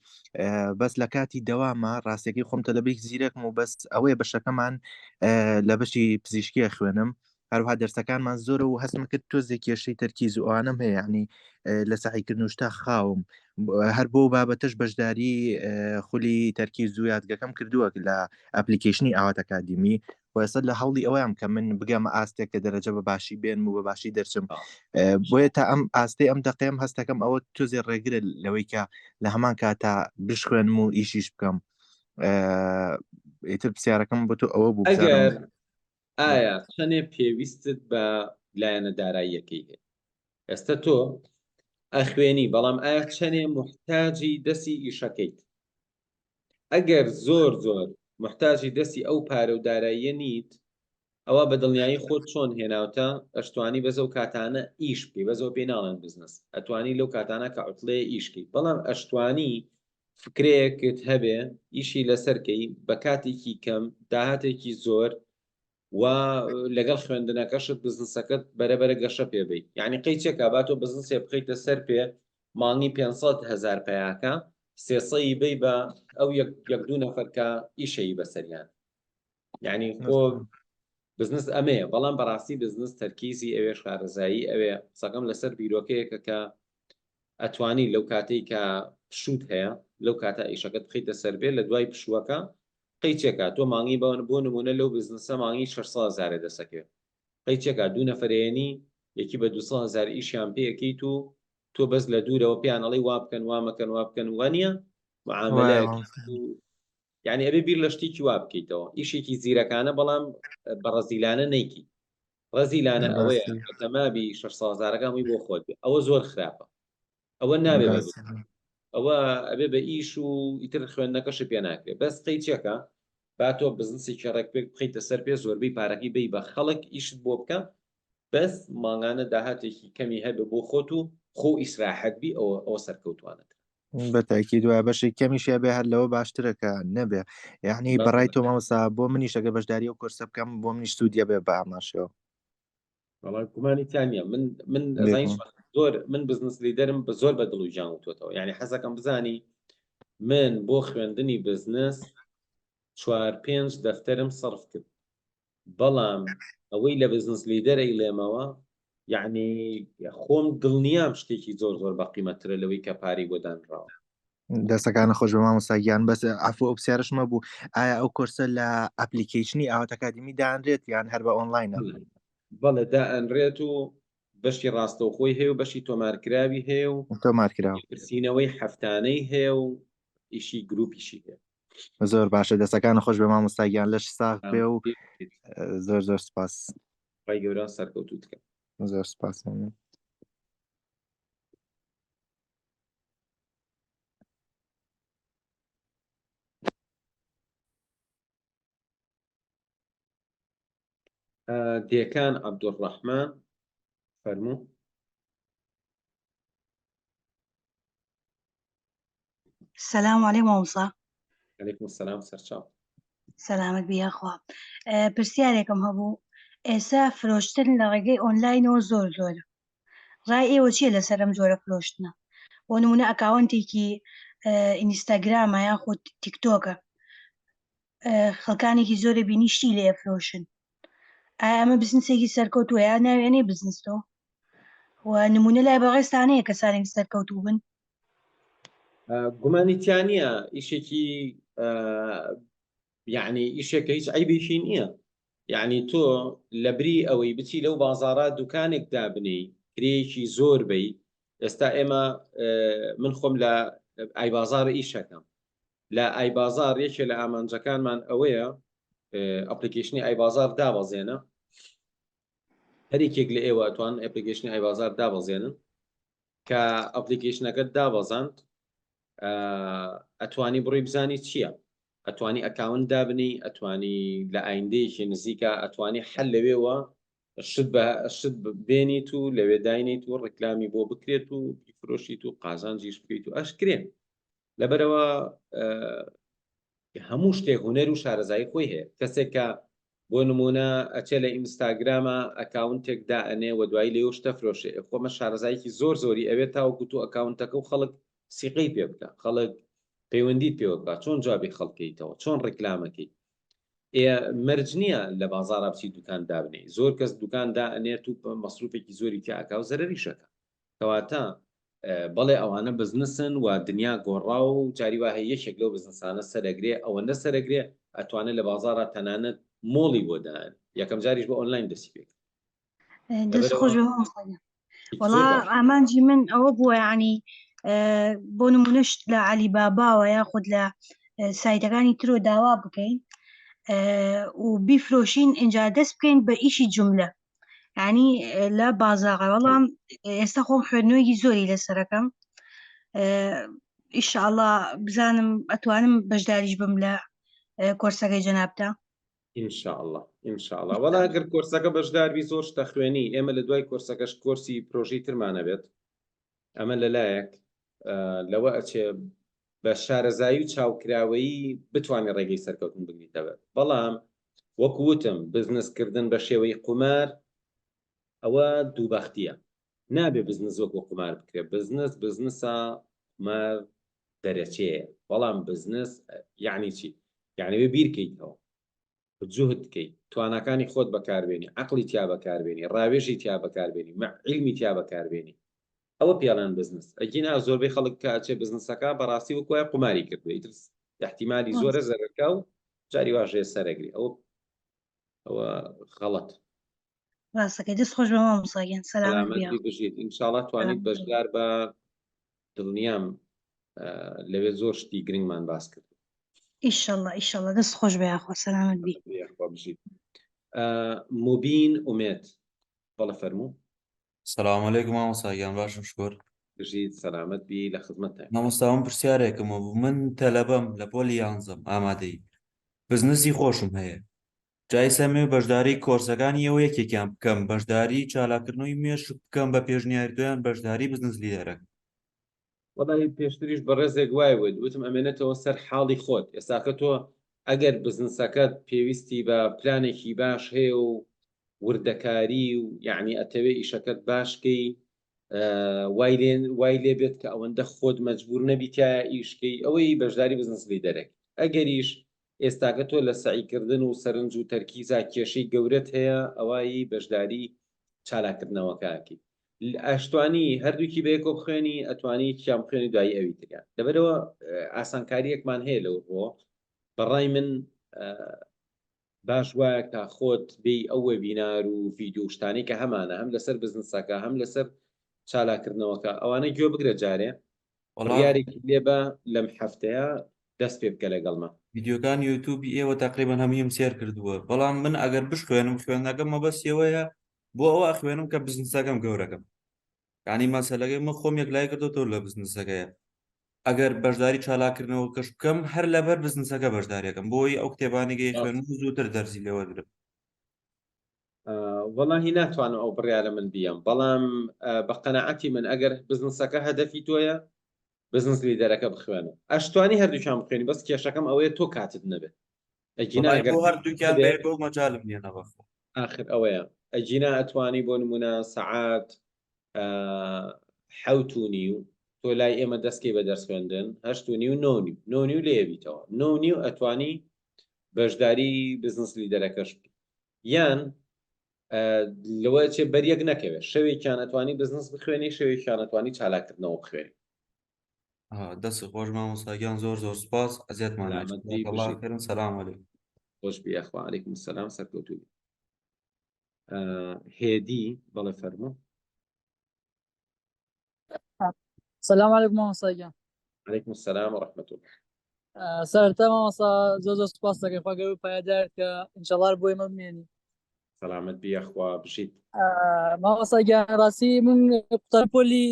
بەس لە کاتی دەوامە ڕاستەکەی خۆم تەلەبێک زیرەکم و بەس ئەوەیە بەشەکەمان لە بەشی پزیشکیە خوێنم هەروها دەرسەکانمان زۆرە و هەستم کرد تۆزێک کێشەی تەرکیز و ئەوانم هەیە ینی لە سەعیکردن و شتا خاوم هەر بۆ بابەتەش بەشداری خولی تەرکیز و یادگەکەم کردووە لە ئەپلیکیشنی ئاوات ئەکادیمی و ئێستا لە هەوڵی ئەوەیام کە من بگەمە ئاستێک کە دەرەجە بە باشی بێنم و بە باشی دەرچم بۆیە تا ئەم ئاستەی ئەم دەقەیەم هەستەکەم ئەوە تۆزێ ڕێگرە لەوەی کە لە هەمان کاتا بشخوێنم و ئیشیش بکەم ئیتر پرسیارەکەم بۆ تۆ ئەوە بوو ئەگەر ئایا چەنێ پێویستت بە لایەنە داراییەکەی هەیە ئێستا تۆ ئەخوێنی بەڵام ئایا چەنێ محتاجی دەستی ئیشەکەیت ئەگەر زۆر زۆر موحتاجی دەستی ئەو پارە و داراییە نیت ئەوا بە دڵنیایی خۆت چۆن هێناوتە ئەشتوانی بەس ئەو کاتانە ئیش بکەی بەس ئەوە پێی ناڵێن بزنس ئەتوانی لەو کاتانە کە عوتڵەیە ئیش کەی بەڵام ئەشتوانی فکرەیەکت هەبێ ئیشی لەسەر کەی بە کاتێکی کەم داهاتێکی زۆر و لەگەڵ خوێندنەکەشت بزنسەکەت بەرە بەرە گەشە پێ بەی یعنی قەیچێکا با تۆ بزنسێ بخەیتە سەر پێ مانگی 500 هەزار پیاکە سێسەی بەی بە ئەو یەک یەک دوو نەفەر کە ئیشەی بەسەریان یعنی خۆ بزنس ئەمەیە بەڵام بەڕاستی بزنس تەرکیزی ئەوێ شارەزایی ئەوێ قسەکەم لەسەر بیرۆکەیەکە کە ئەتوانی لەو کاتەی کە پشوت هەیە لەو کاتە ئیشەکەت بخەیتە سەر بێ لە دوای پشووەکە قەیچێکا تۆ مانگی بە بۆ نمونە لەو بزنسە مانگی 600 هەزارێ دەسەکەوێ قەیچێکا دوو نەفەرێنی یەکی بە 200 هەزار ئیشیان پێ ئەکەیت و تۆ بەس لە دوورەوە پێیان ئەڵێی وا بکەن وا مەکەن وا بکەن وا نییە وایە معاملە مامۆستا. یعنی ئەبێ بیر لە شتێکی وا بکەیتەوە ئیشێکی زیرەکانە بەڵام بە ڕەزیلانە نەیکی ڕەزیلانە ئەوەیە ڕاستی کە تەمابی 600 هەزارەکە هەمووی بۆ خۆت بێ ئەوە زۆر خراپە ئەوە نابێ بە ڕاستی ئەوە ئەبێ بە ئیش و ئیتر خوێندنەکەشی پێ ناکرێ بەس قەیچێکە با تۆ بزنسێکی ڕێک پێک بخەیتە سەر پێ زۆربەی پارەکەی بەی بە خەڵک ئیشت بۆ بکە بەس مانگانە داهاتێکی کەمی هەبێ بۆ خۆت و خۆ ئیسراحەت بی ئەوە ئەوە سەرکەوتوانەتر. بە تاکید وایە بەشێک کەمیشە بێ هەر لەوە باشترە کە نەبێ یعنی بەڕای تۆ مامۆستا بۆ منیش ئەگەر بەشداری ئەو کۆرسە بکەم بۆ منیش سوودیە بێ بە ئاماشەوە وەڵا گومانی تیا نییە من من ئەزانی بێگومان. زۆر من بزنس لیدەرم بە زۆر بە دڵ و گیان وتوەتەوە یعنی حەزەکەم بزانی من بۆ خوێندنی بزنس چوار پێنج دەفتەرم سەرف کرد بەڵام ئەوەی لە بزنس لیدەر ئەیڵێمەوە یعنی خۆم دڵنیام شتێکی زۆر زۆر بە قیمەتترە لەوەی کە پارەی بۆ دانراوە. دەستەکانە خۆش بە مامۆستا گیان بەس عفو ئەو پرسیارشمە بوو ئایا ئەو کۆرسە لە ئەپلیکەیشنی ئاوات ئەکادیمی دانرێت یان هەر بە ئۆنلاینە؟ بەڵێ دائەنرێت و بەشی ڕاستەوخۆی هەیە و بەشی تۆمارکراوی هەیە و تۆمارکراو پرسینەوەی هەفتانەی هەیە و ئیشی گروپیشی هەیە. زۆر باشە دەستەکانە خۆش بە مامۆستا گیان لەش ساغ بێ و زۆر زۆر سپاس. خوای گەورە سەرکەوتووت کە. زۆر سپاس. دێکان عەبدولڕەحمان فەرموو. سلام علیکم مامۆستا. علیکم السلام سەرچاو. سەلامەت بی یاخوا پرسیارێکم هەبوو ئێستا فرۆشتن لە ڕێگەی ئۆنلاینەوە زۆر زۆرە ڕای ئێوە چییە لەسەر ئەم جۆرە فرۆشتنە بۆ نمونە ئەکاونتێکی ئینستاگرامە یاخود تیکتۆکە خەڵکانێکی زۆرە بینی شتی لێ ئەفرۆشن ئایا ئەمە بزنسێکی سەرکەوتووە یا ناوێنەی بزنس تۆ و نمونە لای بەڕێزتان هەیە کەسانێک سەرکەوتوو بن گومانی تیا نییە ئیشێکی یعنی ئیشێکە هیچ عیبێکی نییە یعنی تۆ لە بری ئەوەی بچی لەو بازارە دوکانێک دابنێی کرێیەکی زۆر بی ئێستا ئێمە من خۆم لە ئای بازار ئیشەکەم لە ئای بازار یەکێ لە ئامانجەکانمان ئەوەیە ئەپلیکیشنی ئای بازار دابەزێنە هەرێکێک لە ئێوە ئەتوان ئەپلیکیشنی ئای بازار دابەزێنن کە ئەپلیکیشنەکەت دابەزاند ئەتوانی بڕی بزانی چییە ئەتوانی ئەکاونت دابنی ئەتوانی لە ئایندەیەکی نزیکە ئەتوانی حل لەوێوە شت بە شت بێنیت و لەوێ داینیت و ڕیکلامی بۆ بکرێت و بیفرۆشیت و قازانجیش بکەیت و ئەشکرێن لەبەرەوە هەموو شتێک هونەر و شارەزایی خۆی هەیە کەسێک کە بۆ نمونە ئەچێ لە ئینستاگرامە ئەکاونتێک دائەنێ و دوایی لێو شتە فرۆشێ خۆمە شارەزایکی زۆر زۆری ئەوێت تاوەکو تۆ ئەکاونتەکە و خەڵک سیقەی پێ بکە خەڵک پەیوەندیت پێوە بکە چۆن جوابی خەڵکەیتەوە چۆن ڕیکلامەکەی ئێ مەرج نییە لە بازاڕا بچی دوکان دابنێی زۆر کەس دوکان دائەنێت و مەسروفێکی زۆری تیا ئەکا و زەرەریش ئەکا کەواتە بەڵێ ئەوانە بزنسن و دنیا گۆڕا و جاری وا هەیە یەکێک لەو بزنسانە سەرەگرێ ئەوەندە سەرەگرێ ئەتوانێت لە بازاڕا تەنانەت مۆڵی بۆ دانێ یەکەم جاریش بە ئۆنلاین دەستی پێ کرد دەست خۆش بێ مامۆستا گیان. وەڵا ئامانجی من ئەوە بووە یعنی بۆ نمونەشت لە عەلی باباوە یاخود لە سایتەکانی ترۆ داوا بکەین و بیفرۆشین ئینجا دەست بکەین بە ئیشی جملە ینی لە بازاڕە بەڵام ئێستا خۆم خوێندنەوەیەکی زۆری لەسەرەکەم ئیشاءاللە بزانم ئەتوانم بەشداریش بم لە کۆرسەکەی جەنابتا ئینشاءاللە ئینشاءاللە وەڵا گەر کۆرسەکە بەشداربی زۆر شتە خوێنی ئێمە لە دوای کۆرسەکەش کۆرسی پرۆژەی ترمان ئەبێت ئەمە لەلایەک لەوە ئەچێ بە شارەزایی و چاوکراوەیی بتوانێت ڕێگەی سەرکەوتن بگریتەوە بەڵام وەکو وتم بزنس کردن بە شێوەی قومار ئەوە دووبەختیە نابێ بزنس وەکو قومار بکرێت بزنس بزنسە قومار دەرەچەیە بەڵام بزنس یعنی چی یعنی بێ بیرکەیتەوە جوهد بکەی تواناکانی خۆت بەکاربێنی عقلی تیا بەکاربێنی ڕاوێژی تیا بەکاربێنی علمی تیا بەکاربێنی ئەوە پێڵێن بزنس ئەگینا زۆربەی خەڵک کە ئەچێ بزنسەکە بەڕاستی وەک وایە قوماری کردووە ئیتر احتیمالی زۆرە زەرەرکا و جاری واش هەیە سەرەگری ئەوە ئەوە غەڵەت ڕاستەکەی دەست خۆش بە مامۆستا گیان سەلامەت سەلامەت بی بژیت ئینشاڵا توانیت بەشدار بە دڵنیام لەوێ زۆر شتی گرنگمان باس کرد ئیشەڵا ئیشەڵا دەست خۆش بە یاخوا سەلامەت بی یاخوا بژیت موبین ئومێد بەڵێ فەرموو سلام علیکم مامۆستا گیان باشم شکر بژیت سەلامەت بی لە خزمەتتاین. مامۆستا من پرسیارێکم هەبوو من تەلەبەم لە پۆلی یانزەم ئامادەیی بزنسی خۆشم هەیە جا ئیستا ئەمەوێ بەشداری کۆرسەکانی ئێوە یەکێکیان بکەم بەشداری چالاککردنەوەی مێشک بکەم بە پێشنیاری تۆیان بەشداری بزنس لیدەرەکەم. وەڵای پێشتریش بەڕێزێک وای وت وتم ئەمێنێتەوە سەر حاڵی خۆت ئێستاکە تۆ ئەگەر بزنسەکەت پێویستی بە پلانێکی باش هەیە و وردەکاری و یعنی ئەتەوێ ئیشەکەت باش کەی وای لێ وای لێ بێت کە ئەوەندە خۆت مەجبور نەبی تایە ئیشکەی ئەوەی بەشداری بزنس لیدەرێک ئەگەریش ئێستاکە تۆ لە سەعیکردن و سەرنج و تەرکیزا کێشەی گەورەت هەیە ئەوایی بەشداری چالاککردنەوەکە ئەکەی. ئەشتوانی هەردووکی بەیەکەوە بخوێنی ئەتوانی یەکیان بخوێنی دوایی ئەوی تریان لەبەرەوە ئاسانکاریەکمان هەیە لەو ڕۆ بەڕای من باش وایە کە خۆت بێی ئەو وێبینار و ڤیدیۆ و شتانەی کە هەمانە هەم لەسەر بزنسەکە هەم لەسەر چالاکردنەوەکە ئەوانە گوێ بگرە جارێ وەڵا بڕیارێکی لێ بە لەم هەفتەیە دەست پێ بکە لەگەڵما. ڤیدیۆکانی یوتوبی ئێوە تەقریبەن هەموویم سێر کردووە بەڵام من ئەگەر بشخوێنم خوێندنەکەم مەبەستی ئەوەیە بۆ ئەوە ئەخوێنم کە بزنسەکەم گەورەکەم یعنی مەسەلەکەی من خۆم یەکلای کردوتەوە لە بزنسەکەیە ئەگەر بەشداری چالاکردنەوە کەش بکەم هەر لەبەر بزنسەکە بەشداریەکەم بۆی ئەو کتێبانێکی خوێن زووتر دەرزی لێوەرگرم وەڵاهی ناتوانم ئەو بڕیارە من بیەم بەڵام بە قەناعەتی من ئەگەر بزنسەکە هەدەفی تۆیە بزنس لیدەرەکە بخوێنە ئەشتوانی هەردووکیان بخوێنی بەس کێشەکەم ئەوەیە تۆ کاتت نەبێت ئەگینا وەڵای ئەگەر بۆ هەردووکیان هەبێ بەیەکەوە مەجالم نییە نەبەخوا ئاخر ئەوەیە ئەگینا ئەتوانی بۆ نمونە سەعات حەوت و نیو تۆ لای ئێمە دەستکەی بە دەرس خوێندن هەشت و نیو نۆ نیو نۆ نیو لێ بیتەوە نۆ نیو ئەتوانی بەشداری بزنس لیدەرەکەش بکەی یان لەوە چێ بەریەک نەکەوێت شەوێکیان ئەتوانی بزنس بخوێنی شەوێکیان ئەتوانی چالاکردنەوە بخوێنی دەست خۆش مامۆستا گیان زۆر زۆر سپاس ئەزیەتمان سلامەت بی نەکرد الله بژیت خێرن سلام علیکم خۆش بی یاخوا علیکم السلام سەرکەوتوو بی هێدی بەڵێ فەرموو سلام علیکم مامۆستا گیان علیکم السلام و رحمة الله سەرەتا مامۆستا زۆر زۆر سپاس دەکەین خوا گەورە پایەدار کە ئینشەڵا بۆ ئێمە بمێنی سەلامەت بی یاخوا بژیت مامۆستا گیان ڕاستی من قوتابی پۆلی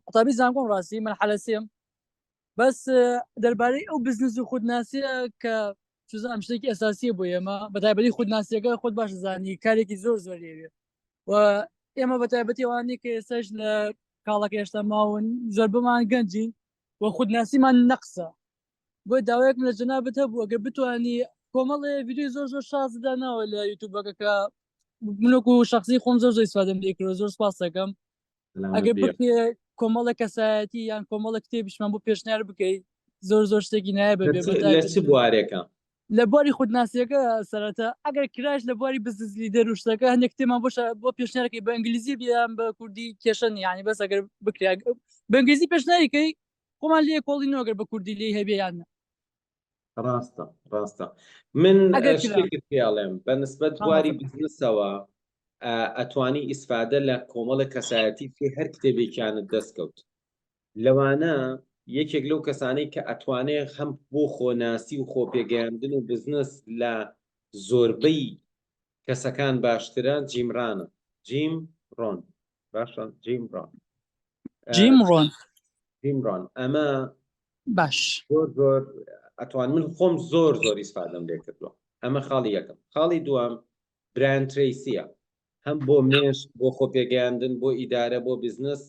قوتابی زانکۆم ڕاستی من حەلەسیم بەس دەربارەی ئەو بزنس و خودناسیە کە چزانم شتێکی ئەساسیە بۆ ئێمە بەتایبەتی خودناسیەکە خۆت باش زانی کارێکی زۆر زۆر لێوێ و ئێمە بەتایبەتی ئەوانەی کە ئێستاش لە کاڵەکە هێشتا ماون زۆربەمان گەنجین و خودناسیمان نەقسە بۆ داوایەکم لە جەنابت هەبوو ئەگەر بتوانی کۆمەڵێ ڤیدیۆی زۆر زۆر شاز داناوە لە یوتیوبەکە کە منۆک و شخصی خۆم زۆر زۆر ئیسفادەم لێ کردووە زۆر سپاس دەکەم ئەگەر بکرێ کۆمەڵە کەسایەتی یان کۆمەڵە کتێبیشمان بۆ پێشنیار بکەیت زۆر زۆر شتێکی نایە بەبێ لە چ بوارێکە لە بواری خودناسیەکە سەرەتا ئەگەر کراش لە بواری بزنس لیدەر و شتەکە هەندێک کتێمان بۆ بۆ پێشنیارەکەی بە ئینگلیزی بیان بە کوردی کێشە نییە یانی بەس ئەگەر بکرێ بە ئینگلیزی پێشنیاریکەی خۆمان لێ کۆڵینەوە ئەگەر بە کوردی لێی هەبێ یان نا. ڕاستە ڕاستە من ئەگەر کرا شتێکت پێ ئەڵێم بە نسبەت بواری مامۆستا بزنسەوە ئەتوانی ئیسفادە لە کۆمەڵێک کەسایەتی بکەی هەر کتێبێکیانت دەست کەوت لەوانە یەکێک لەو کەسانەی کە ئەتوانێ هەم بۆ خۆناسی و خۆپێگەیاندن و بزنس لە زۆربەی کەسەکان باشترە جیم ڕانە جیم ڕۆن باشە جیم ڕۆن جیم ڕۆن جیم ڕۆن ئەمە باش زۆر زۆر ئەتوان من خۆم زۆر زۆر ئیسفادەم لێ کردووە ئەمە خاڵی یەکەم خاڵی دووەم برایان ترەیسیە هەم بۆ مێشک بۆ خۆپێگەیاندن بۆ ئیدارە بۆ بزنس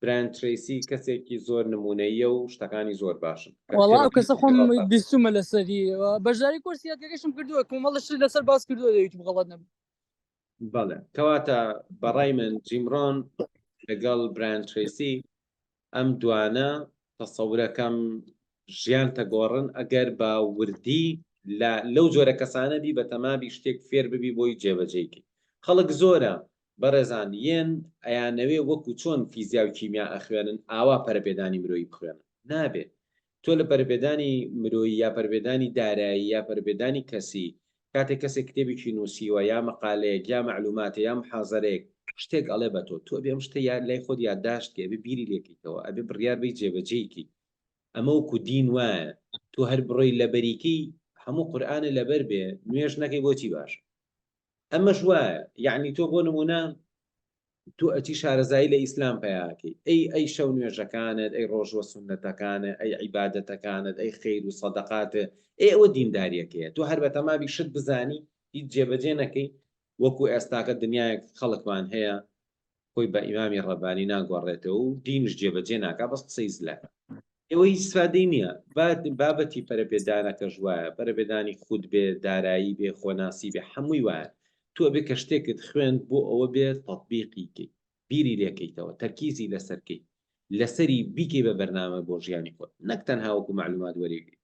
برایان ترەیسی کەسێکی زۆر نمونەییە و شتەکانی زۆر باشن کە وەڵا ئەو کتێبەکانی کەسە خۆم زۆر باشن. بیستومە لەسەری بەشداری کۆرسی یادگەکەشم کردووە کۆمەڵە شت لەسەر باس کردووە لە یوتیوب غەڵەت نەبم بەڵێ کەواتە بەڕای من جیم ڕۆن لەگەڵ برایان ترەیسی ئەم دوانە تەسەورەکەم ژیانتە گۆڕن ئەگەر بە وردی لە لەو جۆرە کەسانە بی بەتەمابی شتێک فێر ببی بۆی جێبەجێی کەی خەڵک زۆرە بەڕێزان یێن ئەیانەوێ وەکو چۆن فیزیا و کیمیا ئەخوێنن ئاوا پەرەپێدانی مرۆیی بخوێنن نابێ تۆ لە پەرەپێدانی مرۆیی یا پەرەپێدانی دارایی یا پەرەپێدانی کەسی کاتێک کەسێک کتێبێکی نووسیوە یا مەقالەیەک یا مەعلوماتێ یا محازەرەیەک شتێک ئەڵێ بە تۆ، تۆ ئەبێ ئەم شتە یا لای خۆت یادداشت کەی، ئەبێ بیری لێ کەیتەوە، ئەبێ بڕیار بەی جێبەجێی کەی. ئەمە وەکو دین وایە، تۆ هەر بڕۆی لەبەری کەی هەموو قورئانت لەبەر بێ نوێژ نەکەی بۆچی باشە؟ ئەمەش وایە، یەعنی تۆ بۆ نموونە تۆ ئەچی شارەزایی لە ئیسلام پەیاکەی ئەی ئەی شەو نوێژەکانت ئەی ڕۆژوە سوننەتەکانت ئەی عیبادەتەکانت ئەی خەیر و سەدەقاتت ئەی ئەوە دینداریەکەیە تۆ هەر بەتەمابی شت بزانی هیچ جێبەجێ نەکەی وەکو ئێستاکە دنیایەک خەڵکمان هەیە خۆی بە ئیمامی ڕەبانی ناگۆڕێتەوە و دینش جێبەجێ ناکا بەس قسەی زلەکە ئێوە هیچ ئیسفادەی نییە بابەتی پەرەپێدانەکەش وایە پەرەپێدانی خود بێ دارایی بێ خۆناسی بێ هەمووی وایە تۆ ئەبێ کە شتێکت خوێند بۆ ئەوە بێ تەتبیقی کەی بیری لێکەیتەوە تەرکیزی لەسەر کەی لەسەری بیکەی بە بەرنامە بۆ ژیانی خۆت نەک تەنها وەکو مەعلومات وەریگری.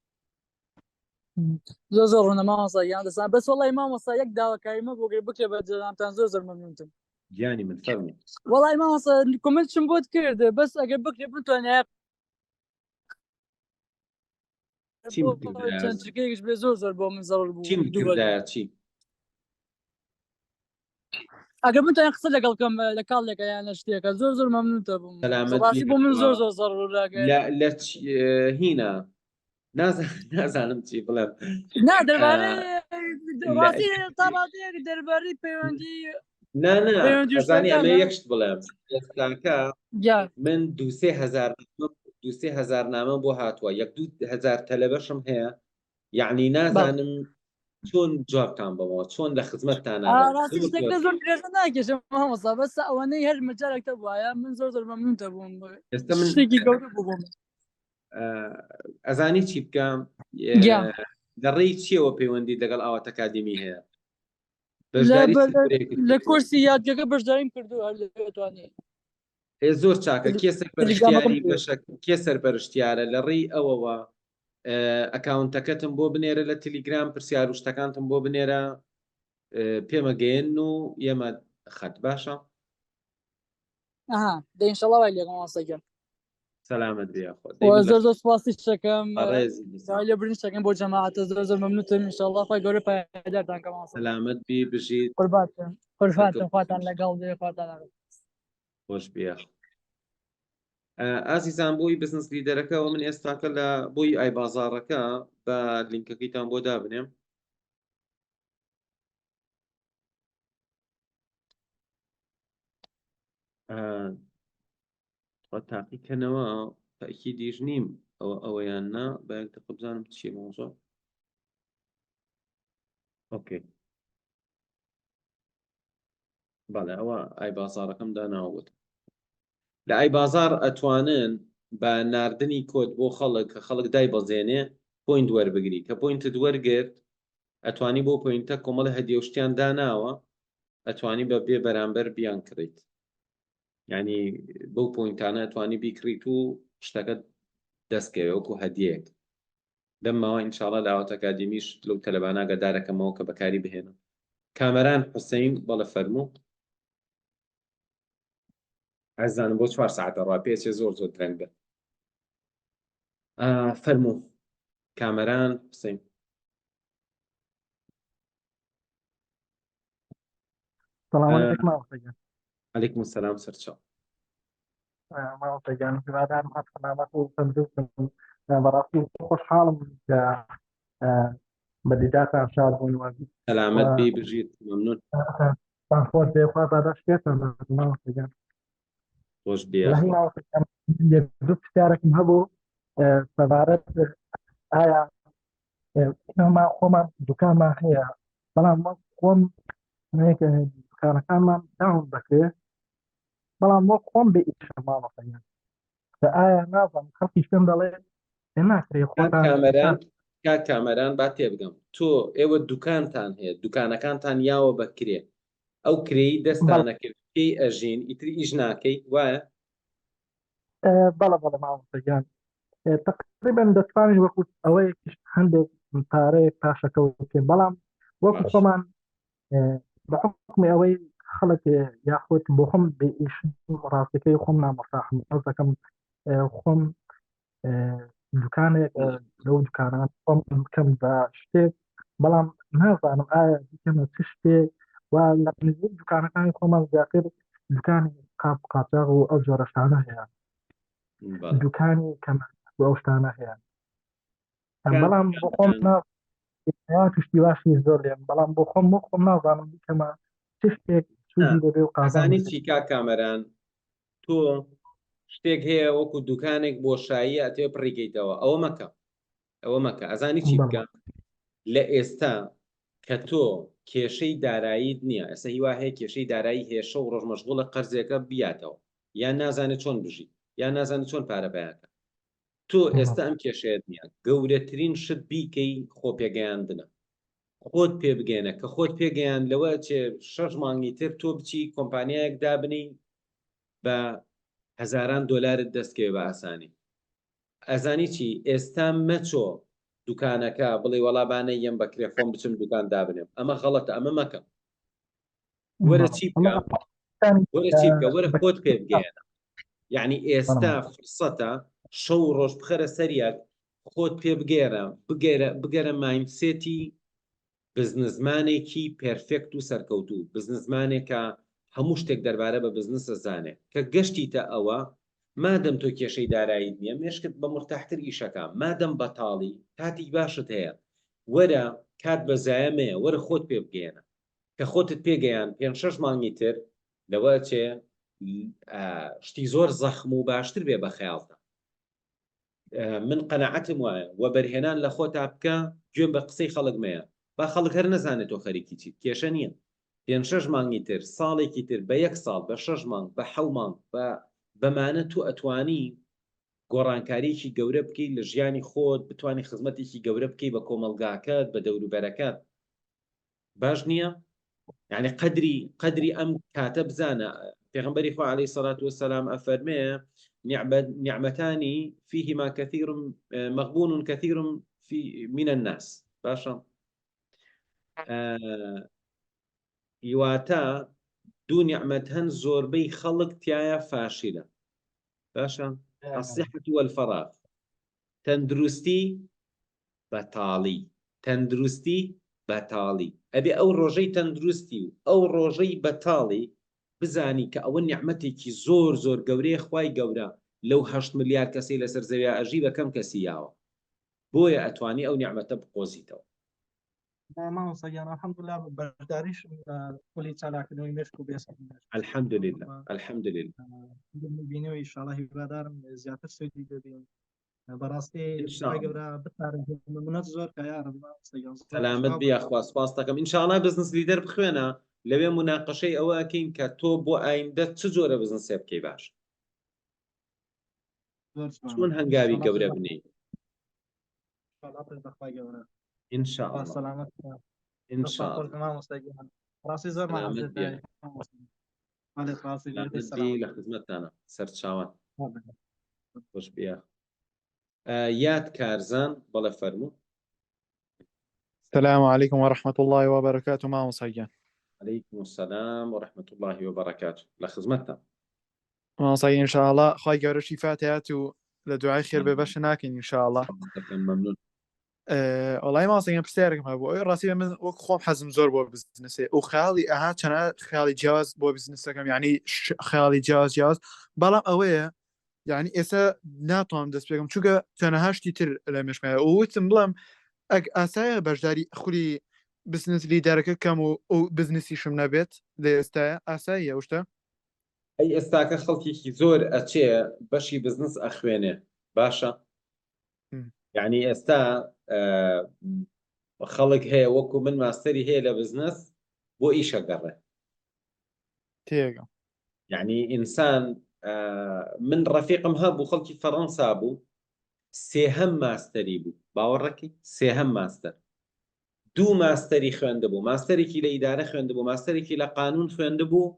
زۆر زۆر ڕوونە مامۆستا گیان دەستان بەس وەڵی مامۆستا یەک داواکاریمە بۆ گەر بکرێ بە جەنابتان زۆر زۆر مەمنونتم. گیانی من فەرموو. وەڵای مامۆستا comment چم بۆت کرد بەس ئەگەر بکرێ بتوانێ چیم بۆ بکردایە چەند چرکەیەکش بێ زۆر زۆر بۆ من زەڕەر بوو چیم دووبارە بکردایە چی ئەگەر بتوانین قسە لەگەڵ بکەم لە call ێکە یان لە شتێکە زۆر زۆر مەمنونتە بووم سەلامەت بی ڕاستی بۆ من زۆر هەروا زۆر زەڕەر لەگەر لە لە چ- اه، هینا نازانم نازانم چی بڵێم نا اه، دەربارەی لە ڕاستی تا ڕادەیەک دەربارەی پەیوەندی نا نا پەیوەندی و ئەزانی ئەمە شتەکانە یەک شت بڵێم ئێستاکە گیان من دوسێ هەزار دوسێ هەزار نامە بۆ هاتووە یەک 2000 تەلەبەشم هەیە یعنی بەڵێ نازانم چۆن جوابتان بەمەوە چۆن لە خزمەتتان نابم ڕاستی زۆر شتێک زۆر زۆر درێژە ناکێشم مامۆستا بەس ئەوەنەی هەر مەجالێکتە بوایە من زۆر زۆر مەمنونتە بووم ئێستا من شتێکی گەورە بوو بۆ من ئەزانی چی بکەم گیان لە ڕێی چیەوە پەیوەندی لەگەڵ ئاوات ئەکادیمی هەیە لە بەشداری بە- چ لە دەورەیەکت لە کردووە کۆرسی یادگەکە بەشداریم کردو هەر لەوێ توانی ئێ زۆر چاکە کێ تەلەگرامەکەم سەرپەرشتیاری پێ بەشە کێ سەرپەرشتیارە لە ڕێی ئەوەوە account ەکەتم بۆ بنێرە لە تلیگرام پرسیار و شتەکانتم بۆ بنێرە پێمەگەیەن و ئێمە خەت باشە ئەها دە ئینشەڵا وای لێکەم مامۆستا گیان سەلامەت بێ خۆ و زۆر زۆر سپاسی شەکەم ڕێزی دیسان. داوای لێبوردن شەکەم بۆ جەماعەتە زۆر زۆر مەمنونتم ئینشەڵا خوای گەورە پایەدارتان کە مامۆستا سەلامەت بی بژیت قوربانتم قوربانتم سەرکەوتوو خواتان لەگەڵ بێ خواتان لەگەڵ خۆش بێ ئازیزان بۆی بزنس leader ەکەەوە من ئێستاکە لە بۆی ئای بازارەکە بە لینکەکەیتان بۆ دابنێم تاقیکەنەوە تاکیدیش نیم ئەوە ئەوەیان نا بە یەک دقە بزانم چیە مۆزۆ okay بەڵێ ئەوە ئای بازارەکەم داناوە بۆت لە ئای بازار ئەتوانن بە ناردنی کۆد بۆ خەڵک کە خەڵک دایبەزێنێ point وەربگری کە point ت وەرگرت ئەتوانی بۆ point ە کۆمەڵی هەدیە و شتیان داناوە ئەتوانی بە بێ بەرامبەر بیان کڕیت یعنی بەو point انە ئەتوانی بیکڕیت و شتەکە دەستکەوێ وەکو هەدیەیەک دەم ماوە ئینشاڵا لە ئاوات ئەکادیمیش لەو تەلەبانە ئاگادارەکەمەوە کە بەکاری بهێنن کامەران حوسەین بەڵێ فەرموو ئەزانم بۆ چوار ساعتە ڕا پێچێ زۆر زۆر درەنگ بێت فەرموو کامەران حوسەین سلام علیکم مامۆستا گیان علیکم السلام سەرچاو مامۆستا گیان هیوادارم هەر سەلامەت و تەندروست بن بەڕاستی خۆشحاڵم کە بە دیدارتان شاد بوون و سەلامەت بی بژیت ممنون تان خۆش بێ خوا پاداشت پێتان بات مامۆستا گیان خۆش بێ وەڵاهی مامۆستا گیان یەک دوو پرسیارێکم هەبوو سەبارەت ئایا ئێمە خۆمان دوکانمان هەیە بەڵام وەک خۆم دوکانەکانمان داون دەکرێ بەڵام وەک خۆم بێ ئیشە مامۆستا گیان کە ئایا نازانم خەڵکیش پێم دەڵێ ئێ ناکرێ کاک خۆتان کامەران کاک کامەران با تێبگەم تۆ ئێوە دوکانتان هەیە دوکانەکانتان یاوە بە کرێ ئەو کرێی بەڵێ دەستانە کرد پێی ئەژین ئیتر ئیش ناکەی وایە بەڵێ بەڵێ مامۆستا گیان تقریبا دەتوانین وەکو ئەوەیەکیش هەندێک پارەیەک پاشەکەوت بکەین بەڵام وەکو باش خۆمان بە حکومی ئەوەی خەڵک یاخود بۆ خۆم بێ ئیش ڕاستەکەی خۆم نامەساحم حەز دەکەم خۆم دوکانێک لەو دوکانان خۆم بکەم بە شتێک بەڵام نازانم ئایا بیکەمە چ شتێک و لە نزیک دوکانەکانی خۆمان زیاتر دوکانی قاپ قاچاغ و ئەو جۆرە شتانە هەیە بەڵێ دوکانی کەم و ئەو شتانە هەیە کاک بەڵام بۆ خۆم کامەران نا توشتی باشی زۆر لێم بەڵام بۆ خۆم بۆ خۆم نازانم بیکەمە چ شتێک نا سوودی دەبێ و قازانجی ئەزانی دەبێ چی کاک کامەران تۆ شتێک هەیە وەکو دوکانێک بۆشاییە ئەتەوێ پڕیکەیتەوە ئەوە مەکە ئەوە مەکە ئەزانی چی بەڵێ بکە لە ئێستا کە تۆ کێشەی داراییت نییە ئێستا هیوا هەیە کێشەی دارایی هەیە شەو ڕۆژ مەشغوڵە قەرزێکە بیاتەوە یان نازانێت چۆن بژی یان نازانێت چۆن پارە پەیاکە تۆ ئێستا ئەم کێشەیەت نییە گەورەترین شت بیکەی خۆ پێگەیاندنە خۆت پێ بگەێنە کە خۆت پێگەیان لەوە چێ شەش مانگی تر تۆ بچی کۆمپانیایەک دابنی بە هەزاران دۆلارت دەستکەوێ بە ئاسانی ئەزانی چی ئێستا مەچۆ دوکانەکە بڵێ وەڵا با نەیەم بە کرێ خۆم بچم دوکان دابنێم ئەمە غەڵەتە ئەمە مەکە وەرە بەڵێ چی ئەمە بکە؟ وەرە چی بکە وەرە خۆت پێ بگەیەنە یعنی ئێستا فرسەتە شەو و ڕۆژ بخەرە سەریەک خۆت پێ بگەیەنە بگەرە بگەرە mindset ی بزنسمانێکی perfect و سەرکەوتوو، بزنسمانێکە هەموو شتێک دەربارە بە بزنس ئەزانێ، کە گەشتیتە ئەوە مادەم تۆ کێشەی داراییت نیە مێشکت بە مورتاحتر ئیشەکا، مادەم بەتاڵی کاتی باشت هەیە وەرە کات بە زایە مەیە وەرە خۆت پێ بگەیەنە، کە خۆتت پێ گەیاند پێنج شەش مانگی تر لەوە ئەچێ شتی زۆر زەخم و باشتر بێ بە خەیاڵتا. من قەناعەتم وایە وەبەرهێنان لە خۆتا بکە گوێ بە قسەی خەڵک مەیە با خەڵک هەر نەزانێت تۆ خەریکی چیت کێشە نییە پێنج شەش مانگی تر ساڵێکی تر بە یەک ساڵ بە شەش مانگ بە حەو مانگ بە بەمانە تۆ ئەتوانی گۆڕانکاریەکی گەورە بکەیت لە ژیانی خۆت بتوانی خزمەتێکی گەورە بکەی بە کۆمەڵگاکەت بە دەوروبەرەکەت باش نییە؟ یعنی قەدری قەدری ئەم کاتە بزانە پێغمبەری خوا عەلەیهی سەلات وەسەلام ئەفەرمێ نیعمەتانی فیهما کثیر مغبون کثیر فی من الناس باشە یواتە دوو نیعمەت هەن زۆربەی خەڵک تایە فاشلە باشە الصحة والفراغ تەندروستی بەتاڵی تەندروستی بەتاڵی ئەبێ ئەو ڕۆژەی تەندروستی و ئەو ڕۆژەی بەتاڵی بزانی کە ئەوە نیعمەتێکی زۆر زۆر گەورەیە خوای گەورە لەو هەشت ملیار کەسەی لەسەر زەویا ئەژی بە کەم کەسی یاوە بۆیە ئەتوانی ئەو نیعمەتە بقۆزیتەوە. مامۆستا گیان الحمدلله بەشداریشم لە خولی چالاکردنەوەی مێشک و بێسەری مێشک الحمدلله الحمدلله بینەوە ئیشاڵڵا هیوادارم زیاتر سوودی ببین بەڕاستی خوای گەورە بتپارێزێت منەت زۆر کە یا رب مامۆستا گیان زۆر سەلامەت خۆشحاڵ بی بووم. یاخوا سپاست دەکەم ان شاء اللە بزنس لیدەر بخوێنە لەوێ موناقەشەی ئەوە ئەکەین کە تۆ بۆ ئایندە چ جۆرە بزنسێ بکەی باش زۆر جوانە چۆن ان شاء هەنگاوی اللە گەورە پشت بە بنێی ان شاء اللە پشت بەخوای گەورە ان شاء خوا اللە سەلامەت کە ان دەستان شاء خۆش اللە بێ مامۆستا گیان ڕاستی زۆرمان سەلامەت ئەزیەت بی دای مامۆستا بەڵێ ڕاستی بێ سەلامەت بی سەلامەت لە خزمەتتانە سەرچاوان بێ. خۆش بی یاخوا یاد کارزان بەڵێ فەرموو. سلام علیکم و رحمة اللە و بەرەکاتو مامۆستا گیان. علیکم السلام و رحمة اللە و بەرەکاتو لە خزمەتتام. مامۆستا گیان ان شاء اللە خوای گەورە شیفات هەیات و لە دوعای خێر بێ بەش ناکەین ان شاء اللە. دەکەم مەمنون. وەڵای مامۆستا گیان پرسیارێکم هەبوو ئەوەی ڕاستی من وەک خۆم حەزم زۆر بۆ بزنسێ و خەیاڵی ئەها چەنە خەیاڵی جیاواز بۆ بزنسەکەم یعنی خەیاڵی جیاواز جیاواز بەڵام ئەوەیە یعنی ئێستا ناتوانم دەست پێکەم چونکە چەنەها شتی تر لە مێشکمایە و وتم بڵێم ئەگ ئاسایە بەشداری خولی بزنس لیدەرەکە کەم و ئەو بزنسیشم نەبێت لە ئێستاە ئاساییە ئەو شتە ئەی ئێستاکە خەڵکێکی زۆر ئەچێ بەشی بزنس ئەخوێنێ باشە یعنی ئێستا خەڵک هەیە وەکو من ماستەری هەیە لە بزنس بۆ ئیشە گەڕێ تێگەم یعنی ئینسان من ڕەفیقم هەبوو خەڵکی فەڕەنسا بوو سێهەم ماستەری بوو باوەڕەکەی سێهەم ماستەر دوو ماستەری خوێندبوو ماستەرێکی لە ئیدارە خوێندبوو ماستەرێکی لە قانون خوێندبوو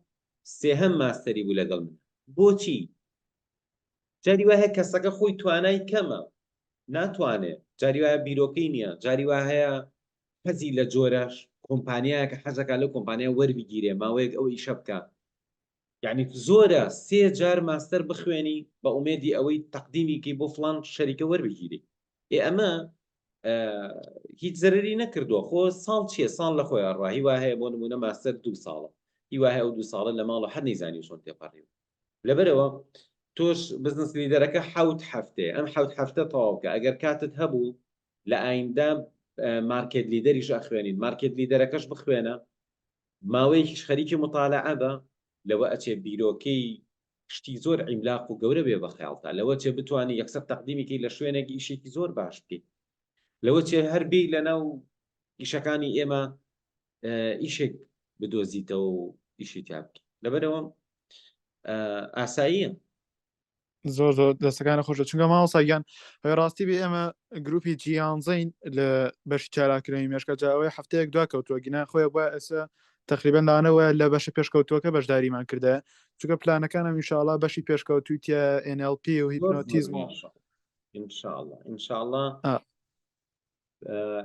سێهەم ماستەری بوو لەگەڵ من بۆچی جاری وایە کەسەکە خۆی توانای کەمە ناتوانێ جاری وایە بیرۆکەی نییە جاری وا هەیە حەزی لە جۆرە کۆمپانیایەکە حەزەکا لەو کۆمپانیا وەربگیرێ ماوەیەک ئەو ئیشە بکا یعنی زۆرە سێ جار ماستەر بخوێنی بە ئومێدی ئەوەی تەقدیمی کەی بۆ فڵان شەریکە وەربگیری ئێ ئەمە هیچ زەرری نەکردووە خۆ ساڵ چییە ساڵ لە خۆی ئەڕوا هیوا هەیە بۆ نمونە ماستەر دوو ساڵە هیوا هەیە ئەو دوو ساڵە لە ماڵە هەر نەیزانی چۆن تێپەڕیوە لەبەرەوە تۆش بزنس لیدەرەکە حەوت هەفتەیە ئەم حەوت هەفتە تەواو کە ئەگەر کاتت هەبوو لە ئایندە مارکێت لیدەریش ئەخوێنین مارکێت لیدەرەکەش بخوێنە ماوەیەکیش خەریکی مطالعە بە لەوە ئەچێ بیرۆکەی شتی زۆر عیملاق و گەورە بێ بە خەیاڵتا لەوە چێ بتانی یەکسەر تەقدیمی کەی لە شوێنێک ئیشێکی زۆر باش بکەیت لەوە چێ هەر بێی لەناو ئیشەکانی ئێمە ئیشێک بدۆزیتەوە و ئیشی تیا بکەیت لەبەرەوە ئاساییە زۆر زۆر دەستەکانە خۆشە چونکە مامۆستا گیان ئەوەی ڕاستی بێ ئێمە گروپی جیانزەین لە بەشی چالاکردنی مێشکە جا ئەوەی هەفتەیەک دوا کەوتووە گینا خۆی بۆ ئێستا تقریبا لانەوە لە بەشە پێشکەوتووەکە بەشداریمان کردە چونکە پلانەکانم ئینشاءڵا بەشی پێشکەوتووی تیا NLP و هیپنۆتیزم و ئینشاءڵا ئینشاءڵا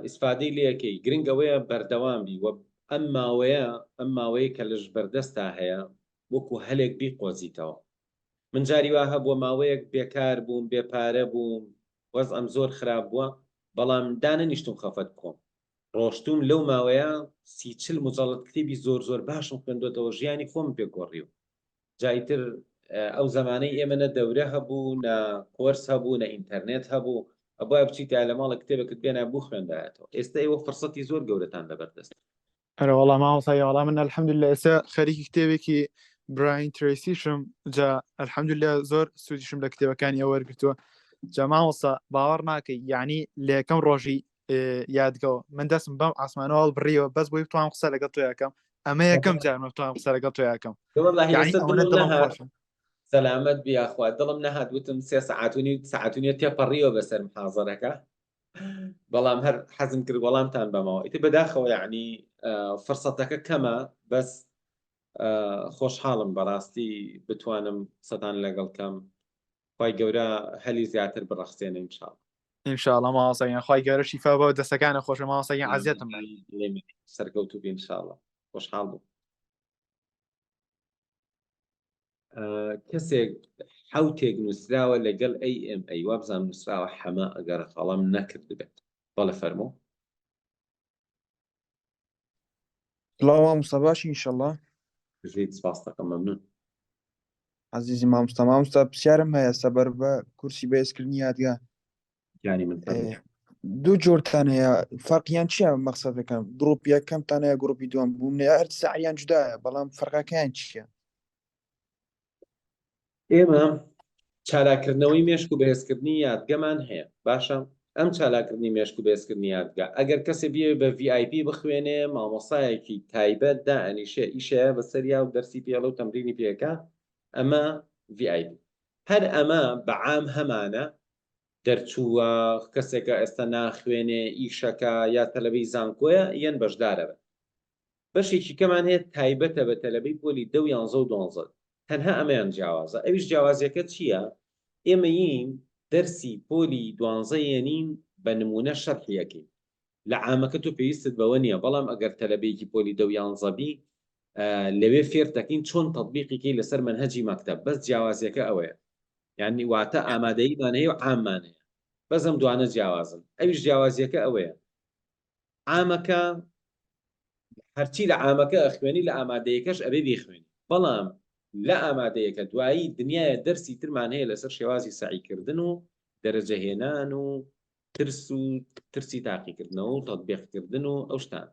ئیسفادەی لەکەی گرنگ ئەوەیە بەردەوام بی و ئەم ماوەیە ئەم ماوەیە کە لەش بەردەستا هەیە. وەکو هەلێک بیقۆزیتەوە. من جاری وا هەبووە ماوەیەک بێکار بووم، بێ پارە بووم، وەزعم زۆر خراپ بووە، بەڵام دانەنیشتوم خەفەت بخۆم. ڕۆشتووم لەو ماوەیە سی چل موجەڵەد کتێبی زۆر زۆر باشم خوێندۆتەوە ژیانی خۆمم پێ گۆڕیوە. جا ئیتر ئەو زەمانەی ئێمە نە دەورە هەبوو نە کۆرس هەبوو نە ئینتەرنێت هەبوو، ئەبوایە بچیتایە لە ماڵێک کتێبێکت بێنایە بوخوێندایەتەوە. ئێستە ئێوە فرسەتی زۆر گەورەتان لەبەر دەستە. ئەرە وەڵا مامۆستا گیان وەڵا من الحمدللە ئێستا خەریکی کتێبێکی براین ترەیسیشم جا الحمدللە زۆر سوودیشم لە کتێبەکانی ئەو وەرگرتووە جا مامۆستا باوەڕ ناکەی یعنی لە یەکەم ڕۆژی یادگەوە من دەستم بەم ئاسمانەوە هەڵبڕیەوە بەس بۆی بتوانم قسە لەگەڵ تۆ یاکەم ئەمە یەکەم جارمە بتوانم قسە لەگەڵ تۆ یاکەم والله یعنی ئێستا ئەوەنە دڵم دڵم نەهات خۆشە سەلامەت بی یاخوا دڵم نەهات وتم سێ سەعات و نیو سەعات و نیو تێپەڕیوە بەسەر محازەرەکە بەڵام هەر حەزم کرد وەڵامتان بەمەوە ئیتر بەداخەوە یعنی فرسەتەکە کەمە بەس خۆشحاڵم بەڕاستی بتوانم قسەتان لەگەڵ کەم خوای گەورە هەلی زیاتر بڕەخسێنێ ان شاء الله. ان شاء الله مامۆستا گیان خوای گەورە شیفا بە دەستەکانت خۆشە مامۆستا گیان عەزیەتم مەکە. سەرکەوتوو بی ان شاء الله خۆشحاڵ بووم. کەسێک حوتێک نووسراوە لەگەڵ AMA وابزانم نووسراوە حەمە ئەگەر غەڵەم نەکردبێت بەڵێ فەرموو. سڵاو مامۆستا باشی ئینشەڵا. بژیت سپاست دەکەم مەمنون. عزیزی مامۆستا مامۆستا پرسیارم هەیە سەبەر بە کورسی بەهێزکردنی یادگا گیانی من فەرموو. دوو جۆرتان هەیە فەرقیان چییە مەقسەدەکەم گروپ یەکەمتان هەیە گروپی دووەم بووم هەر سعریان جودایە بەڵام فەرقەکەیان چییە؟ ئێمە چالاکردنەوەی مێشک و بەهێزکردنی یادگەمان هەیە باشە ئەم چالاکردنی مێشک و بەهێزکردنی یادگە ئەگەر کەسێ بیەوێ بە VIP بخوێنێ مامۆسایەکی تایبەت دائەنیشێ ئیشەیە بەسەریا و دەرسی پێڵێ و تەمرینی پێکا ئەمە VIP هەر ئەمە بە عام هەمانە دەرچووە کەسێکە ئێستا ناخوێنێ ئیشەکە یا تەلەبەی زانکۆیە یەن بەشدارە بن بەشێکی کەمان هەیە تایبەتە بە تەلەبەی پۆلی دە و یانزە و دوانزە تەنها ئەمەیان جیاوازە ئەویش جیاوازیەکە چییە ئێمە یین دەرسی پۆلی دوانزە یەنین بە نمونە شەرحی ئەکەین لە عامەکە تۆ پێویستت بەوە نییە بەڵام ئەگەر تەلەبەیەکی پۆلی دە و یانزە بی لەوێ فێرت دەکەین چۆن تەتبیقی کەی لەسەر مەنهەجی مەکتەب بەس جیاوازیەکە ئەوەیە یانی واتە ئامادەییمان هەیە و عاممان هەیە بەس ئەم دوانە جیاوازن ئەویش جیاوازیەکە ئەوەیە عامەکە هەرچی لە عامەکە ئەخوێنی لە ئامادەیەکەش ئەبێ بیخوێنی بەڵام لە ئامادەیەکە دوایی دنیایە دەرسی ترمان هەیە لەسەر شێوازی سەعیکردن و دەرەجە هێنان و ترس و ترسی تاقیکردنەوە و تەتبیقکردن و ئەو شتانە.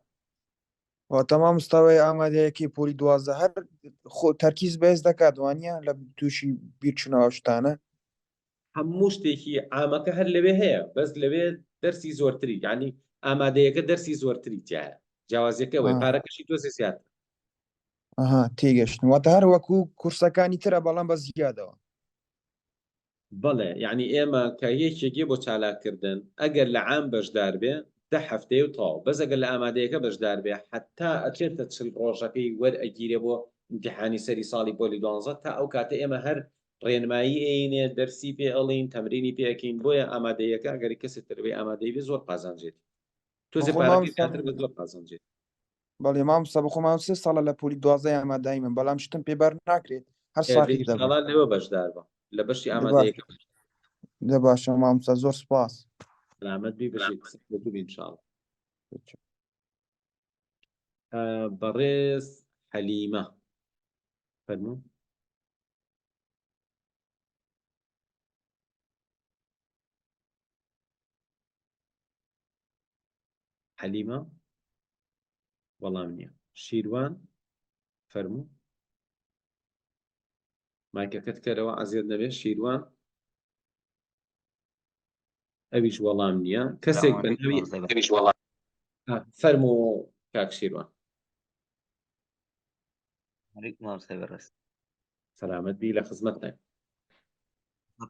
واتە مامۆستاوەی ئامادەیەکەی پۆلی 12 هەر خۆ تەرکیز بەهێز دەکات وانە لە تووشی بیرچوونەوە شتانە هەموو شتێکی عامەکە هەر لەوێ هەیە بەس لەوێ دەرسی زۆرتری یعنی ئامادەیەکە دەرسی زۆرتری تایە جیاوازیەکە ئەوەیە پارەکەشی تۆزێ زیاتر ئەها تێگەشتم واتە هەر وەکو کورسەکانی ترە بەڵام بە زیادەوە بەڵێ یعنی ئێمە کە یەکێک یە بۆ چالاککردن ئەگەر لە عام بەشدار بێ دە هەفتەیە و تەواو بەس ئەگەر لە ئامادەیەکە بەشدار بێ حەتا ئەچێتە چل ڕۆژەکەی وەرئەگیرێ بۆ ئیمتیحانی سەری ساڵی پۆلی دوانزە تا ئەو کاتە ئێمە هەر ڕێنمایی ئەیینێ دەرسی پێ ئەڵین تەمرینی پێ ئەکەین بۆیە ئامادەیەکە ئەگەر کەسێ تەلەبەی ئامادەیی بێ زۆر قازانجێتی تۆزێ بەخۆ پارەکەی مامۆستا زیاتر بێ زۆر قازانجێتی. بەڵێ مامۆستا بەخۆ ماوە سێ ساڵە لە پۆلی 12 ئامادەیمم بەڵام شتم پێ بار ناکرێت هەر ئێ ساقیت دەبم ئینشاڵا لەوە بەشدار بە لە بەشی دە باش ئامادەیەکە دە باشە مامۆستا زۆر سپاس. سەلامەت بی بژیت سەرکەوتوو بی ئینشاڵا. بەڕێز حەلیمە فەرموو. حەلیمە وەڵام نییە شیروان فەرموو مایکەکەت کەرەوە عەزیەت نەبێت شیروان ئەویش وەڵام نییە کەسێک بە ناوی ئەویش وەڵام فەرموو کاک شیروان مامۆستای بەڕێز سەلامەت بی لە خزمەتتاین.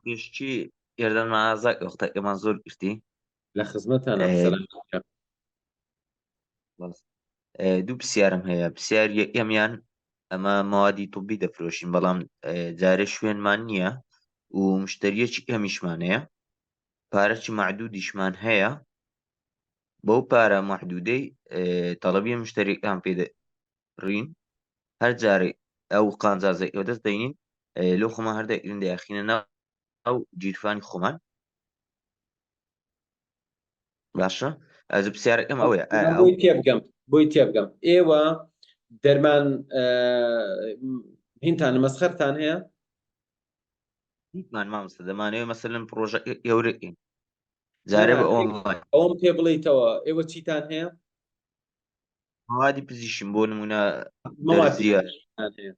پێشچی ئێردان ئازاد وەختەکەمان زۆر گرتی لە خزمەتانم سەلامەت بی. دوو پرسیارم هەیە پرسیار یەکەمیان ئەمە مەوادی طبی دەفرۆشین بەڵام جارێ شوێنمان نییە و مشتریەکی کەمیشمان هەیە پارەکی معدودیشمان هەیە بەو پارە محدودەی تەڵەبی مشتریەکان پێ دەکڕین هەر جارێ. ئەو قانجازە ئێوە دەست دەینین لۆ خۆمان هەر دەگرین دەیاخینە ناو گیرفانی خۆمان باشە ئەز پرسیارەکەم ئەوەیە ئایا ئەو بۆی تێبگەم بۆی تێبگەم ئێوە دەرمان هینتان مەسخەرتان هەیە هیچمان مامۆستا دەمانەوێ مەسەلەن پڕۆژە گەورەکەین جارێ بە ئۆنلاین ئەوم پێ بڵیتەوە ئێوە چیتان هەیە موادی پزیشکیم بۆ نمونە موادی دەرزیە پزیشکیتان هەیە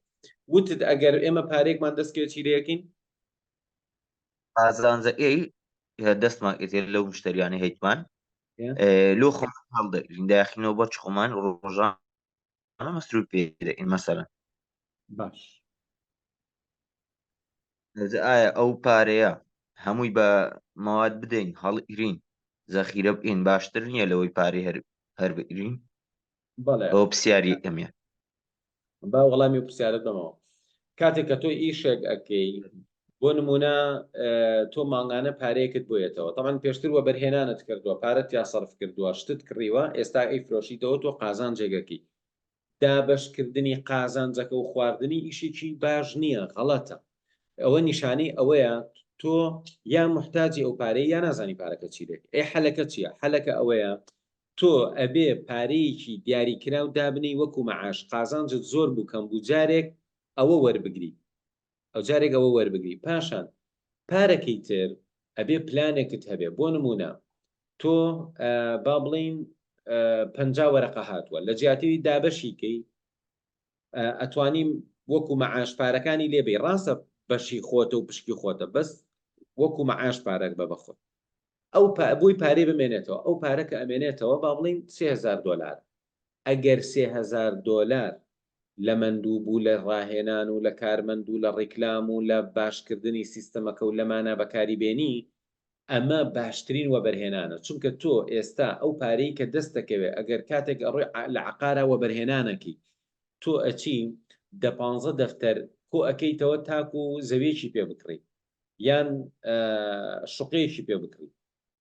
وتت ئەگەر ئێمە پارێکمان دەستکەوێت چی لێکەین قازانجەکەی دەستمان ئێتێ لەو مشتریانەی هەیتمان لۆ خۆمان هەڵدەگرین داخینەوە بەچ خۆمان ڕۆژانە مەسروف پێ دەکەین مەسەلەن باش ئایا ئەو پارەیە هەمووی بە مەواد بدەین هەڵگرین زەخیرە بکەین باشتر نییە لەوەی پارەی هەر هەر بگرین بەڵێ ئەوە پرسیاری ئەمە با وەڵامی و پرسیارت بەمەوە کاتێک کە تۆ ئیشێک ئەکەی بۆ نمونە تۆ مانگانە پارەیەکت بۆیەتەوە تەمان پێشتر وەبەرهێنانت کردووە پارەت یا سەرف کردووە شتت کڕیوە ئێستا ئەی فرۆشیتەوە تۆ قازانجێگەکەی دابەشکردنی قازانجەکە و خواردنی ئیشێکی باش نییە غەڵەتە ئەوە نیشانەی ئەوەیە تۆ یا محتاجی ئەو پارەی یا نازانی پارەکە چی دەکەی ئەی حەلەکە چییە حەلەکە ئەوەیە تۆ ئەبێ پارەیەکی دیاریکراو دابنێی وەکو مەعاش قازانجت زۆر بوو کەم بوو جارێک ئەوە وەربگری ئەو جارێک ئەوە وەربگری پاشان پارەکەی تر ئەبێ پلانێکت هەبێ بۆ نمونە تۆ با بڵین 50 وەرەقە هاتووە لە جیاتیوی دابەشی کەی ئەتوانیم وەکو مەعاش پارەکانی لێبی ڕاستە بەشی خۆتە و پشکی خۆتە بەس وەکو مەعاش پارەک بە بەخۆت ئەو بۆی پارەی بمێنێتەوە ئەو پارە کە ئەمێنێتەوە با بڵین 3000 دۆلار ئەگەر 3000 دۆلار لە مەندوب و لە ڕاهێنان و لە کارمەند و لە ڕیکلام و لە باشکردنی سیستەمەکە و لەمانە بەکاری بێنی ئەمە باشترین وەبەرهێنانە چونکە تۆ ئێستا ئەو پارەی کە دەست دەکەوێ ئەگەر کاتێک ئەڕۆی لە عەقارا وەبەرهێنانەکەی تۆ ئەچی دە پانزە دەفتەر کۆ ئەکەیتەوە تاکو زەویەکی پێ بکڕی یان شوقەیەکی پێ بکڕی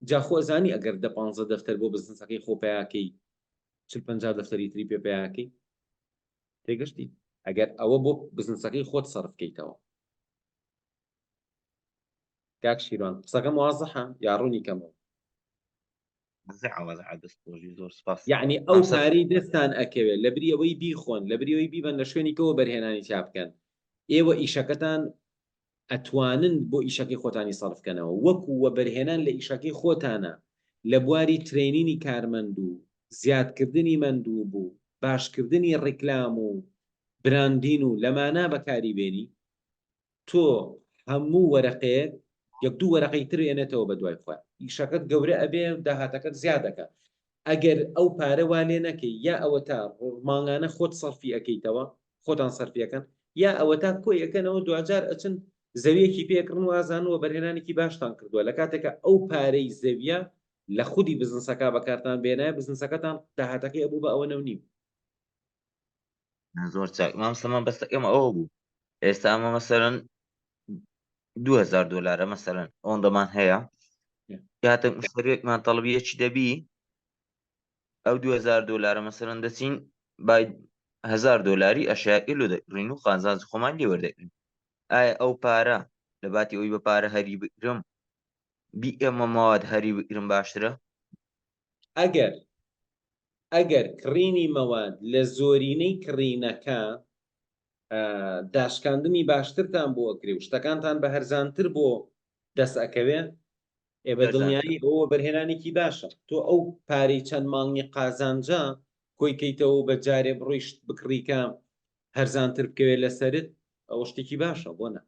جا خۆ ئەزانی ئەگەر دە پانزە دەفتەر بۆ بزنسەکەی خۆ پیاکەی چل 50 دەفتەری تری پێ پیاکەی تێگەشتی ئەگەر ئەوە بۆ بزنسەکەی خۆت سەرف کەیتەوە کاک شیروان قسەکەم وازحە یا ڕوونی کەمەوە یعنی ئەو پارەی دەستان ئەکەوێت لە بری ئەوەی بیخۆن لە بری ئەوەی بیبەن لە شوێنی کەوە بەرهێنانی تیا بکەن ئێوە ئیشەکەتان ئەتوانن بۆ ئیشەکەی خۆتانی سەرف کەنەوە وەکو وەبەرهێنان لە ئیشەکەی خۆتانە لە بواری training ی کارمەند و زیادکردنی مەندوب و باشکردنی ڕیکلام و branding و لەمانە بەکاری بێنی تۆ هەموو وەرەقەیەک یەک دوو وەرەقەی تر ئێنێتەوە بە دوای خۆیان ئیشەکەت گەورە ئەبێ داهاتەکەت زیاد دەکا ئەگەر ئەو پارە وا لێ نەکەی یا ئەوەتا مانگانە خۆت سەرفی ئەکەیتەوە خۆتان سەرفی ئەکەن یا ئەوەتا کۆی ئەکەنەوە دواجار ئەچن زەویەکی پێ ئەکڕن و ئازانن وەبەرهێنانێکی باشتان کردووە لە کاتێکا ئەو پارەی زەویە لە خودی بزنسەکە بەکارتان بێنایە بزنسەکەتان داهاتەکەی ئەبوو بە ئەوەنە و نیو. زۆر چاک مامۆستا من بەسەکەم ئەوە بوو ئێستا ئەمە مەسەرەن 2000 دلارە مەسەرەن ئەوەندەمان هەیە کاتێک مشتریەکمان تەڵبیەکی دەبی ئەو 2000 دلارە مەسەرەن دەچین بای هزار دلاری ئەشیاکی لۆ دەکڕین و قازانج خۆمان لێ وەردەگرین ئایا ئەو پارە لە باتی ئەوی بە پارە هەری بگرم بی ئێمە مەواد هەری بگرم باشترە ئەگەر ئەگەر کڕینی مەواد لە زۆرینەی کڕینەکە داشکاندنی باشترتان بۆ ئەکرێ و شتەکانتان بە هەرزانتر بۆ دەست ئەکەوێ ئێ بە دڵنیایی ئەوە وەبەرهێنانێکی باشە تۆ ئەو پارەی چەند مانگی قازانجە کۆی کەیتەوە و بە جارێ بڕۆی شت بکڕی کە هەرزانتر بکەوێت لەسەرت ئەوە شتێکی باشە بۆ نا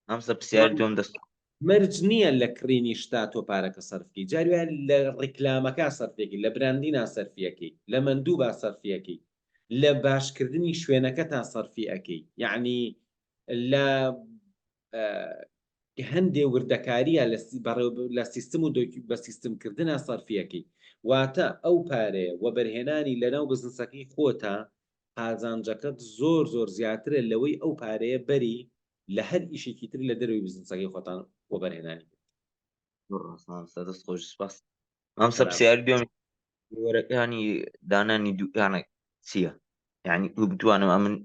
مامۆستا پرسیاری دووەم دەست مەرج نییە لە کڕینی شتا تۆ پارەکە سەرف کەی جاری وایە لە ڕیکلامەکە سەرفیەکەی لە branding ا سەرفیەکەی لە مەندوبا سەرفیەکەی لە باشکردنی شوێنەکەتا سەرفی ئەکەی یعنی لە هەندێ وردەکاریە لە لە سیستم و بە سیستمکردنا سەرفیەکەی واتە ئەو پارەیە وەبەرهێنانی لەناو بزنسەکەی خۆتا قازانجەکەت زۆر زۆر زیاترە لەوەی ئەو پارەیە بەری لە هەر ئیشێکی تر لە دەرەوەی بزنسەکەی خۆتان وەبەرهێنانی بێت. زۆر ڕاست مامۆستا دەست خۆش سپاس مامۆستا پرسیاری دوێم وەرەکانی دانانی دوکانە چییە یعنی بتوانم ئەمن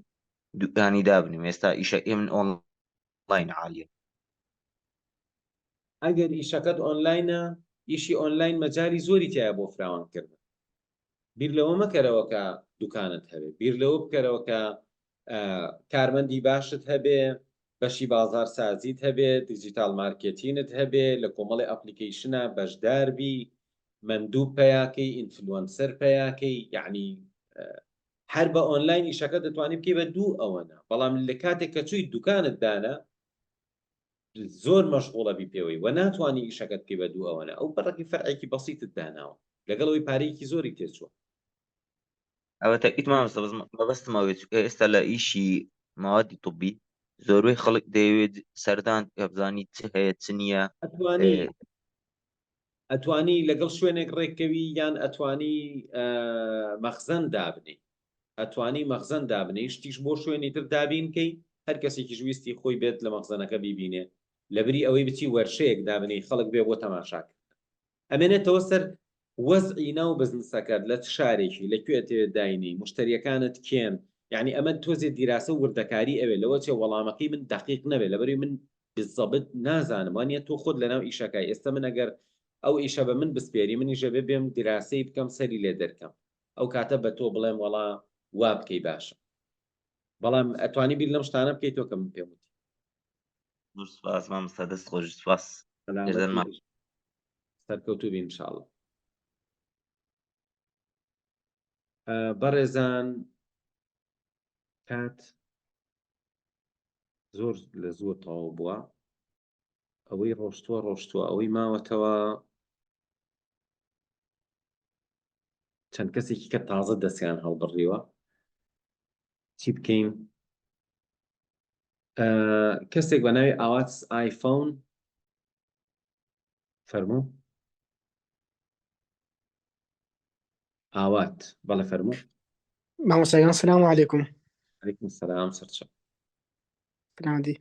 دوکانی دابنێم ئێستا ئیشە من ئۆنلاین عالیە. ئەگەر ئیشەکەت ئۆنلاینە ئیشی ئۆنلاین مەجالی زۆری تیایە بۆ فراوان کردن بیر لەوە مەکەرەوە کە دوکانت هەبێ بیر لەوە بکەرەوە کە کارمەندی باشت هەبێ بەشی بازاڕسازیت هەبێ digital marketing ت هەبێ لە کۆمەڵی application ە بەشداربی مەندوب پەیاکەی influencer پەیاکەی یعنی هەر بە ئۆنلاین ئیشەکە دەتوانی بکەی بە دوو ئەوەنە بەڵام لە کاتێک کە چووی دوکانت دانا زۆر مەشغوڵە بی پێوەی وە ناتوانی ئیشەکەت بکەی بە دوو ئەوەنە ئەو بەڕەکی فەرعێکی بەسیتت داناوە لەگەڵ ئەوەی پارەیەکی زۆری تێچووە. ئەوە تەئکید مامۆستا بەس مەبەستم ئەوەیە چونکە ئێستا لە ئیشی مەوادی طبی زۆربەی خەڵک دەیەوێت سەردان بکە بزانی چ هەیە چ نییە ئەتوانی ئەتوانی لەگەڵ شوێنێک ڕێککەوی یان ئەتوانی مەخزەن دابنێی ئەتوانی مەخزەن دابنێی شتیش بۆ شوێنی تر دابین کەی هەر کەسێکیش ویستی خۆی بێت لە مەخزەنەکە بیبینێ لەبری ئەوەی بچی وەرشەیەک دابنێی خەڵک بێ بۆ تەماشاکردن ئەمێنێتەوە سەر وەزعی ناو بزنسەکەت لە چ شارێکی لە کوێ ئەتەوێت داینێی مشتەریەکانت کێن یعنی ئەمە تۆزێ دیراسە و وردەکاری ئەوێ لەوە چێ وەڵامەکەی من دەقیق نەبێ لەبەروی من بالضبط نازانم وانیە تۆ خۆت لەناو ئیشەکای ئێستا من ئەگەر ئەو ئیشە بە من بسپێری منیش ئەبێ بێم دیراسەی بکەم سەری لێ دەرکەم ئەو کاتە بە تۆ بڵێم وەڵا وا بکەی باشە بەڵام ئەتوانی بیر لەم شتانە بکەی تۆ کە من پێم وتی. زۆر سوپاس مامۆستا دەست خۆش سوپاس سەلامەتی سەرکەوتوو بی ان شاء اللە. بەڕێزان کات زۆر لە زۆر تەواو بووە ئەوەی ڕۆشتووە ڕۆشتووە ئەوەی ماوەتەوە چەند کەسێکی کە تازە دەستیان هەڵبڕیوە چی بکەین کەسێک بە ناوی ئاوات ئایفۆن فەرموو ئاوات بەڵێ فەرموو مامۆستاگیان سلام علیکم علیکم سلام سەرچاو سلامەتی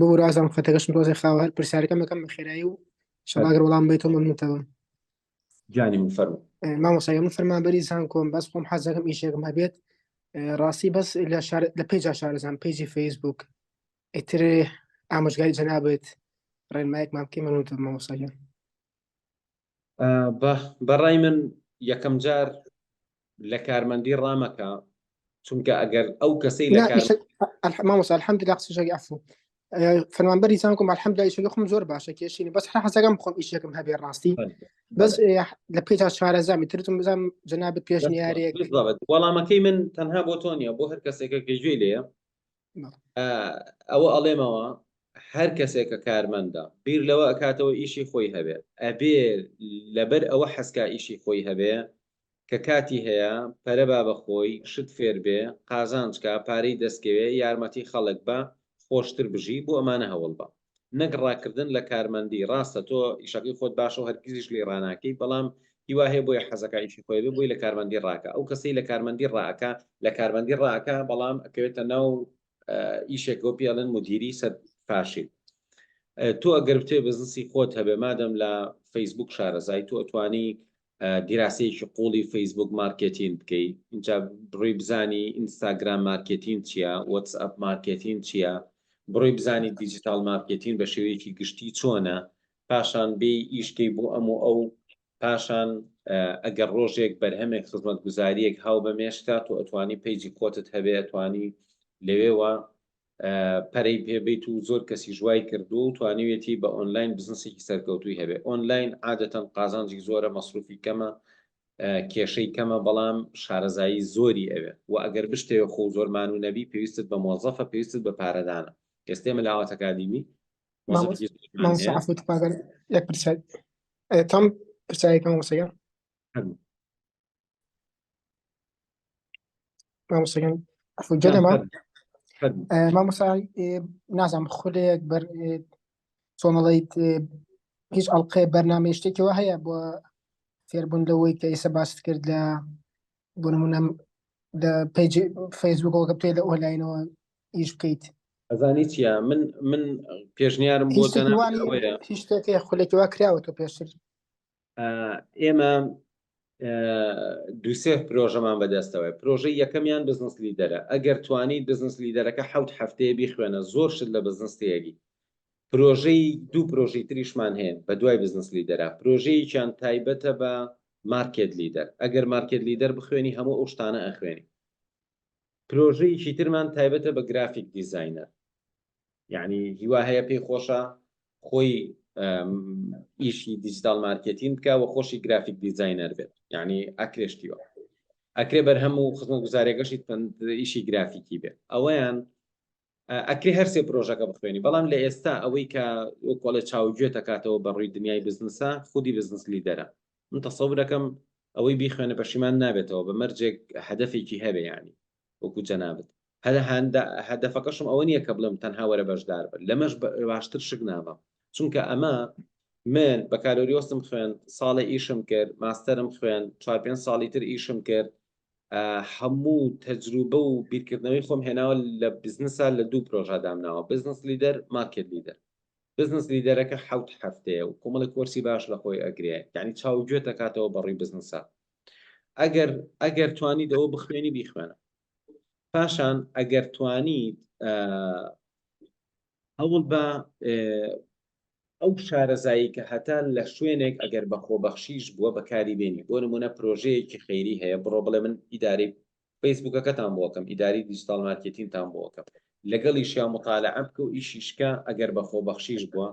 ببورە ئازام خەتەکەشم تۆزێ خاوە هەر پرسیارەکەم ئەکەم بە خێرایی و ئینشاڵڵا ئەگەر وەڵام بەیتەوە مەمنونتەبم گیانی من فەرموو مامۆستاگیان من فەرمانبەری زانکۆم بەس خۆم حەز دەکەم ئیشێکم هەبێت ڕاستی بەس لە شار لە page ا شارەزام page ی فەیسبوک ئیتر ئامۆژگاری جەنابت ڕێنمایەکمان بکەی مەمنونتەبم مامۆستاگیان بەڕای من یەکەم جار لە کارمەندی ڕامەکە چونکە ئەگەر ئەو کەسەی لە مامۆستا الحمدلله قسەشێکی عفو فەرمانبەری زانکۆم الحمدلله ئیشەکە خۆم زۆر باشە کێشینی بەس هەر حەزەکەم خۆم ئیشێکم هەبێ ڕاستی بەس لە page ا شارەزامی ترتم بزانم جەنابت پێشنیارێک وەڵامەکەی من تەنها بۆ تۆ نییە بۆ هەر کەسێکە کە گوێی لێیە ئەوە ئەڵێمەوە هەر کەسێک کە کارمەندە بیر لەوە ئەکاتەوە ئیشی خۆی هەبێ ئەبێ لەبەر ئەوە حەزکا ئیشی خۆی هەبێ کە کاتی هەیە پەرە با بە خۆی شت فێر بێ قازانج کا پارەی دەستکەوێ یارمەتی خەڵک بە خۆشتر بژی بۆ ئەمانە هەوڵ بە نەک ڕاکردن لە کارمەندی ڕاستە تۆ ئیشەکەی خۆت باشە و هەرگیزیش لێی ڕاناکەی بەڵام هیوا هەیە بۆیە حەزەکا ئیشی خۆی بێ بۆی لە کارمەندی ڕاکا ئەو کەسەی لە کارمەندی ڕائەکا لە کارمەندی ڕائەکا بەڵام ئەکەوێتە ناو ئیشێکەوە پێ ئەڵێن مدیری سەر فاشیل تۆ ئەگەر بتێ بزنسی خۆت هەبێ مادەم لە فەیسبوک شارەزای تۆ ئەتوانی دیراسەیەکی قوڵی فەیسبوک marketing بکەی اینجا بڕۆی بزانی ئینستاگرام marketing چییە واتسئەپ marketing چییە بڕۆی بزانی digital marketing بە شێوەیەکی گشتی چۆنە پاشان بێی ئیشکەی بۆ ئەم و ئەو پاشان ئەگەر ڕۆژێک بەرهەمێک خزمەتگوزاریەک هاو بە مێشکتا تۆ ئەتوانی page ی خۆتت هەبێ ئەتوانی لەوێوە پەرەی پێبیت و زۆر کەسیش وای کردووە و توانیویەتی بە ئۆنلاین بزنسێکی سەرکەوتووی هەبێ ئۆنلاین عادەتەن قازانجی زۆرە مەسروفی کەمە کێشەی کەمە بەڵام شارەزایی زۆری ئەوێ و ئەگەر بشتەوێ خۆ زۆر مانوو نەبی پێویستت بە مۆزەفە پێویستت بە پارەدانە ئێستا ئێمە لە ئاوات ئەکادیمی مۆزەفێکی زۆرمان مامۆستا هەیە عەفوو تخوا یەک پرسیار تام پرسیارێک مامۆستا گیان فەرموو. مامۆستا گیان عەفوو گیان گەلەمە فەرموو فەرموو. مامۆستا نازانم خولێک بەر چۆنەڵیت هیچ ئەڵلقەیە بەرنامەی شتێکەوە هەیە بۆ فێربوون لەوەی کە ئێستا باست کرد لە بۆ نمونە لە page فەیسبوکەوە کە بتوێت لە ئۆنلاینەوە ئیش بکەیت ئەزانی چییە من من پێشنیارم بۆ هیچ شتێکی جەنابت وا نییە ئەوەیە هیچ شتێک هەیە خولێکی وا کراوە تۆ پێشتر ئێمە. دووسێ پرۆژەمان بەدەستەوەی پرۆژەی یەکەمیان بزنس leader ە ئەگەر توانیت بزنس leader ەکە حوت هەفتەیە بیخوێنە زۆر شت لە بزنس تێگی پرۆژەی دوو پرۆژەی تریشمان هەیە بە دوای بزنس leader ە پرۆژەیەکیان تایبەتە بە market leader ئەگەر market leader بخوێنی هەموو ئەو شتانە ئەخوێنی پرۆژەیەکی ترمان تایبەتە بە graphic designer یعنی هیوا هەیە پێی خۆشە خۆی ئیشی digital marketing بکە و خۆشی graphic designer بێت یعنی ئەکرێشتیوە ئەکرێ بەرهەم و خزمەتگوزارەکەشی ئیشی گرافیکی بێت ئەوەیان ئەکرێ هەرسێ پرۆژەکە بخوێنی بەڵام لە ئێستا ئەوەی کە وەکۆڵێ چاوگوێ دەکاتەوە بە ڕووی دنیای بزنسە خودی بزنس leader ە من تەسەورەکەم ئەوەی بیخوێنە پەشیمان نابێتەوە بە مەرجێک هەدەفێکی هەبێ یانی وەکو جەنابت هەدەفەکەشم ئەوە نییە کە بڵێم تەنها وەرە بەشدار بە لەمەش باشتر شک نابم چونکە ئەمە من بەکالۆریۆسم خوێند ساڵێ ئیشم کرد ماستەرم خوێند چوار پێنج ساڵی تر ئیشم کرد هەموو تەجروبە و بیرکردنەوەی خۆم هێناوە لە بزنسا لە دوو پرۆژە دامناوە بزنس leader market leader بزنس leader ەکە حوت هەفتەیە و کۆمەڵی کۆرسی باش لە خۆی ئەگرێ یعنی چاو گوێت دەکاتەوە بەڕووی بزنسا ئەگەر ئەگەر توانیت ئەوە بخوێنی بیخوێنە پاشان ئەگەر توانیت هەوڵ بە ئەو شارەزایی کە هەتا لە شوێنێک ئەگەر بە خۆبەخشیش بووە بەکاری بێنی بۆ نمونە پرۆژەیەکی خەیری هەیە بڕۆ بڵێ من ئیدارەی فەیسبوکەکەتان بۆ ئەکەم ئیداری digital marketing تان بۆ ئەکەم لەگەڵیشیا مطالعە بکە و ئیشیشکە ئەگەر بە خۆبەخشیش بووە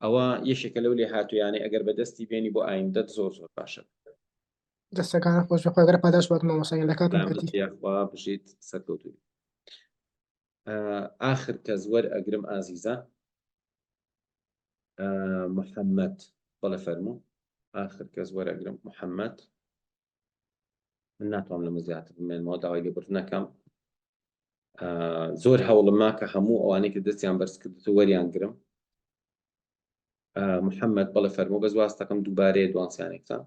ئەوە یەکێکە لەو لێهاتوویانەی ئەگەر بەدەستی بێنی بۆ ئایندەت زۆر زۆر باشە. دەستەکانت خۆش بێ خوای گەورە پاداشت بات مامۆستا گیان لە کاتم سلامەت گرتی. یاخوا بژیت سەرکەوتووبی. ئاخر کەس وەر ئەگرم ئازیزە محەممەد بەڵێ فەرموو ئاخر کەس وەرەگرم محەممەد من ناتوانم لەمە زیاتر بمێنمەوە داوای لێبوردن نەکەم زۆر هەوڵم ما کە هەموو ئەوانەی کە دەستیان بەرز کردێت و وەریان گرم محەممەد بەڵێ فەرموو بەس واستەکەم دووبارەیە دوانسیانێکتان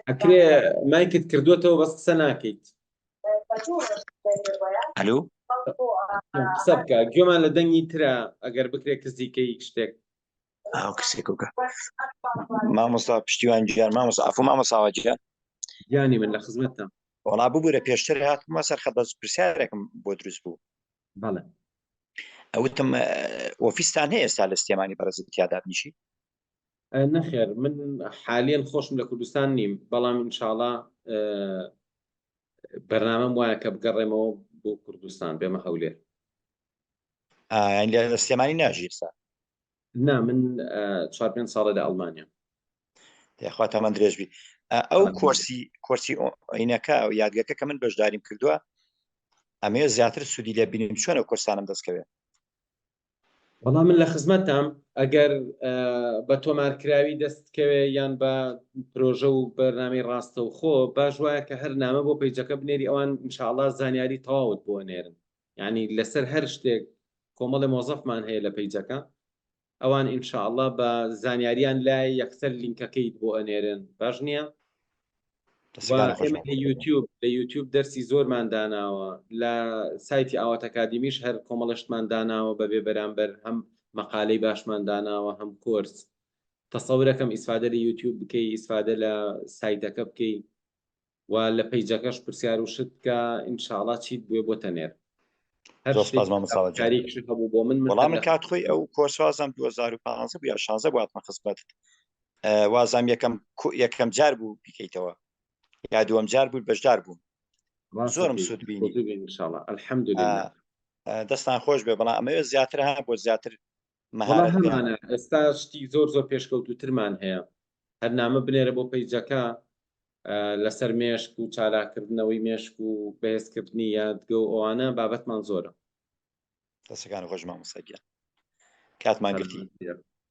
ئەکرێ مایکت کردوێتەوە بەس قسە ناکەیت ئەلو قسە بکە گوێمان لە دەنگی ترە ئەگەر بکرێت کزیکەی شتێک ئاو کسێکوکە مامۆستا پشتیوان گیان مامۆستا ئەفو مامۆساوە گیان گیانی من لە خزمەتتان وەڵا ببوورە پێشتر هاتمە سەر خەت بەس پرسیارێکم بۆ دروست بوو بەڵێ ئەوتم ئۆفیستان هەیە ئێستا لە سلێمانی بەڕێزت تیا دابنیشی نەخێر من حالیەن خۆشم لە کوردستان نیم بەڵام ئینشاڵا بەرنامەم وایە کە بگەڕێمەوە بۆ کوردستان بێمە هەولێر لە سلێمانی ناژی ئێستا نا من چوار پێنج ساڵە لە ئەڵمانیا یاخوا تەمەن درێژ بی ئەو کۆرسی کۆرسی ئەینەکە و یادگەکە کە من بەشداریم کردووە ئەمەیە زیاتر سوودی لێ بینیم چۆن ئەو کۆرسانم دەستکەوێت وەڵا من لە خزمەتتام ئەگەر بە تۆمارکراوی دەست کەوێ یان بە پرۆژە و بەرنامەی ڕاستەوخۆ باش وایە کە هەر نامە بۆ پەیجەکە بنێری ئەوان ئینشاءڵا زانیاری تەواوت بۆ ئەنێرن یعنی لەسەر هەر شتێک کۆمەڵێ مۆزەفمان هەیە لە پەیجەکە ئەوان ئینشاءڵا بە زانیاریان لای یەکسەر لینکەکەیت بۆ ئەنێرن باش نییە؟ ئێمە لە یوتیوب لە یوتیوب دەرسی زۆرمان داناوە لە سایتی ئاوات ئەکادیمیش هەر کۆمەڵشتمان داناوە بەبێ بەرامبەر هەم مەقالەی باشمان داناوە هەم کۆرس تەسەورەکەم ئیسفادە لە یوتیوب بکەی ئیسفادە لە سایتەکە بکەی و لە پەیجەکەش پرسیار و شت بکە ئینشاڵا چیت بوێ بۆ تەنێر هەر زۆر سپاس مامۆستا جان. کاریکش هەبوو بۆ من من وەڵا هەر من لە کات خۆی ئەو کۆرس وازم 2015 بوو یا 16 بوو هاتمە خزمەتت وازم یەکەم یەکەم جار بوو بیکەیتەوە یا دووەم جار بوو بەشدار بووم زۆرم سوود بینی ئینشاءاللە الحمدلله دەستان خۆش بێ بەڵام ئەمەوێت زیاتر ها بۆ زیاتر وەڵا هەمانە ئێستا شتی زۆر زۆر پێشکەوتوترمان هەیە هەر نامە بنێرە بۆ پەیجەکە لەسەر مێشک و چالاکردنەوەی مێشک و بەهێزکردنی یادگە و ئەوانە بابەتمان زۆرە دەستەکان خۆش مامۆستا گیان کاتمان گرتی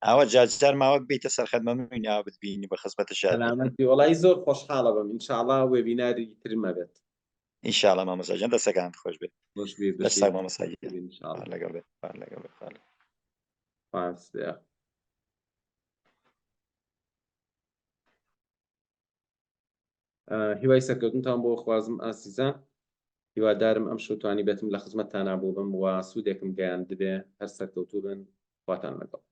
ئەوە جاجار ماوە بیتە سەرخەت مەمنونی ئاوە بتبینی بە خزمەتە شاد سەلامەتی وەڵی زۆر خۆشحاڵە بم ئینشاءڵا وێبیناری ترمە بێت ئینشاءڵا مامۆستا گیان دەستەکانت خۆش بێت خۆش بێ دەست بژیت مامۆستا گیان ئینشاءڵا لەگەڵ بێت لەگەڵ بێت سپاس هیوای سەرکەوتنتان بۆ خوازم ئازیزان. هیوادارم ئەمشەو توانیبێتم لە خزمەتتانا بووبم و سوودێکم گەیاندبێ. هەر سەرکەوتوو بن. خواتان لەگەڵ.